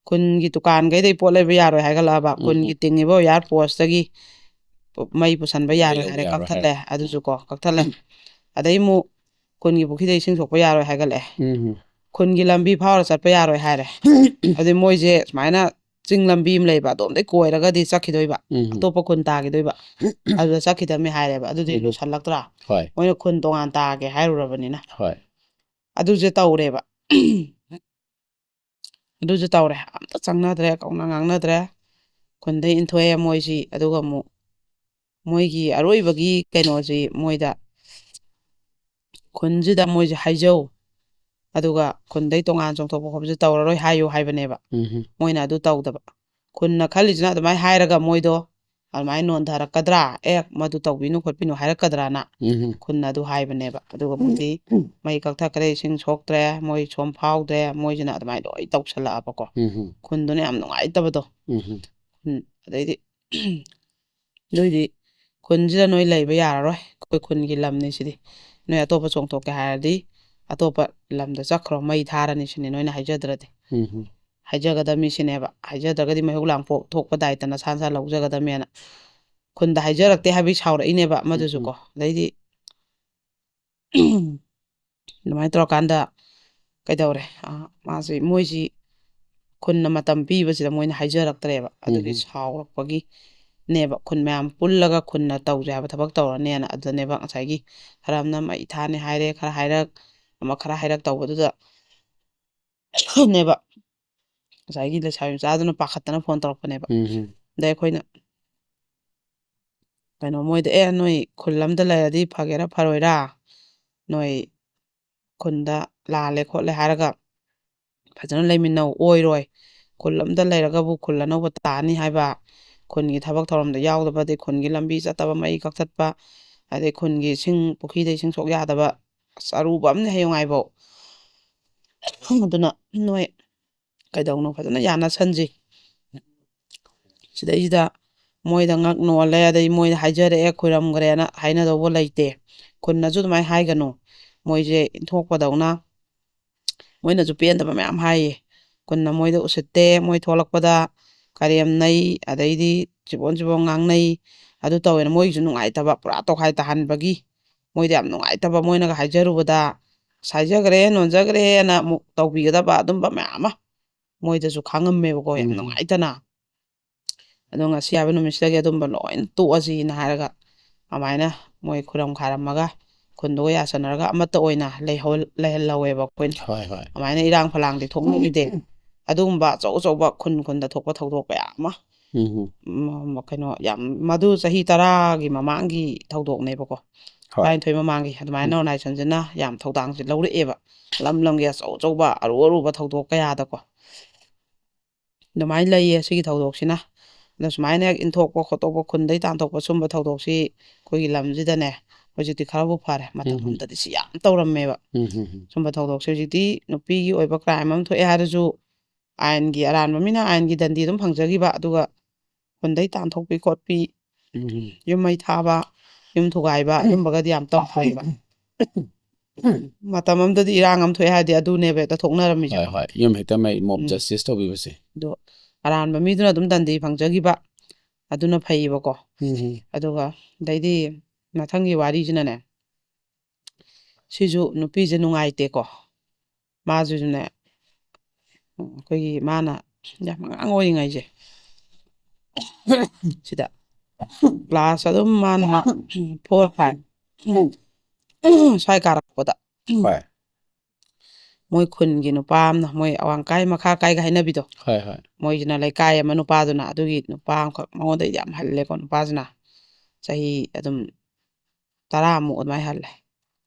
ꯈꯨꯟꯒꯤ ꯗꯨꯀꯥꯟꯈꯩꯗꯩ ꯄꯣꯠ ꯂꯩꯕ ꯌꯥꯔꯣꯏ ꯍꯥꯏꯒꯠꯂꯛꯑꯕ, ꯎꯝ ꯈꯨꯟꯒꯤ ꯇꯤꯡꯉꯤꯕ ꯋꯥꯌꯥꯔ ꯄꯣꯁꯇꯒꯤ ꯃꯩ ꯄꯨꯁꯟꯕ ꯃꯩ ꯌꯥꯔꯣꯏ ꯂꯧꯕ ꯍꯥꯏꯔꯦ, ꯌꯥꯔꯣꯏ ꯀꯛꯊꯠꯂꯦ꯫ ꯑꯗꯨꯁꯨ ꯀꯣ ꯀꯛꯊꯠꯂꯦ꯫ ꯑꯗꯩ ꯑꯃꯨꯛ ꯈꯨꯟꯒꯤ ꯄꯨꯈ꯭ꯔꯤꯗ ꯏꯁꯤꯡ ꯁꯣꯛꯄ ꯌꯥꯔꯣꯏ ꯍꯥꯏꯒꯠꯂꯛꯑꯦ꯫ ꯎꯝ ꯈꯨꯟꯒꯤ ꯂꯝꯕꯤ ꯐꯥꯎꯔ ꯆꯠꯄ ꯌꯥꯔꯣꯏ ꯍꯥꯏꯔꯦ꯫ ꯑꯗꯨꯗꯤ ꯃꯣꯏꯁꯦ ꯁꯨꯃꯥꯏꯅ ꯆꯤꯡ ꯂꯝꯕꯤ ꯑꯃ ꯂꯩꯕ, ꯑꯗꯣꯝꯗꯩ ꯀꯣꯏꯔꯒꯗꯤ ꯆꯠꯈꯤꯗꯣꯏꯕ, ꯎꯝ ꯑꯇꯣꯞꯄ ꯈꯨꯟ ꯇꯥꯈꯤꯗꯣꯏꯕ, ꯑꯗꯨꯗ ꯆꯠꯈꯤꯗꯕꯅꯤ ꯍꯥꯏꯔꯦꯕ꯫ ꯑꯗꯨꯗꯤ ꯎꯝ ꯂꯨꯁꯜꯂꯛꯇ꯭ꯔꯥ? ꯍꯣꯏ ꯃꯣꯏꯅ ꯈꯨꯟ ꯇꯣꯉꯥꯟ ꯇꯥꯒꯦ ꯍꯥꯏꯔꯨꯔꯕꯅꯤꯅ꯫ ꯍꯣꯏ ꯑꯗꯨꯁꯨ ꯇꯧꯔꯦꯕ꯫ ꯑꯗꯨꯁꯨ ꯇꯧꯔꯦ, ꯑꯝꯇ ꯆꯪꯅꯗ꯭ꯔꯦ, ꯀꯧꯅ ꯉꯥꯡꯅꯗ꯭ꯔꯦ꯫ ꯈꯨꯟꯗꯩ ꯏꯟꯊꯣꯛꯑꯦ ꯃꯣꯏꯁꯤ꯫ ꯑꯗꯨꯒ ꯑꯃꯨꯛ ꯃꯣꯏꯒꯤ ꯑꯔꯣꯏꯕꯒꯤ ꯀꯩꯅꯣꯁꯤ ꯃꯣꯏꯗ, ꯈꯨꯟꯁꯤꯗ ꯃꯣꯏꯁꯦ ꯍꯥꯏꯖꯧ, ꯑꯗꯨꯒ ꯈꯨꯟꯗꯩ ꯇꯣꯉꯥꯟ ꯆꯣꯡꯊꯣꯛꯄ ꯈꯣꯠꯄꯁꯦ ꯇꯧꯔꯔꯣꯏ ꯍꯥꯏꯌꯨ ꯍꯥꯏꯕꯅꯦꯕ꯫ ꯎꯝ ꯃꯣꯏꯅ ꯑꯗꯨ ꯇꯧꯗꯕ꯫ ꯈꯨꯟꯅ ꯈꯜꯂꯤꯁꯤꯅ ꯑꯗꯨꯃꯥꯏꯅ ꯍꯥꯏꯔꯒ ꯃꯣꯏꯗꯣ ꯑꯗꯨꯃꯥꯏꯅ ꯅꯣꯟꯊꯔꯛꯀꯗ꯭ꯔꯥ, ꯑꯦ ꯃꯗꯨ ꯇꯧꯕꯤꯅꯨ ꯈꯣꯠꯄꯤꯅꯨ ꯍꯥꯏꯔꯛꯀꯗ꯭ꯔꯥꯅ ꯎꯝ ꯈꯨꯟꯅ ꯑꯗꯨ ꯍꯥꯏꯕꯅꯦꯕ꯫ ꯑꯗꯨꯒ ꯃꯣꯏꯗꯤ ꯃꯩ ꯀꯛꯊꯠꯈ꯭ꯔꯦ, ꯏꯁꯤꯡ ꯁꯣꯛꯇ꯭ꯔꯦ, ꯃꯣꯏ ꯁꯣꯝ ꯐꯥꯎꯗ꯭ꯔꯦ, ꯃꯣꯏꯁꯤꯅ ꯑꯗꯨꯃꯥꯏꯅ ꯂꯣꯏ ꯇꯧꯁꯜꯂꯛꯑꯕꯀꯣ꯫ ꯎꯝ ꯈꯨꯟꯗꯨꯅ ꯌꯥꯝ ꯅꯨꯡꯉꯥꯏꯇꯕꯗꯣ꯫ ꯎꯝ ꯎꯝ, ꯑꯗꯩꯗꯤ ꯑꯗꯨꯏꯗꯤ ꯈꯨꯟꯁꯤꯗ ꯅꯣꯏ ꯂꯩꯕ ꯌꯥꯔꯔꯣꯏ, ꯑꯩꯈꯣꯏ ꯈꯨꯟꯒꯤ ꯂꯝꯅꯤ ꯁꯤꯗꯤ, ꯅꯣꯏ ꯑꯇꯣꯞꯄ ꯆꯣꯡꯊꯣꯛꯀꯦ ꯍꯥꯏꯔꯗꯤ ꯑꯇꯣꯞꯄ ꯂꯝꯗ ꯆꯠꯈ꯭ꯔꯣ, ꯃꯩ ꯊꯥꯔꯅꯤ ꯁꯤꯅꯤ ꯅꯣꯏꯅ ꯍꯥꯏꯖꯗ꯭ꯔꯗꯤ꯫ ꯎꯝ ꯎꯝ ꯍꯥꯏꯖꯒꯗꯕꯅꯤ ꯁꯤꯅꯦꯕ꯫ ꯍꯥꯏꯖꯗ꯭ꯔꯒꯗꯤ ꯃꯩꯍꯧ ꯂꯥꯡꯄꯣꯛ ꯊꯣꯛꯄ ꯗꯥꯏꯇ ꯅꯁꯥ ꯅꯁꯥ ꯂꯧꯖꯒꯗꯕꯅꯦꯅ꯫ ꯈꯨꯟꯗ ꯍꯥꯏꯖꯔꯛꯇꯦ ꯍꯥꯏꯕꯒꯤ ꯁꯥꯎꯔꯛꯏꯅꯦꯕ ꯎꯝ ꯃꯗꯨꯁꯨꯀꯣ꯫ ꯎꯝ ꯑꯗꯩꯗꯤ ꯑꯗꯨꯃꯥꯏꯅ ꯇꯧꯔꯀꯥꯟꯗ ꯀꯩꯗꯧꯔꯦ? ꯑ, ꯃꯥꯁꯤ, ꯃꯣꯏꯁꯤ ꯈꯨꯟꯅ ꯃꯇꯝ ꯄꯤꯕꯁꯤꯗ ꯃꯣꯏꯅ ꯍꯥꯏꯖꯔꯛꯇ꯭ꯔꯦꯕ꯫ ꯎꯝ ꯑꯗꯨꯒꯤ ꯎꯝ ꯁꯥꯎꯔꯛꯄꯒꯤꯅꯦꯕ꯫ ꯈꯨꯟ ꯃꯌꯥꯝ ꯄꯨꯜꯂꯒ ꯈꯨꯟꯅ ꯇꯧꯁꯦ ꯍꯥꯏꯕ ꯊꯕꯛ ꯇꯧꯔꯅꯦꯅ꯫ ꯑꯗꯨꯗꯅꯦꯕ ꯉꯁꯥꯏꯒꯤ ꯈꯔ ꯑꯃꯅ ꯃꯩ ꯊꯥꯅꯤ ꯍꯥꯏꯔꯦ, ꯈꯔ ꯍꯥꯏꯔꯛ, ꯑꯃ ꯈꯔ ꯍꯥꯏꯔꯛ ꯇꯧꯕꯗꯨꯗ ꯅꯦꯕ ꯉꯁꯥꯏꯒꯤ ꯂꯩꯁꯥꯕꯤ ꯃꯆꯥꯗꯨꯅ ꯄꯥꯈꯠꯇꯅ ꯐꯣꯟ ꯇꯧꯔꯛꯄꯅꯦꯕ꯫ ꯎꯝ ꯎꯝ ꯑꯗꯩ ꯑꯩꯈꯣꯏꯅ ꯀꯩꯅꯣ ꯃꯣꯏꯗ, "ꯑꯦ, ꯅꯣꯏ ꯈꯨꯜ ꯑꯃꯗ ꯂꯩꯔꯗꯤ ꯐꯒꯦꯔꯥ ꯐꯔꯣꯏꯔꯥ? ꯅꯣꯏ ꯈꯨꯟꯗ ꯂꯥꯜꯂꯦ ꯈꯣꯠꯂꯦ ꯍꯥꯏꯔꯒ ꯐꯖꯅ ꯂꯩꯃꯤꯟꯅꯧ, ꯑꯣꯏꯔꯣꯏ꯫ ꯈꯨꯜ ꯑꯃꯗ ꯂꯩꯔꯒꯕꯨ ꯈꯨꯜ ꯑꯅꯧꯕ ꯇꯥꯅꯤ ꯍꯥꯏꯕ, ꯈꯨꯟꯒꯤ ꯊꯕꯛ ꯊꯧꯔꯝꯗ ꯌꯥꯎꯗꯕ, ꯑꯗꯩ ꯈꯨꯟꯒꯤ ꯂꯝꯕꯤ ꯆꯠꯇꯕ, ꯃꯩ ꯀꯛꯊꯠꯄ, ꯑꯗꯩ ꯈꯨꯟꯒꯤ ꯏꯁꯤꯡ, ꯄꯨꯈ꯭ꯔꯤꯗ ꯏꯁꯤꯡ ꯁꯣꯛ ꯌꯥꯗꯕ, ꯑꯁ, ꯑꯔꯨꯕ ꯑꯃꯅꯤ ꯍꯌꯦꯡꯉꯥꯏꯐꯥꯎ꯫ ꯑꯗꯨꯅ ꯅꯣꯏ ꯀꯩꯗꯧꯅꯣ ꯐꯖꯅ ꯌꯥꯅꯁꯟꯁꯤ꯫ ꯁꯤꯗꯩꯁꯤꯗ ꯃꯣꯏꯗ ꯉꯛ ꯅꯣꯜꯂꯦ, ꯑꯗꯩ ꯃꯣꯏꯗ ꯍꯥꯏꯖꯔꯛꯑꯦ, ꯈꯣꯏꯔꯝꯈ꯭ꯔꯦꯅ ꯍꯥꯏꯅꯗꯧꯕ ꯂꯩꯇꯦ꯫ ꯈꯨꯟꯅꯁꯨ ꯑꯗꯨꯃꯥꯏꯅ ꯍꯥꯏꯒꯅꯨ, ꯃꯣꯏꯁꯦ ꯏꯟꯊꯣꯛꯄꯗꯧꯅ ꯃꯣꯏꯅꯁꯨ ꯄꯦꯟꯗꯕ ꯃꯌꯥꯝ ꯍꯥꯏꯌꯦ꯫ ꯈꯨꯟꯅ ꯃꯣꯏꯗ ꯎꯁꯤꯠꯇꯦ, ꯃꯣꯏ ꯊꯣꯛꯂꯛꯄꯗ ꯀꯔꯦꯝꯅꯩ, ꯑꯗꯩꯗꯤ ꯆꯤꯕꯣꯟ ꯆꯤꯕꯣꯟ ꯉꯥꯡꯅꯩ꯫ ꯑꯗꯨ ꯇꯧꯋꯦꯅ ꯃꯣꯏꯒꯤꯁꯨ ꯅꯨꯡꯉꯥꯏꯇꯕ, ꯄꯨꯔꯥ ꯇꯣꯈꯥꯏ ꯇꯥꯍꯟꯕꯒꯤ ꯃꯣꯏꯗ ꯌꯥꯝ ꯅꯨꯡꯉꯥꯏꯇꯕ꯫ ꯃꯣꯏꯅꯒ ꯍꯥꯏꯖꯔꯨꯕꯗ, "ꯑꯁ, ꯍꯥꯏꯖꯈ꯭ꯔꯦ, ꯅꯣꯟꯖꯈ꯭ꯔꯦꯅ" ꯑꯃꯨꯛ ꯇꯧꯕꯤꯒꯗꯕ ꯑꯗꯨꯝꯕ ꯃꯌꯥꯝ ꯑꯃ ꯃꯣꯏꯗꯁꯨ ꯈꯥꯡꯉꯝꯃꯦꯕꯀꯣ, ꯌꯥꯝ ꯎꯝ ꯅꯨꯡꯉꯥꯏꯇꯅ꯫ ꯑꯗꯣ ꯉꯁꯤ ꯍꯥꯏꯕ ꯅꯨꯃꯤꯠꯁꯤꯗꯒꯤ ꯑꯗꯨꯝꯕ ꯂꯣꯏꯅ ꯇꯣꯛꯑꯁꯤꯅ ꯍꯥꯏꯔꯒ, ꯑꯗꯨꯃꯥꯏꯅ ꯃꯣꯏ ꯈꯨꯔꯝ ꯈꯥꯔꯝꯃꯒ ꯈꯨꯟꯗꯨꯒ ꯌꯥꯁꯟꯅꯔꯒ ꯑꯃꯠꯇ ꯑꯣꯏꯅ ꯂꯩꯍꯧ-, ꯂꯩꯍꯜꯍꯧꯋꯦꯕ ꯑꯩꯈꯣꯏꯅ꯫ ꯍꯣꯏ ꯍꯣꯏ ꯑꯗꯨꯃꯥꯏꯅ ꯏꯔꯥꯡ ꯐꯂꯥꯡꯗꯤ ꯊꯣꯛꯅꯈꯤꯗꯦ꯫ ꯑꯗꯨꯒꯨꯝꯕ ꯑꯆꯧ ꯑꯆꯧꯕ ꯈꯨꯟ ꯈꯨꯟꯗ ꯊꯣꯛꯄ ꯊꯧꯗꯣꯛ ꯀꯌꯥ ꯑꯃ, ꯎꯝ ꯎꯝ ꯎꯝ, ꯀꯩꯅꯣ, ꯌꯥꯝ, ꯃꯗꯨ ꯆꯍꯤ ꯇꯔꯥꯒꯤ ꯃꯃꯥꯡꯒꯤ ꯊꯧꯗꯣꯛꯅꯦꯕꯀꯣ꯫ ꯍꯣꯏ ꯇꯔꯥꯅꯤꯊꯣꯏ ꯃꯃꯥꯡꯒꯤ꯫ ꯑꯗꯨꯃꯥꯏꯅ ꯎꯝ ꯑꯣꯔꯒꯅꯥꯏꯖꯦꯁꯟꯁꯤꯅ ꯌꯥꯝ ꯊꯧꯗꯥꯡꯁꯦ ꯂꯧꯔꯛꯑꯦꯕ꯫ ꯂꯝ ꯂꯝꯒꯤ ꯑꯆꯧ ꯑꯆꯧꯕ ꯑꯔꯨ ꯑꯔꯨꯕ ꯊꯧꯗꯣꯛ ꯀꯌꯥꯗꯀꯣ꯫ ꯑꯗꯨꯃꯥꯏꯅ ꯂꯩꯌꯦ ꯁꯤꯒꯤ ꯊꯧꯗꯣꯛꯁꯤꯅ꯫ ꯑꯗꯣ ꯁꯨꯃꯥꯏꯅ ꯍꯦꯛ ꯏꯟꯊꯣꯛꯄ ꯈꯣꯠꯇꯣꯛꯄ, ꯈꯨꯟꯗꯩ ꯇꯥꯟꯊꯣꯛꯄ, ꯁꯨꯝꯕ ꯊꯧꯗꯣꯛꯁꯤ ꯑꯩꯈꯣꯏꯒꯤ ꯂꯝꯁꯤꯗꯅꯦ ꯍꯧꯖꯤꯛꯇꯤ ꯈꯔꯕꯨ ꯐꯔꯦ꯫ ꯃꯇꯝ ꯎꯝ ꯎꯝ ꯑꯃꯗꯗꯤ ꯁꯤ ꯌꯥꯝ ꯇꯧꯔꯝꯃꯦꯕ꯫ ꯎꯝ ꯎꯝ ꯎꯝ ꯁꯨꯝꯕ ꯊꯧꯗꯣꯛꯁꯦ ꯍꯧꯖꯤꯛꯇꯤ ꯅꯨꯄꯤꯒꯤ ꯑꯣꯏꯕ ꯀ꯭ꯔꯥꯏꯝ ꯑꯃ ꯊꯣꯛꯑꯦ ꯍꯥꯏꯔꯁꯨ, ꯑꯥꯏꯟꯒꯤ ꯑꯔꯥꯟꯕ ꯃꯤꯅ ꯑꯥꯏꯟꯒꯤ ꯗꯟꯗꯤ ꯑꯗꯨꯝ ꯐꯪꯖꯈꯤꯕ, ꯑꯗꯨꯒ ꯈꯨꯟꯗꯩ ꯇꯥꯟꯊꯣꯛꯄꯤ ꯈꯣꯠꯄꯤ, ꯎꯝ ꯎꯝ ꯌꯨꯝ ꯃꯩ ꯊꯥꯕ, ꯌꯨꯝ ꯊꯨꯒꯥꯏꯕ, ꯑꯗꯨꯝꯕꯒꯗꯤ ꯌꯥꯝ ꯇꯧꯍꯧꯋꯦꯕ꯫ ꯃꯇꯝ ꯑꯃꯗꯗꯤ ꯏꯔꯥꯡ ꯑꯃ ꯊꯣꯛꯑꯦ ꯍꯥꯏꯔꯗꯤ ꯑꯗꯨꯅꯦꯕ ꯍꯦꯛꯇ ꯊꯣꯛꯅꯔꯝꯃꯤꯁꯦ꯫ ꯍꯣꯏ ꯍꯣꯏ, ꯌꯨꯝ ꯍꯦꯛꯇ ꯃꯩ, ꯃꯣꯞ ꯎꯝ꯫ ꯖꯁꯇꯤꯁ ꯇꯧꯕꯤꯕꯁꯦ꯫ ꯑꯗꯣ ꯑꯔꯥꯟꯕ ꯃꯤꯗꯨꯅ ꯑꯗꯨꯝ ꯗꯟꯗꯤ ꯐꯪꯖꯈꯤꯕ, ꯑꯗꯨꯅ ꯐꯩꯌꯦꯕꯀꯣ꯫ ꯎꯝ꯫ ꯑꯗꯨꯒ ꯑꯗꯩꯗꯤ ꯃꯊꯪꯒꯤ ꯋꯥꯔꯤꯁꯤꯅꯅꯦ, ꯁꯤꯁꯨ ꯅꯨꯄꯤꯁꯦ ꯅꯨꯡꯉꯥꯏꯇꯦꯀꯣ꯫ ꯃꯥꯁꯤꯁꯨꯅꯦ, ꯑꯩꯈꯣꯏꯒꯤ ꯃꯥꯅ ꯌꯥꯝ ꯑꯉꯥꯡ ꯑꯣꯏꯔꯤꯉꯩꯁꯦ, ꯁꯤꯗ ꯀ꯭ꯂꯥꯁ ꯑꯗꯨꯝ ꯃꯥꯅ ꯐꯣꯔ ꯐꯥꯏꯚ ꯁ꯭ꯋꯥꯏ ꯀꯥꯔꯛꯄꯗ, ꯍꯣꯏ꯫ ꯃꯣꯏ ꯈꯨꯟꯒꯤ ꯅꯨꯄꯥ ꯑꯃꯅ, ꯃꯣꯏ ꯑꯋꯥꯡ ꯀꯥꯏ ꯃꯈꯥ ꯀꯥꯏꯒ ꯍꯥꯏꯅꯕꯤꯗꯣ, ꯍꯣꯏ ꯍꯣꯏ꯫ ꯃꯣꯏꯁꯤꯅ ꯂꯩꯀꯥꯏ ꯑꯃ, ꯅꯨꯄꯥꯗꯨꯅ ꯑꯗꯨꯒꯤ ꯅꯨꯄꯥ ꯑꯃꯈꯛ, ꯃꯉꯣꯟꯗ ꯌꯥꯝ ꯍꯜꯂꯦꯀꯣ ꯅꯨꯄꯥꯁꯤꯅ, ꯆꯍꯤ ꯑꯗꯨꯝ ꯇꯔꯥꯃꯨꯛ ꯑꯗꯨꯃꯥꯏꯅ ꯍꯜꯂꯦ꯫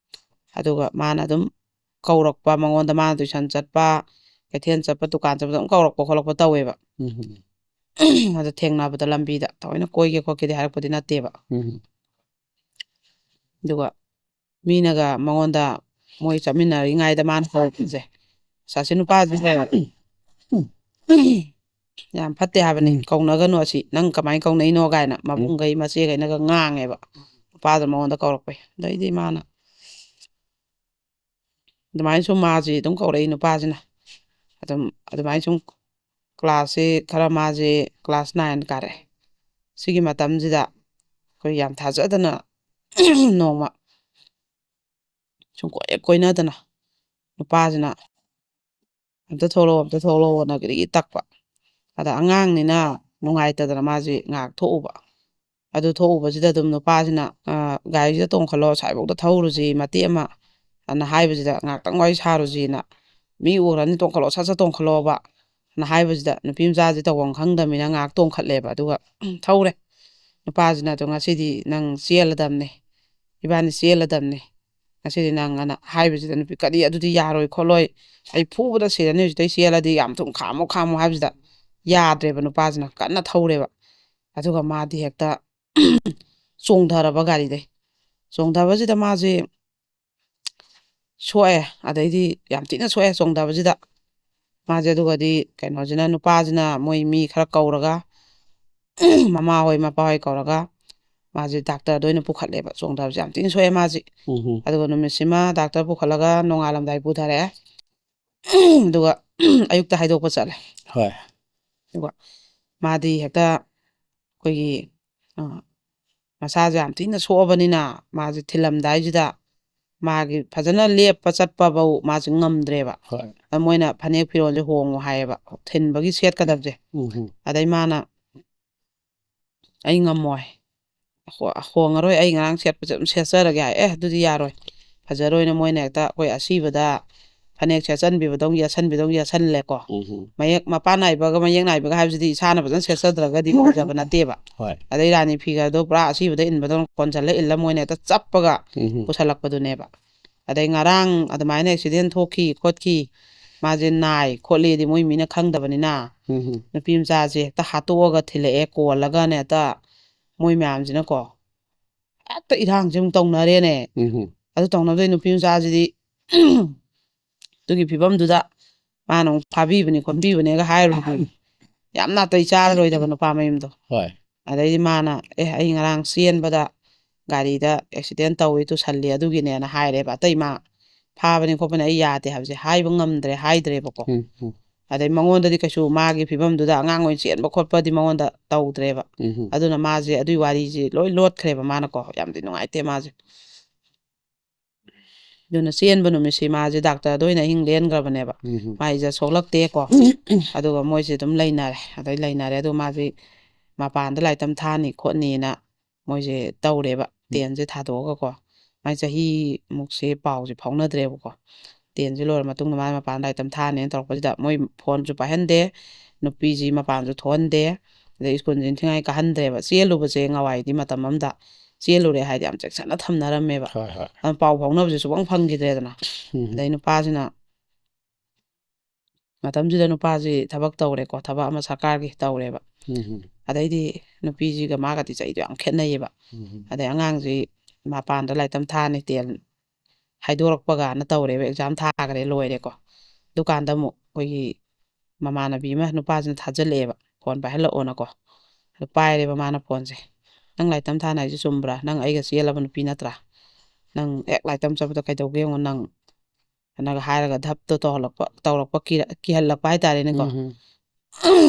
ꯑꯗꯨꯒ ꯃꯥꯅ ꯑꯗꯨꯝ ꯀꯧꯔꯛꯄ, ꯃꯉꯣꯟꯗ ꯃꯥꯅ ꯇꯨꯏꯁꯟ ꯆꯠꯄ, ꯀꯩꯊꯦꯜ ꯆꯠꯄ, ꯗꯨꯀꯥꯟ ꯆꯠꯄꯗ ꯑꯗꯨꯝ ꯀꯧꯔꯛꯄ ꯈꯣꯠꯂꯛꯄ ꯇꯧꯋꯦꯕ꯫ ꯎꯝ꯫ ꯑꯗ ꯊꯦꯡꯅꯕꯗ ꯂꯝꯕꯤꯗ ꯊꯑꯣꯏꯅ ꯀꯣꯏꯒꯦ ꯈꯣꯠꯀꯦꯗꯤ ꯍꯥꯏꯔꯛꯄꯗꯤ ꯅꯠꯇꯦꯕ꯫ ꯎꯝ꯫ ꯑꯗꯨꯒ ꯃꯤꯅꯒ ꯃꯉꯣꯟꯗ, ꯃꯣꯏ ꯆꯠꯃꯤꯟꯅꯔꯤꯉꯩꯗ ꯃꯥꯅ ꯍꯧꯔꯛꯄꯁꯦ, "ꯑꯁ, ꯑꯁꯤ ꯅꯨꯄꯥꯁꯦ ꯌꯥꯝ ꯐꯠꯇꯦ ꯍꯥꯏꯕꯅꯤ, ꯎꯝ꯫ ꯀꯧꯅꯒꯅꯨ ꯑꯁꯤ, ꯅꯪ ꯀꯃꯥꯏꯅ ꯀꯧꯅꯩꯅꯣ?" ꯀꯥꯏꯅ ꯃꯕꯨꯡꯈꯩ ꯃꯆꯦꯈꯩꯅꯒ ꯉꯥꯡꯉꯦꯕ, ꯅꯨꯄꯥꯗꯣ ꯃꯉꯣꯟꯗ ꯀꯧꯔꯛꯄꯩ꯫ ꯑꯗꯩꯗꯤ ꯃꯥꯅ ꯑꯗꯨꯃꯥꯏꯅ ꯁꯨꯝ ꯃꯥꯁꯤ ꯑꯗꯨꯝ ꯀꯧꯔꯛꯏ ꯅꯨꯄꯥꯁꯤꯅ꯫ ꯑꯗꯨꯝ ꯑꯗꯨꯃꯥꯏꯅ ꯁꯨꯝ ꯀ꯭ꯂꯥꯁꯁꯤ ꯈꯔ, ꯃꯥꯁꯤ ꯀ꯭ꯂꯥꯁ ꯅꯥꯏꯟ ꯀꯥꯔꯛꯑꯦ꯫ ꯁꯤꯒꯤ ꯃꯇꯝꯁꯤꯗ ꯑꯩꯈꯣꯏ ꯌꯥꯝ ꯊꯥꯖꯗꯅ ꯅꯣꯡꯃ ꯁꯨꯝ ꯀꯣꯏ ꯀꯣꯏꯅꯗꯅ ꯅꯨꯄꯥꯁꯤꯅ "ꯑꯝꯇ ꯊꯣꯛꯂꯛꯑꯣ, ꯑꯝꯇ ꯊꯣꯛꯂꯛꯑꯣꯅ" ꯒꯤꯔꯤ ꯇꯛꯄ꯫ ꯑꯗ ꯑꯉꯥꯡꯅꯤꯅ ꯅꯨꯡꯉꯥꯏꯇꯗꯅ ꯃꯥꯁꯤ ꯉꯥꯏꯍꯥꯛ ꯊꯣꯛꯎꯕ꯫ ꯑꯗꯨ ꯊꯣꯛꯎꯕꯁꯤꯗ ꯑꯗꯨꯝ ꯅꯨꯄꯥꯁꯤꯅ, "ꯑ, ꯒꯥꯔꯤꯁꯤꯗ ꯇꯣꯡꯈꯠꯂꯣ, ꯑꯁ꯭ꯋꯥꯏꯐꯥꯎꯗ ꯊꯧꯔꯨꯁꯤ ꯃꯇꯦꯛ ꯑꯃ" ꯑꯅ ꯍꯥꯏꯕꯁꯤꯗ, "ꯉꯥꯏꯍꯥꯛꯇꯪ ꯋꯥꯔꯤ ꯁꯥꯔꯨꯁꯤꯅ, ꯃꯤ ꯎꯔꯅꯤ, ꯇꯣꯡꯈꯠꯂꯣ, ꯁꯠ ꯁꯠ ꯇꯣꯡꯈꯠꯂꯣꯕ" ꯑꯅ ꯍꯥꯏꯕꯁꯤꯗ, ꯅꯨꯄꯤ ꯃꯆꯥꯁꯦ ꯇꯧꯐꯝ ꯈꯪꯗꯕꯅꯤꯅ ꯉꯥꯏꯍꯥꯛ ꯇꯣꯡꯈꯠꯂꯦꯕ꯫ ꯑꯗꯨꯒ ꯊꯧꯔꯦ꯫ ꯅꯨꯄꯥꯁꯤꯅ, "ꯑꯗꯣ ꯉꯁꯤꯗꯤ ꯅꯪ ꯆꯦꯜꯂꯗꯕꯅꯦ, ꯏꯕꯥꯅꯤ ꯆꯦꯜꯂꯗꯕꯅꯦ ꯉꯁꯤꯗꯤ ꯅꯪ" ꯑꯅ ꯍꯥꯏꯕꯁꯤꯗ, ꯅꯨꯄꯤ, "ꯀꯔꯤ, ꯑꯗꯨꯗꯤ ꯌꯥꯔꯣꯏ ꯈꯣꯠꯂꯣꯏ, ꯑꯩ ꯐꯨꯕꯗ ꯁꯤꯔꯅꯤ ꯍꯧꯖꯤꯛꯇꯩ ꯆꯦꯜꯂꯗꯤ, ꯌꯥꯝ ꯊꯨꯅ ꯈꯥꯝꯃꯣ, ꯈꯥꯝꯃꯣ" ꯍꯥꯏꯕꯁꯤꯗ, ꯌꯥꯗ꯭ꯔꯦꯕ, ꯅꯨꯄꯥꯁꯤꯅ ꯀꯟꯅ ꯊꯧꯔꯦꯕ꯫ ꯑꯗꯨꯒ ꯃꯥꯗꯤ ꯍꯦꯛꯇ ꯆꯣꯡꯊꯔꯕ ꯒꯥꯔꯤꯗꯩ꯫ ꯆꯣꯡꯊꯕꯁꯤꯗ ꯃꯥꯁꯦ ꯁꯣꯛꯑꯦ, ꯑꯗꯩꯗꯤ ꯌꯥꯝ ꯊꯤꯅ ꯁꯣꯛꯑꯦ ꯆꯣꯡꯊꯕꯁꯤꯗ꯫ ꯃꯥꯁꯦ ꯑꯗꯨꯒꯗꯤ ꯀꯩꯅꯣꯁꯤꯅ, ꯅꯨꯄꯥꯁꯤꯅ ꯃꯣꯏ ꯃꯤ ꯈꯔ ꯀꯧꯔꯒ, ꯃꯃꯥ ꯍꯣꯏ ꯃꯄꯥ ꯍꯣꯏ ꯀꯧꯔꯒ, ꯃꯥꯁꯦ ꯗꯥꯛꯇꯔꯗ ꯑꯣꯏꯅ ꯄꯨꯈꯠꯂꯦꯕ꯫ ꯆꯣꯡꯊꯕꯁꯦ ꯌꯥꯝ ꯊꯤꯅ ꯁꯣꯛꯑꯦ ꯃꯥꯁꯦ꯫ ꯎꯝ ꯍꯝ꯫ ꯑꯗꯨꯒ ꯅꯨꯃꯤꯠꯁꯤꯃ ꯗꯥꯛꯇꯔ ꯄꯨꯈꯠꯂꯒ ꯅꯣꯡꯉꯥꯜꯂꯝꯗꯥꯏ ꯄꯨꯊꯔꯛꯑꯦ꯫ ꯑꯗꯨꯒ ꯑꯌꯨꯛꯇ ꯍꯥꯏꯗꯣꯛꯄ ꯆꯠꯂꯦ꯫ ꯍꯣꯏ꯫ ꯑꯗꯨꯒ ꯃꯥꯗꯤ ꯍꯦꯛꯇ ꯑꯩꯈꯣꯏꯒꯤ, ꯑ, ꯃꯁꯥꯁꯦ ꯌꯥꯝ ꯊꯤꯅ ꯁꯣꯛꯑꯕꯅꯤꯅ ꯃꯥꯁꯦ ꯊꯤꯜꯂꯝꯗꯥꯏꯁꯤꯗ ꯃꯥꯒꯤ ꯐꯖꯅ ꯂꯦꯞꯄ ꯆꯠꯄꯐꯧ ꯃꯥꯁꯦ ꯉꯝꯗ꯭ꯔꯦꯕ꯫ ꯍꯣꯏ꯫ ꯑꯗ ꯃꯣꯏꯅ ꯐꯅꯦꯛ ꯐꯤꯔꯣꯜꯁꯦ ꯍꯣꯡꯉꯣ ꯍꯥꯏꯌꯦꯕ, ꯊꯤꯟꯕꯒꯤ ꯁꯦꯠꯀꯗꯕꯁꯦ꯫ ꯎꯝ ꯍꯝ꯫ ꯑꯗꯩ ꯃꯥꯅ, "ꯑꯩ ꯉꯝꯃꯣꯏ, ꯍꯣ-, ꯍꯣꯡꯉꯔꯣꯏ, ꯑꯩ ꯉꯔꯥꯡ ꯁꯦꯠꯄꯁꯦ ꯑꯗꯨꯝ ꯁꯦꯠꯆꯔꯒꯦ" ꯍꯥꯏ꯫ "ꯑꯦ, ꯑꯗꯨꯗꯤ ꯌꯥꯔꯣꯏ, ꯐꯖꯔꯣꯏꯅ" ꯃꯣꯏꯅ ꯍꯦꯛꯇ ꯑꯩꯈꯣꯏ ꯑꯁꯤꯕꯗ ꯐꯅꯦꯛ ꯁꯦꯠꯆꯟꯕꯤꯕꯗꯧ ꯌꯦꯠꯁꯟꯕꯤꯗꯧ ꯌꯦꯠꯁꯜꯂꯦꯀꯣ꯫ ꯎꯝ ꯍꯝ꯫ ꯃꯌꯦꯛ ꯃꯄꯥꯟ ꯅꯥꯏꯕꯒ ꯃꯌꯦꯛ ꯅꯥꯏꯕꯒ ꯍꯥꯏꯕꯁꯤꯗꯤ ꯏꯁꯥꯅ ꯐꯖꯅ ꯁꯦꯠꯆꯗ꯭ꯔꯒꯗꯤ ꯑꯣꯏꯖꯕ ꯅꯠꯇꯦꯕ꯫ ꯍꯣꯏ꯫ ꯑꯗꯩ ꯔꯥꯅꯤ ꯐꯤꯒꯗꯣ ꯄꯨꯔꯥ ꯑꯁꯤꯕꯗ ꯏꯟꯕꯗꯧꯅ ꯀꯣꯟꯁꯤꯜꯂ ꯏꯜꯂ ꯃꯣꯏꯅ ꯍꯦꯛꯇ ꯆꯞꯄꯒ ꯎꯝ ꯍꯝ꯫ ꯄꯨꯁꯜꯂꯛꯄꯗꯨꯅꯦꯕ꯫ ꯑꯗꯩ ꯉꯔꯥꯡ ꯑꯗꯨꯃꯥꯏꯅ ꯑꯦꯛꯁꯤꯗꯦꯟ ꯊꯣꯛꯈꯤ ꯈꯣꯠꯈꯤ, ꯃꯥꯁꯦ ꯅꯥꯏ ꯈꯣꯠꯂꯤꯗꯤ ꯃꯣꯏ ꯃꯤꯅ ꯈꯪꯗꯕꯅꯤꯅ ꯎꯝ ꯍꯝ꯫ ꯅꯨꯄꯤ ꯃꯆꯥꯁꯦ ꯍꯦꯛꯇ ꯍꯥꯠꯇꯣꯛꯑꯒ ꯊꯤꯜꯂꯛꯑꯦ ꯀꯣꯜꯂꯒꯅꯦ ꯍꯦꯛꯇ ꯃꯣꯏ ꯃꯌꯥꯝꯁꯤꯅꯀꯣ꯫ ꯍꯦꯛꯇ ꯏꯔꯥꯡꯁꯦ ꯑꯃꯨꯛ ꯇꯧꯅꯔꯦꯅꯦ꯫ ꯎꯝ ꯍꯝ꯫ ꯑꯗꯨ ꯇꯧꯅꯕꯗꯩ ꯅꯨꯄꯤ ꯃꯆꯥꯁꯤꯗꯤ ꯑꯗꯨꯒꯤ ꯐꯤꯕꯝꯗꯨꯗ ꯃꯥꯅ ꯑꯃꯨꯛ ꯐꯥꯕꯤꯕꯅꯤ ꯈꯣꯠꯄꯤꯕꯅꯦꯒ ꯍꯥꯏꯔꯨꯕꯗꯤ ꯌꯥꯝ ꯅꯥꯇꯩ ꯆꯥꯔꯔꯣꯏꯗꯕ ꯅꯨꯄꯥ ꯃꯌꯨꯝꯗꯣ꯫ ꯍꯣꯏ꯫ ꯑꯗꯩꯗꯤ ꯃꯥꯅ, "ꯑꯦ, ꯑꯩ ꯉꯔꯥꯡ ꯆꯦꯟꯕꯗ ꯒꯥꯔꯤꯗ ꯑꯦꯛꯁꯤꯗꯦꯟ ꯇꯧꯏ, ꯇꯨꯁꯜꯂꯤ ꯑꯗꯨꯒꯤꯅꯦꯅ" ꯍꯥꯏꯔꯦꯕ꯫ ꯑꯇꯩ ꯃꯥ ꯐꯥꯕꯅꯤ ꯈꯣꯠꯄꯅꯤ ꯑꯩ ꯌꯥꯗꯦ ꯍꯥꯏꯕꯁꯦ ꯍꯥꯏꯕ ꯉꯝꯗ꯭ꯔꯦ, ꯍꯥꯏꯗ꯭ꯔꯦꯕꯀꯣ꯫ ꯎꯝ ꯎꯝ꯫ ꯑꯗꯩ ꯃꯉꯣꯟꯗꯗꯤ ꯀꯩꯁꯨ ꯃꯥꯒꯤ ꯐꯤꯕꯝꯗꯨꯗ ꯑꯉꯥꯡ ꯑꯣꯏꯅ ꯆꯦꯟꯕ ꯈꯣꯠꯄꯗꯤ ꯃꯉꯣꯟꯗ ꯇꯧꯗ꯭ꯔꯦꯕ꯫ ꯎꯝ ꯎꯝ꯫ ꯑꯗꯨꯅ ꯃꯥꯁꯦ ꯑꯗꯨꯒꯤ ꯋꯥꯔꯤꯁꯦ ꯂꯣꯏ ꯂꯣꯠꯈ꯭ꯔꯦꯕ ꯃꯥꯅꯀꯣ꯫ ꯌꯥꯝꯗꯤ ꯅꯨꯡꯉꯥꯏꯇꯦ ꯃꯥꯁꯦ꯫ ꯑꯗꯨꯅ ꯆꯦꯟꯕ ꯅꯨꯃꯤꯠꯁꯤ ꯃꯥꯁꯦ ꯗꯥꯛꯇꯔꯗ ꯑꯣꯏꯅ ꯑꯍꯤꯡ ꯂꯦꯟꯈ꯭ꯔꯕꯅꯦꯕ꯫ ꯎꯝ ꯎꯝ꯫ ꯃꯥ ꯏꯖꯠ ꯁꯣꯛꯂꯛꯇꯦꯀꯣ꯫ ꯑꯗꯨꯒ ꯃꯣꯏꯁꯦ ꯑꯗꯨꯝ ꯂꯩꯅꯔꯦ꯫ ꯑꯗꯩ ꯂꯩꯅꯔꯦ꯫ ꯑꯗꯣ ꯃꯥꯁꯦ ꯃꯄꯥꯟꯗ ꯂꯥꯏꯔꯤꯛ ꯇꯝ ꯊꯥꯅꯤ ꯈꯣꯠꯅꯤꯅ ꯃꯣꯏꯁꯦ ꯇꯧꯔꯦꯕ꯫ ꯎꯝ꯫ ꯇꯦꯟꯁꯦ ꯊꯥꯗꯣꯛꯑꯒꯀꯣ꯫ ꯃꯥꯏ ꯆꯍꯤꯃꯨꯛꯁꯦ ꯄꯥꯎꯁꯦ ꯐꯥꯎꯅꯗ꯭ꯔꯦꯕꯀꯣ꯫ ꯇꯦꯟꯁꯦ ꯂꯣꯏꯔ ꯃꯇꯨꯡꯗ ꯃꯥ ꯃꯄꯥꯟꯗ ꯂꯥꯏꯔꯤꯛ ꯇꯝ ꯊꯥꯅꯤꯅ ꯇꯧꯔꯛꯄꯁꯤꯗ ꯃꯣꯏ ꯐꯣꯟꯁꯨ ꯄꯥꯏꯍꯟꯗꯦ, ꯅꯨꯄꯤꯁꯤ ꯃꯄꯥꯟꯁꯨ ꯊꯣꯛꯍꯟꯗꯦ, ꯑꯗꯩ ꯁ꯭ꯀꯨꯜꯁꯦ ꯏꯟꯊꯤꯉꯥꯏ ꯀꯥꯍꯟꯗ꯭ꯔꯦꯕ꯫ ꯆꯦꯜꯂꯨꯕꯁꯦ ꯉꯋꯥꯏꯗꯤ ꯃꯇꯝ ꯑꯃꯗ ꯆꯦꯜꯂꯨꯔꯦ ꯍꯥꯏꯗꯤ ꯌꯥꯝ ꯆꯦꯛꯁꯤꯟꯅ ꯊꯝꯅꯔꯝꯃꯦꯕ꯫ ꯍꯣꯏ, ꯍꯣꯏ꯫ ꯑꯗꯨꯅ ꯄꯥꯎ ꯐꯥꯎꯅꯕꯁꯦ ꯁꯨꯡꯐꯪ ꯐꯪꯈꯤꯗ꯭ꯔꯦꯗꯅ꯫ ꯎꯝ꯫ ꯑꯗꯩ ꯅꯨꯄꯥꯁꯤꯅ, ꯃꯇꯝꯁꯤꯗ ꯅꯨꯄꯥꯁꯤ ꯊꯕꯛ ꯇꯧꯔꯦꯀꯣ, ꯊꯕꯛ ꯑꯃ ꯁꯔꯀꯥꯔꯒꯤ ꯇꯧꯔꯦꯕ꯫ ꯎꯝ꯫ ꯑꯗꯩꯗꯤ ꯅꯨꯄꯤꯁꯤꯒ ꯃꯥꯒꯗꯤ ꯆꯍꯤꯗꯣ ꯌꯥꯝ ꯈꯦꯠꯅꯩꯌꯦꯕ꯫ ꯎꯝ꯫ ꯑꯗꯩ ꯑꯉꯥꯡꯁꯤ ꯃꯄꯥꯟꯗ ꯂꯥꯏꯔꯤꯛ ꯇꯝ ꯊꯥꯅꯤ, ꯇꯦꯟ ꯍꯥꯏꯗꯣꯔꯛꯄꯒꯅ ꯇꯧꯔꯦꯕ, ꯑꯦꯛꯖꯥꯝ ꯊꯥꯈ꯭ꯔꯦ, ꯂꯣꯏꯔꯦꯀꯣ꯫ ꯗꯨꯀꯥꯟꯗ ꯑꯃꯨꯛ ꯑꯩꯈꯣꯏꯒꯤ ꯃꯃꯥꯟꯅꯕꯤ ꯑꯃ ꯅꯨꯄꯥꯁꯤꯅ ꯊꯥꯖꯤꯜꯂꯛꯑꯦꯕ, "ꯐꯣꯟ ꯄꯥꯏꯍꯜꯂꯛꯑꯣꯅꯀꯣ"꯫ ꯑꯗꯨ ꯄꯥꯏꯔꯦꯕ ꯃꯥꯅ ꯐꯣꯟꯁꯦ꯫ "ꯅꯪ ꯂꯥꯏꯔꯤꯛ ꯇꯝ ꯊꯥꯅꯤ ꯍꯥꯏꯁꯦ ꯆꯨꯝꯕ꯭ꯔꯥ? ꯅꯪ ꯑꯩꯒ ꯆꯦꯜꯂꯕ ꯅꯨꯄꯤ ꯅꯠꯇ꯭ꯔꯥ? ꯅꯪ ꯍꯦꯛ ꯂꯥꯏꯔꯤꯛ ꯇꯝ ꯆꯠꯄꯗ ꯀꯩꯗꯧꯒꯦ ꯌꯦꯡꯉꯣ ꯅꯪ", ꯍꯥꯏꯅꯒ ꯍꯥꯏꯔꯒ ꯙꯞꯇꯣ ꯇꯧꯍꯜꯂꯛꯄ, ꯇꯧꯔꯛꯄ, ꯀꯤꯔ-, ꯀꯤꯍꯜꯂꯛꯄ ꯍꯥꯏꯇꯥꯔꯦꯅꯦꯀꯣ꯫ ꯎꯝ꯫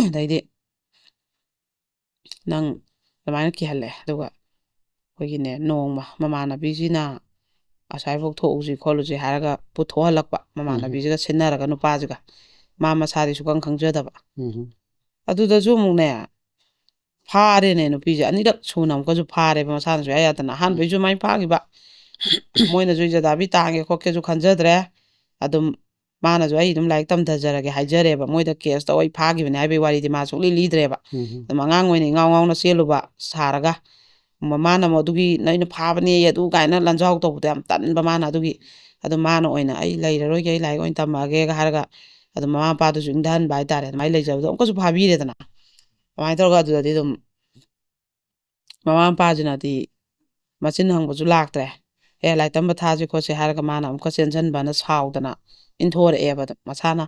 ꯑꯗꯩꯗꯤ, "ꯅꯪ ꯑꯗꯨꯃꯥꯏꯅ ꯀꯤꯍꯜꯂꯦ, ꯑꯗꯨꯒ ꯑꯩꯈꯣꯏꯒꯤꯅꯦ, ꯅꯣꯡꯃ ꯃꯃꯥꯟꯅꯕꯤꯁꯤꯅ ꯑꯁ꯭ꯋꯥꯏꯐꯥꯎ ꯊꯣꯛꯎꯁꯤ ꯈꯣꯠꯂꯨꯁꯤ" ꯍꯥꯏꯔꯒ ꯄꯨꯊꯣꯛꯍꯜꯂꯛꯄ, ꯃꯃꯥꯟꯅꯕꯤꯁꯤꯒ ꯁꯤꯟꯅꯔꯒ ꯅꯨꯄꯥꯁꯤꯒ, ꯃꯥ ꯃꯁꯥꯗꯤ ꯁꯨꯈꯪ ꯈꯪꯖꯗꯕ꯫ ꯎꯝ꯫ ꯑꯗꯨꯗꯁꯨ ꯑꯃꯨꯛꯅꯦ, ꯐꯥꯔꯦꯅꯦ ꯅꯨꯄꯤꯁꯦ, ꯑꯅꯤꯔꯛ ꯁꯨꯅ ꯑꯃꯨꯛꯀꯁꯨ ꯐꯥꯔꯦꯕ, ꯃꯁꯥꯅꯁꯨ ꯌꯥ ꯌꯥꯗꯅ꯫ ꯑꯍꯥꯟꯕꯩꯁꯨ ꯃꯥꯏ ꯐꯥꯈꯤꯕ, ꯃꯣꯏꯅꯁꯨ ꯏꯖꯗꯥꯕꯤ ꯇꯥꯡꯒꯦ ꯈꯣꯠꯀꯦꯁꯨ ꯈꯟꯖꯗ꯭ꯔꯦ꯫ ꯑꯗꯨꯝ ꯃꯥꯅꯁꯨ "ꯑꯩ ꯑꯗꯨꯝ ꯂꯥꯏꯔꯤꯛ ꯇꯝꯊꯖꯔꯒꯦ" ꯍꯥꯏꯖꯔꯦꯕ, ꯃꯣꯏꯗ ꯀꯦꯁ ꯇꯧ "ꯑꯩ ꯐꯥꯈꯤꯕꯅꯦ" ꯍꯥꯏꯕꯒꯤ ꯋꯥꯔꯤꯗꯤ ꯃꯥ ꯁꯨꯡꯂꯤ ꯂꯤꯗ꯭ꯔꯦꯕ꯫ ꯎꯝ꯫ ꯑꯗꯨꯝ ꯑꯉꯥꯡ ꯑꯣꯏꯅ ꯏꯉꯥꯎ ꯉꯥꯎꯅ ꯆꯦꯜꯂꯨꯕ ꯁꯥꯔꯒ, ꯃꯃꯥꯅ ꯑꯃꯨꯛ ꯑꯗꯨꯒꯤ "ꯅ-, ꯑꯩꯅ ꯐꯥꯕꯅꯦ" ꯑꯗꯨ ꯀꯥꯏꯅ ꯂꯟꯖꯥꯎ ꯇꯧꯕꯗꯣ ꯌꯥꯝ ꯇꯟꯕ ꯃꯥꯅ꯫ ꯑꯗꯨꯒꯤ ꯑꯗꯨꯝ ꯃꯥꯅ ꯑꯣꯏꯅ "ꯑꯩ ꯂꯩꯔꯔꯣꯏꯒꯦ, ꯑꯩ ꯂꯥꯏꯔꯤꯛ ꯑꯣꯏꯅ ꯇꯝꯃꯛꯑꯒꯦꯒ" ꯍꯥꯏꯔꯒ, ꯑꯗꯨꯝ ꯃꯃꯥ ꯃꯄꯥꯗꯨꯁꯨ ꯏꯪꯊꯍꯟꯕ ꯍꯥꯏꯇꯥꯔꯦ꯫ ꯑꯗꯨꯃꯥꯏꯅ ꯂꯩꯖꯕꯗꯣ ꯑꯃꯨꯛꯀꯁꯨ ꯐꯥꯕꯤꯔꯦꯗꯅ꯫ ꯑꯗꯨꯃꯥꯏꯅ ꯇꯧꯔꯒ ꯑꯗꯨꯗꯗꯤ ꯑꯗꯨꯝ ꯃꯃꯥ ꯃꯄꯥꯁꯤꯅꯗꯤ ꯃꯆꯤꯟ ꯍꯪꯕꯁꯨ ꯂꯥꯛꯇ꯭ꯔꯦ꯫ "ꯑꯦ, ꯂꯥꯏꯔꯤꯛ ꯇꯝꯕ ꯊꯥꯁꯤ ꯈꯣꯠꯁꯤ" ꯍꯥꯏꯔꯒ ꯃꯥꯅ ꯑꯃꯨꯛꯀ ꯆꯦꯟꯁꯤꯟꯕꯅ ꯁꯥꯎꯗꯅ ꯏꯟꯊꯣꯔꯛꯑꯦꯕ꯫ ꯑꯗꯨꯝ ꯃꯁꯥꯅ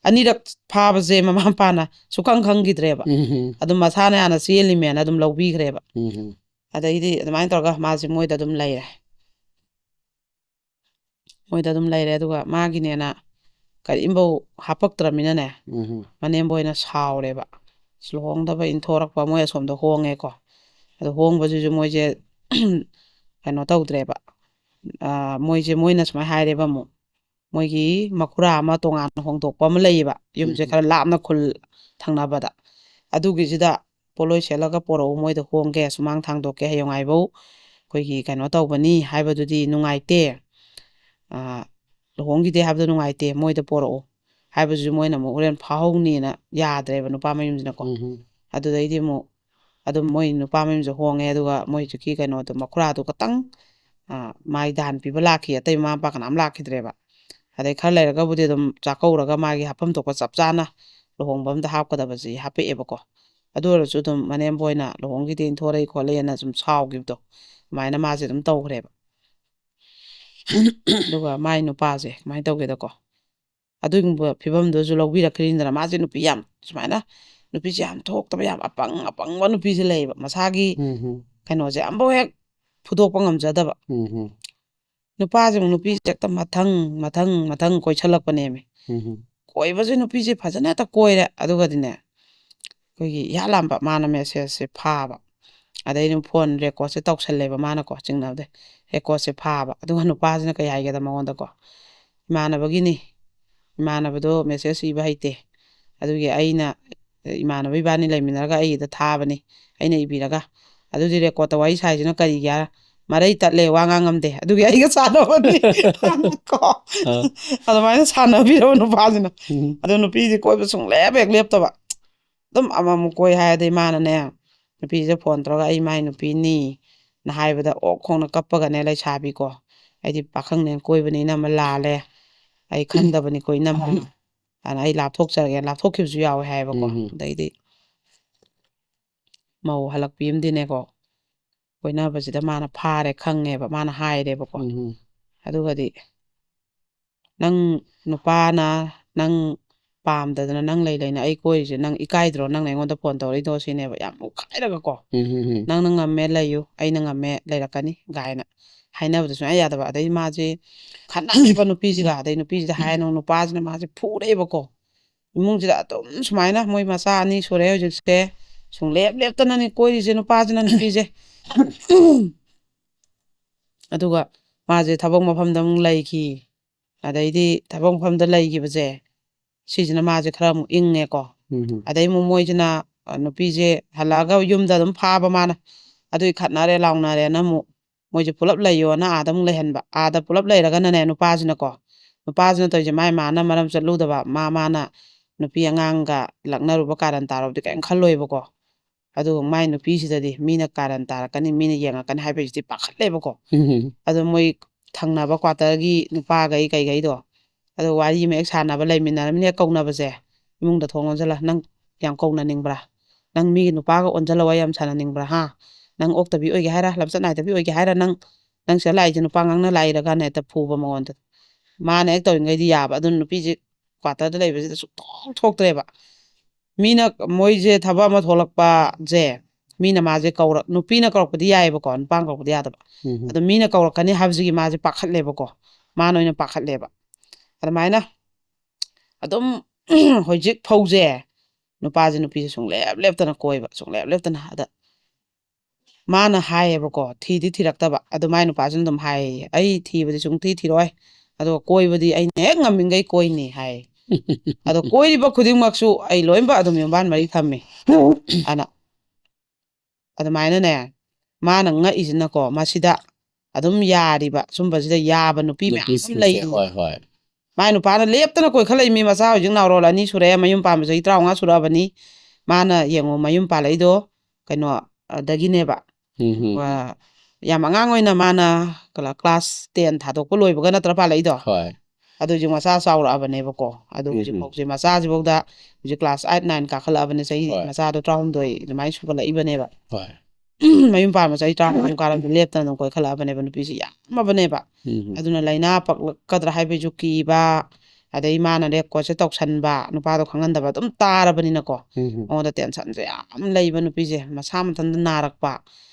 ꯑꯅꯤꯔꯛ ꯐꯥꯕꯁꯦ ꯃꯃꯥ ꯃꯄꯥꯅ ꯁꯨꯈꯪ ꯈꯪꯈꯤꯗ꯭ꯔꯦꯕ꯫ ꯎꯝ꯫ ꯑꯗꯨꯝ ꯃꯁꯥꯅ ꯍꯥꯟꯅ ꯆꯦꯜꯂꯤꯃꯦꯅ ꯑꯗꯨꯝ ꯂꯧꯕꯤꯈ꯭ꯔꯦꯕ꯫ ꯎꯝ꯫ ꯑꯗꯩꯗꯤ ꯑꯗꯨꯃꯥꯏꯅ ꯇꯧꯔꯒ ꯃꯥꯁꯦ ꯃꯣꯏꯗ ꯑꯗꯨꯝ ꯂꯩꯔꯦ꯫ ꯃꯣꯏꯗ ꯑꯗꯨꯝ ꯂꯩꯔꯦ꯫ ꯑꯗꯨꯒ ꯃꯥꯒꯤꯅꯦꯅ ꯀꯔꯤꯝꯐꯧ ꯍꯥꯄꯛꯇ꯭ꯔꯃꯤꯅꯅꯦ, ꯎꯝ꯫ ꯃꯅꯦꯝꯕꯣꯏꯅ ꯁꯥꯎꯔꯦꯕ꯫ "ꯂꯨꯍꯣꯡꯗꯕ ꯏꯟꯊꯣꯔꯛꯄ", ꯃꯣꯏ ꯑꯁꯣꯝꯗ ꯍꯣꯡꯉꯦꯀꯣ꯫ ꯑꯗꯣ ꯍꯣꯡꯕꯁꯤꯁꯨ ꯃꯣꯏꯁꯦ ꯀꯩꯅꯣ ꯇꯧꯗ꯭ꯔꯦꯕ꯫ ꯑ, ꯃꯣꯏꯁꯦ, ꯃꯣꯏꯅ ꯁꯨꯃꯥꯏꯅ ꯍꯥꯏꯔꯦꯕ ꯑꯃꯨꯛ, ꯃꯣꯏꯒꯤ ꯃꯈꯨꯔꯥ ꯑꯃ ꯇꯣꯉꯥꯟꯅ ꯍꯣꯡꯗꯣꯛꯄ ꯑꯃ ꯂꯩꯌꯦꯕ, ꯌꯨꯝꯁꯦ ꯎꯝ꯫ ꯈꯔ ꯂꯥꯞꯅ, ꯈꯨꯜ ꯊꯪꯅꯕꯗ꯫ ꯑꯗꯨꯒꯤꯁꯤꯗ "ꯄꯣꯠꯂꯣꯏ ꯁꯦꯠꯂꯒ ꯄꯣꯔꯛꯎ, ꯃꯣꯏꯗ ꯍꯣꯡꯒꯦ, ꯁꯨꯃꯥꯡ ꯊꯥꯡꯗꯣꯛꯀꯦ, ꯍꯌꯦꯡꯉꯥꯏꯐꯧ ꯑꯩꯈꯣꯏꯒꯤ ꯀꯩꯅꯣ ꯇꯧꯕꯅꯤ" ꯍꯥꯏꯕꯗꯨꯗꯤ ꯅꯨꯡꯉꯥꯏꯇꯦ꯫ ꯑ, "ꯂꯨꯍꯣꯡꯈꯤꯗꯦ ꯍꯥꯏꯕꯗꯣ ꯅꯨꯡꯉꯥꯏꯇꯦ, ꯃꯣꯏꯗ ꯄꯣꯔꯛꯎ" ꯍꯥꯏꯕꯁꯤꯁꯨ ꯃꯣꯏꯅ ꯑꯃꯨꯛ ꯍꯣꯔꯦꯟ ꯐꯥꯍꯧꯅꯤꯅ ꯌꯥꯗ꯭ꯔꯦꯕ ꯅꯨꯄꯥ ꯃꯌꯨꯝꯁꯤꯅꯀꯣ꯫ ꯎꯝ꯫ ꯑꯗꯨꯗꯩꯗꯤ ꯑꯃꯨꯛ ꯑꯗꯨꯝ ꯃꯣꯏ ꯅꯨꯄꯥ ꯃꯌꯨꯝꯁꯦ ꯍꯣꯡꯉꯦ꯫ ꯑꯗꯨꯒ ꯃꯣꯏ ꯍꯧꯖꯤꯛꯀꯤ ꯀꯩꯅꯣꯗꯣ, ꯃꯈꯨꯔꯥꯗꯣ ꯈꯇꯪ, ꯑ, ꯃꯥꯏ ꯗꯥꯟ ꯄꯤꯕ ꯂꯥꯛꯈꯤ, ꯑꯇꯩ ꯃꯃꯥ ꯃꯄꯥ ꯀꯅꯥꯝ ꯂꯥꯛꯈꯤꯗ꯭ꯔꯦꯕ꯫ ꯑꯗꯩ ꯈꯔ ꯂꯩꯔꯒꯕꯨꯗꯤ ꯑꯗꯨꯝ ꯆꯥꯛꯀꯧꯔꯒ ꯃꯥꯒꯤ ꯍꯥꯞꯐꯝ ꯊꯣꯛꯄ ꯆꯞ ꯆꯥꯅ ꯂꯨꯍꯣꯡꯕ ꯑꯝꯗ ꯍꯥꯞꯀꯗꯕꯁꯤ ꯍꯥꯞꯄꯛꯑꯦꯕꯀꯣ꯫ ꯑꯗꯨ ꯑꯣꯏꯔꯁꯨ ꯑꯗꯨꯝ ꯃꯅꯦꯝꯕꯣꯏꯅ "ꯂꯨꯍꯣꯡꯈꯤꯗꯦ, ꯏꯟꯊꯣꯔꯛꯏ ꯈꯣꯠꯂꯛꯑꯦꯅ" ꯁꯨꯝ ꯁꯥꯎꯈꯤꯕꯗꯣ, ꯑꯗꯨꯃꯥꯏꯅ ꯃꯥꯁꯦ ꯑꯗꯨꯝ ꯇꯧꯈ꯭ꯔꯦꯕ꯫ ꯑꯗꯨꯒ ꯃꯥꯏ ꯅꯨꯄꯥꯁꯦ ꯀꯃꯥꯏꯅ ꯇꯧꯒꯦꯗꯀꯣ, ꯑꯗꯨꯒꯨꯝꯕ ꯐꯤꯕꯝꯗꯨꯁꯨ ꯂꯧꯕꯤꯔꯛꯈꯤꯅꯤꯗꯅ꯫ ꯃꯥꯁꯦ ꯅꯨꯄꯤ ꯌꯥꯝ ꯁꯨꯃꯥꯏꯅ, ꯅꯨꯄꯤꯁꯦ ꯌꯥꯝ ꯊꯣꯛꯇꯕ, ꯌꯥꯝ ꯑꯄꯪ ꯑꯄꯪꯕ ꯅꯨꯄꯤꯁꯦ ꯂꯩꯌꯦꯕ꯫ ꯃꯁꯥꯒꯤ ꯎꯝ꯫ ꯀꯩꯅꯣꯁꯦ ꯑꯝꯐꯥꯎ ꯍꯦꯛ ꯐꯨꯗꯣꯛꯄ ꯉꯝꯖꯗꯕ꯫ ꯎꯝ ꯎꯝ ꯅꯨꯄꯥꯁꯤꯃꯨꯛ ꯅꯨꯄꯤꯁꯦ ꯍꯦꯛꯇ ꯃꯊꯪ ꯃꯊꯪ ꯃꯊꯪ ꯀꯣꯏꯁꯜꯂꯛꯄꯅꯦꯃꯤ꯫ ꯎꯝ ꯀꯣꯏꯕꯁꯦ ꯅꯨꯄꯤꯁꯦ ꯐꯖꯅ ꯍꯦꯛꯇ ꯀꯣꯏꯔꯦ꯫ ꯑꯗꯨꯒꯗꯤꯅꯦ, ꯑꯩꯈꯣꯏꯒꯤ ꯏꯍꯥꯟ ꯍꯥꯟꯕ ꯃꯥꯅ ꯃꯦꯁꯦꯖꯁꯦ ꯐꯥꯕ꯫ ꯑꯗꯩ ꯑꯗꯨꯝ ꯐꯣꯟ ꯔꯦꯀꯣꯔꯠꯁꯦ ꯇꯧꯁꯜꯂꯦꯕ ꯃꯥꯅꯀꯣ, ꯆꯤꯡꯅꯕꯗ ꯔꯦꯀꯣꯔꯠꯁꯦ ꯐꯥꯕ꯫ ꯑꯗꯨꯒ ꯅꯨꯄꯥꯁꯤꯅ ꯀꯩ ꯍꯥꯏꯒꯦꯗ ꯃꯉꯣꯟꯗꯀꯣ, "ꯏꯃꯥꯟꯅꯕꯒꯤꯅꯤ, ꯏꯃꯥꯟꯅꯕꯗꯣ ꯃꯦꯁꯦꯖ ꯏꯕ ꯍꯩꯇꯦ, ꯑꯗꯨꯒꯤ ꯑꯩꯅ, ꯏꯃꯥꯟꯅꯕ ꯏꯕꯥꯅꯤ ꯂꯩꯃꯤꯟꯅꯔꯒ ꯑꯩꯒꯤꯗ ꯊꯥꯕꯅꯤ, ꯑꯩꯅ ꯏꯕꯤꯔꯒ, ꯑꯗꯨꯗꯤ ꯔꯦꯀꯣꯔꯠꯇ ꯋꯥꯔꯤ ꯁꯥꯏꯁꯤꯅ ꯀꯔꯤꯒꯤ ꯍꯥꯏꯔ, ꯃꯔꯩ ꯇꯠꯂꯦ, ꯋꯥ ꯉꯥꯡ ꯉꯝꯗꯦ, ꯑꯗꯨꯒꯤ ꯑꯩꯒ ꯆꯥꯟꯅꯕꯅꯤ" ꯀꯣ꯫ ꯑꯥ. ꯑꯗꯨꯃꯥꯏꯅ ꯁꯥꯟꯅꯕꯤꯔꯕ ꯅꯨꯄꯥꯁꯤꯅ꯫ ꯎꯝ. ꯑꯗꯣ ꯅꯨꯄꯤꯁꯦ ꯀꯣꯏꯕ ꯁꯨꯡꯂꯦꯞ ꯍꯦꯛ ꯂꯦꯞꯇꯕ꯫ ꯑꯗꯨꯝ ꯑꯃꯃꯨꯛ ꯀꯣꯏ ꯍꯥꯏꯔꯗꯤ ꯃꯥꯅꯅꯦ, ꯅꯨꯄꯤꯁꯤꯗ ꯐꯣꯟ ꯇꯧꯔꯒ "ꯑꯩ ꯃꯥꯏ ꯅꯨꯄꯤꯅꯤ" ꯅ ꯍꯥꯏꯕꯗ ꯑꯣꯛ ꯈꯣꯡꯅ ꯀꯞꯄꯒꯅꯦ ꯂꯩꯁꯥꯕꯤꯀꯣ, ꯑꯩꯗꯤ ꯄꯥꯈꯪꯅꯦꯅ ꯀꯣꯏꯕꯅꯤ, ꯏꯅꯝꯃ ꯂꯥꯜꯂꯦ, ꯑꯩ ꯈꯟꯗꯕꯅꯤꯀꯣ ꯏꯅꯝꯃ, ꯑꯗꯨꯅ ꯑꯩ ꯂꯥꯞꯊꯣꯛꯆꯔꯒꯦ, ꯂꯥꯞꯊꯣꯛꯈꯤꯕꯁꯨ ꯌꯥꯎꯋꯦ ꯍꯥꯏꯌꯦꯕꯀꯣ꯫ ꯎꯝ. ꯑꯗꯩꯗꯤ ꯃꯧ ꯍꯜꯂꯛꯄꯤ ꯑꯃꯗꯤꯅꯦꯀꯣ, ꯀꯣꯏꯅꯕꯁꯤꯗ ꯃꯥꯅ ꯐꯥꯔꯦ ꯈꯪꯉꯦꯕ, ꯃꯥꯅ ꯍꯥꯏꯔꯦꯕꯀꯣ꯫ ꯎꯝ. ꯑꯗꯨꯒꯗꯤ, "ꯅꯪ ꯅꯨꯄꯥꯅ ꯅꯪ ꯄꯥꯝꯗꯗꯅ ꯅꯪ ꯂꯩ ꯂꯩꯅ ꯑꯩ ꯀꯣꯏꯔꯤꯁꯦ ꯅꯪ ꯏꯀꯥꯏꯗ꯭ꯔꯣ, ꯅꯪꯅ ꯑꯩꯉꯣꯟꯗ ꯐꯣꯟ ꯇꯧꯔꯛꯏꯗꯣ?" ꯁꯤꯅꯦꯕ, ꯌꯥꯝ ꯃꯨꯛꯈꯥꯏꯔꯒꯀꯣ꯫ ꯎꯝ. "ꯅꯪꯅ ꯉꯝꯃꯦ ꯂꯩꯌꯨ, ꯑꯩꯅ ꯉꯝꯃꯦ ꯂꯩꯔꯛꯀꯅꯤ" ꯀꯥꯏꯅ ꯍꯥꯏꯅꯕꯗ ꯁꯨꯡꯌꯥ ꯌꯥꯗꯕ꯫ ꯑꯗꯩ ꯃꯥꯁꯦ ꯈꯠꯅꯔꯤꯕ ꯅꯨꯄꯤꯁꯤꯒ, ꯑꯗꯩ ꯅꯨꯄꯤꯁꯤꯗ ꯍꯥꯏꯅ ꯅꯨꯄꯥꯁꯤꯅ ꯃꯥꯁꯦ ꯐꯨꯔꯛꯑꯦꯕꯀꯣ꯫ ꯏꯃꯨꯡꯁꯤꯗ ꯑꯗꯨꯝ ꯁꯨꯃꯥꯏꯅ ꯃꯣꯏ ꯃꯆꯥ ꯑꯅꯤ ꯁꯨꯔꯦ ꯍꯧꯖꯤꯛꯁꯦ, ꯁꯨꯡꯂꯦꯞ ꯂꯦꯞꯇꯅꯅꯤ ꯀꯣꯏꯔꯤꯁꯦ ꯅꯨꯄꯥꯁꯤꯅ ꯅꯨꯄꯤꯁꯦ꯫ ꯑꯗꯨꯒ ꯃꯥꯁꯦ ꯊꯕꯛ ꯃꯐꯝꯗ ꯑꯃꯨꯛ ꯂꯩꯈꯤ꯫ ꯑꯗꯩꯗꯤ ꯊꯕꯛ ꯃꯐꯝꯗ ꯂꯩꯈꯤꯕꯁꯦ, ꯁꯤꯁꯤꯅ ꯃꯥꯁꯦ ꯈꯔ ꯑꯃꯨꯛ ꯏꯪꯉꯦꯀꯣ꯫ ꯎꯝ. ꯑꯗꯩ ꯑꯃꯨꯛ ꯃꯣꯏꯁꯤꯅ, ꯑ, ꯅꯨꯄꯤꯁꯦ ꯍꯜꯂꯛꯑꯒ ꯌꯨꯝꯗ ꯑꯗꯨꯝ ꯐꯥꯕ ꯃꯥꯅ꯫ ꯑꯗꯨꯒꯤ ꯈꯠꯅꯔꯦ ꯂꯥꯎꯅꯔꯦꯅ ꯑꯃꯨꯛ ꯃꯣꯏꯁꯦ ꯄꯨꯂꯞ ꯂꯩꯌꯣꯅ ꯑꯥꯗ ꯑꯃꯨꯛ ꯂꯩꯍꯟꯕ꯫ ꯑꯥꯗ ꯄꯨꯂꯞ ꯂꯩꯔꯒꯅꯅꯦ ꯅꯨꯄꯥꯁꯤꯅꯀꯣ, ꯅꯨꯄꯥꯁꯤꯅ ꯇꯧꯔꯤꯁꯦ ꯃꯥꯏ ꯃꯥꯅ ꯃꯔꯝ ꯆꯠꯂꯨꯗꯕ, ꯃꯥ ꯃꯥꯅ ꯅꯨꯄꯤ ꯑꯉꯥꯡꯒ ꯂꯛꯅꯔꯨꯕ ꯀꯥꯔꯟ ꯇꯥꯔꯨꯕꯗꯤ ꯀꯔꯤꯝ ꯈꯜꯂꯣꯏꯕꯀꯣ꯫ ꯑꯗꯨꯒ ꯃꯥꯏ ꯅꯨꯄꯤꯁꯤꯗꯗꯤ ꯃꯤꯅ ꯀꯥꯔꯟ ꯇꯥꯔꯛꯀꯅꯤ, ꯃꯤꯅ ꯌꯦꯡꯉꯛꯀꯅꯤ ꯍꯥꯏꯕꯒꯤꯁꯤꯗꯤ ꯄꯥꯈꯠꯂꯦꯕꯀꯣ꯫ ꯎꯝ. ꯑꯗꯣ ꯃꯣꯏ ꯊꯪꯅꯕ ꯀ꯭ꯋꯥꯇꯔꯒꯤ ꯅꯨꯄꯥꯈꯩ ꯀꯩꯈꯩꯗꯣ, ꯑꯗꯣ ꯋꯥꯔꯤ ꯑꯃ ꯍꯦꯛ ꯁꯥꯟꯅꯕ ꯂꯩꯃꯤꯟꯅꯔꯕꯅꯤꯅ ꯍꯦꯛ ꯀꯧꯅꯕꯁꯦ, ꯏꯃꯨꯡꯗ ꯊꯣꯡ ꯂꯣꯟꯁꯤꯜꯂ, "ꯅꯪ ꯌꯥꯝ ꯀꯧꯅꯅꯤꯡꯕ꯭ꯔꯥ? ꯅꯪ ꯃꯤꯒꯤ ꯅꯨꯄꯥꯒ ꯑꯣꯟꯁꯤꯜꯂ ꯋꯥꯔꯤ ꯌꯥꯝ ꯁꯥꯟꯅꯅꯤꯡꯕ꯭ꯔꯥ? ꯍꯥ? ꯅꯪ ꯑꯣꯛꯇꯕꯤ ꯑꯣꯏꯒꯦ ꯍꯥꯏꯔ, ꯂꯝꯆꯠ ꯅꯥꯏꯗꯕꯤ ꯑꯣꯏꯒꯦ ꯍꯥꯏꯔ? ꯅꯪ, ꯅꯪ ꯁꯤꯗ ꯂꯥꯛꯏꯁꯦ ꯅꯨꯄꯥ ꯉꯥꯡꯅ ꯂꯥꯛꯏꯔꯒꯅ" ꯍꯦꯛꯇ ꯐꯨꯕ ꯃꯉꯣꯟꯗ꯫ ꯃꯥꯅ ꯍꯦꯛ ꯇꯧꯔꯤꯉꯩꯗꯤ ꯌꯥꯕ, ꯑꯗꯨꯅ ꯅꯨꯄꯤꯁꯦ ꯀ꯭ꯋꯥꯇꯔꯗ ꯂꯩꯕꯁꯤꯗ ꯁꯨꯛꯊꯣꯛ ꯊꯣꯛꯇ꯭ꯔꯦꯕ꯫ ꯃꯤꯅ, ꯃꯣꯏꯁꯦ ꯊꯕꯛ ꯑꯃ ꯊꯣꯛꯂꯛꯄꯁꯦ, ꯃꯤꯅ ꯃꯥꯁꯦ ꯀꯧꯔꯛ ꯅꯨꯄꯤꯅ ꯀꯧꯔꯛꯄꯗꯤ ꯌꯥꯏꯑꯕꯀꯣ, ꯅꯨꯄꯥꯅ ꯀꯧꯔꯛꯄꯗꯤ ꯌꯥꯗꯕ꯫ ꯎꯝ. ꯑꯗꯣ ꯃꯤꯅ ꯀꯧꯔꯛꯀꯅꯤ ꯍꯥꯏꯕꯁꯤꯒꯤ ꯃꯥꯁꯦ ꯄꯥꯈꯠꯂꯦꯕꯀꯣ, ꯃꯥꯅ ꯑꯣꯏꯅ ꯄꯥꯈꯠꯂꯦꯕ꯫ ꯑꯗꯨꯃꯥꯏꯅ ꯑꯗꯨꯝ ꯍꯧꯖꯤꯛ ꯐꯥꯎꯁꯦ ꯅꯨꯄꯥꯁꯦ ꯅꯨꯄꯤꯁꯦ ꯁꯨꯡꯂꯦꯞ ꯂꯦꯞꯇꯅ ꯀꯣꯏꯕ, ꯁꯨꯡꯂꯦꯞ ꯂꯦꯞꯇꯅ꯫ ꯑꯗ ꯃꯥꯅ ꯍꯥꯏꯌꯦꯕꯀꯣ, ꯊꯤꯗꯤ ꯊꯤꯔꯛꯇꯕ, ꯑꯗꯣ ꯃꯥꯏ ꯅꯨꯄꯥꯁꯤꯅ ꯑꯗꯨꯝ ꯍꯥꯏꯌꯦ, "ꯑꯩ ꯊꯤꯕꯗꯤ ꯁꯨꯡꯊꯤ ꯊꯤꯔꯣꯏ, ꯑꯗꯨꯒ ꯀꯣꯏꯕꯗꯤ ꯑꯩꯅ ꯍꯦꯛ ꯉꯝꯃꯤꯈꯩ ꯀꯣꯏꯅꯤ" ꯍꯥꯏ꯫ ꯑꯗꯣ ꯀꯣꯏꯔꯤꯕ ꯈꯨꯗꯤꯡꯃꯛꯁꯨ ꯑꯩ ꯂꯣꯏꯅꯃꯛ ꯑꯗꯨꯝ ꯌꯨꯝꯕꯥꯟ ꯃꯔꯤ ꯊꯝꯃꯤ꯫ ꯑꯅ ꯑꯗꯨꯃꯥꯏꯅꯅꯦ, ꯃꯥꯅ ꯉꯛꯏꯁꯤꯅꯀꯣ, ꯃꯁꯤꯗ ꯑꯗꯨꯝ ꯌꯥꯔꯤꯕ, ꯁꯨꯝꯕꯁꯤꯗ ꯌꯥꯕ ꯅꯨꯄꯤ ꯃꯌꯥꯝ ꯑꯃ ꯅꯨꯄꯤꯁꯤꯡꯁꯦ, ꯂꯩꯔꯤ꯫ ꯍꯣꯏ, ꯍꯣꯏ. ꯃꯥꯏ ꯅꯨꯄꯥꯅ ꯂꯦꯞꯇꯅ ꯀꯣꯏꯈꯠꯂꯛꯏ ꯃꯤ ꯃꯆꯥ ꯍꯧꯖꯤꯛ ꯅꯥꯎꯔꯣꯜ ꯑꯅꯤ ꯁꯨꯔꯦ, ꯃꯌꯨꯝ ꯄꯥꯟꯕ ꯆꯍꯤ ꯇꯔꯥꯃꯉꯥ ꯁꯨꯔꯛꯑꯕꯅꯤ꯫ ꯃꯥꯅ ꯌꯦꯡꯉꯣ, ꯃꯌꯨꯝ ꯄꯥꯜꯂꯛꯏꯗꯣ ꯀꯩꯅꯣ, ꯑꯗꯒꯤꯅꯦꯕ꯫ ꯎꯝ. ꯋꯥ-, ꯌꯥꯝ ꯑꯉꯥꯡ ꯑꯣꯏꯅ ꯃꯥꯅ ꯀ꯭ꯂꯥ-, class ten ꯊꯥꯗꯣꯛꯄ ꯂꯣꯏꯕꯒ ꯅꯠꯇ꯭ꯔ ꯄꯥꯜꯂꯛꯏꯗꯣ? ꯍꯣꯏ. ꯑꯗꯨ ꯍꯧꯖꯤꯛ ꯃꯆꯥ ꯆꯥꯎꯔꯛꯑꯕꯅꯦꯕꯀꯣ꯫ ꯑꯗꯨ ꯎꯝ, ꯍꯧꯖꯤꯛ ꯎꯝ. ꯐꯥꯎꯁꯦ ꯃꯆꯥꯁꯤꯐꯧꯗ ꯍꯧꯖꯤꯛ class eight, nine ꯀꯥꯈꯠꯂꯛꯑꯕꯅꯦ, ꯆꯍꯤ ꯍꯣꯏ. ꯃꯆꯥꯗꯣ ꯇꯔꯥꯍꯨꯝꯗꯣꯏ ꯑꯗꯨꯃꯥꯏꯅ ꯁꯨꯒꯠꯂꯛꯏꯕꯅꯦꯕ꯫ ꯍꯣꯏ. ꯃꯌꯨꯝ ꯄꯥꯟꯕ ꯆꯍꯤ ꯇꯔꯥꯃꯉꯥ ꯀꯥꯔꯝꯗ ꯂꯦꯞꯇꯅ ꯑꯗꯨꯝ ꯀꯣꯏꯈꯠꯂꯛꯑꯕꯅꯦꯕ, ꯅꯨꯄꯤꯁꯤ ꯌꯥꯝꯃꯕꯅꯦꯕ꯫ ꯎꯝ. ꯑꯗꯨꯅ ꯂꯥꯏꯅꯥ ꯄꯛꯂꯛꯀꯗ꯭ꯔꯥ ꯍꯥꯏꯕꯩꯁꯨ ꯀꯤꯕ, ꯑꯗꯩ ꯃꯥꯅ ꯔꯦꯞ ꯀꯣꯠꯁꯦ ꯇꯧꯁꯟꯕ, ꯅꯨꯄꯥꯗꯣ ꯈꯪꯍꯟꯗꯕ ꯑꯗꯨꯝ ꯇꯥꯔꯕꯅꯤꯅꯀꯣ꯫ ꯎꯝ. ꯃꯉꯣꯟꯗ ꯇꯦꯟꯁꯟꯁꯦ ꯌꯥꯝ ꯂꯩꯕ ꯅꯨꯄꯤꯁꯦ, ꯃꯁꯥ ꯃꯊꯟꯇ ꯅꯥꯔꯛꯄ꯫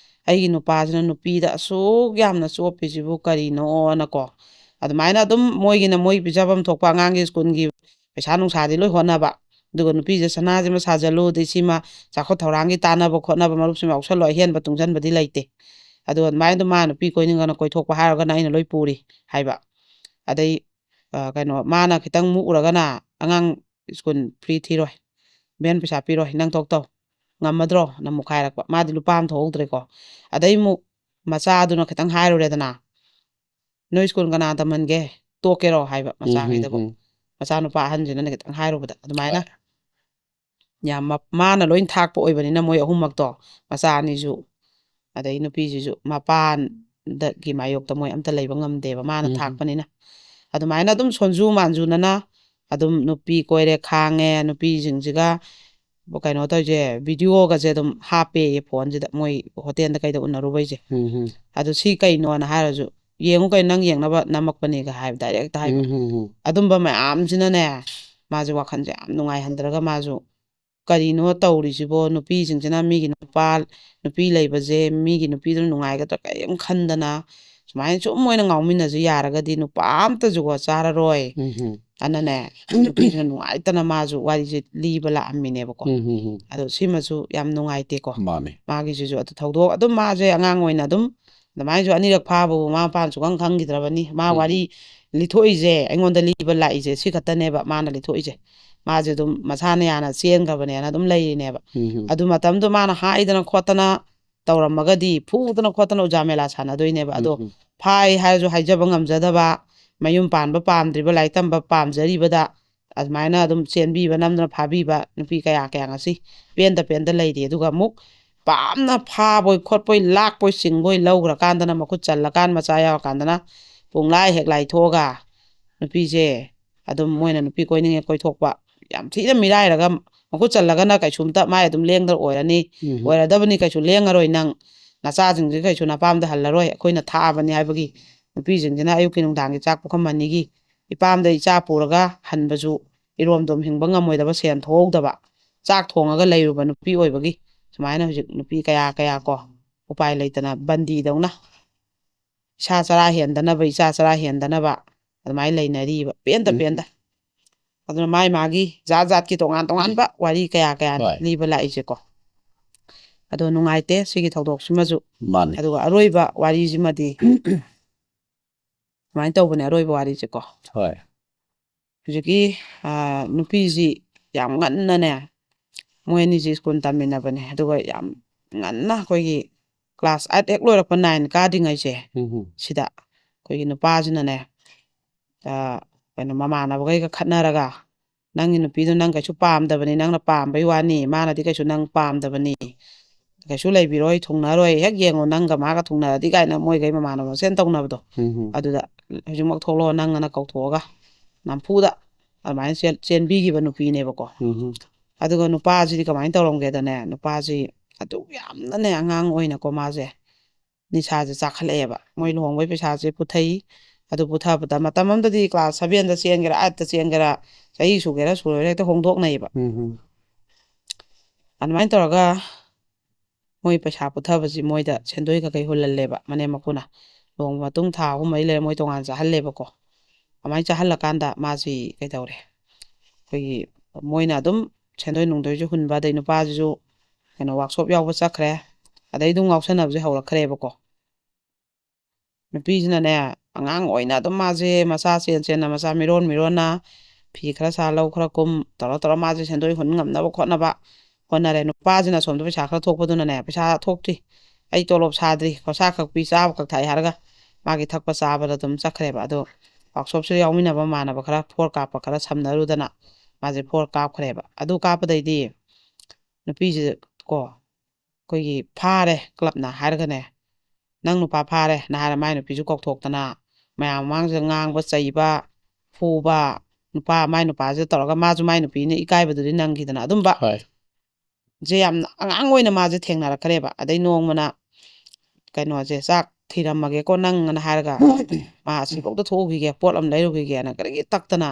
ꯑꯩꯒꯤ ꯅꯨꯄꯥꯁꯤꯅ ꯅꯨꯄꯤꯗ ꯑꯁꯨꯛ ꯌꯥꯝꯅ ꯆꯣꯞꯄꯤꯁꯤꯕꯨ ꯀꯔꯤꯅꯣꯅꯀꯣ꯫ ꯑꯗꯨꯃꯥꯏꯅ ꯑꯗꯨꯝ ꯃꯣꯏꯒꯤꯅ ꯃꯣꯏ ꯄꯤꯖꯐꯝ ꯊꯣꯛꯄ ꯑꯉꯥꯡꯒꯤ ꯁ꯭ꯀꯨꯜꯒꯤ ꯄꯩꯁꯥ ꯅꯨꯡꯁꯥꯗꯤ ꯂꯣꯏ ꯍꯣꯠꯅꯕ꯫ ꯑꯗꯨꯒ ꯅꯨꯄꯤꯁꯦ ꯁꯅꯥꯁꯤꯃ ꯁꯥꯖꯜꯂꯨ, ꯑꯗꯩ ꯁꯤꯃ ꯆꯥꯎꯈꯠ ꯊꯧꯔꯥꯡꯒꯤ ꯇꯥꯟꯅꯕ ꯈꯣꯠꯅꯕ ꯃꯔꯨꯞꯁꯤꯃ ꯌꯥꯎꯁꯜꯂꯣ, ꯑꯍꯦꯟꯕ ꯇꯨꯡꯁꯤꯟꯕꯗꯤ ꯂꯩꯇꯦ꯫ ꯑꯗꯨꯒ ꯑꯗꯨꯃꯥꯏꯅ ꯑꯗꯨꯝ ꯃꯥ ꯅꯨꯄꯤ ꯀꯣꯏꯅꯤꯡꯉꯅ ꯀꯣꯏꯊꯣꯛꯄ ꯍꯥꯏꯔꯒꯅ ꯑꯩꯅ ꯂꯣꯏ ꯄꯨꯔꯤ ꯍꯥꯏꯕ꯫ ꯑꯗꯩ ꯑ, ꯀꯩꯅꯣ, ꯃꯥꯅ ꯈꯤꯇꯪ ꯃꯨꯛꯎꯔꯒꯅ ꯑꯉꯥꯡ ꯁ꯭ꯀꯨꯜ ꯐ꯭ꯔꯤ ꯊꯤꯔꯣꯏ, ꯚꯦꯟ ꯄꯩꯁꯥ ꯄꯤꯔꯣꯏ, ꯅꯪ ꯊꯣꯛ ꯇꯧ, ꯉꯝꯃꯗ꯭ꯔꯣ? ꯅ ꯑꯃꯨꯛ ꯍꯥꯏꯔꯛꯄ꯫ ꯃꯥꯗꯤ ꯂꯨꯄꯥ ꯑꯃ ꯊꯣꯛꯍꯧꯗ꯭ꯔꯦꯀꯣ꯫ ꯑꯗꯩ ꯑꯃꯨꯛ ꯃꯆꯥꯗꯨꯅ ꯈꯤꯇꯪ ꯍꯥꯏꯔꯨꯔꯦꯗꯅ, "ꯅꯣꯏ ꯁ꯭ꯀꯨꯜ ꯀꯅꯥ ꯇꯝꯍꯟꯒꯦ? ꯇꯣꯛꯀꯦꯔꯣ?" ꯍꯥꯏꯕ ꯎꯝ, ꯃꯆꯥꯈꯩꯗꯕꯨ꯫ ꯎꯝ. ꯃꯆꯥꯅꯨꯄꯥ ꯑꯍꯟꯁꯤꯅꯅ ꯈꯤꯇꯪ ꯍꯥꯏꯔꯨꯕꯗ ꯑꯗꯨꯃꯥꯏꯅ ꯍꯣꯏ. ꯌꯥꯝ ꯃ-, ꯃꯥꯅ ꯂꯣꯏ ꯊꯥꯛꯄ ꯑꯣꯏꯕꯅꯤꯅ ꯃꯣꯏ ꯑꯍꯨꯝꯃꯛꯇꯣ, ꯃꯆꯥ ꯑꯅꯤꯁꯨ, ꯑꯗꯩ ꯅꯨꯄꯤꯁꯤꯁꯨ ꯃꯄꯥꯟꯗꯒꯤ ꯃꯥꯌꯣꯛꯇ ꯃꯣꯏ ꯑꯝꯇ ꯂꯩꯕ ꯉꯝꯗꯦꯕ, ꯃꯥꯅ ꯎꯝ. ꯊꯥꯛꯄꯅꯤꯅ꯫ ꯑꯗꯨꯃꯥꯏꯅ ꯑꯗꯨꯝ ꯁꯣꯟꯖꯨ ꯃꯥꯟꯖꯨꯅꯅ ꯑꯗꯨꯝ ꯅꯨꯄꯤ ꯀꯣꯏꯔꯦ, ꯈꯥꯡꯉꯦ, ꯅꯨꯄꯤꯁꯤꯡꯁꯤꯒ ꯀꯩꯅꯣ ꯇꯧꯔꯤꯁꯦ, ꯚꯤꯗꯤꯑꯣꯒꯁꯦ ꯑꯗꯨꯝ ꯍꯥꯞꯄꯦꯌꯦ ꯐꯣꯟꯁꯤꯗ, ꯃꯣꯏ ꯍꯣꯇꯦꯜꯗ ꯀꯩꯗ ꯎꯅꯔꯨꯕꯩꯁꯦ꯫ ꯎꯝ. ꯑꯗꯨ ꯁꯤ ꯀꯩꯅꯣꯅ ꯍꯥꯏꯔꯁꯨ, "ꯌꯦꯡꯉꯨ ꯀꯩꯅꯣ, ꯅꯪ ꯌꯦꯡꯅꯕ ꯅꯝꯃꯛꯄꯅꯦꯒ" ꯍꯥꯏꯕ, ꯗꯥꯏꯔꯦꯛꯇ ꯍꯥꯏꯕ꯫ ꯎꯝ. ꯑꯗꯨꯝꯕ ꯃꯌꯥꯝꯁꯤꯅꯅꯦ, ꯃꯥꯁꯦ ꯋꯥꯈꯜꯁꯦ ꯌꯥꯝ ꯅꯨꯡꯉꯥꯏꯍꯟꯗ꯭ꯔꯒ ꯃꯥꯁꯨ ꯀꯔꯤꯅꯣ ꯇꯧꯔꯤꯁꯤꯕꯣ? ꯅꯨꯄꯤꯁꯤꯡꯁꯤꯅ ꯃꯤꯒꯤ ꯅꯨꯄꯥ, ꯅꯨꯄꯤ ꯂꯩꯕꯁꯦ, ꯃꯤꯒꯤ ꯅꯨꯄꯤꯗꯨꯅ ꯅꯨꯡꯉꯥꯏꯒꯗ꯭ꯔꯥ ꯀꯔꯤꯝ ꯈꯟꯗꯅ, ꯁꯨꯃꯥꯏꯅ ꯁꯨꯝ ꯃꯣꯏꯅ ꯉꯥꯎꯃꯤꯟꯅꯁꯤ ꯌꯥꯔꯒꯗꯤ ꯅꯨꯄꯥ ꯑꯝꯇꯁꯨꯀꯣ ꯆꯥꯔꯔꯣꯏ꯫ ꯎꯝ ꯍꯝ꯫ ꯑꯅꯅꯦ, ꯅꯨꯄꯤꯁꯤꯅ ꯅꯨꯡꯉꯥꯏꯇꯅ ꯃꯥꯁꯨ ꯋꯥꯔꯤꯁꯦ ꯂꯤꯕ ꯂꯥꯛꯑꯝꯃꯤꯅꯦꯕꯀꯣ꯫ ꯎꯝ ꯍꯝ ꯍꯝ꯫ ꯑꯗꯣ ꯁꯤꯃꯁꯨ ꯌꯥꯝ ꯅꯨꯡꯉꯥꯏꯇꯦꯀꯣ꯫ ꯃꯥꯅꯤ꯫ ꯃꯥꯒꯤꯁꯤꯁꯨ ꯑꯗꯨ ꯊꯧꯗꯣꯛ ꯑꯗꯨꯝ ꯃꯥꯁꯦ ꯑꯉꯥꯡ ꯑꯣꯏꯅ ꯑꯗꯨꯝ ꯑꯗꯨꯃꯥꯏꯅꯁꯨ ꯑꯅꯤꯔꯛ ꯐꯥꯕꯕꯨ ꯃꯃꯥ ꯃꯄꯥꯅ ꯁꯨꯈꯪ ꯈꯪꯈꯤꯗ꯭ꯔꯕꯅꯤ꯫ ꯃꯥ ꯎꯝ꯫ ꯋꯥꯔꯤ ꯂꯤꯊꯣꯛꯏꯁꯦ, ꯑꯩꯉꯣꯟꯗ ꯂꯤꯕ ꯂꯥꯛꯏꯁꯦ ꯁꯤ ꯈꯛꯇꯅꯦꯕ ꯃꯥꯅ ꯂꯤꯊꯣꯛꯏꯁꯦ꯫ ꯃꯥꯁꯦ ꯑꯗꯨꯝ ꯃꯁꯥꯅ ꯌꯥꯅ ꯆꯦꯟꯈ꯭ꯔꯕꯅꯦꯅ ꯑꯗꯨꯝ ꯂꯩꯔꯤꯅꯦꯕ꯫ ꯎꯝ ꯍꯝ꯫ ꯑꯗꯨ ꯃꯇꯝꯗꯣ ꯃꯥꯅ ꯍꯥꯏꯗꯅ ꯈꯣꯠꯇꯅ ꯇꯧꯔꯝꯃꯒꯗꯤ ꯐꯨꯗꯅ ꯈꯣꯠꯇꯅ ꯎꯖꯥ ꯃꯦꯂꯥ ꯁꯥꯟꯅꯗꯣꯏꯅꯦꯕ꯫ ꯑꯗꯣ ꯎꯝ ꯍꯝ꯫ ꯐꯥꯏ ꯍꯥꯏꯔꯁꯨ ꯍꯥꯏꯖꯕ ꯉꯝꯖꯗꯕ, ꯃꯌꯨꯝ ꯄꯥꯟꯕ ꯄꯥꯝꯗ꯭ꯔꯤꯕ, ꯂꯥꯏꯔꯤꯛ ꯇꯝꯕ ꯄꯥꯝꯖꯔꯤꯕꯗ ꯑꯗꯨꯃꯥꯏꯅ ꯑꯗꯨꯝ ꯆꯦꯟꯕꯤꯕ ꯅꯝꯗꯅ ꯐꯥꯕꯤꯕ ꯅꯨꯄꯤ ꯀꯌꯥ ꯀꯌꯥ ꯉꯁꯤ ꯄꯦꯟꯗ ꯄꯦꯟꯗ ꯂꯩꯔꯤ꯫ ꯑꯗꯨꯒ ꯑꯃꯨꯛ ꯄꯥꯝꯅ ꯐꯥꯕꯣꯏ ꯈꯣꯠꯄꯣꯏ ꯂꯥꯛꯄꯣꯏ ꯆꯤꯡꯕꯣꯏ ꯂꯧꯈ꯭ꯔꯀꯥꯟꯗꯅ ꯃꯈꯨꯠ ꯆꯜꯂꯀꯥꯟ ꯃꯆꯥ ꯌꯥꯎꯔꯀꯥꯟꯗꯅ ꯄꯨꯡꯂꯥꯏ ꯍꯦꯛ ꯂꯥꯏꯊꯣꯛꯑꯒ ꯅꯨꯄꯤꯁꯦ ꯑꯗꯨꯝ ꯃꯣꯏꯅ ꯅꯨꯄꯤ ꯀꯣꯏꯅꯤꯡꯉꯦ ꯀꯣꯏꯊꯣꯛꯄ ꯌꯥꯝ ꯊꯤꯅ ꯃꯤꯔꯥꯏꯔꯒ ꯃꯈꯨꯠ ꯆꯜꯂꯒꯅ ꯀꯩꯁꯨꯝꯇ ꯃꯥꯏ ꯑꯗꯨꯝ ꯂꯦꯡꯗ ꯑꯣꯏꯔꯅꯤ꯫ ꯎꯝ ꯍꯝ꯫ ꯑꯣꯏꯔꯗꯕꯅꯤ, ꯀꯩꯁꯨ ꯂꯦꯡꯉꯔꯣꯏ ꯅꯪ꯫ ꯅꯆꯥꯁꯤꯡꯁꯦ ꯀꯩꯁꯨ ꯅꯄꯥꯝꯗ ꯍꯜꯂꯔꯣꯏ, ꯑꯩꯈꯣꯏꯅ ꯊꯥꯛꯑꯕꯅꯤ ꯍꯥꯏꯕꯒꯤ ꯅꯨꯄꯤꯁꯤꯡꯁꯤꯅ ꯑꯌꯨꯛꯀꯤ ꯅꯨꯡꯗꯥꯡꯒꯤ ꯆꯥꯛ ꯄꯨꯈꯝ ꯑꯅꯤꯒꯤ ꯏꯄꯥꯝꯗ ꯏꯆꯥ ꯄꯨꯔꯒ ꯍꯟꯕꯁꯨ ꯏꯔꯣꯝꯗꯣꯝ ꯍꯤꯡꯕ ꯉꯝꯃꯣꯏꯗꯕ, ꯁꯦꯟ ꯊꯣꯛꯍꯧꯗꯕ, ꯆꯥꯛ ꯊꯣꯡꯉꯒ ꯂꯩꯔꯨꯕ ꯅꯨꯄꯤ ꯑꯣꯏꯕꯒꯤ ꯁꯨꯃꯥꯏꯅ ꯍꯧꯖꯤꯛ ꯅꯨꯄꯤ ꯀꯌꯥ ꯀꯌꯥ ꯀꯣ ꯎꯄꯥꯏ ꯂꯩꯇꯅ ꯕꯟꯗꯤꯗꯧꯅ ꯏꯁꯥ ꯆꯔꯥ ꯍꯦꯟꯗꯅꯕ, ꯏꯆꯥ ꯆꯔꯥ ꯍꯦꯟꯗꯅꯕ ꯑꯗꯨꯃꯥꯏꯅ ꯂꯩꯅꯔꯤꯕ ꯄꯦꯟꯗ ꯎꯝ꯫ ꯄꯦꯟꯗ꯫ ꯑꯗꯨꯅ ꯃꯥꯏ ꯃꯥꯒꯤ ꯖꯥꯠ ꯖꯥꯠꯀꯤ ꯇꯣꯉꯥꯟ ꯇꯣꯉꯥꯟꯕ ꯋꯥꯔꯤ ꯀꯌꯥ ꯀꯌꯥ ꯍꯣꯏ꯫ ꯂꯤꯕ ꯂꯥꯛꯏꯁꯦꯀꯣ꯫ ꯑꯗꯣ ꯅꯨꯡꯉꯥꯏꯇꯦ ꯁꯤꯒꯤ ꯊꯧꯗꯣꯛꯁꯤꯃꯁꯨ꯫ ꯃꯥꯅꯤ꯫ ꯑꯗꯨꯒ ꯑꯔꯣꯏꯕ ꯋꯥꯔꯤꯁꯤꯃꯗꯤ ꯁꯨꯃꯥꯏꯅ ꯇꯧꯕꯅꯦ, ꯑꯔꯣꯏꯕ ꯋꯥꯔꯤꯁꯦꯀꯣ꯫ ꯍꯣꯏ꯫ ꯍꯧꯖꯤꯛꯀꯤ, ꯑ, ꯅꯨꯄꯤꯁꯤ ꯌꯥꯝ ꯉꯟꯅꯅꯦ, ꯃꯣꯏ ꯑꯅꯤꯁꯤ ꯁ꯭ꯀꯨꯜ ꯇꯝꯃꯤꯟꯅꯕꯅꯦ꯫ ꯑꯗꯨꯒ ꯌꯥꯝ ꯉꯟꯅ ꯑꯩꯈꯣꯏꯒꯤ class eight ꯍꯦꯛ ꯂꯣꯏꯔꯛꯄ nine ꯀꯥꯗ꯭ꯔꯤꯉꯩꯁꯦ, ꯎꯝ ꯍꯝ꯫ ꯁꯤꯗ ꯑꯩꯈꯣꯏꯒꯤ ꯅꯨꯄꯥꯁꯤꯅꯅꯦ, ꯑ, ꯀꯩꯅꯣ, ꯃꯃꯥꯟꯅꯕꯈꯩꯒ ꯈꯠꯅꯔꯒ, "ꯅꯪꯒꯤ ꯅꯨꯄꯤꯗꯣ ꯅꯪ ꯀꯩꯁꯨ ꯄꯥꯝꯗꯕꯅꯤ, ꯅꯪꯅ ꯄꯥꯝꯕꯩ ꯋꯥꯅꯤ, ꯃꯥꯅꯗꯤ ꯀꯩꯁꯨ ꯅꯪ ꯄꯥꯝꯗꯕꯅꯤ, ꯀꯩꯁꯨ ꯂꯩꯕꯤꯔꯣꯏ, ꯊꯨꯡꯅꯔꯣꯏ, ꯍꯦꯛ ꯌꯦꯡꯉꯣ ꯅꯪꯒ ꯃꯥꯒ ꯊꯨꯡꯅꯔꯗꯤ" ꯀꯥꯏꯅ ꯃꯣꯏꯈꯩ ꯃꯃꯥꯟꯅꯕ ꯃꯁꯦꯟ ꯇꯧꯅꯕꯗꯣ꯫ ꯎꯝ ꯍꯝ꯫ ꯑꯗꯨꯗ "ꯍꯧꯖꯤꯛꯃꯛ ꯊꯣꯛꯂꯛꯑꯣ, ꯅꯪ" ꯑꯅ ꯀꯧꯊꯣꯛꯑꯒ ꯅꯝꯐꯨꯗ ꯑꯗꯨꯃꯥꯏꯅ ꯆꯦꯟ-, ꯆꯦꯟꯕꯤꯈꯤꯕ ꯅꯨꯄꯤꯅꯦꯕꯀꯣ꯫ ꯎꯝ ꯍꯝ꯫ ꯑꯗꯨꯒ ꯅꯨꯄꯥꯁꯤꯗꯤ ꯀꯃꯥꯏꯅ ꯇꯧꯔꯝꯒꯦꯗꯅꯦ, ꯅꯨꯄꯥꯁꯤ ꯑꯗꯨ ꯌꯥꯝꯅꯅꯦ ꯑꯉꯥꯡ ꯑꯣꯏꯅꯀꯣ ꯃꯥꯁꯦ ꯅꯤꯁꯥꯁꯦ ꯆꯥꯈꯠꯂꯛꯑꯦꯕ꯫ ꯃꯣꯏ ꯂꯨꯍꯣꯡꯕꯩ ꯄꯩꯁꯥꯁꯦ ꯄꯨꯊꯩ꯫ ꯑꯗꯨ ꯄꯨꯊꯕꯗ ꯃꯇꯝ ꯑꯃꯗꯗꯤ class sevenꯗ ꯆꯦꯟꯒꯦꯔꯥ, eightꯇ ꯆꯦꯟꯒꯦꯔꯥ, ꯆꯍꯤ ꯁꯨꯒꯦꯔꯥ ꯁꯨꯔꯣꯏꯔꯥ ꯍꯦꯛꯇ ꯍꯣꯡꯗꯣꯛꯅꯩꯌꯦꯕ꯫ ꯎꯝ ꯍꯝ꯫ ꯑꯗꯨꯃꯥꯏꯅ ꯇꯧꯔꯒ ꯃꯣꯏ ꯄꯩꯁꯥ ꯄꯨꯊꯕꯁꯤ ꯃꯣꯏꯗ ꯁꯦꯟꯗꯣꯏ ꯀꯩꯀꯩ ꯍꯨꯜꯍꯜꯂꯦꯕ ꯃꯅꯦꯝ ꯃꯀꯨꯅ꯫ ꯂꯨꯍꯣꯡꯕ ꯃꯇꯨꯡ ꯊꯥ ꯑꯍꯨꯝ ꯃꯔꯤ ꯂꯩꯔ ꯃꯣꯏ ꯇꯣꯉꯥꯟ ꯆꯥꯍꯜꯂꯦꯕꯀꯣ꯫ ꯑꯗꯨꯃꯥꯏꯅ ꯆꯥꯍꯜꯂꯀꯥꯟꯗ ꯃꯥꯁꯤ ꯀꯩꯗꯧꯔꯦ, ꯑꯩꯈꯣꯏꯒꯤ ꯃꯣꯏꯅ ꯑꯗꯨꯝ ꯁꯦꯟꯗꯣꯏ ꯅꯨꯡꯗꯣꯏꯁꯨ ꯍꯨꯟꯕ, ꯑꯗꯩ ꯅꯨꯄꯥꯁꯤꯁꯨ ꯀꯩꯅꯣ ꯋꯥꯛꯁꯣꯞ ꯌꯥꯎꯕ ꯆꯠꯈ꯭ꯔꯦ꯫ ꯑꯗꯩ ꯑꯗꯨꯝ ꯉꯥꯎꯁꯟꯅꯕꯁꯦ ꯍꯧꯔꯛꯈ꯭ꯔꯦꯕꯀꯣ꯫ ꯅꯨꯄꯤꯁꯤꯅꯅꯦ, ꯑꯉꯥꯡ ꯑꯣꯏꯅ ꯑꯗꯨꯝ ꯃꯥꯁꯦ ꯃꯆꯥ ꯆꯦꯟ ꯆꯦꯟꯅ, ꯃꯆꯥ ꯃꯤꯔꯣꯟ ꯃꯤꯔꯣꯟꯅ, ꯐꯤ ꯈꯔ ꯁꯥ, ꯂꯧ ꯈꯔ ꯀꯨꯝ ꯇꯧꯔ ꯇꯧꯔ ꯃꯥꯁꯦ ꯁꯦꯟꯗꯣꯏ ꯍꯨꯟ ꯉꯝꯅꯕ ꯈꯣꯠꯅꯕ ꯍꯣꯠꯅꯔꯦ꯫ ꯅꯨꯄꯥꯁꯤꯅ ꯑꯁꯣꯝꯗ ꯄꯩꯁꯥ ꯈꯔ ꯊꯣꯛꯄꯗꯨꯅꯅꯦ, "ꯄꯩꯁꯥ ꯊꯣꯛꯇ꯭ꯔꯤ, ꯑꯩ ꯇꯣꯂꯣꯞ ꯁꯥꯗ꯭ꯔꯤ, ꯈꯣꯔꯁꯥ ꯈꯛ ꯄꯤ, ꯆꯥꯕ ꯈꯛ ꯊꯥꯛꯏ" ꯍꯥꯏꯔꯒ ꯃꯥꯒꯤ ꯊꯛꯄ ꯆꯥꯕꯗ ꯑꯗꯨꯝ ꯆꯠꯈ꯭ꯔꯦꯕ꯫ ꯑꯗꯣ ꯋꯥꯛꯁꯣꯞꯁꯤꯗ ꯌꯥꯎꯃꯤꯟꯅꯕ ꯃꯃꯥꯟꯅꯕ ꯈꯔ ꯐꯣꯔ ꯀꯥꯞꯄ ꯈꯔ ꯁꯝꯅꯔꯨꯗꯅ ꯃꯥꯁꯦ ꯐꯣꯔ ꯀꯥꯞꯈ꯭ꯔꯦꯕ꯫ ꯑꯗꯨ ꯀꯥꯞꯄꯗꯩꯗꯤ ꯅꯨꯄꯤꯁꯦ ꯀꯣ, ꯑꯩꯈꯣꯏꯒꯤ ꯐꯥꯔꯦ ꯀ꯭ꯂꯕꯅ ꯍꯥꯏꯔꯒꯅꯦ, "ꯅꯪ ꯅꯨꯄꯥ ꯐꯥꯔꯦ" ꯅ ꯍꯥꯏꯔ ꯃꯥꯏ ꯅꯨꯄꯤꯁꯨ ꯀꯧꯊꯣꯛꯇꯅ ꯃꯌꯥꯝ ꯃꯃꯥꯡꯁꯤꯗ ꯉꯥꯡꯕ ꯆꯩꯕ, ꯐꯨꯕ, ꯅꯨꯄꯥ ꯃꯥꯏ ꯅꯨꯄꯥꯁꯤꯗ ꯇꯧꯔꯒ ꯃꯥꯁꯨ ꯃꯥꯏ ꯅꯨꯄꯤꯅ ꯏꯀꯥꯏꯕꯗꯨꯗꯤ ꯅꯪꯈꯤꯗꯅ ꯑꯗꯨꯝꯕ ꯍꯣꯏ꯫ ꯁꯦ ꯌꯥꯝꯅ ꯑꯉꯥꯡ ꯑꯣꯏꯅ ꯃꯥꯁꯦ ꯊꯦꯡꯅꯔꯛꯈ꯭ꯔꯦꯕ꯫ ꯑꯗꯩ ꯅꯣꯡꯃꯅ ꯀꯩꯅꯣꯁꯦ, "ꯆꯥꯛ ꯊꯤꯔꯝꯃꯒꯦꯀꯣ ꯅꯪ" ꯑꯅ ꯍꯥꯏꯔꯒ ꯃꯥ ꯑꯁꯤꯐꯥꯎꯗ ꯊꯣꯛꯎꯈꯤꯒꯦ, ꯄꯣꯠ ꯑꯃ ꯂꯩꯔꯨꯈꯤꯒꯦꯅ ꯒꯥꯔꯤꯒꯤ ꯇꯛꯇꯅ,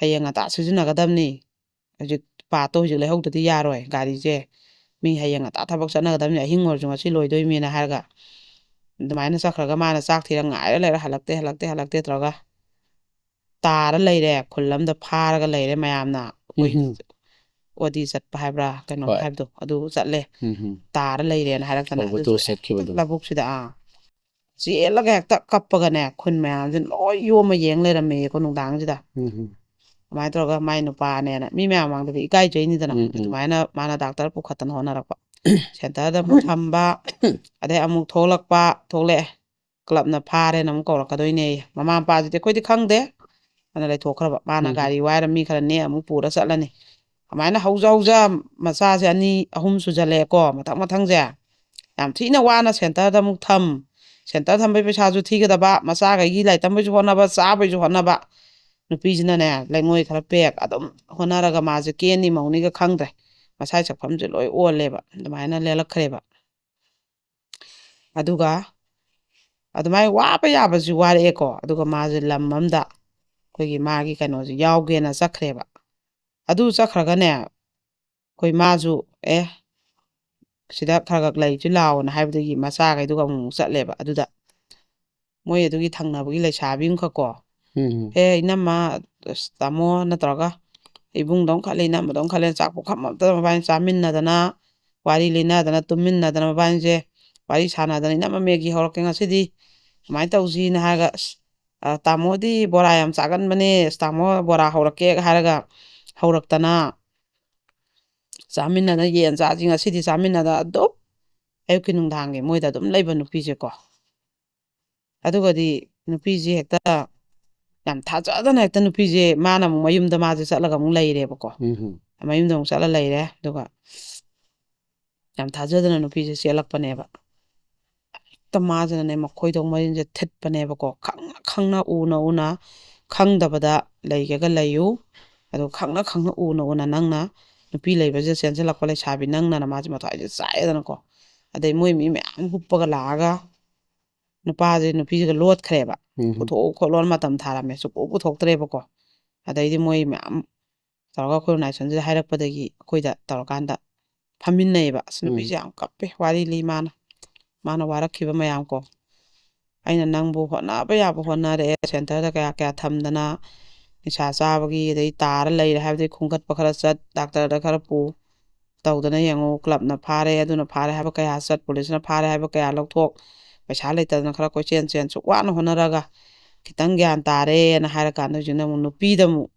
"ꯍꯌꯦꯡ ꯉꯟꯇꯥ ꯁꯤꯖꯤꯟꯅꯒꯗꯕꯅꯤ, ꯍꯧꯖꯤꯛ ꯄꯥꯠꯇꯣ ꯍꯧꯖꯤꯛ ꯂꯩꯍꯧꯗꯗꯤ ꯌꯥꯔꯣꯏ ꯒꯥꯔꯤꯁꯦ, ꯃꯤ ꯍꯌꯦꯡ ꯉꯟꯇꯥ ꯊꯕꯛ ꯆꯠꯅꯒꯗꯕꯅꯤ, ꯑꯍꯤꯡ ꯑꯣꯏꯔꯁꯨ ꯉꯁꯤ ꯂꯣꯏꯗꯣꯏꯃꯤꯅ" ꯍꯥꯏꯔꯒ ꯑꯗꯨꯃꯥꯏꯅ ꯆꯠꯈ꯭ꯔꯒ ꯃꯥꯅ ꯆꯥꯛ ꯊꯤꯔ ꯉꯥꯏꯔ ꯂꯩꯔ ꯍꯜꯂꯛꯇꯦ, ꯍꯜꯂꯛꯇꯦ, ꯍꯜꯂꯛꯇꯦ ꯇꯧꯔꯒ ꯇꯥꯔ ꯂꯩꯔꯦ꯫ ꯈꯨꯜ ꯑꯃꯗ ꯐꯥꯔꯒ ꯂꯩꯔꯦ ꯃꯌꯥꯝꯅ꯫ ꯑꯩꯈꯣꯏ ꯎꯝ꯫ ꯑꯣꯗꯤ ꯆꯠꯄ ꯍꯥꯏꯕ꯭ꯔꯥ, ꯀꯩꯅꯣ ꯍꯣꯏ꯫ ꯍꯥꯏꯕꯗꯣ, ꯑꯗꯨ ꯆꯠꯂꯦ꯫ ꯎꯝ ꯍꯝ꯫ ꯇꯥꯔ ꯂꯩꯔꯦꯅ ꯍꯥꯏꯔꯛꯇꯅ ꯇꯧꯕꯗꯣ ꯑꯗꯨꯁꯨ ꯆꯠꯈꯤꯕꯗꯣ꯫ ꯂꯧꯕꯨꯛꯁꯤꯗ, ꯑꯥ, ꯆꯦꯜꯂꯒ ꯍꯦꯛꯇ ꯀꯞꯄꯒꯅꯦ, ꯈꯨꯟ ꯃꯌꯥꯝꯁꯦ ꯂꯣꯏ ꯌꯣꯝꯃ ꯌꯦꯡ ꯂꯩꯔꯝꯃꯦꯌꯦꯀꯣ ꯅꯨꯡꯗꯥꯡꯁꯤꯗ꯫ ꯎꯝ ꯍꯝ꯫ ꯑꯗꯨꯃꯥꯏꯅ ꯇꯧꯔꯒ ꯃꯥꯏ ꯅꯨꯄꯥꯅꯦꯅ ꯃꯤ ꯃꯌꯥꯝ ꯃꯥꯡꯗꯗꯤ ꯏꯀꯥꯏꯖꯩꯅꯤꯗꯅ꯫ ꯎꯝ, ꯎꯝ꯫ ꯑꯗꯨꯃꯥꯏꯅ ꯃꯥꯅ ꯗꯥꯛꯇꯔ ꯄꯨꯈꯠꯇꯅ ꯍꯣꯠꯅꯔꯛꯄ, ꯁꯦꯟꯇꯔꯗ ꯑꯃꯨꯛ ꯊꯝꯕ, ꯑꯗꯩ ꯑꯃꯨꯛ ꯊꯣꯛꯂꯛꯄ, ꯊꯣꯛꯂꯛꯑꯦ, ꯀ꯭ꯂꯕꯅ ꯐꯥꯔꯦꯅ ꯑꯃꯨꯛ ꯀꯧꯔꯛꯀꯗꯣꯏꯅꯦ꯫ ꯃꯃꯥ ꯃꯄꯥꯁꯤꯗꯤ ꯑꯩꯈꯣꯏꯗꯤ ꯈꯪꯗꯦ, ꯑꯗꯨꯅ ꯂꯩꯊꯣꯛꯈ꯭ꯔꯕ꯫ ꯃꯥꯅ ꯎꯝ꯫ ꯒꯥꯔꯤ ꯋꯥꯏꯔ ꯃꯤ ꯈꯔ ꯅꯦꯛ ꯑꯃꯨꯛ ꯄꯨꯔ ꯆꯠꯂꯅꯤ꯫ ꯑꯗꯨꯃꯥꯏꯅ ꯍꯧꯖ ꯍꯧꯖ ꯃꯆꯥꯁꯦ ꯑꯅꯤ ꯑꯍꯨꯝ ꯁꯨꯖꯜꯂꯛꯑꯦꯀꯣ, ꯃꯊꯪ ꯃꯊꯪꯁꯦ꯫ ꯌꯥꯝ ꯊꯤꯅ ꯋꯥꯅ ꯁꯦꯟꯇꯔꯗ ꯑꯃꯨꯛ ꯊꯝ, ꯁꯦꯟꯇꯔ ꯊꯝꯕꯩ ꯄꯩꯁꯥꯁꯨ ꯊꯤꯒꯗꯕ, ꯃꯆꯥꯈꯩꯒꯤ ꯂꯥꯏꯔꯤꯛ ꯇꯝꯕꯩꯁꯨ ꯍꯣꯠꯅꯕ, ꯆꯥꯕꯩꯁꯨ ꯍꯣꯠꯅꯕ꯫ ꯅꯨꯄꯤꯁꯤꯅꯅꯦ, ꯂꯩꯉꯣꯏ ꯈꯔ ꯄꯦꯛ, ꯑꯗꯨꯝ ꯍꯣꯠꯅꯔꯒ ꯃꯥꯁꯦ ꯀꯦꯅꯤ ꯃꯧꯅꯤꯒ ꯈꯪꯗ꯭ꯔꯦ, ꯃꯁꯥꯏ ꯁꯛꯐꯝꯁꯦ ꯂꯣꯏ ꯑꯣꯜꯂꯦꯕ꯫ ꯑꯗꯨꯃꯥꯏꯅ ꯂꯦꯜꯂꯛꯈ꯭ꯔꯦꯕ꯫ ꯑꯗꯨꯒ ꯑꯗꯨꯃꯥꯏꯅ ꯋꯥꯕ ꯌꯥꯕꯁꯤ ꯋꯥꯔꯛꯑꯦꯀꯣ꯫ ꯑꯗꯨꯒ ꯃꯥꯁꯦ ꯂꯝ ꯑꯃꯗ ꯑꯩꯈꯣꯏꯒꯤ ꯃꯥꯒꯤ ꯀꯩꯅꯣꯁꯦ ꯌꯥꯎꯒꯦꯅ ꯆꯠꯈ꯭ꯔꯦꯕ꯫ ꯑꯗꯨ ꯆꯠꯈ꯭ꯔꯒꯅꯦ, ꯑꯩꯈꯣꯏ ꯃꯥꯁꯨ, "ꯑꯦ, ꯁꯤꯗ ꯈꯔ ꯈꯔ ꯂꯩꯁꯤ ꯂꯥꯛꯑꯣꯅ" ꯍꯥꯏꯕꯗꯒꯤ ꯃꯆꯥꯈꯩꯗꯨꯒ ꯑꯃꯨꯛ ꯑꯃꯨꯛ ꯆꯠꯂꯦꯕ꯫ ꯑꯗꯨꯗ ꯃꯣꯏ ꯑꯗꯨꯒꯤ ꯊꯪꯅꯕꯒꯤ ꯂꯩꯁꯥꯕꯤ ꯑꯃꯈꯛꯀꯣ, ꯎꯝ꯫ "ꯑꯦ, ꯏꯅꯝꯃ, ꯑꯁ, ꯇꯥꯃꯣ ꯅꯠꯇ꯭ꯔꯒ ꯏꯕꯨꯡꯗꯧ ꯈꯜꯂꯦ, ꯏꯅꯝꯃꯗꯧ ꯈꯜꯂꯦ", ꯆꯥꯛ ꯄꯨꯈꯝ ꯑꯝꯇ ꯃꯕꯥꯅꯤ ꯆꯥꯃꯤꯟꯅꯗꯅ, ꯋꯥꯔꯤ ꯂꯤꯅꯗꯅ, ꯇꯨꯝꯃꯤꯟꯅꯗꯅ, ꯃꯕꯥꯅꯤꯁꯦ ꯋꯥꯔꯤ ꯁꯥꯟꯅꯗꯅ, "ꯏꯅꯝꯃ, ꯃꯦꯒꯤ ꯍꯧꯔꯛꯀꯦ ꯉꯁꯤꯗꯤ, ꯀꯃꯥꯏꯅ ꯇꯧꯁꯤꯅ?" ꯍꯥꯏꯔꯒ, "ꯑꯁ, ꯑ, ꯇꯥꯃꯣꯗꯤ ꯕꯣꯔꯥ ꯌꯥꯝ ꯆꯥꯒꯟꯕꯅꯦ, ꯑꯁ, ꯇꯥꯃꯣ ꯕꯣꯔꯥ ꯍꯧꯔꯛꯀꯦꯒ" ꯍꯥꯏꯔꯒ ꯍꯧꯔꯛꯇꯅ, ꯆꯥꯃꯤꯟꯅꯗꯅ, "ꯌꯦꯟ ꯆꯥꯁꯤ ꯉꯁꯤꯗꯤ" ꯆꯥꯃꯤꯟꯅꯗꯅ ꯑꯗꯨꯝ ꯑꯌꯨꯛꯀꯤ ꯅꯨꯡꯗꯥꯡꯒꯤ ꯃꯣꯏꯗ ꯑꯗꯨꯝ ꯂꯩꯕ ꯅꯨꯄꯤꯁꯦꯀꯣ꯫ ꯑꯗꯨꯒꯗꯤ ꯅꯨꯄꯤꯁꯦ ꯍꯦꯛꯇ ꯌꯥꯝ ꯊꯥꯖꯗꯅ ꯍꯦꯛꯇ ꯅꯨꯄꯤꯁꯦ, ꯃꯥꯅ ꯑꯃꯨꯛ ꯃꯌꯨꯝꯗ ꯃꯥꯁꯦ ꯆꯠꯂꯒ ꯑꯃꯨꯛ ꯂꯩꯔꯦꯕꯀꯣ꯫ ꯎꯝ꯫ ꯃꯌꯨꯝꯗ ꯑꯃꯨꯛ ꯆꯠꯂ ꯂꯩꯔꯦ꯫ ꯑꯗꯨꯒ ꯌꯥꯝ ꯊꯥꯖꯗꯅ ꯅꯨꯄꯤꯁꯦ ꯆꯦꯜꯂꯛꯄꯅꯦꯕ꯫ ꯍꯦꯛꯇ ꯃꯥꯁꯤꯅꯅꯦ ꯃꯈꯣꯏꯗꯣꯡ ꯃꯔꯤꯟꯁꯦ ꯊꯤꯠꯄꯅꯦꯕꯀꯣ꯫ "ꯈꯪꯅ ꯈꯪꯅ, ꯎꯅ ꯎꯅ, ꯈꯪꯗꯕꯗ ꯂꯩꯒꯦꯒ ꯂꯩꯌꯨ꯫ ꯑꯗꯣ ꯈꯪꯅ ꯈꯪꯅ, ꯎꯅ ꯎꯅ ꯅꯪꯅ ꯅꯨꯄꯤ ꯂꯩꯕꯁꯤꯗ ꯆꯦꯟꯁꯤꯜꯂꯛꯄ ꯂꯩꯁꯥꯕꯤ ꯅꯪꯅꯅ" ꯃꯥꯁꯦ ꯃꯊ꯭ꯋꯥꯏꯁꯦ ꯆꯥꯛꯑꯦꯗꯅꯀꯣ꯫ ꯑꯗꯩ ꯃꯣꯏ ꯃꯤ ꯃꯌꯥꯝ ꯍꯨꯞꯄꯒ ꯂꯥꯛꯑꯒ ꯅꯨꯄꯥꯁꯦ ꯅꯨꯄꯤꯁꯤꯒ ꯂꯣꯠꯈ꯭ꯔꯦꯕ꯫ ꯎꯝ꯫ "ꯄꯨꯊꯣꯛꯎ ꯈꯣꯠꯂꯣꯅ" ꯃꯇꯝ ꯊꯥꯔꯝꯃꯦ, ꯁꯨꯛꯄꯨ ꯄꯨꯊꯣꯛꯇ꯭ꯔꯦꯕꯀꯣ꯫ ꯑꯗꯩꯗꯤ ꯃꯣꯏ ꯃꯌꯥꯝ ꯇꯧꯔꯒ ꯑꯩꯈꯣꯏ ꯑꯣꯔꯒꯅꯥꯏꯖꯦꯁꯟꯁꯤꯗ ꯍꯥꯏꯔꯛꯄꯗꯒꯤ ꯑꯩꯈꯣꯏꯗ ꯇꯧꯔꯀꯥꯟꯗ ꯐꯝꯃꯤꯟꯅꯩꯌꯦꯕ꯫ ꯑꯁ, ꯎꯝ꯫ ꯅꯨꯄꯤꯁꯦ ꯌꯥꯝ ꯀꯞꯄꯦ, ꯋꯥꯔꯤ ꯂꯤ ꯃꯥꯅ, ꯃꯥꯅ ꯋꯥꯔꯛꯈꯤꯕ ꯃꯌꯥꯝ ꯀꯣ꯫ ꯑꯩꯅ ꯅꯪꯕꯨ ꯍꯣꯠꯅꯕ ꯌꯥꯕ ꯍꯣꯠꯅꯔꯛꯑꯦ, ꯁꯦꯟꯇꯔꯗ ꯀꯌꯥ ꯀꯌꯥ ꯊꯝꯗꯅ, ꯅꯤꯁꯥ ꯆꯥꯕꯒꯤ, ꯑꯗꯩ ꯇꯥꯔ ꯂꯩꯔꯦ ꯍꯥꯏꯕꯗꯤ ꯈꯣꯝꯒꯠꯄ ꯈꯔ ꯆꯠ, ꯗꯥꯛꯇꯔꯗ ꯈꯔ ꯄꯨ, ꯇꯧꯗꯅ ꯌꯦꯡꯉꯨ, ꯀ꯭ꯂꯕꯅ ꯐꯥꯔꯦ, ꯑꯗꯨꯅ ꯐꯥꯔꯦ ꯍꯥꯏꯕ ꯀꯌꯥ ꯆꯠ, ꯄꯨꯂꯤꯁꯅ ꯐꯥꯔꯦ ꯍꯥꯏꯕ ꯀꯌꯥ ꯂꯧꯊꯣꯛ, ꯄꯩꯁꯥ ꯂꯩꯇꯗꯅ ꯈꯔ ꯀꯣꯏꯆꯦꯟ ꯆꯦꯟ, ꯁꯨꯛ ꯋꯥꯅ ꯍꯣꯠꯅꯔꯒ ꯈꯤꯇꯪ ꯒ꯭ꯌꯥꯟ ꯇꯥꯔꯦꯅ ꯍꯥꯏꯔꯀꯥꯟꯗ ꯍꯧꯖꯤꯛꯅ ꯑꯃꯨꯛ ꯅꯨꯄꯤꯗ ꯑꯃꯨꯛ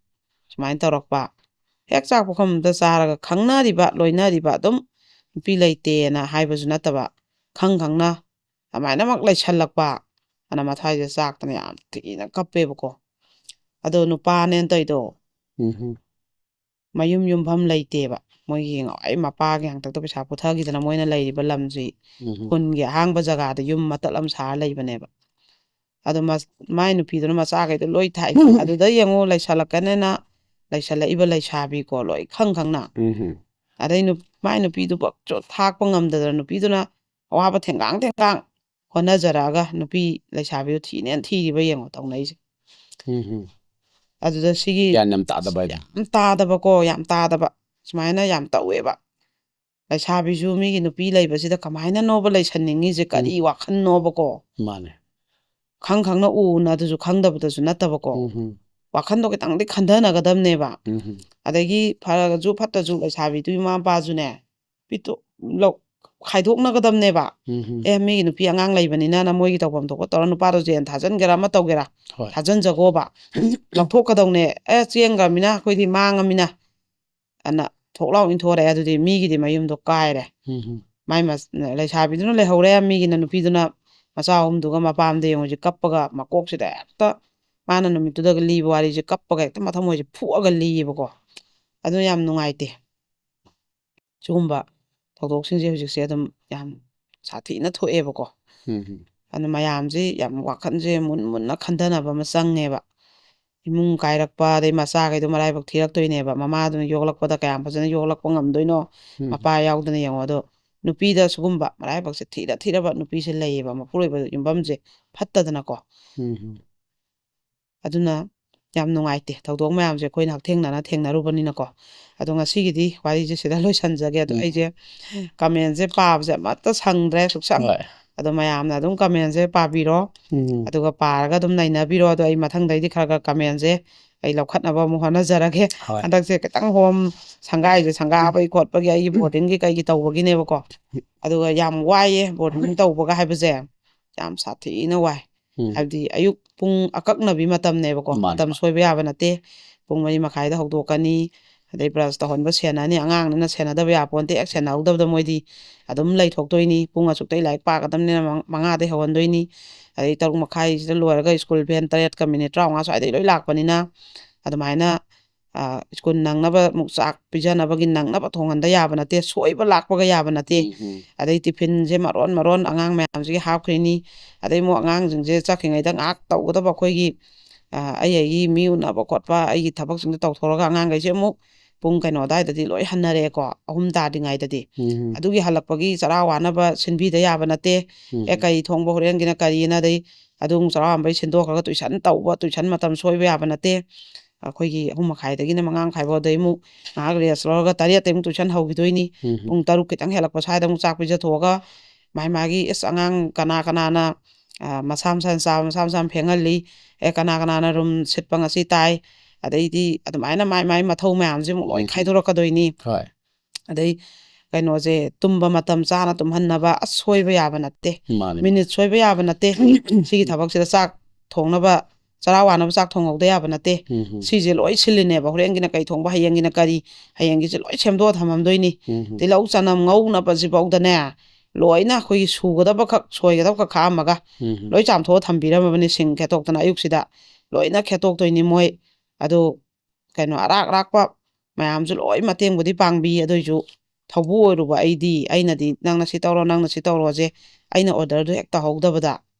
ꯁꯨꯃꯥꯏꯅ ꯇꯧꯔꯛꯄ꯫ ꯍꯦꯛ ꯆꯥꯛ ꯄꯨꯈꯝ ꯑꯝꯇ ꯆꯥꯔꯒ ꯈꯪꯅꯔꯤꯕ, ꯂꯣꯏꯅꯔꯤꯕ, ꯑꯗꯨꯝ ꯅꯨꯄꯤ ꯂꯩꯇꯦꯅ ꯍꯥꯏꯕꯁꯨ ꯅꯠꯇꯕ, ꯈꯪ ꯈꯪꯅ ꯑꯗꯨꯃꯥꯏꯅꯃꯛ ꯂꯩꯁꯜꯂꯛꯄ ꯑꯅ ꯃꯊ꯭ꯋꯥꯏꯁꯦ ꯆꯥꯛꯇꯅ ꯌꯥꯝ ꯊꯤꯅ ꯀꯞꯄꯦꯕꯀꯣ꯫ ꯑꯗꯣ ꯅꯨꯄꯥꯅꯦꯅ ꯇꯧꯔꯤꯗꯣ ꯎꯝ꯫ ꯃꯌꯨꯝ ꯌꯨꯝꯐꯝ ꯂꯩꯇꯦꯕ꯫ ꯃꯣꯏꯒꯤ ꯉꯋꯥꯏ ꯃꯄꯥꯒꯤ ꯍꯥꯛꯇꯛꯇ ꯄꯩꯁꯥ ꯄꯨꯊꯈꯤꯗꯅ ꯃꯣꯏꯅ ꯂꯩꯔꯤꯕ ꯂꯝꯁꯤ ꯎꯝ꯫ ꯈꯨꯟꯒꯤ ꯑꯍꯥꯡꯕ ꯖꯒꯥꯗ ꯌꯨꯝ ꯃꯇꯠ ꯑꯃ ꯁꯥꯔ ꯂꯩꯕꯅꯦꯕ꯫ ꯑꯗꯣ ꯃꯁ-, ꯃꯥꯏ ꯅꯨꯄꯤꯗꯨꯅ ꯃꯆꯥꯈꯩꯗꯣ ꯂꯣꯏ ꯊꯥꯏ꯫ ꯑꯗꯨꯗ ꯌꯦꯡꯉꯨ, ꯂꯩꯁꯜꯂꯛꯀꯅꯦꯅ ꯂꯩꯁꯜꯂꯛꯏꯕ ꯂꯩꯁꯥꯕꯤꯀꯣ, ꯂꯣꯏ ꯈꯪ ꯈꯪꯅ꯫ ꯎꯝ꯫ ꯑꯗꯩ ꯅꯨ-, ꯃꯥꯏ ꯅꯨꯄꯤꯗꯨꯕꯛꯁꯨ ꯊꯥꯛꯄ ꯉꯝꯗꯗꯅ ꯅꯨꯄꯤꯗꯨꯅ ꯑꯋꯥꯕ ꯊꯦꯡꯒꯥꯡ ꯊꯦꯡꯒꯥꯡ ꯍꯣꯠꯅꯖꯔꯛꯑꯒ ꯅꯨꯄꯤ ꯂꯩꯁꯥꯕꯤꯗꯨ ꯊꯤꯅꯦꯅ ꯊꯤꯔꯤꯕ ꯌꯦꯡꯉꯣ ꯇꯧꯅꯩꯁꯦ꯫ ꯎꯝ꯫ ꯑꯗꯨꯗ ꯁꯤꯒꯤ ꯒ꯭ꯌꯥꯟ ꯌꯥꯝ ꯇꯥꯗꯕ ꯍꯥꯏꯗꯣ꯫ ꯌꯥꯝ ꯇꯥꯗꯕꯀꯣ, ꯌꯥꯝ ꯇꯥꯗꯕ꯫ ꯁꯨꯃꯥꯏꯅ ꯌꯥꯝ ꯇꯧꯋꯦꯕ꯫ ꯂꯩꯁꯥꯕꯤꯁꯨ ꯃꯤꯒꯤ ꯅꯨꯄꯤ ꯂꯩꯕꯁꯤꯗ ꯀꯃꯥꯏꯅꯅꯣꯕ ꯂꯩꯁꯟꯅꯤꯡꯉꯤꯁꯦ, ꯀꯔꯤ ꯋꯥꯈꯜꯅꯣꯕꯀꯣ? ꯃꯥꯅꯦ꯫ ꯈꯪ ꯈꯪꯅ ꯎꯅ ꯑꯗꯨꯁꯨ ꯈꯪꯗꯕꯗꯁꯨ ꯅꯠꯇꯕꯀꯣ꯫ ꯎꯝ ꯍꯝ꯫ ꯋꯥꯈꯟꯗꯣ ꯈꯤꯇꯪꯗꯤ ꯈꯟꯊꯅꯒꯗꯕꯅꯦꯕ꯫ ꯎꯝ ꯍꯝ꯫ ꯑꯗꯒꯤ ꯐꯔꯁꯨ ꯐꯠꯇꯁꯨ ꯂꯩꯁꯥꯕꯤꯗꯨꯒꯤ ꯃꯃꯥ ꯃꯄꯥꯁꯨꯅꯦ, ꯄꯤꯇꯨ ꯂꯧ-, ꯈꯥꯏꯗꯣꯛꯅꯒꯗꯕꯅꯦꯕ꯫ ꯎꯝ ꯍꯝ꯫ ꯑꯦ, ꯃꯤꯒꯤ ꯅꯨꯄꯤ ꯑꯉꯥꯡ ꯂꯩꯕꯅꯤꯅ ꯃꯣꯏꯒꯤ ꯇꯧꯐꯝ ꯊꯣꯛꯄ ꯇꯧꯔ, ꯅꯨꯄꯥꯗꯣ ꯖꯦꯟ ꯊꯥꯖꯟꯒꯦꯔꯥ ꯑꯃ ꯇꯧꯒꯦꯔꯥ, ꯍꯣꯏ꯫ ꯊꯥꯖꯟꯖꯒꯣꯕ꯫ ꯂꯧꯊꯣꯛꯀꯗꯧꯅꯦ꯫ ꯑꯦ, ꯆꯦꯟꯈ꯭ꯔꯃꯤꯅ ꯑꯩꯈꯣꯏꯗꯤ ꯃꯥꯡꯉꯃꯤꯅ ꯑꯅ ꯊꯣꯛ ꯂꯥꯎ ꯏꯟꯊꯣꯔꯛꯑꯦ꯫ ꯑꯗꯨꯗꯤ ꯃꯤꯒꯤꯗꯤ ꯃꯌꯨꯝꯗꯣ ꯀꯥꯏꯔꯦ꯫ ꯎꯝ ꯍꯝ꯫ ꯃꯥꯏ ꯃꯆ-, ꯂꯩꯁꯥꯕꯤꯗꯨꯅ ꯂꯩꯍꯧꯔꯦ, ꯃꯤꯒꯤꯅ ꯅꯨꯄꯤꯗꯨꯅ ꯃꯆꯥ ꯑꯍꯨꯝꯗꯨꯒ ꯃꯄꯥꯝꯗ ꯌꯦꯡꯉꯨꯁꯤ, ꯀꯞꯄꯒ ꯃꯀꯣꯛꯁꯤꯗ ꯍꯦꯛꯇ ꯃꯥꯅ ꯅꯨꯃꯤꯠꯇꯨꯗꯒ ꯂꯤꯕ ꯋꯥꯔꯤꯁꯦ ꯀꯞꯄꯒ ꯍꯦꯛꯇ ꯃꯊꯃꯣꯏꯁꯦ ꯐꯨꯛꯑꯒ ꯂꯤꯌꯦꯕꯀꯣ꯫ ꯑꯗꯨ ꯌꯥꯝ ꯅꯨꯡꯉꯥꯏꯇꯦ꯫ ꯁꯤꯒꯨꯝꯕ ꯊꯧꯗꯣꯛꯁꯤꯡꯁꯦ ꯍꯧꯖꯤꯛꯁꯦ ꯑꯗꯨꯝ ꯌꯥꯝ ꯁꯥꯊꯤꯅ ꯊꯣꯛꯑꯦꯕꯀꯣ꯫ ꯎꯝ ꯍꯝ꯫ ꯑꯗꯨꯅ ꯃꯌꯥꯝꯁꯦ ꯌꯥꯝ ꯋꯥꯈꯜꯁꯦ ꯃꯨꯟ ꯃꯨꯟꯅ ꯈꯟꯊꯅꯕ ꯑꯃ ꯆꯪꯉꯦꯕ꯫ ꯏꯃꯨꯡ ꯀꯥꯏꯔꯛꯄ, ꯑꯗꯩ ꯃꯆꯥꯈꯩꯗꯣ ꯃꯔꯥꯏꯕꯛ ꯊꯤꯔꯛꯇꯣꯏꯅꯦꯕ꯫ ꯃꯃꯥꯗꯨꯅ ꯌꯣꯛꯂꯛꯄꯗ ꯀꯌꯥꯝ ꯐꯖꯅ ꯌꯣꯛꯂꯛꯄ ꯉꯝꯗꯣꯏꯅꯣ, ꯎꯝ꯫ ꯃꯄꯥ ꯌꯥꯎꯗꯅ ꯌꯦꯡꯉꯣ꯫ ꯑꯗꯣ ꯅꯨꯄꯤꯗ ꯁꯤꯒꯨꯝꯕ ꯃꯔꯥꯏꯕꯛꯁꯦ ꯊꯤꯔ ꯊꯤꯔꯕ ꯅꯨꯄꯤꯁꯦ ꯂꯩꯌꯦꯕ, ꯃꯄꯨꯔꯣꯏꯕ ꯌꯨꯝꯐꯝꯁꯦ ꯐꯠꯇꯗꯅꯀꯣ꯫ ꯎꯝ ꯍꯝ꯫ ꯑꯗꯨꯅ ꯌꯥꯝ ꯅꯨꯡꯉꯥꯏꯇꯦ ꯊꯧꯗꯣꯛ ꯃꯌꯥꯝꯁꯦ ꯑꯩꯈꯣꯏꯅ ꯍꯛꯊꯦꯡꯅꯅ ꯊꯦꯡꯅꯔꯨꯕꯅꯤꯅꯀꯣ꯫ ꯑꯗꯣ ꯉꯁꯤꯒꯤꯗꯤ ꯋꯥꯔꯤꯁꯦ ꯁꯤꯗ ꯂꯣꯏꯁꯟꯖꯒꯦ꯫ ꯑꯗꯣ ꯎꯝ꯫ ꯑꯩꯁꯦ ꯀꯃꯦꯟꯁꯦ ꯄꯥꯕꯁꯦ ꯑꯃꯠꯇ ꯁꯪꯗ꯭ꯔꯦ ꯁꯨꯛꯁꯪ꯫ ꯍꯣꯏ꯫ ꯑꯗꯣ ꯃꯌꯥꯝꯅ ꯑꯗꯨꯝ ꯀꯃꯦꯟꯁꯦ ꯄꯥꯕꯤꯔꯣ, ꯎꯝ꯫ ꯑꯗꯨꯒ ꯄꯥꯔꯒ ꯑꯗꯨꯝ ꯅꯩꯅꯕꯤꯔꯣ꯫ ꯑꯗꯣ ꯑꯩ ꯃꯊꯪꯗꯩꯗꯤ ꯈꯔ ꯈꯔ ꯀꯃꯦꯟꯁꯦ ꯑꯩ ꯂꯧꯈꯠꯅꯕ ꯑꯃꯨꯛ ꯍꯣꯠꯅꯖꯔꯒꯦ꯫ ꯍꯣꯏ꯫ ꯍꯟꯗꯛꯁꯦ ꯈꯤꯇꯪ ꯍꯣꯝ ꯁꯪꯒꯥꯏꯁꯦ, ꯁꯪꯒꯥꯕꯒꯤ ꯈꯣꯠꯄꯒꯤ ꯑꯩꯒꯤ ꯕꯣꯔꯗꯤꯡꯒꯤ ꯀꯩꯒꯤ ꯇꯧꯕꯒꯤꯅꯦꯕꯀꯣ꯫ ꯑꯗꯨꯒ ꯌꯥꯝ ꯋꯥꯏꯌꯦ ꯕꯣꯔꯗꯤꯡ ꯇꯧꯕꯒ ꯍꯥꯏꯕꯁꯦ, ꯌꯥꯝ ꯁꯥꯊꯤꯅ ꯋꯥꯏ꯫ ꯎꯝ꯫ ꯍꯥꯏꯕꯗꯤ ꯑꯌꯨꯛ ꯄꯨꯡ ꯑꯀꯛꯅꯕꯤ ꯃꯇꯝꯅꯦꯕꯀꯣ, ꯃꯥꯅꯦ꯫ ꯃꯇꯝ ꯁꯣꯏꯕ ꯌꯥꯕ ꯅꯠꯇꯦ꯫ ꯄꯨꯡ ꯃꯔꯤ ꯃꯈꯥꯏꯗ ꯍꯧꯗꯣꯛꯀꯅꯤ, ꯑꯗꯩ ꯕ꯭ꯔꯁ ꯇꯧꯍꯟꯕ ꯁꯦꯟꯅꯅꯤ꯫ ꯑꯉꯥꯡꯅꯤꯅ ꯁꯦꯟꯅꯗꯕ ꯌꯥꯄꯣꯟꯇꯦ꯫ ꯍꯦꯛ ꯁꯦꯟꯅꯍꯧꯗꯕꯗ ꯃꯣꯏꯗꯤ ꯑꯗꯨꯝ ꯂꯩꯊꯣꯛꯇꯣꯏꯅꯤ꯫ ꯄꯨꯡ ꯑꯁꯨꯛꯇꯩ ꯂꯥꯏꯔꯤꯛ ꯄꯥꯒꯗꯕꯅꯤꯅ ꯃꯉꯥꯗꯩ ꯍꯧꯍꯟꯗꯣꯏꯅꯤ꯫ ꯑꯗꯩ ꯇꯔꯨꯛ ꯃꯈꯥꯏꯁꯤꯗ ꯂꯣꯏꯔꯒ ꯁ꯭ꯀꯨꯜ ꯚꯦꯟ ꯇꯔꯦꯠꯀ ꯃꯤꯅꯤꯠ ꯇꯔꯥꯃꯉꯥ ꯁ꯭ꯋꯥꯏꯗꯩ ꯂꯣꯏ ꯂꯥꯛꯄꯅꯤꯅ, ꯑꯗꯨꯃꯥꯏꯅ ꯑ, ꯁ꯭ꯀꯨꯜ ꯅꯪꯅꯕ ꯑꯃꯨꯛ ꯆꯥꯛ ꯄꯤꯖꯅꯕꯒꯤ ꯅꯪꯅꯕ ꯊꯣꯡꯍꯟꯗ ꯌꯥꯕ ꯅꯠꯇꯦ, ꯁꯣꯏꯕ ꯂꯥꯛꯄꯒ ꯌꯥꯕ ꯅꯠꯇꯦ꯫ ꯎꯝ, ꯎꯝ꯫ ꯑꯗꯩ ꯇꯤꯐꯤꯟꯁꯦ ꯃꯔꯣꯟ ꯃꯔꯣꯟ ꯑꯉꯥꯡ ꯃꯌꯥꯝꯁꯤꯒꯤ ꯍꯥꯞꯈ꯭ꯔꯤꯅꯤ꯫ ꯑꯗꯩ ꯑꯃꯨꯛ ꯑꯉꯥꯡꯁꯤꯡꯁꯦ ꯆꯠꯈ꯭ꯔꯤꯉꯩꯗ ꯉꯥꯏꯍꯥꯛ ꯇꯧꯒꯗꯕ ꯑꯩꯈꯣꯏꯒꯤ, ꯑ, ꯑꯩ ꯑꯩꯒꯤ ꯃꯤ ꯎꯅꯕ ꯈꯣꯠꯄ, ꯑꯩꯒꯤ ꯊꯕꯛꯁꯤꯡꯗꯣ ꯇꯧꯊꯣꯛꯑꯒ ꯑꯉꯥꯡꯈꯩꯁꯦ ꯑꯃꯨꯛ ꯄꯨꯡ ꯀꯩꯅꯣ ꯑꯗꯥꯏꯗꯗꯤ ꯂꯣꯏ ꯍꯟꯅꯔꯛꯑꯦꯀꯣ, ꯑꯍꯨꯝ ꯇꯥꯗ꯭ꯔꯤꯉꯩꯗꯗꯤ꯫ ꯎꯝ, ꯎꯝ꯫ ꯑꯗꯨꯒꯤ ꯍꯜꯂꯛꯄꯒꯤ ꯆꯔꯥ ꯋꯥꯅꯕ ꯁꯤꯟꯕꯤꯗ ꯌꯥꯕ ꯅꯠꯇꯦ꯫ ꯎꯝ, ꯑꯦ, ꯎꯝ꯫ ꯀꯔꯤ ꯊꯣꯡꯕ ꯍꯣꯔꯦꯟꯒꯤꯅ ꯀꯔꯤꯅ, ꯑꯗꯩ ꯑꯗꯨ ꯑꯃꯨꯛ ꯆꯔꯥ ꯋꯥꯟꯕꯩ ꯁꯤꯟꯗꯣꯛꯈ꯭ꯔꯒ ꯇꯨꯏꯁꯟ ꯇꯧꯕ, ꯇꯨꯏꯁꯟ ꯃꯇꯝ ꯁꯣꯏꯕ ꯌꯥꯕ ꯅꯠꯇꯦ꯫ ꯑꯩꯈꯣꯏꯒꯤ ꯑꯍꯨꯝ ꯃꯈꯥꯏꯗꯒꯤꯅ ꯃꯉꯥ ꯃꯈꯥꯏꯐꯥꯎ, ꯑꯗꯩ ꯑꯃꯨꯛ ꯉꯥꯏꯍꯥꯛ ꯔꯦꯁ ꯂꯧꯔꯒ ꯇꯔꯦꯠꯇꯩ ꯑꯃꯨꯛ ꯇꯨꯏꯁꯟ ꯍꯧꯈꯤꯗꯣꯏꯅꯤ꯫ ꯎꯝ꯫ ꯄꯨꯡ ꯇꯔꯨꯛ ꯈꯤꯇꯪ ꯍꯦꯜꯂꯛꯄ ꯁ꯭ꯋꯥꯏꯗ ꯑꯃꯨꯛ ꯆꯥꯛ ꯄꯤꯖꯊꯣꯛꯑꯒ ꯃꯥꯏ ꯃꯥꯒꯤ, ꯑꯁ, ꯑꯉꯥꯡ ꯀꯅꯥ ꯀꯅꯥꯅ, ꯑ, ꯃꯁꯥ ꯃꯁꯥꯅ ꯆꯥꯕ ꯃꯁꯥ ꯃꯁꯥꯅ ꯐꯦꯡꯍꯜꯂꯤ, ꯑꯦ, ꯀꯅꯥ ꯀꯅꯥꯅ ꯔꯨꯝ ꯁꯤꯠꯄ ꯉꯁꯤ ꯇꯥꯏ, ꯑꯗꯩꯗꯤ ꯑꯗꯨꯃꯥꯏꯅ ꯃꯥꯏ ꯃꯥꯏ ꯃꯊꯧ ꯃꯌꯥꯝꯁꯦ ꯑꯃꯨꯛ ꯂꯣꯏ ꯎꯝ꯫ ꯈꯥꯏꯗꯣꯔꯛꯀꯗꯣꯏꯅꯤ꯫ ꯍꯣꯏ꯫ ꯑꯗꯩ ꯀꯩꯅꯣꯁꯦ, ꯇꯨꯝꯕ ꯃꯇꯝ ꯆꯥꯅ ꯇꯨꯝꯍꯟꯅꯕ, ꯑꯁ, ꯁꯣꯏꯕ ꯌꯥꯕ ꯅꯠꯇꯦ꯫ ꯃꯥꯅꯤ, ꯃꯥꯅꯤ꯫ ꯃꯤꯅꯤꯠ ꯁꯣꯏꯕ ꯌꯥꯕ ꯅꯠꯇꯦ꯫ ꯁꯤꯒꯤ ꯊꯕꯛꯁꯤꯗ ꯆꯥꯛ ꯊꯣꯡꯅꯕ, ꯆꯔꯥ ꯋꯥꯅꯕ ꯆꯥꯛ ꯊꯣꯡꯍꯧꯗ ꯌꯥꯕ ꯅꯠꯇꯦ꯫ ꯎꯝ, ꯎꯝ꯫ ꯁꯤꯁꯦ ꯂꯣꯏ ꯁꯤꯜꯂꯤꯅꯦꯕ꯫ ꯍꯣꯔꯦꯟꯒꯤꯅ ꯀꯩ ꯊꯣꯡꯕ, ꯍꯌꯦꯡꯒꯤꯅ ꯀꯔꯤ, ꯍꯌꯦꯡꯒꯤꯁꯦ ꯂꯣꯏ ꯁꯦꯝꯗꯣꯛꯑ ꯊꯝꯃꯝꯗꯣꯏꯅꯤ꯫ ꯎꯝ, ꯎꯝ꯫ ꯇꯤꯜꯍꯧ ꯆꯅꯝ ꯉꯧꯅꯕꯁꯤꯐꯧꯗꯅꯦ, ꯂꯣꯏꯅ ꯑꯩꯈꯣꯏꯒꯤ ꯁꯨꯒꯗꯕ ꯈꯛ, ꯁꯣꯏꯒꯗꯕ ꯈꯛ ꯈꯥꯛꯑꯝꯃꯒ ꯎꯝ, ꯎꯝ꯫ ꯂꯣꯏ ꯆꯥꯝꯊꯣꯛꯑ ꯊꯝꯕꯤꯔꯝꯃꯕꯅꯤ, ꯁꯤꯡ ꯈꯦꯠꯇꯣꯛꯇꯅ ꯑꯌꯨꯛꯁꯤꯗ ꯂꯣꯏꯅ ꯈꯦꯠꯇꯣꯛꯇꯣꯏꯅꯤ ꯃꯣꯏ꯫ ꯑꯗꯨ ꯀꯩꯅꯣ, ꯑꯔꯥꯛ ꯑꯔꯥꯛꯄ ꯃꯌꯥꯝꯁꯨ ꯂꯣꯏ ꯃꯇꯦꯡꯕꯨꯗꯤ ꯄꯥꯡꯕꯤ, ꯑꯗꯨꯏꯁꯨ ꯊꯧꯕꯨ ꯑꯣꯏꯔꯨꯕ ꯑꯩꯗꯤ, ꯑꯩꯅꯗꯤ "ꯅꯪꯅ ꯁꯤ ꯇꯧꯔꯣ, ꯅꯪꯅ ꯁꯤ ꯇꯧꯔꯣꯁꯦ", ꯑꯩꯅ ꯑꯣꯔꯗꯔꯗꯨ ꯍꯦꯛ ꯇꯧꯍꯧꯗꯕꯗ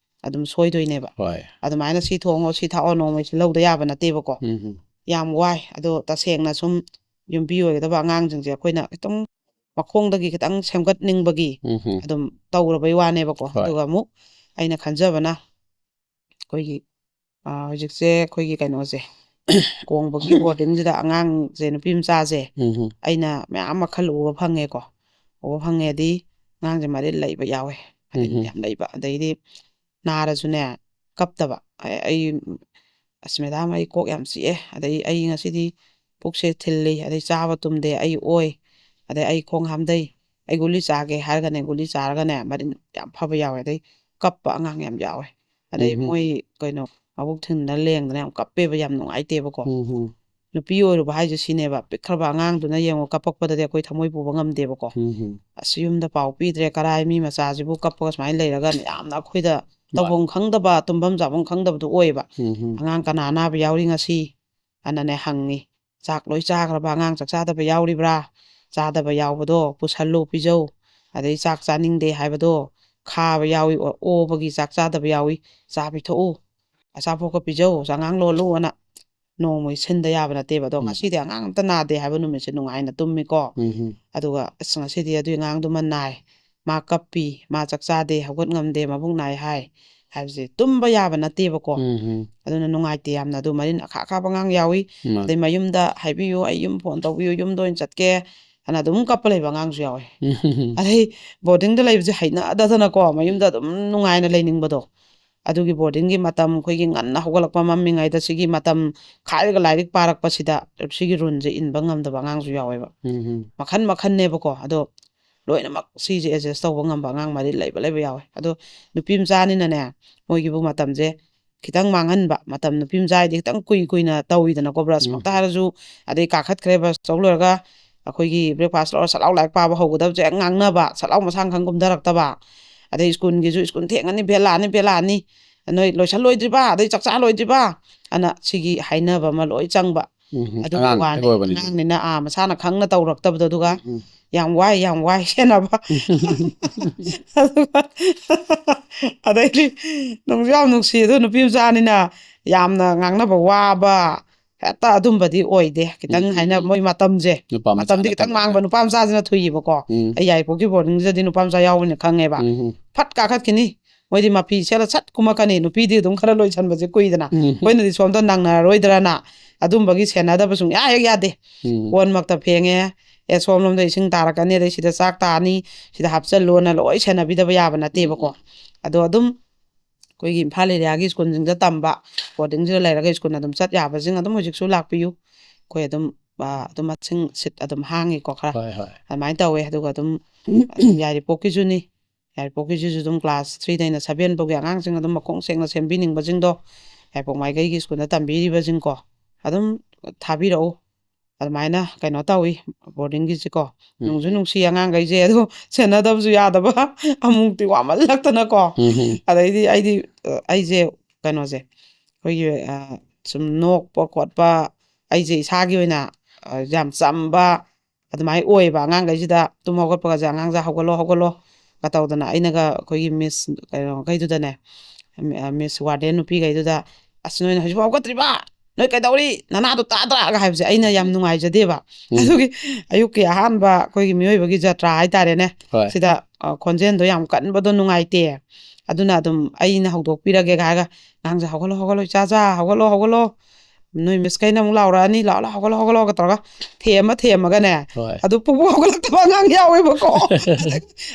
ꯑꯗꯨꯝ ꯁꯣꯏꯗꯣꯏꯅꯦꯕ꯫ ꯍꯣꯏ꯫ ꯑꯗꯨꯃꯥꯏꯅ "ꯁꯤ ꯊꯣꯡꯉꯣ, ꯁꯤ ꯊꯥꯛꯑꯣ" ꯅꯣꯡꯃꯩ ꯁꯤꯜꯍꯧꯗ ꯌꯥꯕ ꯅꯠꯇꯦꯕꯀꯣ꯫ ꯎꯝ, ꯎꯝ꯫ ꯌꯥꯝ ꯋꯥꯏ꯫ ꯑꯗꯣ ꯇꯁꯦꯡꯅ ꯁꯨꯝ ꯌꯨꯝꯕꯤ ꯑꯣꯏꯒꯗꯕ ꯑꯉꯥꯡꯁꯤꯡꯁꯦ ꯑꯩꯈꯣꯏꯅ ꯈꯤꯇꯪ ꯃꯈꯣꯡꯗꯒꯤ ꯈꯤꯇꯪ ꯁꯦꯝꯒꯠꯅꯤꯡꯕꯒꯤ ꯎꯝ, ꯎꯝ꯫ ꯑꯗꯨꯝ ꯇꯧꯔꯕꯩ ꯋꯥꯅꯦꯕꯀꯣ꯫ ꯍꯣꯏ꯫ ꯑꯗꯨꯒ ꯑꯃꯨꯛ ꯑꯩꯅ ꯈꯟꯖꯕꯅ, ꯑꯩꯈꯣꯏꯒꯤ, ꯑ, ꯍꯧꯖꯤꯛꯁꯦ ꯑꯩꯈꯣꯏꯒꯤ ꯀꯩꯅꯣꯁꯦ, ꯀꯣꯡꯕꯒꯤ ꯕꯣꯔꯗꯤꯡꯁꯤꯗ ꯑꯉꯥꯡꯁꯦ, ꯅꯨꯄꯤ ꯃꯆꯥꯁꯦ, ꯎꯝ, ꯎꯝ꯫ ꯑꯩꯅ ꯃꯌꯥꯝ ꯃꯈꯜ ꯎꯕ ꯐꯪꯉꯦꯀꯣ꯫ ꯎꯕ ꯐꯪꯉꯦꯗꯤ ꯑꯉꯥꯡꯁꯦ ꯃꯔꯤꯜ ꯂꯩꯕ ꯌꯥꯎꯋꯦ, ꯃꯔꯤꯜ ꯎꯝ, ꯎꯝ꯫ ꯌꯥꯝ ꯂꯩꯕ꯫ ꯑꯗꯩꯗꯤ ꯅꯥꯔꯁꯨꯅꯦ, ꯀꯞꯇꯕ꯫ ꯑꯩ, ꯑꯩ, "ꯑꯁ, ꯃꯦꯗꯥꯝ, ꯑꯩ ꯀꯣꯛ ꯌꯥꯝ ꯆꯤꯛꯑꯦ", ꯑꯗꯩ "ꯑꯩ ꯉꯁꯤꯗꯤ ꯄꯨꯛꯁꯦ ꯊꯤꯜꯂꯤ", ꯑꯗꯩ "ꯆꯥꯕ ꯇꯨꯝꯗꯦ", "ꯑꯩ ꯑꯣꯏ", ꯑꯗꯩ "ꯑꯩ ꯈꯣꯡ ꯍꯥꯝꯗꯩ", "ꯑꯩ ꯒꯨꯂꯤ ꯆꯥꯒꯦ" ꯍꯥꯏꯔꯒꯅꯦ, ꯒꯨꯂꯤ ꯆꯥꯔꯒꯅꯦ, ꯃꯔꯤꯜ ꯌꯥꯝ ꯐꯕ ꯌꯥꯎꯋꯦ꯫ ꯑꯗꯩ ꯀꯞꯄ ꯑꯉꯥꯡ ꯌꯥꯝ ꯌꯥꯎꯋꯦ꯫ ꯑꯗꯩ ꯎꯝ, ꯎꯝ꯫ ꯃꯣꯏ ꯀꯩꯅꯣ, ꯃꯕꯨꯛ ꯊꯤꯟꯗꯅ ꯂꯦꯡꯗꯅ ꯌꯥꯝ ꯀꯞꯄꯦꯕ, ꯌꯥꯝ ꯅꯨꯡꯉꯥꯏꯇꯦꯕꯀꯣ꯫ ꯎꯝ, ꯎꯝ꯫ ꯅꯨꯄꯤ ꯑꯣꯏꯔꯨꯕ ꯍꯥꯏꯁꯦ ꯁꯤꯅꯦꯕ, ꯄꯤꯛꯈ꯭ꯔꯕ ꯑꯉꯥꯡꯗꯨꯅ ꯌꯦꯡꯉꯣ, ꯀꯞꯄꯛꯄꯗꯗꯤ ꯑꯩꯈꯣꯏ ꯊꯃꯣꯏ ꯄꯨꯕ ꯉꯝꯗꯦꯕꯀꯣ꯫ ꯎꯝ, ꯎꯝ꯫ "ꯑꯁ, ꯌꯨꯝꯗ ꯄꯥꯎ ꯄꯤꯗ꯭ꯔꯦ, ꯀꯔꯥꯏ, ꯃꯤ ꯃꯆꯥꯁꯤꯕꯨ ꯀꯞꯄꯒ ꯁꯨꯃꯥꯏꯅ ꯂꯩꯔꯒꯅ", ꯌꯥꯝꯅ ꯑꯩꯈꯣꯏꯗ ꯃꯥꯅꯤ꯫ ꯇꯧꯐꯝ ꯈꯪꯗꯕ, ꯇꯨꯝꯐꯝ ꯆꯥꯐꯝ ꯈꯪꯗꯕꯗꯨ ꯑꯣꯏꯌꯦꯕ꯫ ꯎꯝ, ꯎꯝ꯫ "ꯑꯉꯥꯡ ꯀꯅꯥ ꯑꯅꯥꯕ ꯌꯥꯎꯔꯤ ꯉꯁꯤ?" ꯑꯅꯅꯦ ꯍꯪꯉꯤ꯫ "ꯆꯥꯛ ꯂꯣꯏ ꯆꯥꯈ꯭ꯔꯕ? ꯑꯉꯥꯡ ꯆꯥꯛ ꯆꯥꯗꯕ ꯌꯥꯎꯔꯤꯕ꯭ꯔꯥ? ꯆꯥꯗꯕ ꯌꯥꯎꯕꯗꯣ ꯄꯨꯁꯜꯂꯨ, ꯄꯤꯖꯧ꯫ ꯑꯗꯩ ꯆꯥꯛ ꯆꯥꯅꯤꯡꯗꯦ ꯍꯥꯏꯕꯗꯣ, ꯈꯥꯕ ꯌꯥꯎꯏ, ꯑꯣ-, ꯑꯣꯕꯒꯤ ꯆꯥꯛ ꯆꯥꯗꯕ ꯌꯥꯎꯏ, ꯆꯥ ꯄꯤꯊꯛꯎ, ꯑꯆꯥꯄꯣꯠꯀ ꯄꯤꯖꯧ, ꯆꯉꯥꯡ ꯂꯣꯜꯂꯨ" ꯑꯅ ꯅꯣꯡꯃꯒꯤ ꯁꯤꯟꯗ ꯌꯥꯕ ꯅꯠꯇꯦꯕ꯫ ꯑꯗꯣ ꯎꯝ꯫ ꯉꯁꯤꯗꯤ ꯑꯉꯥꯡ ꯑꯝꯇ ꯅꯥꯗꯦ ꯍꯥꯏꯕ ꯅꯨꯃꯤꯠꯁꯦ ꯅꯨꯡꯉꯥꯏꯅ ꯇꯨꯝꯃꯤꯀꯣ꯫ ꯎꯝ, ꯎꯝ꯫ ꯑꯗꯨꯒ "ꯑꯁ, ꯉꯁꯤꯗꯤ ꯑꯗꯨꯏ ꯑꯉꯥꯡꯗꯨꯃ ꯅꯥꯏ, ꯃꯥ ꯀꯞꯄꯤ, ꯃꯥ ꯆꯥꯛ ꯆꯥꯗꯦ, ꯍꯧꯒꯠ ꯉꯝꯗꯦ, ꯃꯕꯨꯛ ꯅꯥꯏ" ꯍꯥꯏ꯫ ꯍꯥꯏꯕꯁꯦ ꯇꯨꯝꯕ ꯌꯥꯕ ꯅꯠꯇꯦꯕꯀꯣ꯫ ꯎꯝ ꯎꯝ ꯑꯗꯨꯅ ꯅꯨꯡꯉꯥꯏꯇꯦ ꯌꯥꯝꯅ꯫ ꯑꯗꯨ ꯃꯔꯤꯟ ꯑꯈꯥ ꯑꯈꯥꯕ ꯑꯉꯥꯡ ꯌꯥꯎꯏ꯫ ꯃꯥꯅꯤ꯫ ꯑꯗꯩ ꯃꯌꯨꯝꯗ ꯍꯥꯏꯕꯤꯌꯨ, "ꯑꯩ ꯌꯨꯝ ꯐꯣꯟ ꯇꯧꯕꯤꯌꯨ, ꯌꯨꯝꯗ ꯑꯣꯏꯅ ꯆꯠꯀꯦ" ꯍꯥꯏꯅ ꯑꯗꯨꯝ ꯀꯞꯄ ꯂꯩꯕ ꯑꯉꯥꯡꯁꯨ ꯌꯥꯎꯋꯦ꯫ ꯎꯝ ꯑꯗꯩ ꯕꯣꯔꯗꯤꯡꯗ ꯂꯩꯕꯁꯦ ꯍꯩꯅꯗꯗꯅꯀꯣ, ꯃꯌꯨꯝꯗ ꯑꯗꯨꯝ ꯅꯨꯡꯉꯥꯏꯅ ꯂꯩꯅꯤꯡꯕꯗꯣ꯫ ꯑꯗꯨꯒꯤ ꯕꯣꯔꯗꯤꯡꯒꯤ ꯃꯇꯝ, ꯑꯩꯈꯣꯏꯒꯤ ꯉꯟꯅ ꯍꯧꯒꯠꯂꯛꯄ, ꯃꯝꯃꯤꯉꯩꯗ ꯁꯤꯒꯤ ꯃꯇꯝ ꯈꯥꯏꯔꯒ ꯂꯥꯏꯔꯤꯛ ꯄꯥꯔꯛꯄꯁꯤꯗ ꯁꯤꯒꯤ ꯔꯨꯜꯁꯦ ꯏꯟꯕ ꯉꯝꯗꯕ ꯑꯉꯥꯡꯁꯨ ꯌꯥꯎꯋꯦꯕ꯫ ꯎꯝ ꯎꯝ ꯃꯈꯟ ꯃꯈꯟꯅꯦꯕꯀꯣ꯫ ꯑꯗꯣ ꯂꯣꯏꯅꯃꯛ ꯁꯤꯁꯦ ꯑꯦꯗꯖꯁ ꯇꯧꯕ ꯉꯝꯕ ꯑꯉꯥꯡ ꯃꯔꯤ ꯂꯩꯕ ꯂꯩꯕ ꯌꯥꯎꯋꯦ꯫ ꯑꯗꯣ ꯅꯨꯄꯤ ꯃꯆꯥꯅꯤꯅꯅꯦ, ꯃꯣꯏꯒꯤꯕꯨ ꯃꯇꯝꯁꯦ ꯈꯤꯇꯪ ꯃꯥꯡꯍꯟꯕ, ꯃꯇꯝ ꯅꯨꯄꯤ ꯃꯆꯥ ꯍꯥꯏꯗꯤ ꯈꯤꯇꯪ ꯀꯨꯏ ꯀꯨꯏꯅ ꯇꯧꯋꯤꯗꯅꯀꯣ, ꯕ꯭ꯔꯁ ꯎꯝ꯫ ꯃꯛꯇ ꯍꯥꯏꯔꯁꯨ꯫ ꯑꯗꯩ ꯀꯥꯈꯠꯈ꯭ꯔꯦ, ꯕ꯭ꯔꯁ ꯇꯧ ꯂꯣꯏꯔꯒ ꯑꯩꯈꯣꯏꯒꯤ ꯕ꯭ꯔꯦꯛꯐꯥꯁ ꯂꯧꯔ ꯁꯠ ꯂꯥꯎ ꯂꯥꯏꯔꯤꯛ ꯄꯥꯕ ꯍꯧꯒꯗꯕꯁꯦ ꯍꯦꯛ ꯉꯥꯡꯅꯕ, ꯁꯠ ꯂꯥꯎ ꯃꯁꯥ ꯈꯪ ꯀꯨꯝꯊꯔꯛꯇꯕ꯫ ꯑꯗꯩ ꯁ꯭ꯀꯨꯜꯒꯤꯁꯨ "ꯁ꯭ꯀꯨꯜ ꯊꯦꯡꯉꯅꯤ, ꯕꯦꯜ ꯂꯥꯛꯑꯅꯤ, ꯕꯦꯜ ꯂꯥꯛꯑꯅꯤ, ꯅꯣꯏ ꯂꯣꯏꯁꯜ ꯂꯣꯏꯗ꯭ꯔꯤꯕ, ꯑꯗꯩ ꯆꯥꯛ ꯆꯥ ꯂꯣꯏꯗ꯭ꯔꯤꯕ?" ꯑꯅ ꯁꯤꯒꯤ ꯍꯥꯏꯅꯕ ꯑꯃ ꯂꯣꯏ ꯆꯪꯕ꯫ ꯎꯝ ꯎꯝ꯫ ꯑꯗꯨ ꯑꯉꯥꯡ ꯋꯥꯅꯤ ꯑꯣꯏꯕꯅꯤꯅ꯫ ꯑꯉꯥꯡꯅꯤꯅ ꯑꯥ ꯃꯁꯥꯅ ꯈꯪꯅ ꯇꯧꯔꯛꯇꯕꯗꯣ, ꯑꯗꯨꯒ ꯎꯝ ꯎꯝ꯫ ꯌꯥꯝ ꯋꯥꯏ, ꯌꯥꯝ ꯋꯥꯏ ꯁꯦꯟꯅꯕ꯫ ꯑꯗꯨꯒ ꯑꯗꯩꯗꯤ ꯅꯨꯡꯁꯨ ꯌꯥꯝ ꯅꯨꯡꯁꯤ꯫ ꯑꯗꯨ ꯅꯨꯄꯤ ꯃꯆꯥꯅꯤꯅ ꯌꯥꯝꯅ ꯉꯥꯡꯅꯕ ꯋꯥꯕ ꯍꯦꯛꯇ ꯑꯗꯨꯝꯕꯗꯤ ꯑꯣꯏꯗꯦ꯫ ꯈꯤꯇꯪ ꯎꯝ꯫ ꯍꯥꯏꯅ ꯃꯣꯏ ꯃꯇꯝꯁꯦ, ꯃꯇꯝꯗꯤ ꯈꯤꯇꯪ ꯅꯠꯇꯕ꯫ ꯃꯥꯡꯕ, ꯅꯨꯄꯥ ꯃꯆꯥꯁꯤꯅ ꯊꯨꯏꯌꯦꯕꯀꯣ꯫ ꯎꯝ ꯑꯩ ꯌꯥꯏꯔꯤꯄꯣꯛꯀꯤ ꯕꯣꯔꯗꯤꯡꯁꯤꯗꯗꯤ ꯅꯨꯄꯥ ꯃꯆꯥ ꯌꯥꯎꯕꯅꯤꯅ ꯈꯪꯉꯦꯕ꯫ ꯎꯝ ꯎꯝ꯫ ꯐꯠ ꯀꯥꯈꯠꯈꯤꯅꯤ꯫ ꯃꯣꯏꯗꯤ ꯃꯐꯤ ꯁꯦꯠꯂ ꯁꯠ ꯀꯨꯝꯃꯛꯀꯅꯤ꯫ ꯅꯨꯄꯤꯗꯤ ꯑꯗꯨꯝ ꯈꯔ ꯂꯣꯏꯁꯟꯕꯁꯦ ꯀꯨꯏꯗꯅ꯫ ꯎꯝ꯫ ꯑꯩꯈꯣꯏꯅꯗꯤ ꯁꯣꯝꯗ ꯅꯪꯅꯔꯔꯣꯏꯗ꯭ꯔꯅ ꯑꯗꯨꯝꯕꯒꯤ ꯁꯦꯟꯅꯗꯕ ꯁꯨꯡꯌꯥ ꯍꯦꯛ ꯌꯥꯗꯦ꯫ ꯎꯝ꯫ ꯀꯣꯟꯃꯛꯇ ꯐꯦꯡꯉꯦ, ꯑꯦ, ꯁꯣꯝꯂꯣꯝꯗ ꯏꯁꯤꯡ ꯇꯥꯔꯛꯀꯅꯤ, ꯑꯗꯩ ꯁꯤꯗ ꯆꯥꯛ ꯇꯥꯅꯤ, ꯁꯤꯗ ꯍꯥꯞꯆꯜꯂꯣꯅ ꯂꯣꯏ ꯁꯦꯟꯅꯕꯤꯗꯕ ꯌꯥꯕ ꯅꯠꯇꯦꯕꯀꯣ꯫ ꯑꯗꯣ ꯑꯗꯨꯝ ꯑꯩꯈꯣꯏꯒꯤ ꯏꯝꯐꯥꯜ ꯑꯦꯔꯤꯌꯥꯒꯤ ꯁ꯭ꯀꯨꯜꯁꯤꯡꯗ ꯇꯝꯕ, ꯕꯣꯔꯗꯤꯡꯁꯤꯗ ꯂꯩꯔꯒ ꯁ꯭ꯀꯨꯜ ꯑꯗꯨꯝ ꯆꯠ ꯌꯥꯕꯁꯤꯡ ꯑꯗꯨꯝ ꯍꯧꯖꯤꯛꯁꯨ ꯂꯥꯛꯄꯤꯌꯨ꯫ ꯑꯩꯈꯣꯏ ꯑꯗꯨꯝ, ꯑ, ꯑꯗꯨꯝ ꯃꯁꯤꯡ ꯁꯤꯠ ꯑꯗꯨꯝ ꯍꯥꯡꯉꯤꯀꯣ ꯈꯔ꯫ ꯍꯣꯏ ꯍꯣꯏ꯫ ꯑꯗꯨꯃꯥꯏꯅ ꯇꯧꯋꯦ꯫ ꯑꯗꯨꯒ ꯑꯗꯨꯝ ꯌꯥꯏꯔꯤꯄꯣꯛꯀꯤꯁꯨꯅꯤ꯫ ꯌꯥꯏꯔꯤꯄꯣꯛꯀꯤꯁꯤꯁꯨ ꯑꯗꯨꯝ ꯀ꯭ꯂꯥꯁ ꯊ꯭ꯔꯤꯗꯩꯅ ꯁꯚꯦꯟ ꯐꯥꯎꯒꯤ ꯑꯉꯥꯡꯁꯤꯡ ꯑꯗꯨꯝ ꯃꯈꯣꯡ ꯁꯦꯡꯅ ꯁꯦꯝꯕꯤꯅꯤꯡꯕꯁꯤꯡꯗꯣ, ꯌꯥꯏꯔꯤꯄꯣꯛ ꯃꯥꯏꯀꯩꯒꯤ ꯁ꯭ꯀꯨꯜꯗ ꯇꯝꯕꯤꯔꯤꯕꯁꯤꯡꯀꯣ, ꯑꯗꯨꯝ ꯊꯥꯕꯤꯔꯛꯎ꯫ ꯑꯗꯨꯃꯥꯏꯅ ꯀꯩꯅꯣ ꯇꯧꯏ ꯕꯣꯔꯗꯤꯡꯒꯤꯁꯤꯀꯣ꯫ ꯎꯝ꯫ ꯅꯨꯡꯁꯨ ꯅꯨꯡꯁꯤ ꯑꯉꯥꯡꯈꯩꯁꯦ, ꯑꯗꯣ ꯁꯦꯟꯅꯗꯕꯁꯨ ꯌꯥꯗꯕ꯫ ꯑꯃꯨꯛꯇꯤ ꯋꯥꯃꯜꯂꯛꯇꯅꯀꯣ꯫ ꯎꯝ ꯎꯝ꯫ ꯑꯗꯩꯗꯤ ꯑꯩꯗꯤ, ꯑ, ꯑꯩꯁꯦ ꯀꯩꯅꯣꯁꯦ, ꯑꯩꯈꯣꯏꯒꯤ, ꯑ, ꯁꯨꯝ ꯅꯣꯛꯄ ꯈꯣꯠꯄ, ꯑꯩꯁꯦ ꯏꯁꯥꯒꯤ ꯑꯣꯏꯅ, ꯑ, ꯌꯥꯝ ꯆꯝꯕ ꯑꯗꯨꯃꯥꯏꯅ ꯑꯣꯏꯌꯦꯕ꯫ ꯑꯉꯥꯡꯈꯩꯁꯤꯗ ꯇꯨꯝ ꯍꯧꯒꯠꯄꯒꯁꯦ, "ꯑꯉꯥꯡꯁꯦ ꯍꯧꯒꯠꯂꯣ, ꯍꯧꯒꯠꯂꯣ" ꯒ ꯇꯧꯗꯅ, ꯑꯩꯅꯒ ꯑꯩꯈꯣꯏꯒꯤ ꯃꯤꯁ ꯀꯩꯅꯣꯈꯩꯗꯨꯗꯅꯦ, ꯃꯤꯁ ꯋꯥꯔꯗꯦꯟ ꯅꯨꯄꯤꯈꯩꯗꯨꯗ, "ꯑꯁ, ꯅꯣꯏꯅ ꯍꯧꯖꯤꯛꯐꯥꯎ ꯍꯧꯒꯠꯇ꯭ꯔꯤꯕ? ꯅꯣꯏ ꯀꯩꯗꯧꯔꯤ? ꯅꯅꯥꯗꯣ ꯇꯥꯗ꯭ꯔꯥ?" ꯒ ꯍꯥꯏꯕꯁꯦ ꯑꯩꯅ ꯌꯥꯝ ꯅꯨꯡꯉꯥꯏꯖꯗꯦꯕ꯫ ꯎꯝ꯫ ꯑꯗꯨꯒꯤ ꯑꯌꯨꯛꯀꯤ ꯑꯍꯥꯟꯕ ꯑꯩꯈꯣꯏꯒꯤ ꯃꯤꯑꯣꯏꯕꯒꯤ ꯖꯇ꯭ꯔꯥ ꯍꯥꯏꯇꯥꯔꯦꯅꯦ, ꯍꯣꯏ꯫ ꯁꯤꯗ, ꯑ, ꯈꯣꯟꯖꯦꯜꯗꯣ ꯌꯥꯝ ꯀꯟꯕꯗꯣ ꯅꯨꯡꯉꯥꯏꯇꯦ, ꯑꯗꯨꯅ ꯑꯗꯨꯝ ꯑꯩꯅ ꯍꯧꯗꯣꯛꯄꯤꯔꯒꯦꯒ ꯍꯥꯏꯔꯒ, "ꯑꯉꯥꯡꯁꯦ ꯍꯧꯒꯠꯂꯣ, ꯍꯧꯒꯠꯂꯣ, ꯏꯆꯥ ꯆꯥ, ꯍꯧꯒꯠꯂꯣ, ꯍꯧꯒꯠꯂꯣ, ꯅꯣꯏ ꯃꯤꯁ ꯈꯩꯅ ꯑꯃꯨꯛ ꯂꯥꯎꯔꯛꯑꯅꯤ, ꯂꯥꯛꯑꯣ, ꯂꯥꯛꯑꯣ, ꯍꯧꯒꯠꯂꯣ, ꯍꯧꯒꯠꯂꯣ" ꯇꯧꯔꯒ ꯊꯦꯝꯃ ꯊꯦꯝꯃꯒꯅꯦ, ꯍꯣꯏ꯫ ꯑꯗꯨ ꯄꯨꯡ ꯍꯧꯒꯠꯂꯛꯇꯕ ꯑꯉꯥꯡ ꯌꯥꯎꯋꯦꯕꯀꯣ꯫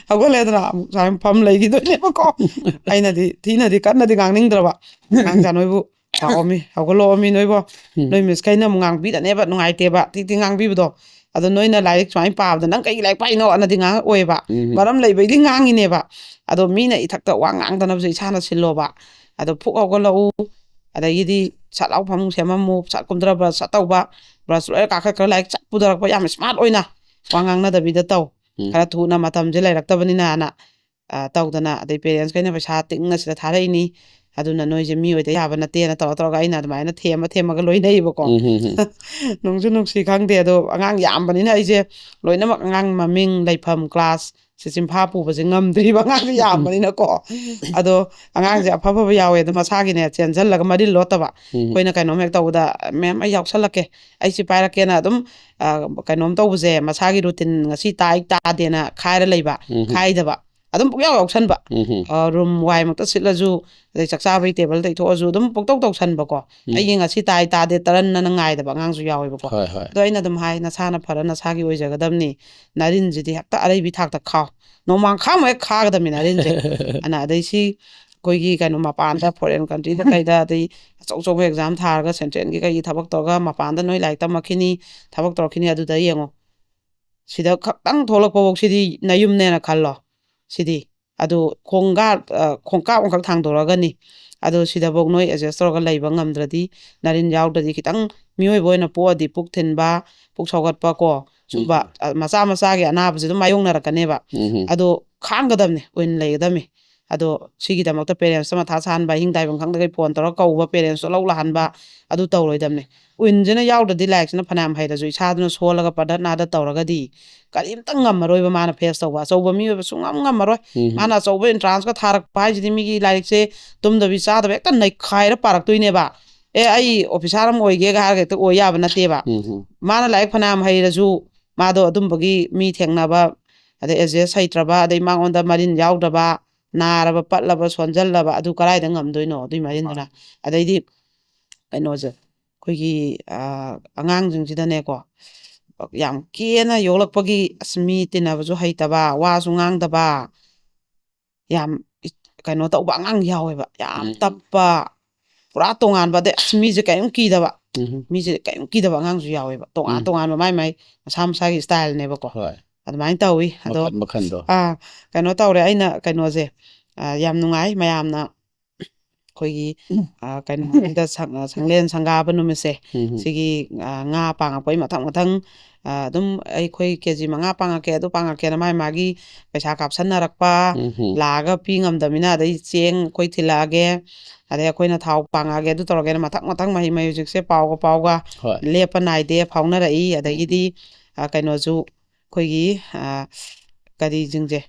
ꯍꯧꯒꯠꯂꯦꯗꯅ ꯑꯃꯨꯛ ꯁꯨꯃꯥꯏꯅ ꯐꯝ ꯂꯩꯈꯤꯗꯣꯏꯅꯦꯕꯀꯣ꯫ ꯑꯩꯅꯗꯤ ꯊꯤꯅꯗꯤ ꯀꯟꯅꯗꯤ ꯉꯥꯡꯅꯤꯡꯗ꯭ꯔꯕ, "ꯑꯉꯥꯡꯁꯥ ꯅꯣꯏꯕꯨ ꯂꯥꯛꯑꯣꯃꯤ, ꯍꯧꯒꯠꯂꯛꯑꯣꯃꯤ ꯅꯣꯏꯕꯣ, ꯎꯝ꯫ ꯅꯣꯏ ꯃꯤꯁ ꯈꯩꯅ ꯑꯃꯨꯛ ꯉꯥꯡꯕꯤꯗꯅꯦꯕ, ꯅꯨꯡꯉꯥꯏꯇꯦꯕ ꯊꯤ ꯊꯤ ꯉꯥꯡꯕꯤꯕꯗꯣ꯫ ꯑꯗꯣ ꯅꯣꯏꯅ ꯂꯥꯏꯔꯤꯛ ꯁꯨꯃꯥꯏꯅ ꯄꯥꯕꯗ ꯅꯪ ꯀꯩꯒꯤ ꯂꯥꯏꯔꯤꯛ ꯄꯥꯏꯅꯣ?" ꯑꯅꯗꯤ ꯉꯥꯡꯉꯛꯑꯣꯏꯕ꯫ ꯎꯝ꯫ ꯃꯔꯝ ꯂꯩꯕꯩꯗꯤ ꯉꯥꯡꯉꯤꯅꯦꯕ꯫ ꯑꯗꯣ ꯃꯤꯅ ꯏꯊꯛꯇ ꯋꯥ ꯉꯥꯡꯗꯅꯕꯁꯦ ꯏꯁꯥꯅ ꯁꯤꯜꯂꯣꯕ꯫ ꯑꯗꯣ ꯐꯨꯛ ꯍꯧꯒꯠꯂꯛꯎ, ꯑꯗꯒꯤꯗꯤ ꯁꯠ ꯂꯥꯎ ꯐꯃꯨꯡ ꯁꯦꯝꯃꯝꯃꯨ, ꯁꯠ ꯀꯨꯝꯊꯔ ꯕ꯭ꯔꯁ ꯁꯠ ꯇꯧꯕ, ꯕ꯭ꯔꯁ ꯂꯣꯏꯔ ꯀꯥꯈꯠꯈ꯭ꯔ ꯂꯥꯏꯔꯤꯛ ꯆꯠ ꯄꯨꯊꯔꯛꯄ, ꯌꯥꯝ ꯁ꯭ꯃꯥꯔꯠ ꯑꯣꯏꯅ ꯋꯥ ꯉꯥꯡꯅꯗꯕꯤꯗ ꯇꯧ꯫ ꯎꯝ꯫ ꯈꯔ ꯊꯨꯅ ꯃꯇꯝꯁꯦ ꯂꯩꯔꯛꯇꯕꯅꯤꯅ ꯍꯥꯏꯅ, ꯑ, ꯇꯧꯗꯅ, ꯑꯗꯩ ꯄꯦꯔꯦꯟꯁꯈꯩꯅ ꯄꯩꯁꯥ ꯇꯤꯡꯅ ꯁꯤꯗ ꯊꯥꯔꯛꯏꯅꯤ, ꯑꯗꯨꯅ ꯅꯣꯏꯁꯦ ꯃꯤ ꯑꯣꯏꯗ ꯌꯥꯕ ꯅꯠꯇꯦꯅ ꯇꯧꯔ ꯇꯧꯔꯒ ꯑꯩꯅ ꯑꯗꯨꯃꯥꯏꯅ ꯊꯦꯝꯃ ꯊꯦꯝꯃꯒ ꯂꯣꯏꯅꯩꯌꯦꯕꯀꯣ꯫ ꯎꯝ, ꯎꯝ, ꯎꯝ꯫ ꯅꯨꯡꯁꯨ ꯅꯨꯡꯁꯤ ꯈꯪꯗꯦ, ꯑꯗꯣ ꯑꯉꯥꯡ ꯌꯥꯝꯕꯅꯤꯅ ꯑꯩꯁꯦ ꯂꯣꯏꯅꯃꯛ ꯑꯉꯥꯡ ꯃꯃꯤꯡ, ꯂꯩꯐꯝ, ꯀ꯭ꯂꯥꯁ ꯁꯤ ꯆꯤꯟꯐꯥ ꯄꯨꯕꯁꯦ ꯉꯝꯗ꯭ꯔꯤꯕ ꯑꯉꯥꯡꯁꯦ ꯌꯥꯝꯕꯅꯤꯅꯀꯣ꯫ ꯑꯗꯣ ꯑꯉꯥꯡꯁꯦ ꯑꯐ ꯑꯐꯕ ꯌꯥꯎꯋꯦ, ꯑꯗꯣ ꯃꯁꯥꯒꯤꯅꯦ ꯆꯦꯟꯁꯤꯜꯂꯒ ꯃꯔꯤꯜ ꯂꯣꯠꯇꯕ꯫ ꯎꯝ꯫ ꯑꯩꯈꯣꯏꯅ ꯀꯩꯅꯣꯝ ꯍꯦꯛ ꯇꯧꯕꯗ, "ꯃꯦꯝ, ꯑꯩ ꯌꯥꯎꯁꯜꯂꯛꯀꯦ, ꯑꯩ ꯁꯤ ꯄꯥꯏꯔꯛꯀꯦꯅ" ꯑꯗꯨꯝ, ꯑ, ꯀꯩꯅꯣꯝ ꯇꯧꯕꯁꯦ, ꯃꯁꯥꯒꯤ ꯔꯨꯇꯤꯟ ꯉꯁꯤ ꯇꯥꯏ ꯇꯥꯗꯦꯅ ꯈꯥꯏꯔ ꯂꯩꯕ, ꯎꯝ꯫ ꯈꯥꯏꯗꯕ꯫ ꯑꯗꯨꯝ ꯄꯨꯡꯌꯥꯎ ꯌꯥꯎꯁꯟꯕ꯫ ꯎꯝ꯫ ꯑ, ꯔꯨꯝ ꯋꯥꯏꯃꯛꯇ ꯁꯤꯠꯂꯁꯨ, ꯑꯗꯩ ꯆꯥꯛ ꯆꯥꯕꯒꯤ ꯇꯦꯕꯜ ꯇꯩꯊꯣꯛꯑꯁꯨ, ꯑꯗꯨꯝ ꯄꯨꯡꯇꯧ ꯇꯧꯁꯟꯕꯀꯣ꯫ ꯎꯝ꯫ "ꯑꯩꯒꯤ ꯉꯁꯤ ꯇꯥꯏ ꯇꯥꯗꯦ" ꯇꯔꯟꯅꯅ ꯉꯥꯏꯗꯕ ꯑꯉꯥꯡꯁꯨ ꯌꯥꯎꯋꯦꯕꯀꯣ꯫ ꯍꯣꯏ, ꯍꯣꯏ꯫ ꯑꯗꯣ ꯑꯩꯅ ꯑꯗꯨꯝ ꯍꯥꯏ, "ꯅꯁꯥꯅ ꯐꯔ ꯅꯁꯥꯒꯤ ꯑꯣꯏꯖꯒꯗꯕꯅꯤ, ꯅꯔꯤꯟꯁꯤꯗꯤ ꯍꯦꯛꯇ ꯑꯔꯩꯕꯤ ꯊꯥꯛꯇ ꯈꯥꯎ, ꯅꯣꯡꯃꯥꯡꯈꯥꯃꯨꯛ ꯍꯦꯛ ꯈꯥꯒꯗꯕꯅꯤ ꯅꯔꯤꯟꯁꯦ" ꯑꯅ꯫ ꯑꯗꯩ ꯁꯤ ꯑꯩꯈꯣꯏꯒꯤ ꯀꯩꯅꯣ, ꯃꯄꯥꯟꯗ, ꯐꯣꯔꯦꯟ ꯀꯟꯇ꯭ꯔꯤꯗ ꯀꯩꯗ, ꯑꯗꯩ ꯑꯆꯧ ꯑꯆꯧꯕ ꯑꯦꯛꯖꯥꯝ ꯊꯥꯔꯒ ꯁꯦꯟꯇ꯭ꯔꯦꯜꯒꯤ ꯀꯩꯒꯤ ꯊꯕꯛ ꯇꯧꯔꯒ ꯃꯄꯥꯟꯗ ꯅꯣꯏ ꯂꯥꯏꯔꯤꯛ ꯇꯝꯃꯛꯈꯤꯅꯤ, ꯊꯕꯛ ꯇꯧꯔꯛꯈꯤꯅꯤ, ꯑꯗꯨꯗ ꯌꯦꯡꯉꯣ, ꯁꯤꯗ ꯈꯛꯇꯪ ꯊꯣꯛꯂꯛꯄꯐꯧ ꯁꯤꯗꯤ ꯅꯌꯨꯝꯅꯦꯅ ꯈꯜꯂꯣ꯫ ꯁꯤꯗꯤ ꯑꯗꯨ ꯈꯣꯡꯒꯥ-, ꯑ, ꯈꯣꯡꯀꯥꯞ ꯑꯃꯈꯛ ꯊꯥꯡꯗꯣꯔꯛꯑꯒꯅꯤ꯫ ꯑꯗꯣ ꯁꯤꯗꯐꯧ ꯅꯣꯏ ꯑꯦꯗꯖꯁ ꯇꯧꯔꯒ ꯂꯩꯕ ꯉꯝꯗ꯭ꯔꯗꯤ, ꯅꯔꯤꯟ ꯌꯥꯎꯗ꯭ꯔꯗꯤ, ꯈꯤꯇꯪ ꯃꯤꯑꯣꯏꯕ ꯑꯣꯏꯅ ꯄꯣꯛꯑꯗꯤ ꯄꯨꯛ ꯊꯤꯟꯕ, ꯄꯨꯛ ꯁꯧꯒꯠꯄ ꯀꯣ, ꯁꯨꯝꯕ, ꯎꯝ꯫ ꯑ, ꯃꯆꯥ ꯃꯆꯥꯒꯤ ꯑꯅꯥꯕꯁꯦ ꯑꯗꯨꯝ ꯃꯥꯌꯣꯛꯅꯔꯛꯀꯅꯦꯕ꯫ ꯎꯝ꯫ ꯑꯗꯣ ꯈꯥꯡꯒꯗꯕꯅꯤ, ꯑꯣꯏꯅ ꯂꯩꯒꯗꯕꯅꯤ꯫ ꯑꯗꯣ ꯁꯤꯒꯤꯗꯃꯛꯇ ꯄꯦꯔꯦꯟꯁꯇ ꯃꯊꯥ ꯁꯥꯍꯟꯕ, ꯑꯍꯤꯡ ꯗꯥꯏꯕꯪ ꯈꯪꯗꯈꯩ ꯐꯣꯟ ꯇꯧꯔꯒ ꯀꯧꯕ, ꯄꯦꯔꯦꯟꯁꯇꯣ ꯂꯧ ꯂꯥꯛꯍꯟꯕ, ꯑꯗꯨ ꯇꯧꯔꯣꯏꯗꯕꯅꯤ꯫ ꯎꯏꯟꯁꯤꯅ ꯌꯥꯎꯗ꯭ꯔꯗꯤ ꯂꯥꯏꯔꯤꯛꯁꯤꯅ ꯐꯅꯌꯥꯝ ꯍꯩꯔꯁꯨ, ꯏꯁꯥꯗꯨꯅ ꯁꯣꯜꯂꯒ ꯄ꯭ꯔꯗꯔꯠ ꯅꯥꯗ ꯇꯧꯔꯒꯗꯤ ꯀꯔꯤꯝꯇ ꯉꯝꯃꯔꯣꯏꯕ ꯃꯥꯅ ꯐꯦꯁ ꯇꯧꯕ꯫ ꯑꯆꯧꯕ ꯃꯤ ꯑꯣꯏꯕ ꯁꯨꯡꯉꯝ ꯉꯝꯃꯔꯣꯏ꯫ ꯎꯝ꯫ ꯃꯥꯅ ꯑꯆꯧꯕ ꯑꯦꯟꯇ꯭ꯔꯥꯟꯁꯀ ꯊꯥꯔꯛꯄ ꯍꯥꯏꯁꯤꯗꯤ ꯃꯤꯒꯤ ꯂꯥꯏꯔꯤꯛꯁꯦ ꯇꯨꯝꯗꯕꯤ ꯆꯥꯗꯕ ꯍꯦꯛꯇ ꯅꯩꯈꯥꯏꯔ ꯄꯥꯔꯛꯇꯣꯏꯅꯦꯕ꯫ "ꯑꯦ, ꯑꯩ ꯑꯣꯐꯤꯁꯥꯔ ꯑꯃ ꯑꯣꯏꯒꯦꯒ" ꯍꯥꯏꯔꯒ ꯍꯦꯛꯇ ꯑꯣꯏ ꯌꯥꯕ ꯅꯠꯇꯦꯕ꯫ ꯎꯝ꯫ ꯃꯥꯅ ꯂꯥꯏꯔꯤꯛ ꯐꯅꯌꯥꯝ ꯍꯩꯔꯁꯨ, ꯃꯥꯗꯣ ꯑꯗꯨꯝꯕꯒꯤ ꯃꯤ ꯊꯦꯡꯅꯕ, ꯑꯗꯩ ꯑꯦꯗꯖꯁ ꯍꯩꯇ꯭ꯔꯕ, ꯑꯗꯩ ꯃꯉꯣꯟꯗ ꯃꯔꯤꯟ ꯌꯥꯎꯗ꯭ꯔꯕ, ꯅꯥꯔꯕ, ꯄꯠꯂꯕ, ꯁꯣꯟꯖꯜꯂꯕ, ꯑꯗꯨ ꯀꯗꯥꯏꯗ ꯉꯝꯗꯣꯏꯅꯣ? ꯑꯗꯨꯏ ꯃꯔꯤꯟꯗꯨꯅ꯫ ꯑꯗꯩꯗꯤ ꯀꯩꯅꯣꯁꯦ, ꯑꯩꯈꯣꯏꯒꯤ, ꯑ, ꯑꯉꯥꯡꯁꯤꯡꯁꯤꯗꯅꯦꯀꯣ, ꯌꯥꯝ ꯀꯦꯅ ꯌꯣꯛꯂꯛꯄꯒꯤ, ꯑꯁ, ꯃꯤ ꯇꯤꯟꯅꯕꯁꯨ ꯍꯩꯇꯕ, ꯋꯥꯁꯨ ꯉꯥꯡꯗꯕ, ꯌꯥꯝ ꯏ-, ꯀꯩꯅꯣ ꯇꯧꯕ ꯑꯉꯥꯡ ꯌꯥꯎꯋꯦꯕ, ꯌꯥꯝ ꯎꯝ꯫ ꯇꯞꯄ, ꯄꯨꯔꯥ ꯇꯣꯉꯥꯟꯕ꯫ ꯑꯗꯩ, ꯑꯁ, ꯃꯤꯁꯦ ꯀꯔꯤꯝ ꯀꯤꯗꯕ, ꯎꯝ꯫ ꯃꯤꯁꯦ ꯀꯔꯤꯝ ꯀꯤꯗꯕ ꯑꯉꯥꯡꯁꯨ ꯌꯥꯎꯋꯦꯕ, ꯇꯣꯉꯥꯟ ꯎꯝ꯫ ꯇꯣꯉꯥꯟꯕ, ꯃꯥꯏ ꯃꯥꯏ ꯃꯁꯥ ꯃꯁꯥꯒꯤ ꯁ꯭ꯇꯥꯏꯜꯅꯦꯕꯀꯣ꯫ ꯍꯣꯏ꯫ ꯑꯗꯨꯃꯥꯏꯅ ꯇꯧꯋꯤ꯫ ꯑꯗꯣ, ꯃꯈꯟ ꯃꯈꯟꯗꯣ꯫ ꯑꯥ, ꯀꯩꯅꯣ ꯇꯧꯔꯦ, ꯑꯩꯅ ꯀꯩꯅꯣꯁꯦ, ꯑꯥ, ꯌꯥꯝ ꯅꯨꯡꯉꯥꯏ ꯃꯌꯥꯝꯅ ꯑꯩꯈꯣꯏꯒꯤ, ꯎꯝ꯫ ꯑꯥ, ꯀꯩꯅꯣ, ꯁꯤꯗ ꯁꯪ-, ꯑꯥ, ꯁꯪꯂꯦꯟ ꯁꯪꯒꯥꯕ ꯅꯨꯃꯤꯠꯁꯦ, ꯎꯝ꯫ ꯁꯤꯒꯤ, ꯑꯥ, ꯉꯥ ꯄꯥꯡꯉꯛꯄꯩ ꯃꯊꯪ ꯃꯊꯪ, ꯑꯥ, ꯑꯗꯨꯝ ꯑꯩꯈꯣꯏ ꯀꯦ ꯖꯤ ꯃꯉꯥ ꯄꯥꯡꯉꯛꯀꯦ, ꯑꯗꯨ ꯄꯥꯡꯉꯛꯀꯦꯅ ꯃꯥꯏ ꯃꯥꯒꯤ ꯄꯩꯁꯥ ꯀꯥꯞꯁꯟꯅꯔꯛꯄ, ꯎꯝ꯫ ꯂꯥꯛꯑꯒ ꯄꯤ ꯉꯝꯗꯕꯅꯤꯅ, ꯑꯗꯩ ꯆꯦꯡ ꯑꯩꯈꯣꯏ ꯊꯤꯜꯂꯛꯑꯒꯦ, ꯑꯗꯩ ꯑꯩꯈꯣꯏꯅ ꯊꯥꯎ ꯄꯥꯡꯉꯛꯑꯒꯦ, ꯑꯗꯨ ꯇꯧꯔꯒꯦꯅ ꯃꯊꯪ ꯃꯊꯪ ꯃꯍꯩ ꯃꯍꯩ ꯍꯧꯖꯤꯛꯁꯦ ꯄꯥꯎꯒ ꯄꯥꯎꯒ ꯍꯣꯏ꯫ ꯂꯦꯞꯄ ꯅꯥꯏꯗꯦ, ꯐꯥꯎꯅꯔꯛꯏ꯫ ꯑꯗꯒꯤꯗꯤ, ꯑꯥ, ꯀꯩꯅꯣꯁꯨ, ꯑꯩꯈꯣꯏꯒꯤ, ꯑꯥ, ꯀꯔꯤꯁꯤꯡꯁꯦ,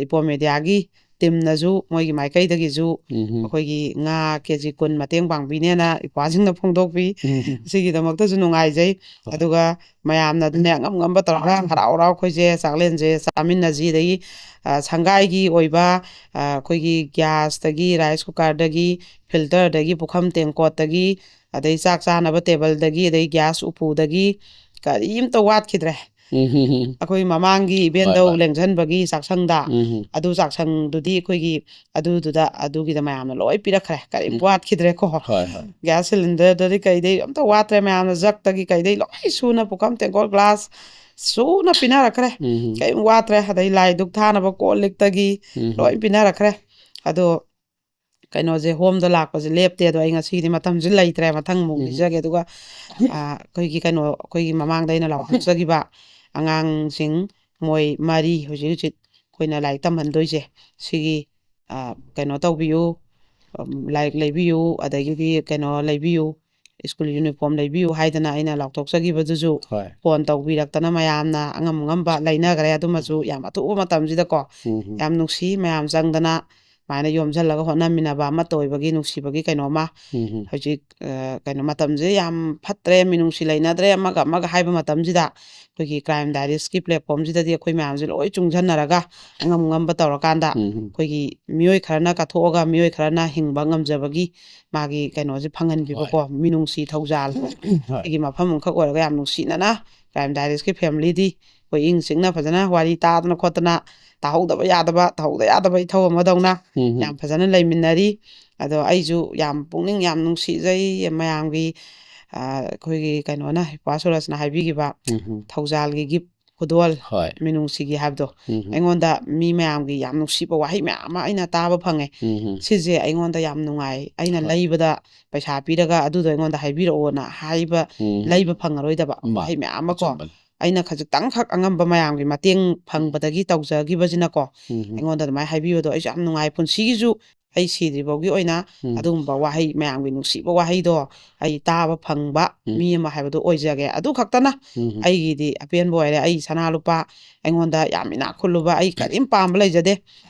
ꯏꯄꯣꯝ ꯃꯦꯗꯤꯌꯥꯒꯤ ꯇꯤꯝꯅꯁꯨ, ꯃꯣꯏꯒꯤ ꯃꯥꯏꯀꯩꯗꯒꯤꯁꯨ ꯎꯝ꯫ ꯑꯩꯈꯣꯏꯒꯤ ꯉꯥ ꯀꯦ ꯖꯤ ꯀꯨꯟ ꯃꯇꯦꯡ ꯄꯥꯡꯕꯤꯅꯦꯅ ꯏꯄ꯭ꯋꯥꯁꯤꯡꯅ ꯐꯣꯡꯗꯣꯛꯄꯤ꯫ ꯎꯝ꯫ ꯁꯤꯒꯤꯗꯃꯛꯇꯁꯨ ꯅꯨꯡꯉꯥꯏꯖꯩ꯫ ꯍꯣꯏ꯫ ꯑꯗꯨꯒ ꯃꯌꯥꯝꯅ ꯑꯗꯨꯅꯦ ꯑꯉꯝ ꯉꯝꯕ ꯇꯧꯔꯒ ꯍꯔꯥꯎ ꯍꯔꯥꯎ ꯑꯩꯈꯣꯏꯁꯦ ꯆꯥꯛꯂꯦꯟꯁꯦ ꯆꯥꯃꯤꯟꯅꯁꯤ꯫ ꯑꯗꯒꯤ, ꯑ, ꯁꯪꯒꯥꯏꯒꯤ ꯑꯣꯏꯕ, ꯑ, ꯑꯩꯈꯣꯏꯒꯤ ꯒ꯭ꯌꯥꯁꯇꯒꯤ, ꯔꯥꯏꯁ ꯀꯨꯀꯔꯗꯒꯤ, ꯐꯤꯜꯇꯔꯗꯒꯤ, ꯄꯨꯈꯝ ꯇꯦꯡꯀꯣꯠꯇꯒꯤ, ꯑꯗꯩ ꯆꯥꯛ ꯆꯥꯅꯕ ꯇꯦꯕꯜꯗꯒꯤ, ꯑꯗꯩ ꯒ꯭ꯌꯥꯁ ꯎꯄꯨꯗꯒꯤ ꯀꯔꯤꯝꯇ ꯋꯥꯠꯈꯤꯗ꯭ꯔꯦ꯫ ꯎꯝ, ꯎꯝ, ꯎꯝ꯫ ꯑꯩꯈꯣꯏ ꯃꯃꯥꯡꯒꯤ ꯍꯣꯏ, ꯏꯕꯦꯟꯗꯧ ꯍꯣꯏ꯫ ꯂꯦꯡꯁꯟꯕꯒꯤ ꯆꯥꯛꯁꯪꯗ, ꯎꯝ, ꯎꯝ꯫ ꯑꯗꯨ ꯆꯥꯛꯁꯪꯗꯨꯗꯤ ꯑꯩꯈꯣꯏꯒꯤ ꯑꯗꯨꯗꯨꯗ, ꯑꯗꯨꯒꯤꯗ ꯃꯌꯥꯝꯅ ꯂꯣꯏ ꯄꯤꯔꯛꯈ꯭ꯔꯦ, ꯀꯔꯤꯝ ꯎꯝ꯫ ꯋꯥꯠꯈꯤꯗ꯭ꯔꯦꯀꯣ꯫ ꯍꯣꯏ, ꯍꯣꯏ꯫ ꯒ꯭ꯌꯥꯁ ꯁꯤꯂꯤꯟꯗꯔꯗꯗꯤ ꯀꯩꯗꯩ ꯑꯝꯇ ꯋꯥꯠꯇ꯭ꯔꯦ, ꯃꯌꯥꯝꯅ ꯖꯛꯇꯒꯤ ꯀꯩꯗꯩ ꯂꯣꯏ ꯁꯨꯅ ꯄꯨꯈꯝ ꯇꯦꯡꯀꯣꯠ ꯒ꯭ꯂꯥꯁ ꯁꯨꯅ ꯄꯤꯅꯔꯛꯈ꯭ꯔꯦ꯫ ꯎꯝ, ꯎꯝ꯫ ꯀꯔꯤꯝ ꯋꯥꯠꯇ꯭ꯔꯦ꯫ ꯑꯗꯩ ꯂꯥꯏ ꯙꯨꯛ ꯊꯥꯅꯕ ꯀꯣꯜ ꯂꯤꯛꯇꯒꯤ ꯎꯝ, ꯎꯝ꯫ ꯂꯣꯏ ꯄꯤꯅꯔꯛꯈ꯭ꯔꯦ꯫ ꯑꯗꯣ ꯀꯩꯅꯣꯁꯦ, ꯍꯣꯝꯗ ꯂꯥꯛꯄꯁꯦ ꯂꯦꯞꯇꯦ꯫ ꯑꯗꯣ ꯑꯩ ꯉꯁꯤꯒꯤꯗꯤ ꯃꯇꯝꯁꯨ ꯂꯩꯇ꯭ꯔꯦ, ꯃꯊꯪ ꯑꯃꯨꯛ ꯎꯝ꯫ ꯄꯤꯖꯒꯦ꯫ ꯑꯗꯨꯒ, ꯑ, ꯑꯩꯈꯣꯏꯒꯤ ꯀꯩꯅꯣ, ꯑꯩꯈꯣꯏꯒꯤ ꯃꯃꯥꯡꯗ ꯑꯩꯅ ꯂꯥꯎꯊꯣꯛꯆꯈꯤꯕ ꯑꯉꯥꯡꯁꯤꯡ, ꯃꯣꯏ ꯃꯔꯤ ꯍꯧꯖꯤꯛ ꯍꯧꯖꯤꯛ ꯑꯩꯈꯣꯏꯅ ꯂꯥꯏꯔꯤꯛ ꯇꯝꯍꯟꯗꯣꯏꯁꯦ, ꯁꯤꯒꯤ, ꯑ, ꯀꯩꯅꯣ ꯇꯧꯕꯤꯌꯨ, ꯎꯝ, ꯂꯥꯏꯔꯤꯛ ꯂꯩꯕꯤꯌꯨ, ꯑꯗꯒꯤꯗꯤ ꯀꯩꯅꯣ ꯂꯩꯕꯤꯌꯨ, ꯁ꯭ꯀꯨꯜ ꯌꯨꯅꯤꯐꯣꯔꯝ ꯂꯩꯕꯤꯌꯨ ꯍꯥꯏꯗꯅ ꯑꯩꯅ ꯂꯥꯎꯊꯣꯛꯆꯈꯤꯕꯗꯨꯁꯨ ꯍꯣꯏ꯫ ꯐꯣꯟ ꯇꯧꯕꯤꯔꯛꯇꯅ ꯃꯌꯥꯝꯅ ꯑꯉꯝ ꯑꯉꯝꯕ ꯂꯩꯅꯈ꯭ꯔꯦ꯫ ꯑꯗꯨꯃꯁꯨ ꯌꯥꯝ ꯑꯊꯨꯕ ꯃꯇꯝꯁꯤꯗꯀꯣ, ꯎꯝ, ꯎꯝ꯫ ꯌꯥꯝ ꯅꯨꯡꯁꯤ, ꯃꯌꯥꯝ ꯆꯪꯗꯅ ꯁꯨꯃꯥꯏꯅ ꯌꯣꯝꯁꯤꯜꯂꯒ ꯍꯣꯠꯅꯃꯤꯟꯅꯕ ꯑꯃꯠꯇ ꯑꯣꯏꯕꯒꯤ ꯅꯨꯡꯁꯤꯕꯒꯤ ꯀꯩꯅꯣꯃ ꯎꯝ, ꯎꯝ꯫ ꯍꯧꯖꯤꯛ, ꯑ, ꯀꯩꯅꯣ, ꯃꯇꯝꯁꯦ ꯌꯥꯝ ꯐꯠꯇ꯭ꯔꯦ, ꯃꯤꯅꯨꯡꯁꯤ ꯂꯩꯅꯗ꯭ꯔꯦ, ꯑꯃꯒ ꯑꯃꯒ ꯍꯥꯏꯕ ꯃꯇꯝꯁꯤꯗ ꯑꯩꯈꯣꯏꯒꯤ ꯀ꯭ꯔꯥꯏꯝ ꯗꯥꯏꯔꯤꯁꯀꯤ ꯄ꯭ꯂꯦꯠꯐꯣꯝꯁꯤꯗꯗꯤ ꯑꯩꯈꯣꯏ ꯃꯌꯥꯝꯁꯦ ꯂꯣꯏ ꯆꯨꯡꯁꯟꯅꯔꯒ ꯑꯉꯝ ꯑꯉꯝꯕ ꯇꯧꯔꯀꯥꯟꯗ ꯎꯝ ꯎꯝ ꯑꯩꯈꯣꯏꯒꯤ ꯃꯤꯑꯣꯏ ꯈꯔꯅ ꯀꯠꯊꯣꯛꯑꯒ ꯃꯤꯑꯣꯏ ꯈꯔꯅ ꯍꯤꯡꯕ ꯉꯝꯖꯕꯒꯤ ꯃꯥꯒꯤ ꯀꯩꯅꯣꯁꯦ ꯍꯣꯏ ꯐꯪꯍꯟꯕꯤꯕꯀꯣ, ꯃꯤꯅꯨꯡꯁꯤ ꯊꯧꯖꯥꯜ ꯍꯣꯏ ꯁꯤꯒꯤ ꯃꯐꯝ ꯑꯃꯈꯛ ꯑꯣꯏꯔꯒ ꯌꯥꯝ ꯅꯨꯡꯁꯤꯅꯅ ꯀ꯭ꯔꯥꯏꯝ ꯗꯥꯏꯔꯤꯁꯀꯤ ꯐꯦꯃꯤꯂꯤꯗꯤ ꯑꯩꯈꯣꯏ ꯏꯪ ꯆꯤꯛꯅ ꯐꯖꯅ ꯋꯥꯔꯤ ꯇꯥꯗꯅ ꯈꯣꯠꯇꯅ ꯇꯥꯍꯧꯗꯕ ꯌꯥꯗꯕ, ꯇꯧꯍꯧꯗ ꯌꯥꯗꯕ ꯏꯊꯧ ꯑꯃꯗꯧꯅ ꯎꯝ ꯎꯝ ꯌꯥꯝ ꯐꯖꯅ ꯂꯩꯃꯤꯟꯅꯔꯤ꯫ ꯑꯗꯣ ꯑꯩꯁꯨ ꯌꯥꯝ ꯄꯨꯛꯅꯤꯡ ꯌꯥꯝ ꯅꯨꯡꯁꯤꯖꯩ ꯃꯌꯥꯝꯒꯤ, ꯑ, ꯑꯩꯈꯣꯏꯒꯤ ꯀꯩꯅꯣꯅ, ꯏꯄꯥ ꯁꯨꯔꯖꯅ ꯍꯥꯏꯕꯤꯈꯤꯕ ꯎꯝ ꯎꯝ ꯊꯧꯖꯥꯜꯒꯤ ꯒꯤꯐ ꯈꯨꯗꯣꯜ ꯍꯣꯏ ꯃꯤꯅꯨꯡꯁꯤꯒꯤ ꯍꯥꯏꯕꯗꯣ꯫ ꯎꯝ ꯎꯝ ꯑꯩꯉꯣꯟꯗ ꯃꯤ ꯃꯌꯥꯝꯒꯤ ꯌꯥꯝ ꯅꯨꯡꯁꯤꯕ ꯋꯥꯍꯩ ꯃꯌꯥꯝ ꯑꯃ ꯑꯩꯅ ꯇꯥꯕ ꯐꯪꯉꯦ꯫ ꯎꯝ ꯎꯝ ꯁꯤꯁꯦ ꯑꯩꯉꯣꯟꯗ ꯌꯥꯝ ꯅꯨꯡꯉꯥꯏ꯫ ꯑꯩꯅ ꯍꯣꯏ ꯂꯩꯕꯗ ꯄꯩꯁꯥ ꯄꯤꯔꯒ ꯑꯗꯨꯗꯣ ꯑꯩꯉꯣꯟꯗ ꯍꯥꯏꯕꯤꯔꯛꯑꯣꯅ ꯍꯥꯏꯕ, ꯎꯝ ꯂꯩꯕ ꯐꯪꯉꯔꯣꯏꯗꯕ ꯃꯥꯅꯤ ꯋꯥꯍꯩ ꯃꯌꯥꯝ ꯑꯃꯀꯣ꯫ ꯑꯆꯨꯝꯕꯅꯤ ꯑꯩꯅ ꯈꯖꯤꯛꯇꯪꯈꯛ ꯑꯉꯝꯕ ꯃꯌꯥꯝꯒꯤ ꯃꯇꯦꯡ ꯐꯪꯕꯗꯒꯤ ꯇꯧꯖꯈꯤꯕꯁꯤꯅꯀꯣ, ꯎꯝ ꯎꯝ ꯑꯩꯉꯣꯟꯗ ꯑꯗꯨꯃꯥꯏꯅ ꯍꯥꯏꯕꯤꯕꯗꯣ ꯑꯩꯁꯨ ꯌꯥꯝ ꯅꯨꯡꯉꯥꯏ꯫ ꯄꯨꯟꯁꯤꯒꯤꯁꯨ ꯑꯩ ꯁꯤꯗ꯭ꯔꯤꯐꯥꯎꯒꯤ ꯑꯣꯏꯅ ꯎꯝ ꯑꯗꯨꯒꯨꯝꯕ ꯋꯥꯍꯩ, ꯃꯌꯥꯝꯒꯤ ꯅꯨꯡꯁꯤꯕ ꯋꯥꯍꯩꯗꯣ ꯑꯩ ꯇꯥꯕ ꯐꯪꯕ ꯎꯝ ꯃꯤ ꯑꯃ ꯍꯥꯏꯕꯗꯣ ꯑꯣꯏꯖꯒꯦ꯫ ꯑꯗꯨ ꯈꯛꯇꯅ ꯎꯝ ꯎꯝ ꯑꯩꯒꯤꯗꯤ ꯑꯄꯦꯟꯕ ꯑꯣꯏꯔꯦ꯫ ꯑꯩ ꯁꯅꯥ ꯂꯨꯄꯥ, ꯑꯩꯉꯣꯟꯗ ꯌꯥꯝ ꯏꯅꯥꯛ ꯈꯨꯜꯂꯨꯕ, ꯑꯩ ꯀꯔꯤꯝ ꯄꯥꯝꯕ ꯂꯩꯖꯗꯦ꯫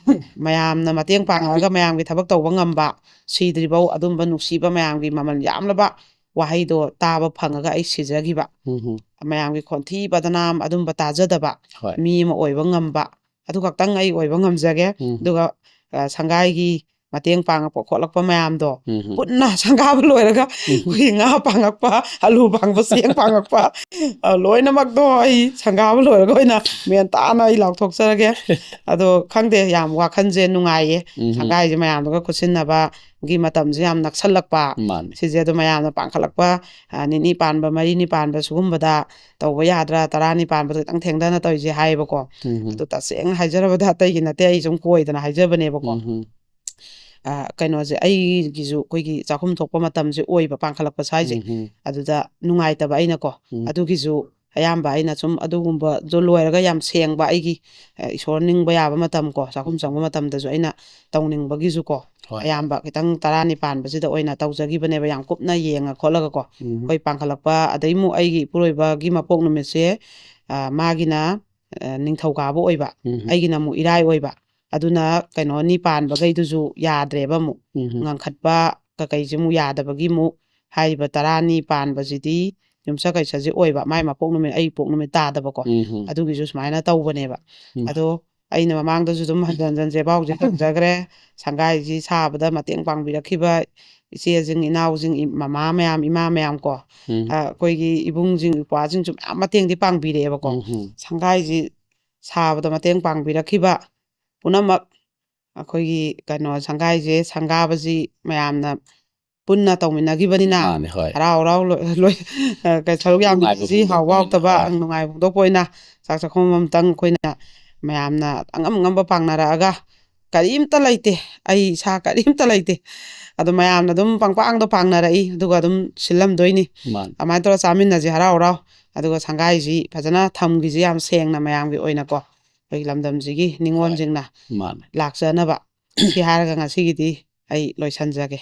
ꯃꯌꯥꯝꯅ ꯃꯇꯦꯡ ꯄꯥꯡꯉꯒ ꯃꯌꯥꯝꯒꯤ ꯊꯕꯛ ꯇꯧꯕ ꯉꯝꯕ, ꯁꯤꯗ꯭ꯔꯤꯐꯥꯎ ꯑꯗꯨꯝꯕ ꯅꯨꯡꯁꯤꯕ ꯃꯌꯥꯝꯒꯤ ꯃꯃꯜ ꯌꯥꯝꯂꯕ ꯋꯥꯍꯩꯗꯣ ꯇꯥꯕ ꯐꯪꯉꯒ ꯑꯩ ꯁꯤꯖꯈꯤꯕ꯫ ꯎꯝ ꯎꯝ ꯃꯌꯥꯝꯒꯤ ꯈꯣꯟꯊꯤ ꯕꯗꯅꯥꯝ ꯑꯗꯨꯝꯕ ꯇꯥꯖꯗꯕ ꯍꯣꯏ ꯃꯤ ꯑꯃ ꯑꯣꯏꯕ ꯉꯝꯕ, ꯑꯗꯨ ꯈꯛꯇꯪ ꯑꯩ ꯑꯣꯏꯕ ꯉꯝꯖꯒꯦ꯫ ꯎꯝ ꯑꯗꯨꯒ, ꯑ, ꯁꯪꯒꯥꯏꯒꯤ ꯃꯇꯦꯡ ꯄꯥꯡꯉꯛꯄ ꯈꯣꯠꯂꯛꯄ ꯃꯌꯥꯝꯗꯣ ꯎꯝ ꯎꯝ ꯄꯨꯟꯅ ꯁꯪꯒꯥꯕ ꯂꯣꯏꯔꯒ ꯑꯩꯈꯣꯏꯒꯤ ꯉꯥ ꯄꯥꯡꯉꯛꯄ, ꯑꯂꯨ ꯄꯥꯡꯕ, ꯆꯦꯡ ꯄꯥꯡꯉꯛꯄ, ꯑ, ꯂꯣꯏꯅꯃꯛꯇꯣ ꯑꯩ ꯁꯪꯒꯥꯕ ꯂꯣꯏꯔꯒ ꯑꯣꯏꯅ ꯃꯦꯟ ꯇꯥꯅ ꯑꯩ ꯂꯥꯎꯊꯣꯛꯆꯔꯒꯦ꯫ ꯑꯗꯣ ꯈꯪꯗꯦ, ꯌꯥꯝ ꯋꯥꯈꯜꯁꯦ ꯅꯨꯡꯉꯥꯏꯌꯦ꯫ ꯎꯝ ꯎꯝ ꯁꯪꯒꯥꯏꯁꯦ ꯃꯌꯥꯝꯗꯨꯒ ꯈꯨꯠꯁꯤꯟꯅꯕꯒꯤ ꯃꯇꯝꯁꯦ ꯌꯥꯝ ꯅꯛꯁꯜꯂꯛꯄ꯫ ꯃꯥꯅꯤ ꯁꯤꯁꯦ ꯑꯗꯨ ꯃꯌꯥꯝꯅ ꯄꯥꯡꯈꯠꯂꯛꯄ, ꯑ, ꯅꯤꯅꯤ ꯄꯥꯟꯕ, ꯃꯔꯤꯅꯤ ꯄꯥꯟꯕ ꯁꯤꯒꯨꯝꯕꯗ ꯇꯧꯕ ꯌꯥꯗ꯭ꯔꯥ, ꯇꯔꯥꯅꯤ ꯄꯥꯟꯕꯗꯣ ꯈꯤꯇꯪ ꯊꯦꯡꯊꯅ ꯇꯧꯔꯤꯁꯦ ꯍꯥꯏꯌꯦꯕꯀꯣ꯫ ꯎꯝ ꯎꯝ ꯑꯗꯨ ꯇꯁꯦꯡꯅ ꯍꯥꯏꯖꯔꯕꯗ ꯑꯇꯩꯒꯤ ꯅꯠꯇꯦ, ꯑꯩ ꯁꯨꯝ ꯀꯣꯏꯗꯅ ꯍꯥꯏꯖꯕꯅꯦꯕꯀꯣ꯫ ꯎꯝ ꯎꯝ ꯑ, ꯀꯩꯅꯣꯁꯦ, ꯑꯩꯒꯤꯁꯨ ꯑꯩꯈꯣꯏꯒꯤ ꯆꯥꯛꯈꯨꯝ ꯊꯣꯛꯄ ꯃꯇꯝꯁꯦ ꯑꯣꯏꯕ ꯄꯥꯡꯈꯠꯂꯛꯄ ꯁ꯭ꯋꯥꯏꯁꯦ꯫ ꯎꯝ ꯎꯝ ꯑꯗꯨꯗ ꯅꯨꯡꯉꯥꯏꯇꯕ ꯑꯩꯅꯀꯣ, ꯎꯝ ꯑꯗꯨꯒꯤꯁꯨ ꯑꯌꯥꯝꯕ ꯑꯩꯅ ꯁꯨꯝ ꯑꯗꯨꯒꯨꯝꯕꯗꯣ ꯂꯣꯏꯔꯒ ꯌꯥꯝ ꯁꯦꯡꯕ ꯑꯩꯒꯤ, ꯑ, ꯏꯁꯣꯔ ꯅꯤꯡꯕ ꯌꯥꯕ ꯃꯇꯝ ꯀꯣ, ꯆꯥꯛꯈꯨꯝ ꯎꯝ ꯆꯪꯕ ꯃꯇꯝꯗꯁꯨ ꯑꯩꯅ ꯇꯧꯅꯤꯡꯕꯒꯤꯁꯨ ꯀꯣ, ꯍꯣꯏ ꯑꯌꯥꯝꯕ ꯈꯤꯇꯪ ꯇꯔꯥꯅꯤ ꯄꯥꯟꯕꯁꯤꯗ ꯑꯣꯏꯅ ꯇꯧꯖꯈꯤꯕꯅꯦꯕ, ꯌꯥꯝ ꯀꯨꯞꯅ ꯌꯦꯡꯉ ꯈꯣꯠꯂꯒꯀꯣ꯫ ꯎꯝ ꯑꯩꯈꯣꯏ ꯄꯥꯡꯈꯠꯂꯛꯄ, ꯑꯗꯩ ꯑꯃꯨꯛ ꯑꯩꯒꯤ ꯏꯄꯨꯔꯣꯏꯕꯒꯤ ꯃꯄꯣꯛ ꯅꯨꯃꯤꯠꯁꯦ, ꯑ, ꯃꯥꯒꯤꯅ, ꯑ, ꯅꯤꯡꯊꯧꯀꯥꯕ ꯑꯣꯏꯕ, ꯎꯝ ꯑꯩꯒꯤꯅ ꯑꯃꯨꯛ ꯏꯔꯥꯏ ꯑꯣꯏꯕ꯫ ꯑꯗꯨꯅ ꯀꯩꯅꯣꯅꯤ ꯄꯥꯟꯕꯈꯩꯗꯨꯁꯨ ꯌꯥꯗ꯭ꯔꯦꯕ ꯑꯃꯨꯛ꯫ ꯎꯝ ꯉꯟꯈꯠꯄ ꯀꯀꯩꯁꯦ ꯑꯃꯨꯛ ꯌꯥꯗꯕꯒꯤ ꯑꯃꯨꯛ ꯍꯥꯏꯔꯤꯕ ꯇꯔꯥꯅꯤ ꯄꯥꯟꯕꯁꯤꯗꯤ ꯌꯨꯝꯁꯀꯩꯁꯁꯤ ꯑꯣꯏꯕ, ꯃꯥꯏ ꯃꯄꯣꯛ ꯅꯨꯃꯤꯠ, ꯑꯩ ꯄꯣꯛ ꯅꯨꯃꯤꯠ ꯇꯥꯗꯕꯀꯣ꯫ ꯎꯝ ꯍꯝ꯫ ꯑꯗꯨꯒꯤꯁꯨ ꯁꯨꯃꯥꯏꯅ ꯇꯧꯕꯅꯦꯕ꯫ ꯎꯝ꯫ ꯑꯗꯣ ꯑꯩꯅ ꯃꯃꯥꯡꯗꯁꯨ ꯑꯗꯨꯝ ꯍꯟꯖꯟ ꯍꯟꯖꯟ ꯆꯦꯕꯥꯎꯁꯦ ꯇꯧꯖꯈ꯭ꯔꯦ꯫ ꯁꯪꯒꯥꯏꯁꯤ ꯁꯥꯕꯗ ꯃꯇꯦꯡ ꯄꯥꯡꯕꯤꯔꯛꯈꯤꯕ ꯏꯆꯦꯁꯤꯡ, ꯏꯅꯥꯎꯁꯤꯡ, ꯏ-, ꯃꯃꯥ ꯃꯌꯥꯝ, ꯏꯃꯥ ꯃꯌꯥꯝ ꯀꯣ, ꯎꯝ꯫ ꯑ, ꯑꯩꯈꯣꯏꯒꯤ ꯏꯕꯨꯡꯁꯤꯡ, ꯏꯄ꯭ꯋꯥꯁꯤꯡꯁꯨ ꯃꯌꯥꯝ ꯃꯇꯦꯡꯗꯤ ꯄꯥꯡꯕꯤꯔꯛꯑꯦꯕꯀꯣ꯫ ꯎꯝ ꯍꯝ꯫ ꯁꯪꯒꯥꯏꯁꯤ ꯁꯥꯕꯗ ꯃꯇꯦꯡ ꯄꯥꯡꯕꯤꯔꯛꯈꯤꯕ ꯄꯨꯝꯅꯃꯛ, ꯑꯩꯈꯣꯏꯒꯤ ꯀꯩꯅꯣ, ꯁꯪꯒꯥꯏꯁꯦ, ꯁꯪꯒꯥꯕꯁꯤ ꯃꯌꯥꯝꯅ ꯄꯨꯟꯅ ꯇꯧꯃꯤꯟꯅꯈꯤꯕꯅꯤꯅ ꯃꯥꯅꯦ, ꯍꯣꯏ꯫ ꯍꯔꯥꯎ ꯍꯔꯥꯎ ꯂꯣꯏ-, ꯂꯣꯏ-, ꯑ, ꯀ-, ꯁꯔꯨꯛ ꯅꯨꯡꯉꯥꯏꯕ ꯌꯥꯃꯤꯟꯅꯁꯤ, ꯍꯥꯎꯕ ꯐꯣꯡꯗꯣꯛꯄ ꯑꯣꯏꯅ, ꯍꯥꯎꯇꯕ, ꯍꯣꯏ꯫ ꯑꯪ, ꯅꯨꯡꯉꯥꯏꯕ ꯐꯣꯡꯗꯣꯛꯄ ꯑꯣꯏꯅ ꯆꯥꯛ ꯆꯥꯛꯈꯨꯝ ꯑꯃꯇꯪ ꯑꯩꯈꯣꯏꯅ ꯃꯌꯥꯝꯅ ꯑꯉꯝ ꯑꯉꯝꯕ ꯄꯥꯡꯅꯔꯛꯑꯒ, ꯀꯔꯤꯝꯇ ꯂꯩꯇꯦ, ꯑꯩ ꯏꯁꯥ ꯀꯔꯤꯝꯇ ꯂꯩꯇꯦ, ꯑꯗꯣ ꯃꯌꯥꯝꯅ ꯑꯗꯨꯝ ꯄꯪꯄꯥꯡꯗ ꯄꯥꯡꯅꯔꯛꯏ, ꯑꯗꯨꯒ ꯑꯗꯨꯝ ꯁꯤꯜꯂꯝꯗꯣꯏꯅꯤ꯫ ꯃꯥꯅꯦ꯫ ꯑꯗꯨꯃꯥꯏꯅ ꯇꯧꯔꯒ ꯆꯥꯃꯤꯟꯅꯁꯤ ꯍꯔꯥꯎ ꯍꯔꯥꯎ, ꯑꯗꯨꯒ ꯁꯪꯒꯥꯏꯁꯤ ꯐꯖꯅ ꯊꯝꯈꯤꯁꯤ, ꯌꯥꯝ ꯁꯦꯡꯅ ꯃꯌꯥꯝꯒꯤ ꯑꯣꯏꯅꯀꯣ, ꯑꯩꯈꯣꯏꯒꯤ ꯂꯝꯗꯝꯁꯤꯒꯤ ꯅꯤꯉꯣꯜꯁꯤꯡꯅ ꯃꯥꯅꯦ꯫ ꯂꯥꯛꯆꯅꯕ꯫ ꯁꯤ ꯍꯥꯏꯔꯒ ꯉꯁꯤꯒꯤꯗꯤ ꯑꯩ ꯂꯣꯏꯁꯤꯟꯖꯒꯦ꯫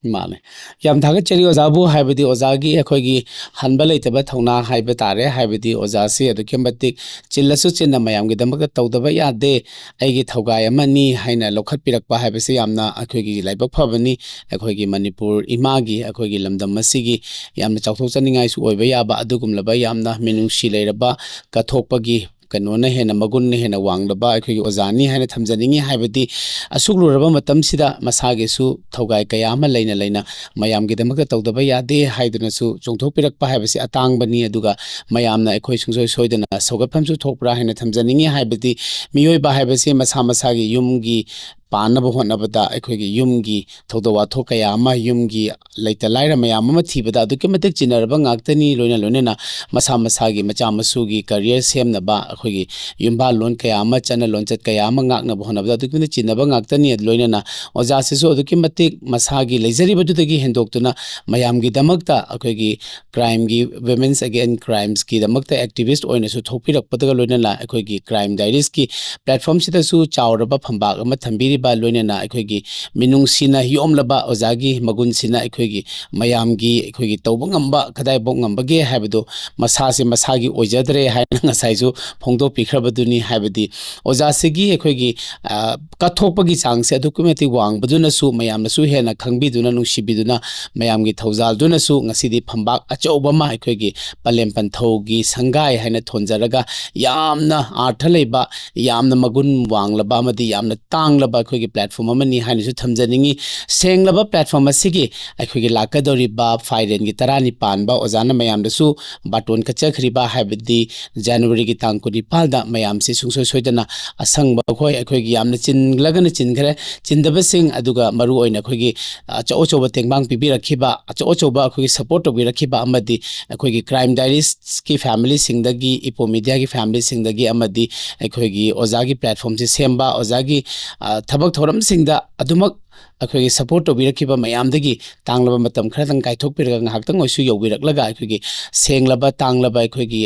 ꯃꯥꯅꯦ꯫ ꯌꯥꯝ ꯊꯥꯒꯠꯆꯔꯤ ꯑꯣꯖꯥꯕꯨ, ꯍꯥꯏꯕꯗꯤ ꯑꯣꯖꯥꯒꯤ ꯑꯩꯈꯣꯏꯒꯤ ꯍꯟꯕ ꯂꯩꯇꯕ ꯊꯧꯅꯥ ꯍꯥꯏꯕ ꯇꯥꯔꯦ, ꯍꯥꯏꯕꯗꯤ ꯑꯣꯖꯥꯁꯤ ꯑꯗꯨꯛꯀꯤ ꯃꯇꯤꯛ ꯆꯤꯜꯂꯁꯨ ꯆꯤꯟꯅ ꯃꯌꯥꯝꯒꯤꯗꯃꯛꯇ ꯇꯧꯗꯕ ꯌꯥꯗꯦ, ꯑꯩꯒꯤ ꯊꯧꯒꯥꯏ ꯑꯃꯅꯤ ꯍꯥꯏꯅ ꯂꯧꯈꯠꯄꯤꯔꯛꯄ ꯍꯥꯏꯕꯁꯤ ꯌꯥꯝꯅ ꯑꯩꯈꯣꯏꯒꯤ ꯂꯥꯏꯕꯛ ꯐꯕꯅꯤ꯫ ꯑꯩꯈꯣꯏꯒꯤ ꯃꯅꯤꯄꯨꯔ ꯏꯃꯥꯒꯤ, ꯑꯩꯈꯣꯏꯒꯤ ꯂꯝꯗꯝ ꯑꯁꯤꯒꯤ ꯌꯥꯝꯅ ꯆꯥꯎꯊꯣꯛꯆꯅꯤꯡꯉꯥꯏꯁꯨ ꯑꯣꯏꯕ ꯌꯥꯕ ꯑꯗꯨꯒꯨꯝꯂꯕ ꯌꯥꯝꯅ ꯃꯤꯅꯨꯡꯁꯤ ꯂꯩꯔꯕ ꯀꯠꯊꯣꯛꯄꯒꯤ ꯀꯩꯅꯣꯅ ꯍꯦꯟꯅ, ꯃꯒꯨꯟꯅ ꯍꯦꯟꯅ ꯋꯥꯡꯂꯕ ꯑꯩꯈꯣꯏꯒꯤ ꯑꯣꯖꯥꯅꯤ ꯍꯥꯏꯅ ꯊꯝꯖꯅꯤꯡꯉꯤ꯫ ꯍꯥꯏꯕꯗꯤ ꯑꯁꯨꯛ ꯂꯨꯔꯕ ꯃꯇꯝꯁꯤꯗ ꯃꯁꯥꯒꯤꯁꯨ ꯊꯧꯒꯥꯏ ꯀꯌꯥ ꯑꯃ ꯂꯩꯅ ꯂꯩꯅ ꯃꯌꯥꯝꯒꯤꯗꯃꯛꯇ ꯇꯧꯗꯕ ꯌꯥꯗꯦ ꯍꯥꯏꯗꯨꯅꯁꯨ ꯆꯣꯡꯊꯣꯛꯄꯤꯔꯛꯄ ꯍꯥꯏꯕꯁꯤ ꯑꯇꯥꯡꯕꯅꯤ꯫ ꯑꯗꯨꯒ ꯃꯌꯥꯝꯅ ꯑꯩꯈꯣꯏ ꯁꯨꯡꯁꯣꯏ ꯁꯣꯏꯗꯅ ꯁꯧꯒꯠꯐꯝꯁꯨ ꯊꯣꯛꯄ꯭ꯔꯥ ꯍꯥꯏꯅ ꯊꯝꯖꯅꯤꯡꯉꯤ꯫ ꯍꯥꯏꯕꯗꯤ ꯃꯤꯑꯣꯏꯕ ꯍꯥꯏꯕꯁꯤ ꯃꯁꯥ ꯃꯁꯥꯒꯤ ꯌꯨꯝꯒꯤ ꯄꯥꯟꯅꯕ ꯍꯣꯠꯅꯕꯗ ꯑꯩꯈꯣꯏꯒꯤ ꯌꯨꯝꯒꯤ ꯊꯧꯗꯣꯛ ꯋꯥꯊꯣꯛ ꯀꯌꯥ ꯑꯃ, ꯌꯨꯝꯒꯤ ꯂꯩꯇ ꯂꯥꯏꯔ ꯃꯌꯥꯝ ꯑꯃ ꯊꯤꯕꯗ ꯑꯗꯨꯛꯀꯤ ꯃꯇꯤꯛ ꯆꯤꯟꯅꯔꯕ ꯉꯥꯛꯇꯅꯤ꯫ ꯂꯣꯏꯅ ꯂꯣꯏꯅꯅ ꯃꯁꯥ ꯃꯁꯥꯒꯤ ꯃꯆꯥ ꯃꯁꯨꯒꯤ career ꯁꯦꯝꯅꯕ, ꯑꯩꯈꯣꯏꯒꯤ ꯌꯨꯝꯕꯥꯜꯂꯣꯟ ꯀꯌꯥ ꯑꯃ, ꯆꯠꯅ ꯂꯣꯟꯆꯠ ꯀꯌꯥ ꯑꯃ ꯉꯥꯛꯅꯕ ꯍꯣꯠꯅꯕꯗ ꯑꯗꯨꯛꯀꯤ ꯃꯇꯤꯛ ꯆꯤꯟꯅꯕ ꯉꯥꯛꯇꯅꯤ꯫ ꯂꯣꯏꯅꯅ ꯑꯣꯖꯥꯁꯤꯁꯨ ꯑꯗꯨꯛꯀꯤ ꯃꯇꯤꯛ ꯃꯁꯥꯒꯤ ꯂꯩꯖꯔꯤꯕꯗꯨꯗꯒꯤ ꯍꯦꯟꯗꯣꯛꯇꯨꯅ ꯃꯌꯥꯝꯒꯤꯗꯃꯛꯇ ꯑꯩꯈꯣꯏꯒꯤ crimeꯒꯤ, Women's Against Crimesꯀꯤꯗꯃꯛꯇ activist ꯑꯣꯏꯅꯁꯨ ꯊꯣꯛꯄꯤꯔꯛꯄꯗꯒ ꯂꯣꯏꯅꯅ ꯑꯩꯈꯣꯏꯒꯤ Crime Diariesꯀꯤ platformꯁꯤꯗꯁꯨ ꯆꯥꯎꯔꯕ ꯐꯝꯕꯥꯛ ꯑꯃ ꯊꯝꯕꯤꯔꯤꯕ ꯂꯣꯏꯅꯅ ꯑꯩꯈꯣꯏꯒꯤ ꯃꯤꯅꯨꯡꯁꯤꯅ ꯌꯣꯝꯂꯕ ꯑꯣꯖꯥꯒꯤ ꯃꯒꯨꯟꯁꯤꯅ ꯑꯩꯈꯣꯏꯒꯤ ꯃꯌꯥꯝꯒꯤ, ꯑꯩꯈꯣꯏꯒꯤ ꯇꯧꯕ ꯉꯝꯕ ꯀꯗꯥꯏꯐꯥꯎ ꯉꯝꯕꯒꯦ ꯍꯥꯏꯕꯗꯨ ꯃꯁꯥꯁꯦ ꯃꯁꯥꯒꯤ ꯑꯣꯏꯖꯗ꯭ꯔꯦ ꯍꯥꯏꯅ ꯉꯁꯥꯏꯁꯨ ꯐꯣꯡꯗꯣꯛꯄꯤꯈ꯭ꯔꯕꯗꯨꯅꯤ꯫ ꯍꯥꯏꯕꯗꯤ ꯑꯣꯖꯥꯁꯤꯒꯤ ꯑꯩꯈꯣꯏꯒꯤ, ꯑ, ꯀꯠꯊꯣꯛꯄꯒꯤ ꯆꯥꯡꯁꯦ ꯑꯗꯨꯛꯀꯤ ꯃꯇꯤꯛ ꯋꯥꯡꯕꯗꯨꯅꯁꯨ ꯃꯌꯥꯝꯅꯁꯨ ꯍꯦꯟꯅ ꯈꯪꯕꯤꯗꯨꯅ, ꯅꯨꯡꯁꯤꯕꯤꯗꯨꯅ, ꯃꯌꯥꯝꯒꯤ ꯊꯧꯖꯥꯜꯗꯨꯅꯁꯨ ꯉꯁꯤꯗꯤ ꯐꯝꯕꯥꯛ ꯑꯆꯧꯕ ꯑꯃ ꯑꯩꯈꯣꯏꯒꯤ ꯄꯂꯦꯝ ꯄꯟꯊꯧꯒꯤ ꯁꯪꯒꯥꯏ ꯍꯥꯏꯅ ꯊꯣꯟꯖꯔꯒ, ꯌꯥꯝꯅ ꯑꯥꯔꯊ ꯂꯩꯕ, ꯌꯥꯝꯅ ꯃꯒꯨꯟ ꯋꯥꯡꯂꯕ ꯑꯃꯗꯤ ꯌꯥꯝꯅ ꯇꯥꯡꯂꯕ ꯑꯩꯈꯣꯏꯒꯤ platform ꯑꯃꯅꯤ ꯍꯥꯏꯅꯁꯨ ꯊꯝꯖꯅꯤꯡꯉꯤ꯫ ꯁꯦꯡꯂꯕ platform ꯑꯁꯤꯒꯤ ꯑꯩꯈꯣꯏꯒꯤ ꯂꯥꯛꯀꯗꯧꯔꯤꯕ ꯐꯥꯏꯔꯦꯟꯒꯤ ꯇꯔꯥꯅꯤꯄꯥꯟꯕ ꯑꯣꯖꯥꯅ ꯃꯌꯥꯝꯗꯁꯨ ꯕꯥꯇꯣꯟ ꯀꯠꯆꯈ꯭ꯔꯤꯕ, ꯍꯥꯏꯕꯗꯤ ꯖꯅꯋꯥꯔꯤꯒꯤ ꯇꯥꯡ ꯀꯨꯟꯅꯤꯄꯥꯜꯗ ꯃꯌꯥꯝꯁꯤ ꯁꯨꯡꯁꯣꯏ ꯁꯣꯏꯗꯅ ꯑꯁꯪꯕ ꯑꯩꯈꯣꯏ, ꯑꯩꯈꯣꯏꯒꯤ ꯌꯥꯝꯅ ꯆꯤꯟꯂꯒꯅ ꯆꯤꯟꯈ꯭ꯔꯦ, ꯆꯤꯟꯗꯕꯁꯤꯡ, ꯑꯗꯨꯒ ꯃꯔꯨ ꯑꯣꯏꯅ ꯑꯩꯈꯣꯏꯒꯤ ꯑꯆꯧ ꯑꯆꯧꯕ ꯇꯦꯡꯕꯥꯡ ꯄꯤꯕꯤꯔꯛꯈꯤꯕ, ꯑꯆꯧ ꯑꯆꯧꯕ ꯑꯩꯈꯣꯏꯒꯤ support ꯇꯧꯕꯤꯔꯛꯈꯤꯕ, ꯑꯃꯗꯤ ꯑꯩꯈꯣꯏꯒꯤ Crime Diaries ꯀꯤ family ꯁꯤꯡꯗꯒꯤ, ꯏꯄꯣ Media ꯒꯤ family ꯁꯤꯡꯗꯒꯤ, ꯑꯃꯗꯤ ꯑꯩꯈꯣꯏꯒꯤ ꯑꯣꯖꯥꯒꯤ platform ꯁꯤ ꯁꯦꯝꯕ, ꯑꯣꯖꯥꯒꯤ, ꯑ, ꯊꯕꯛ ꯊꯧꯔꯝꯁꯤꯡꯗ ꯑꯗꯨꯃꯛ ꯑꯩꯈꯣꯏꯒꯤ support ꯇꯧꯕꯤꯔꯛꯈꯤꯕ ꯃꯌꯥꯝꯗꯒꯤ ꯇꯥꯡꯂꯕ ꯃꯇꯝ ꯈꯔꯗꯪ ꯀꯥꯏꯊꯣꯛꯄꯤꯔꯒ, ꯉꯥꯏꯍꯥꯛꯇꯪ ꯑꯣꯏꯁꯨ ꯌꯧꯕꯤꯔꯛꯂꯒ, ꯑꯩꯈꯣꯏꯒꯤ ꯁꯦꯡꯂꯕ, ꯇꯥꯡꯂꯕ ꯑꯩꯈꯣꯏꯒꯤ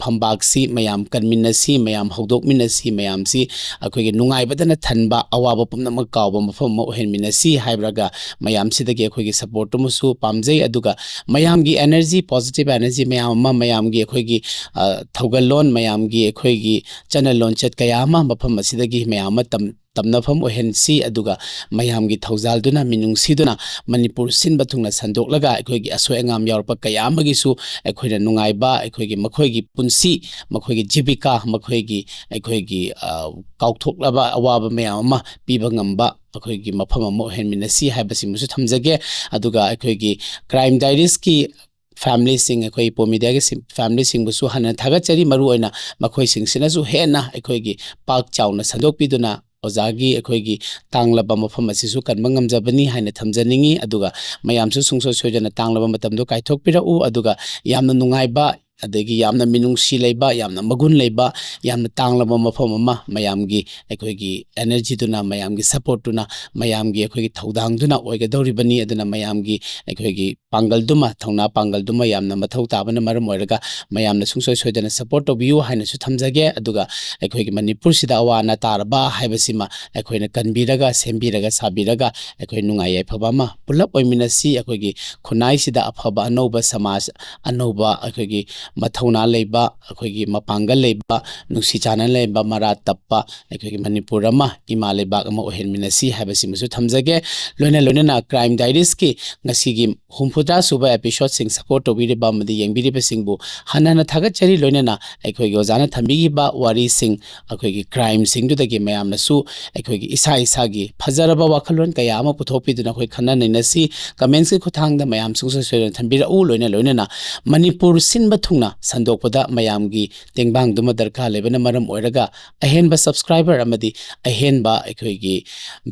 ꯐꯝꯕꯥꯛꯁꯤ ꯃꯌꯥꯝ ꯀꯟꯃꯤꯟꯅꯁꯤ, ꯃꯌꯥꯝ ꯍꯧꯗꯣꯛꯃꯤꯟꯅꯁꯤ, ꯃꯌꯥꯝꯁꯤ ꯑꯩꯈꯣꯏꯒꯤ ꯅꯨꯡꯉꯥꯏꯕꯗꯅ ꯊꯟꯕ, ꯑꯋꯥꯕ ꯄꯨꯝꯅꯃꯛ ꯀꯥꯎꯕ ꯃꯐꯝ ꯑꯃ ꯑꯣꯏꯍꯟꯃꯤꯟꯅꯁꯤ ꯍꯥꯏꯔꯒ, ꯃꯌꯥꯝꯁꯤꯗꯒꯤ ꯑꯩꯈꯣꯏꯒꯤ support ꯇꯨꯃꯁꯨ ꯄꯥꯝꯖꯩ꯫ ꯑꯗꯨꯒ ꯃꯌꯥꯝꯒꯤ energy, positive energy ꯃꯌꯥꯝ ꯑꯃ, ꯃꯌꯥꯝꯒꯤ ꯑꯩꯈꯣꯏꯒꯤ, ꯑ, ꯊꯧꯒꯜꯂꯣꯟ, ꯃꯌꯥꯝꯒꯤ ꯑꯩꯈꯣꯏꯒꯤ ꯆꯠꯅ ꯂꯣꯟꯆꯠ ꯀꯌꯥ ꯑꯃ ꯃꯐꯝ ꯑꯁꯤꯗꯒꯤ ꯃꯌꯥꯝ ꯑꯃ ꯇꯝ-, ꯇꯝꯅꯐꯝ ꯑꯣꯏꯍꯟꯁꯤ꯫ ꯑꯗꯨꯒ ꯃꯌꯥꯝꯒꯤ ꯊꯧꯖꯥꯜꯗꯨꯅ, ꯃꯤꯅꯨꯡꯁꯤꯗꯨꯅ ꯃꯅꯤꯄꯨꯔ ꯁꯤꯟꯕ ꯊꯨꯡꯅ ꯁꯟꯗꯣꯛꯂꯒ, ꯑꯩꯈꯣꯏꯒꯤ ꯑꯁꯣꯏ ꯑꯉꯥꯝ ꯌꯥꯎꯔꯛꯄ ꯀꯌꯥ ꯑꯃꯒꯤꯁꯨ ꯑꯩꯈꯣꯏꯅ ꯅꯨꯡꯉꯥꯏꯕ, ꯑꯩꯈꯣꯏꯒꯤ ꯃꯈꯣꯏꯒꯤ ꯄꯨꯟꯁꯤ, ꯃꯈꯣꯏꯒꯤ ꯖꯤꯕꯤꯀꯥ, ꯃꯈꯣꯏꯒꯤ, ꯑꯩꯈꯣꯏꯒꯤ, ꯑ, ꯀꯥꯎꯊꯣꯛꯂꯕ ꯑꯋꯥꯕ ꯃꯌꯥꯝ ꯑꯃ ꯄꯤꯕ ꯉꯝꯕ ꯑꯩꯈꯣꯏꯒꯤ ꯃꯐꯝ ꯑꯃ ꯑꯣꯏꯍꯟꯃꯤꯟꯅꯁꯤ ꯍꯥꯏꯕꯁꯤꯃꯁꯨ ꯊꯝꯖꯒꯦ꯫ ꯑꯗꯨꯒ ꯑꯩꯈꯣꯏꯒꯤ Crime Diaries ꯀꯤ family ꯁꯤꯡ, ꯑꯩꯈꯣꯏ ꯏꯄꯣ Media ꯒꯤ ꯁꯤ-, family ꯁꯤꯡꯕꯨꯁꯨ ꯍꯟꯅ ꯊꯥꯒꯠꯆꯔꯤ꯫ ꯃꯔꯨꯑꯣꯏꯅ ꯃꯈꯣꯏꯁꯤꯡꯁꯤꯅꯁꯨ ꯍꯦꯟꯅ ꯑꯩꯈꯣꯏꯒꯤ ꯄꯥꯛ ꯆꯥꯎꯅ ꯁꯟꯗꯣꯛꯄꯤꯗꯨꯅ, ꯑꯣꯖꯥꯒꯤ ꯑꯩꯈꯣꯏꯒꯤ ꯇꯥꯡꯂꯕ ꯃꯐꯝ ꯑꯁꯤꯁꯨ ꯀꯟꯕ ꯉꯝꯖꯕꯅꯤ ꯍꯥꯏꯅ ꯊꯝꯖꯅꯤꯡꯏ꯫ ꯑꯗꯨꯒ ꯃꯌꯥꯝꯁꯨ ꯁꯨꯡꯁꯣꯏ ꯁꯣꯏꯗꯅ ꯇꯥꯡꯂꯕ ꯃꯇꯝꯗꯣ ꯀꯥꯏꯊꯣꯛꯄꯤꯔꯛꯎ꯫ ꯑꯗꯨꯒ ꯌꯥꯝꯅ ꯅꯨꯡꯉꯥꯏꯕ, ꯑꯗꯒꯤ ꯌꯥꯝꯅ ꯃꯤꯅꯨꯡꯁꯤ ꯂꯩꯕ, ꯌꯥꯝꯅ ꯃꯒꯨꯟ ꯂꯩꯕ, ꯌꯥꯝꯅ ꯇꯥꯡꯂꯕ ꯃꯐꯝ ꯑꯃ ꯃꯌꯥꯝꯒꯤ ꯑꯩꯈꯣꯏꯒꯤ energyꯗꯨꯅ, ꯃꯌꯥꯝꯒꯤ supportꯇꯨꯅ, ꯃꯌꯥꯝꯒꯤ ꯑꯩꯈꯣꯏꯒꯤ ꯊꯧꯗꯥꯡꯗꯨꯅ ꯑꯣꯏꯒꯗꯧꯔꯤꯕꯅꯤ꯫ ꯑꯗꯨꯅ ꯃꯌꯥꯝꯒꯤ ꯑꯩꯈꯣꯏꯒꯤ ꯄꯥꯡꯒꯜꯗꯨꯃ, ꯊꯧꯅꯥ ꯄꯥꯡꯒꯜꯗꯨꯃ ꯌꯥꯝꯅ ꯃꯊꯧ ꯇꯥꯕꯅ ꯃꯔꯝ ꯑꯣꯏꯔꯒ ꯃꯌꯥꯝꯅ ꯁꯨꯡꯁꯣꯏ ꯁꯣꯏꯗꯅ support ꯇꯧꯕꯤꯌꯨ ꯍꯥꯏꯅꯁꯨ ꯊꯝꯖꯒꯦ꯫ ꯑꯗꯨꯒ ꯑꯩꯈꯣꯏꯒꯤ ꯃꯅꯤꯄꯨꯔꯁꯤꯗ ꯑꯋꯥ ꯑꯅꯥ ꯇꯥꯔꯕ ꯍꯥꯏꯕꯁꯤꯃ ꯑꯩꯈꯣꯏꯅ ꯀꯟꯕꯤꯔꯒ, ꯁꯦꯝꯕꯤꯔꯒ, ꯁꯥꯕꯤꯔꯒ ꯑꯩꯈꯣꯏ ꯅꯨꯡꯉꯥꯏ ꯌꯥꯏꯐꯕ ꯑꯃ ꯄꯨꯂꯞ ꯑꯣꯏꯃꯤꯟꯅꯁꯤ꯫ ꯑꯩꯈꯣꯏꯒꯤ ꯈꯨꯟꯅꯥꯏꯁꯤꯗ ꯑꯐꯕ ꯑꯅꯧꯕ ꯁꯃꯥꯖ, ꯑꯅꯧꯕ ꯑꯩꯈꯣꯏꯒꯤ ꯃꯊꯧꯅꯥ ꯂꯩꯕ, ꯑꯩꯈꯣꯏꯒꯤ ꯃꯄꯥꯡꯒꯜ ꯂꯩꯕ, ꯅꯨꯡꯁꯤ ꯆꯥꯟꯅꯅ ꯂꯩꯕ, ꯃꯔꯥ ꯇꯞꯄ ꯑꯩꯈꯣꯏꯒꯤ ꯃꯅꯤꯄꯨꯔ ꯑꯃ, ꯏꯃꯥ ꯂꯩꯕꯥꯛ ꯑꯃ ꯑꯣꯏꯍꯟꯃꯤꯟꯅꯁꯤ ꯍꯥꯏꯕꯁꯤꯃꯁꯨ ꯊꯝꯖꯒꯦ꯫ ꯂꯣꯏꯅ ꯂꯣꯏꯅꯅ Crime Diariesꯀꯤ ꯉꯁꯤꯒꯤ ꯍꯨꯝꯐꯨꯇꯔꯥ ꯁꯨꯕ episodeꯁꯤꯡ support ꯇꯧꯕꯤꯔꯤꯕ ꯑꯃꯗꯤ ꯌꯦꯡꯕꯤꯔꯤꯕꯁꯤꯡꯕꯨ ꯍꯟꯅ ꯍꯟꯅ ꯊꯥꯒꯠꯆꯔꯤ꯫ ꯂꯣꯏꯅꯅ ꯑꯩꯈꯣꯏꯒꯤ ꯑꯣꯖꯥꯅ ꯊꯝꯕꯤꯈꯤꯕ ꯋꯥꯔꯤꯁꯤꯡ, ꯑꯩꯈꯣꯏꯒꯤ crimeꯁꯤꯡꯗꯨꯗꯒꯤ ꯃꯌꯥꯝꯅꯁꯨ ꯑꯩꯈꯣꯏꯒꯤ ꯏꯁꯥ ꯏꯁꯥꯒꯤ ꯐꯖꯔꯕ ꯋꯥꯈꯜꯂꯣꯟ ꯀꯌꯥ ꯑꯃ ꯄꯨꯊꯣꯛꯄꯤꯗꯨꯅ ꯑꯩꯈꯣꯏ ꯈꯟꯅ ꯅꯩꯅꯁꯤ꯫ Commentsꯀꯤ ꯈꯨꯠꯊꯥꯡꯗ ꯃꯌꯥꯝ ꯁꯨꯡꯁꯣꯏ ꯁꯣꯏꯗꯅ ꯊꯝꯕꯤꯔꯛꯎ꯫ ꯂꯣꯏꯅ ꯂꯣꯏꯅꯅ ꯃꯅꯤꯄꯨꯔ ꯁꯤꯟꯕ ꯊꯨꯡꯅ ꯁꯟꯗꯣꯛꯄꯗ ꯃꯌꯥꯝꯒꯤ ꯇꯦꯡꯕꯥꯡꯗꯨꯃ ꯗꯔꯀꯥꯔ ꯂꯩꯕꯅ ꯃꯔꯝ ꯑꯣꯏꯔꯒ ꯑꯍꯦꯟꯕ subscriber ꯑꯃꯗꯤ ꯑꯍꯦꯟꯕ ꯑꯩꯈꯣꯏꯒꯤ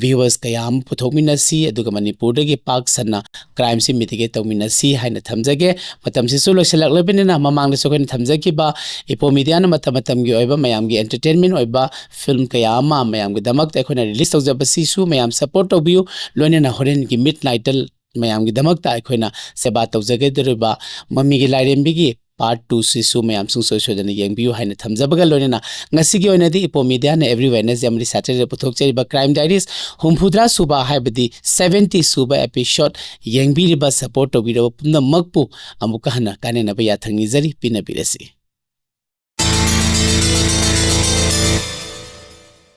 viewers ꯀꯌꯥ ꯑꯃ ꯄꯨꯊꯣꯛꯃꯤꯟꯅꯁꯤ꯫ ꯑꯗꯨꯒ ꯃꯅꯤꯄꯨꯔꯗꯒꯤ ꯄꯥꯛ ꯁꯟꯅ crimeꯁꯤ mitigate ꯇꯧꯃꯤꯟꯅꯁꯤ ꯍꯥꯏꯅ ꯊꯝꯖꯒꯦ꯫ ꯃꯇꯝꯁꯤꯁꯨ ꯂꯣꯏꯁꯤꯜꯂꯛꯂꯕꯅꯤꯅ ꯃꯃꯥꯡꯗꯁꯨ ꯑꯩꯈꯣꯏꯅ ꯊꯝꯖꯈꯤꯕ Ipo Mediaꯅ ꯃꯇꯝ ꯃꯇꯝꯒꯤ ꯑꯣꯏꯕ ꯃꯌꯥꯝꯒꯤ entertainment ꯑꯣꯏꯕ film ꯀꯌꯥ ꯑꯃ ꯃꯌꯥꯝꯒꯤꯗꯃꯛꯇ ꯑꯩꯈꯣꯏꯅ release ꯇꯧꯖꯕꯁꯤꯁꯨ ꯃꯌꯥꯝ support ꯇꯧꯕꯤꯌꯨ꯫ ꯂꯣꯏꯅꯅ ꯍꯣꯔꯦꯟꯒꯤ midnightꯇ ꯃꯌꯥꯝꯒꯤꯗꯃꯛꯇ ꯑꯩꯈꯣꯏꯅ ꯁꯦꯕꯥ ꯇꯧꯖꯒꯗꯧꯔꯤꯕ ꯃꯃꯤꯒꯤ ꯂꯥꯏꯔꯦꯝꯕꯤꯒꯤ part twoꯁꯤꯁꯨ ꯃꯌꯥꯝ ꯁꯨꯡꯁꯣꯏ ꯁꯣꯏꯗꯅ ꯌꯦꯡꯕꯤꯌꯨ ꯍꯥꯏꯅ ꯊꯝꯖꯕꯒ ꯂꯣꯏꯅꯅ ꯉꯁꯤꯒꯤ ꯑꯣꯏꯅꯗꯤ Ipo Mediaꯅ every Wednesday ꯑꯃꯗꯤ Saturdayꯗ ꯄꯨꯊꯣꯛꯆꯔꯤꯕ Crime Diaries ꯍꯨꯝꯐꯨꯇꯔꯥ ꯁꯨꯕ ꯍꯥꯏꯕꯗꯤ seventy ꯁꯨꯕ episode ꯌꯦꯡꯕꯤꯔꯤꯕ, support ꯇꯧꯕꯤꯔꯕ ꯄꯨꯝꯅꯃꯛꯄꯨ ꯑꯃꯨꯛꯀ ꯍꯟꯅ ꯀꯥꯏꯅꯅꯕ ꯌꯥꯊꯪ ꯅꯤꯖꯔꯤ꯫ ꯄꯤꯅꯕꯤꯔꯁꯤ꯫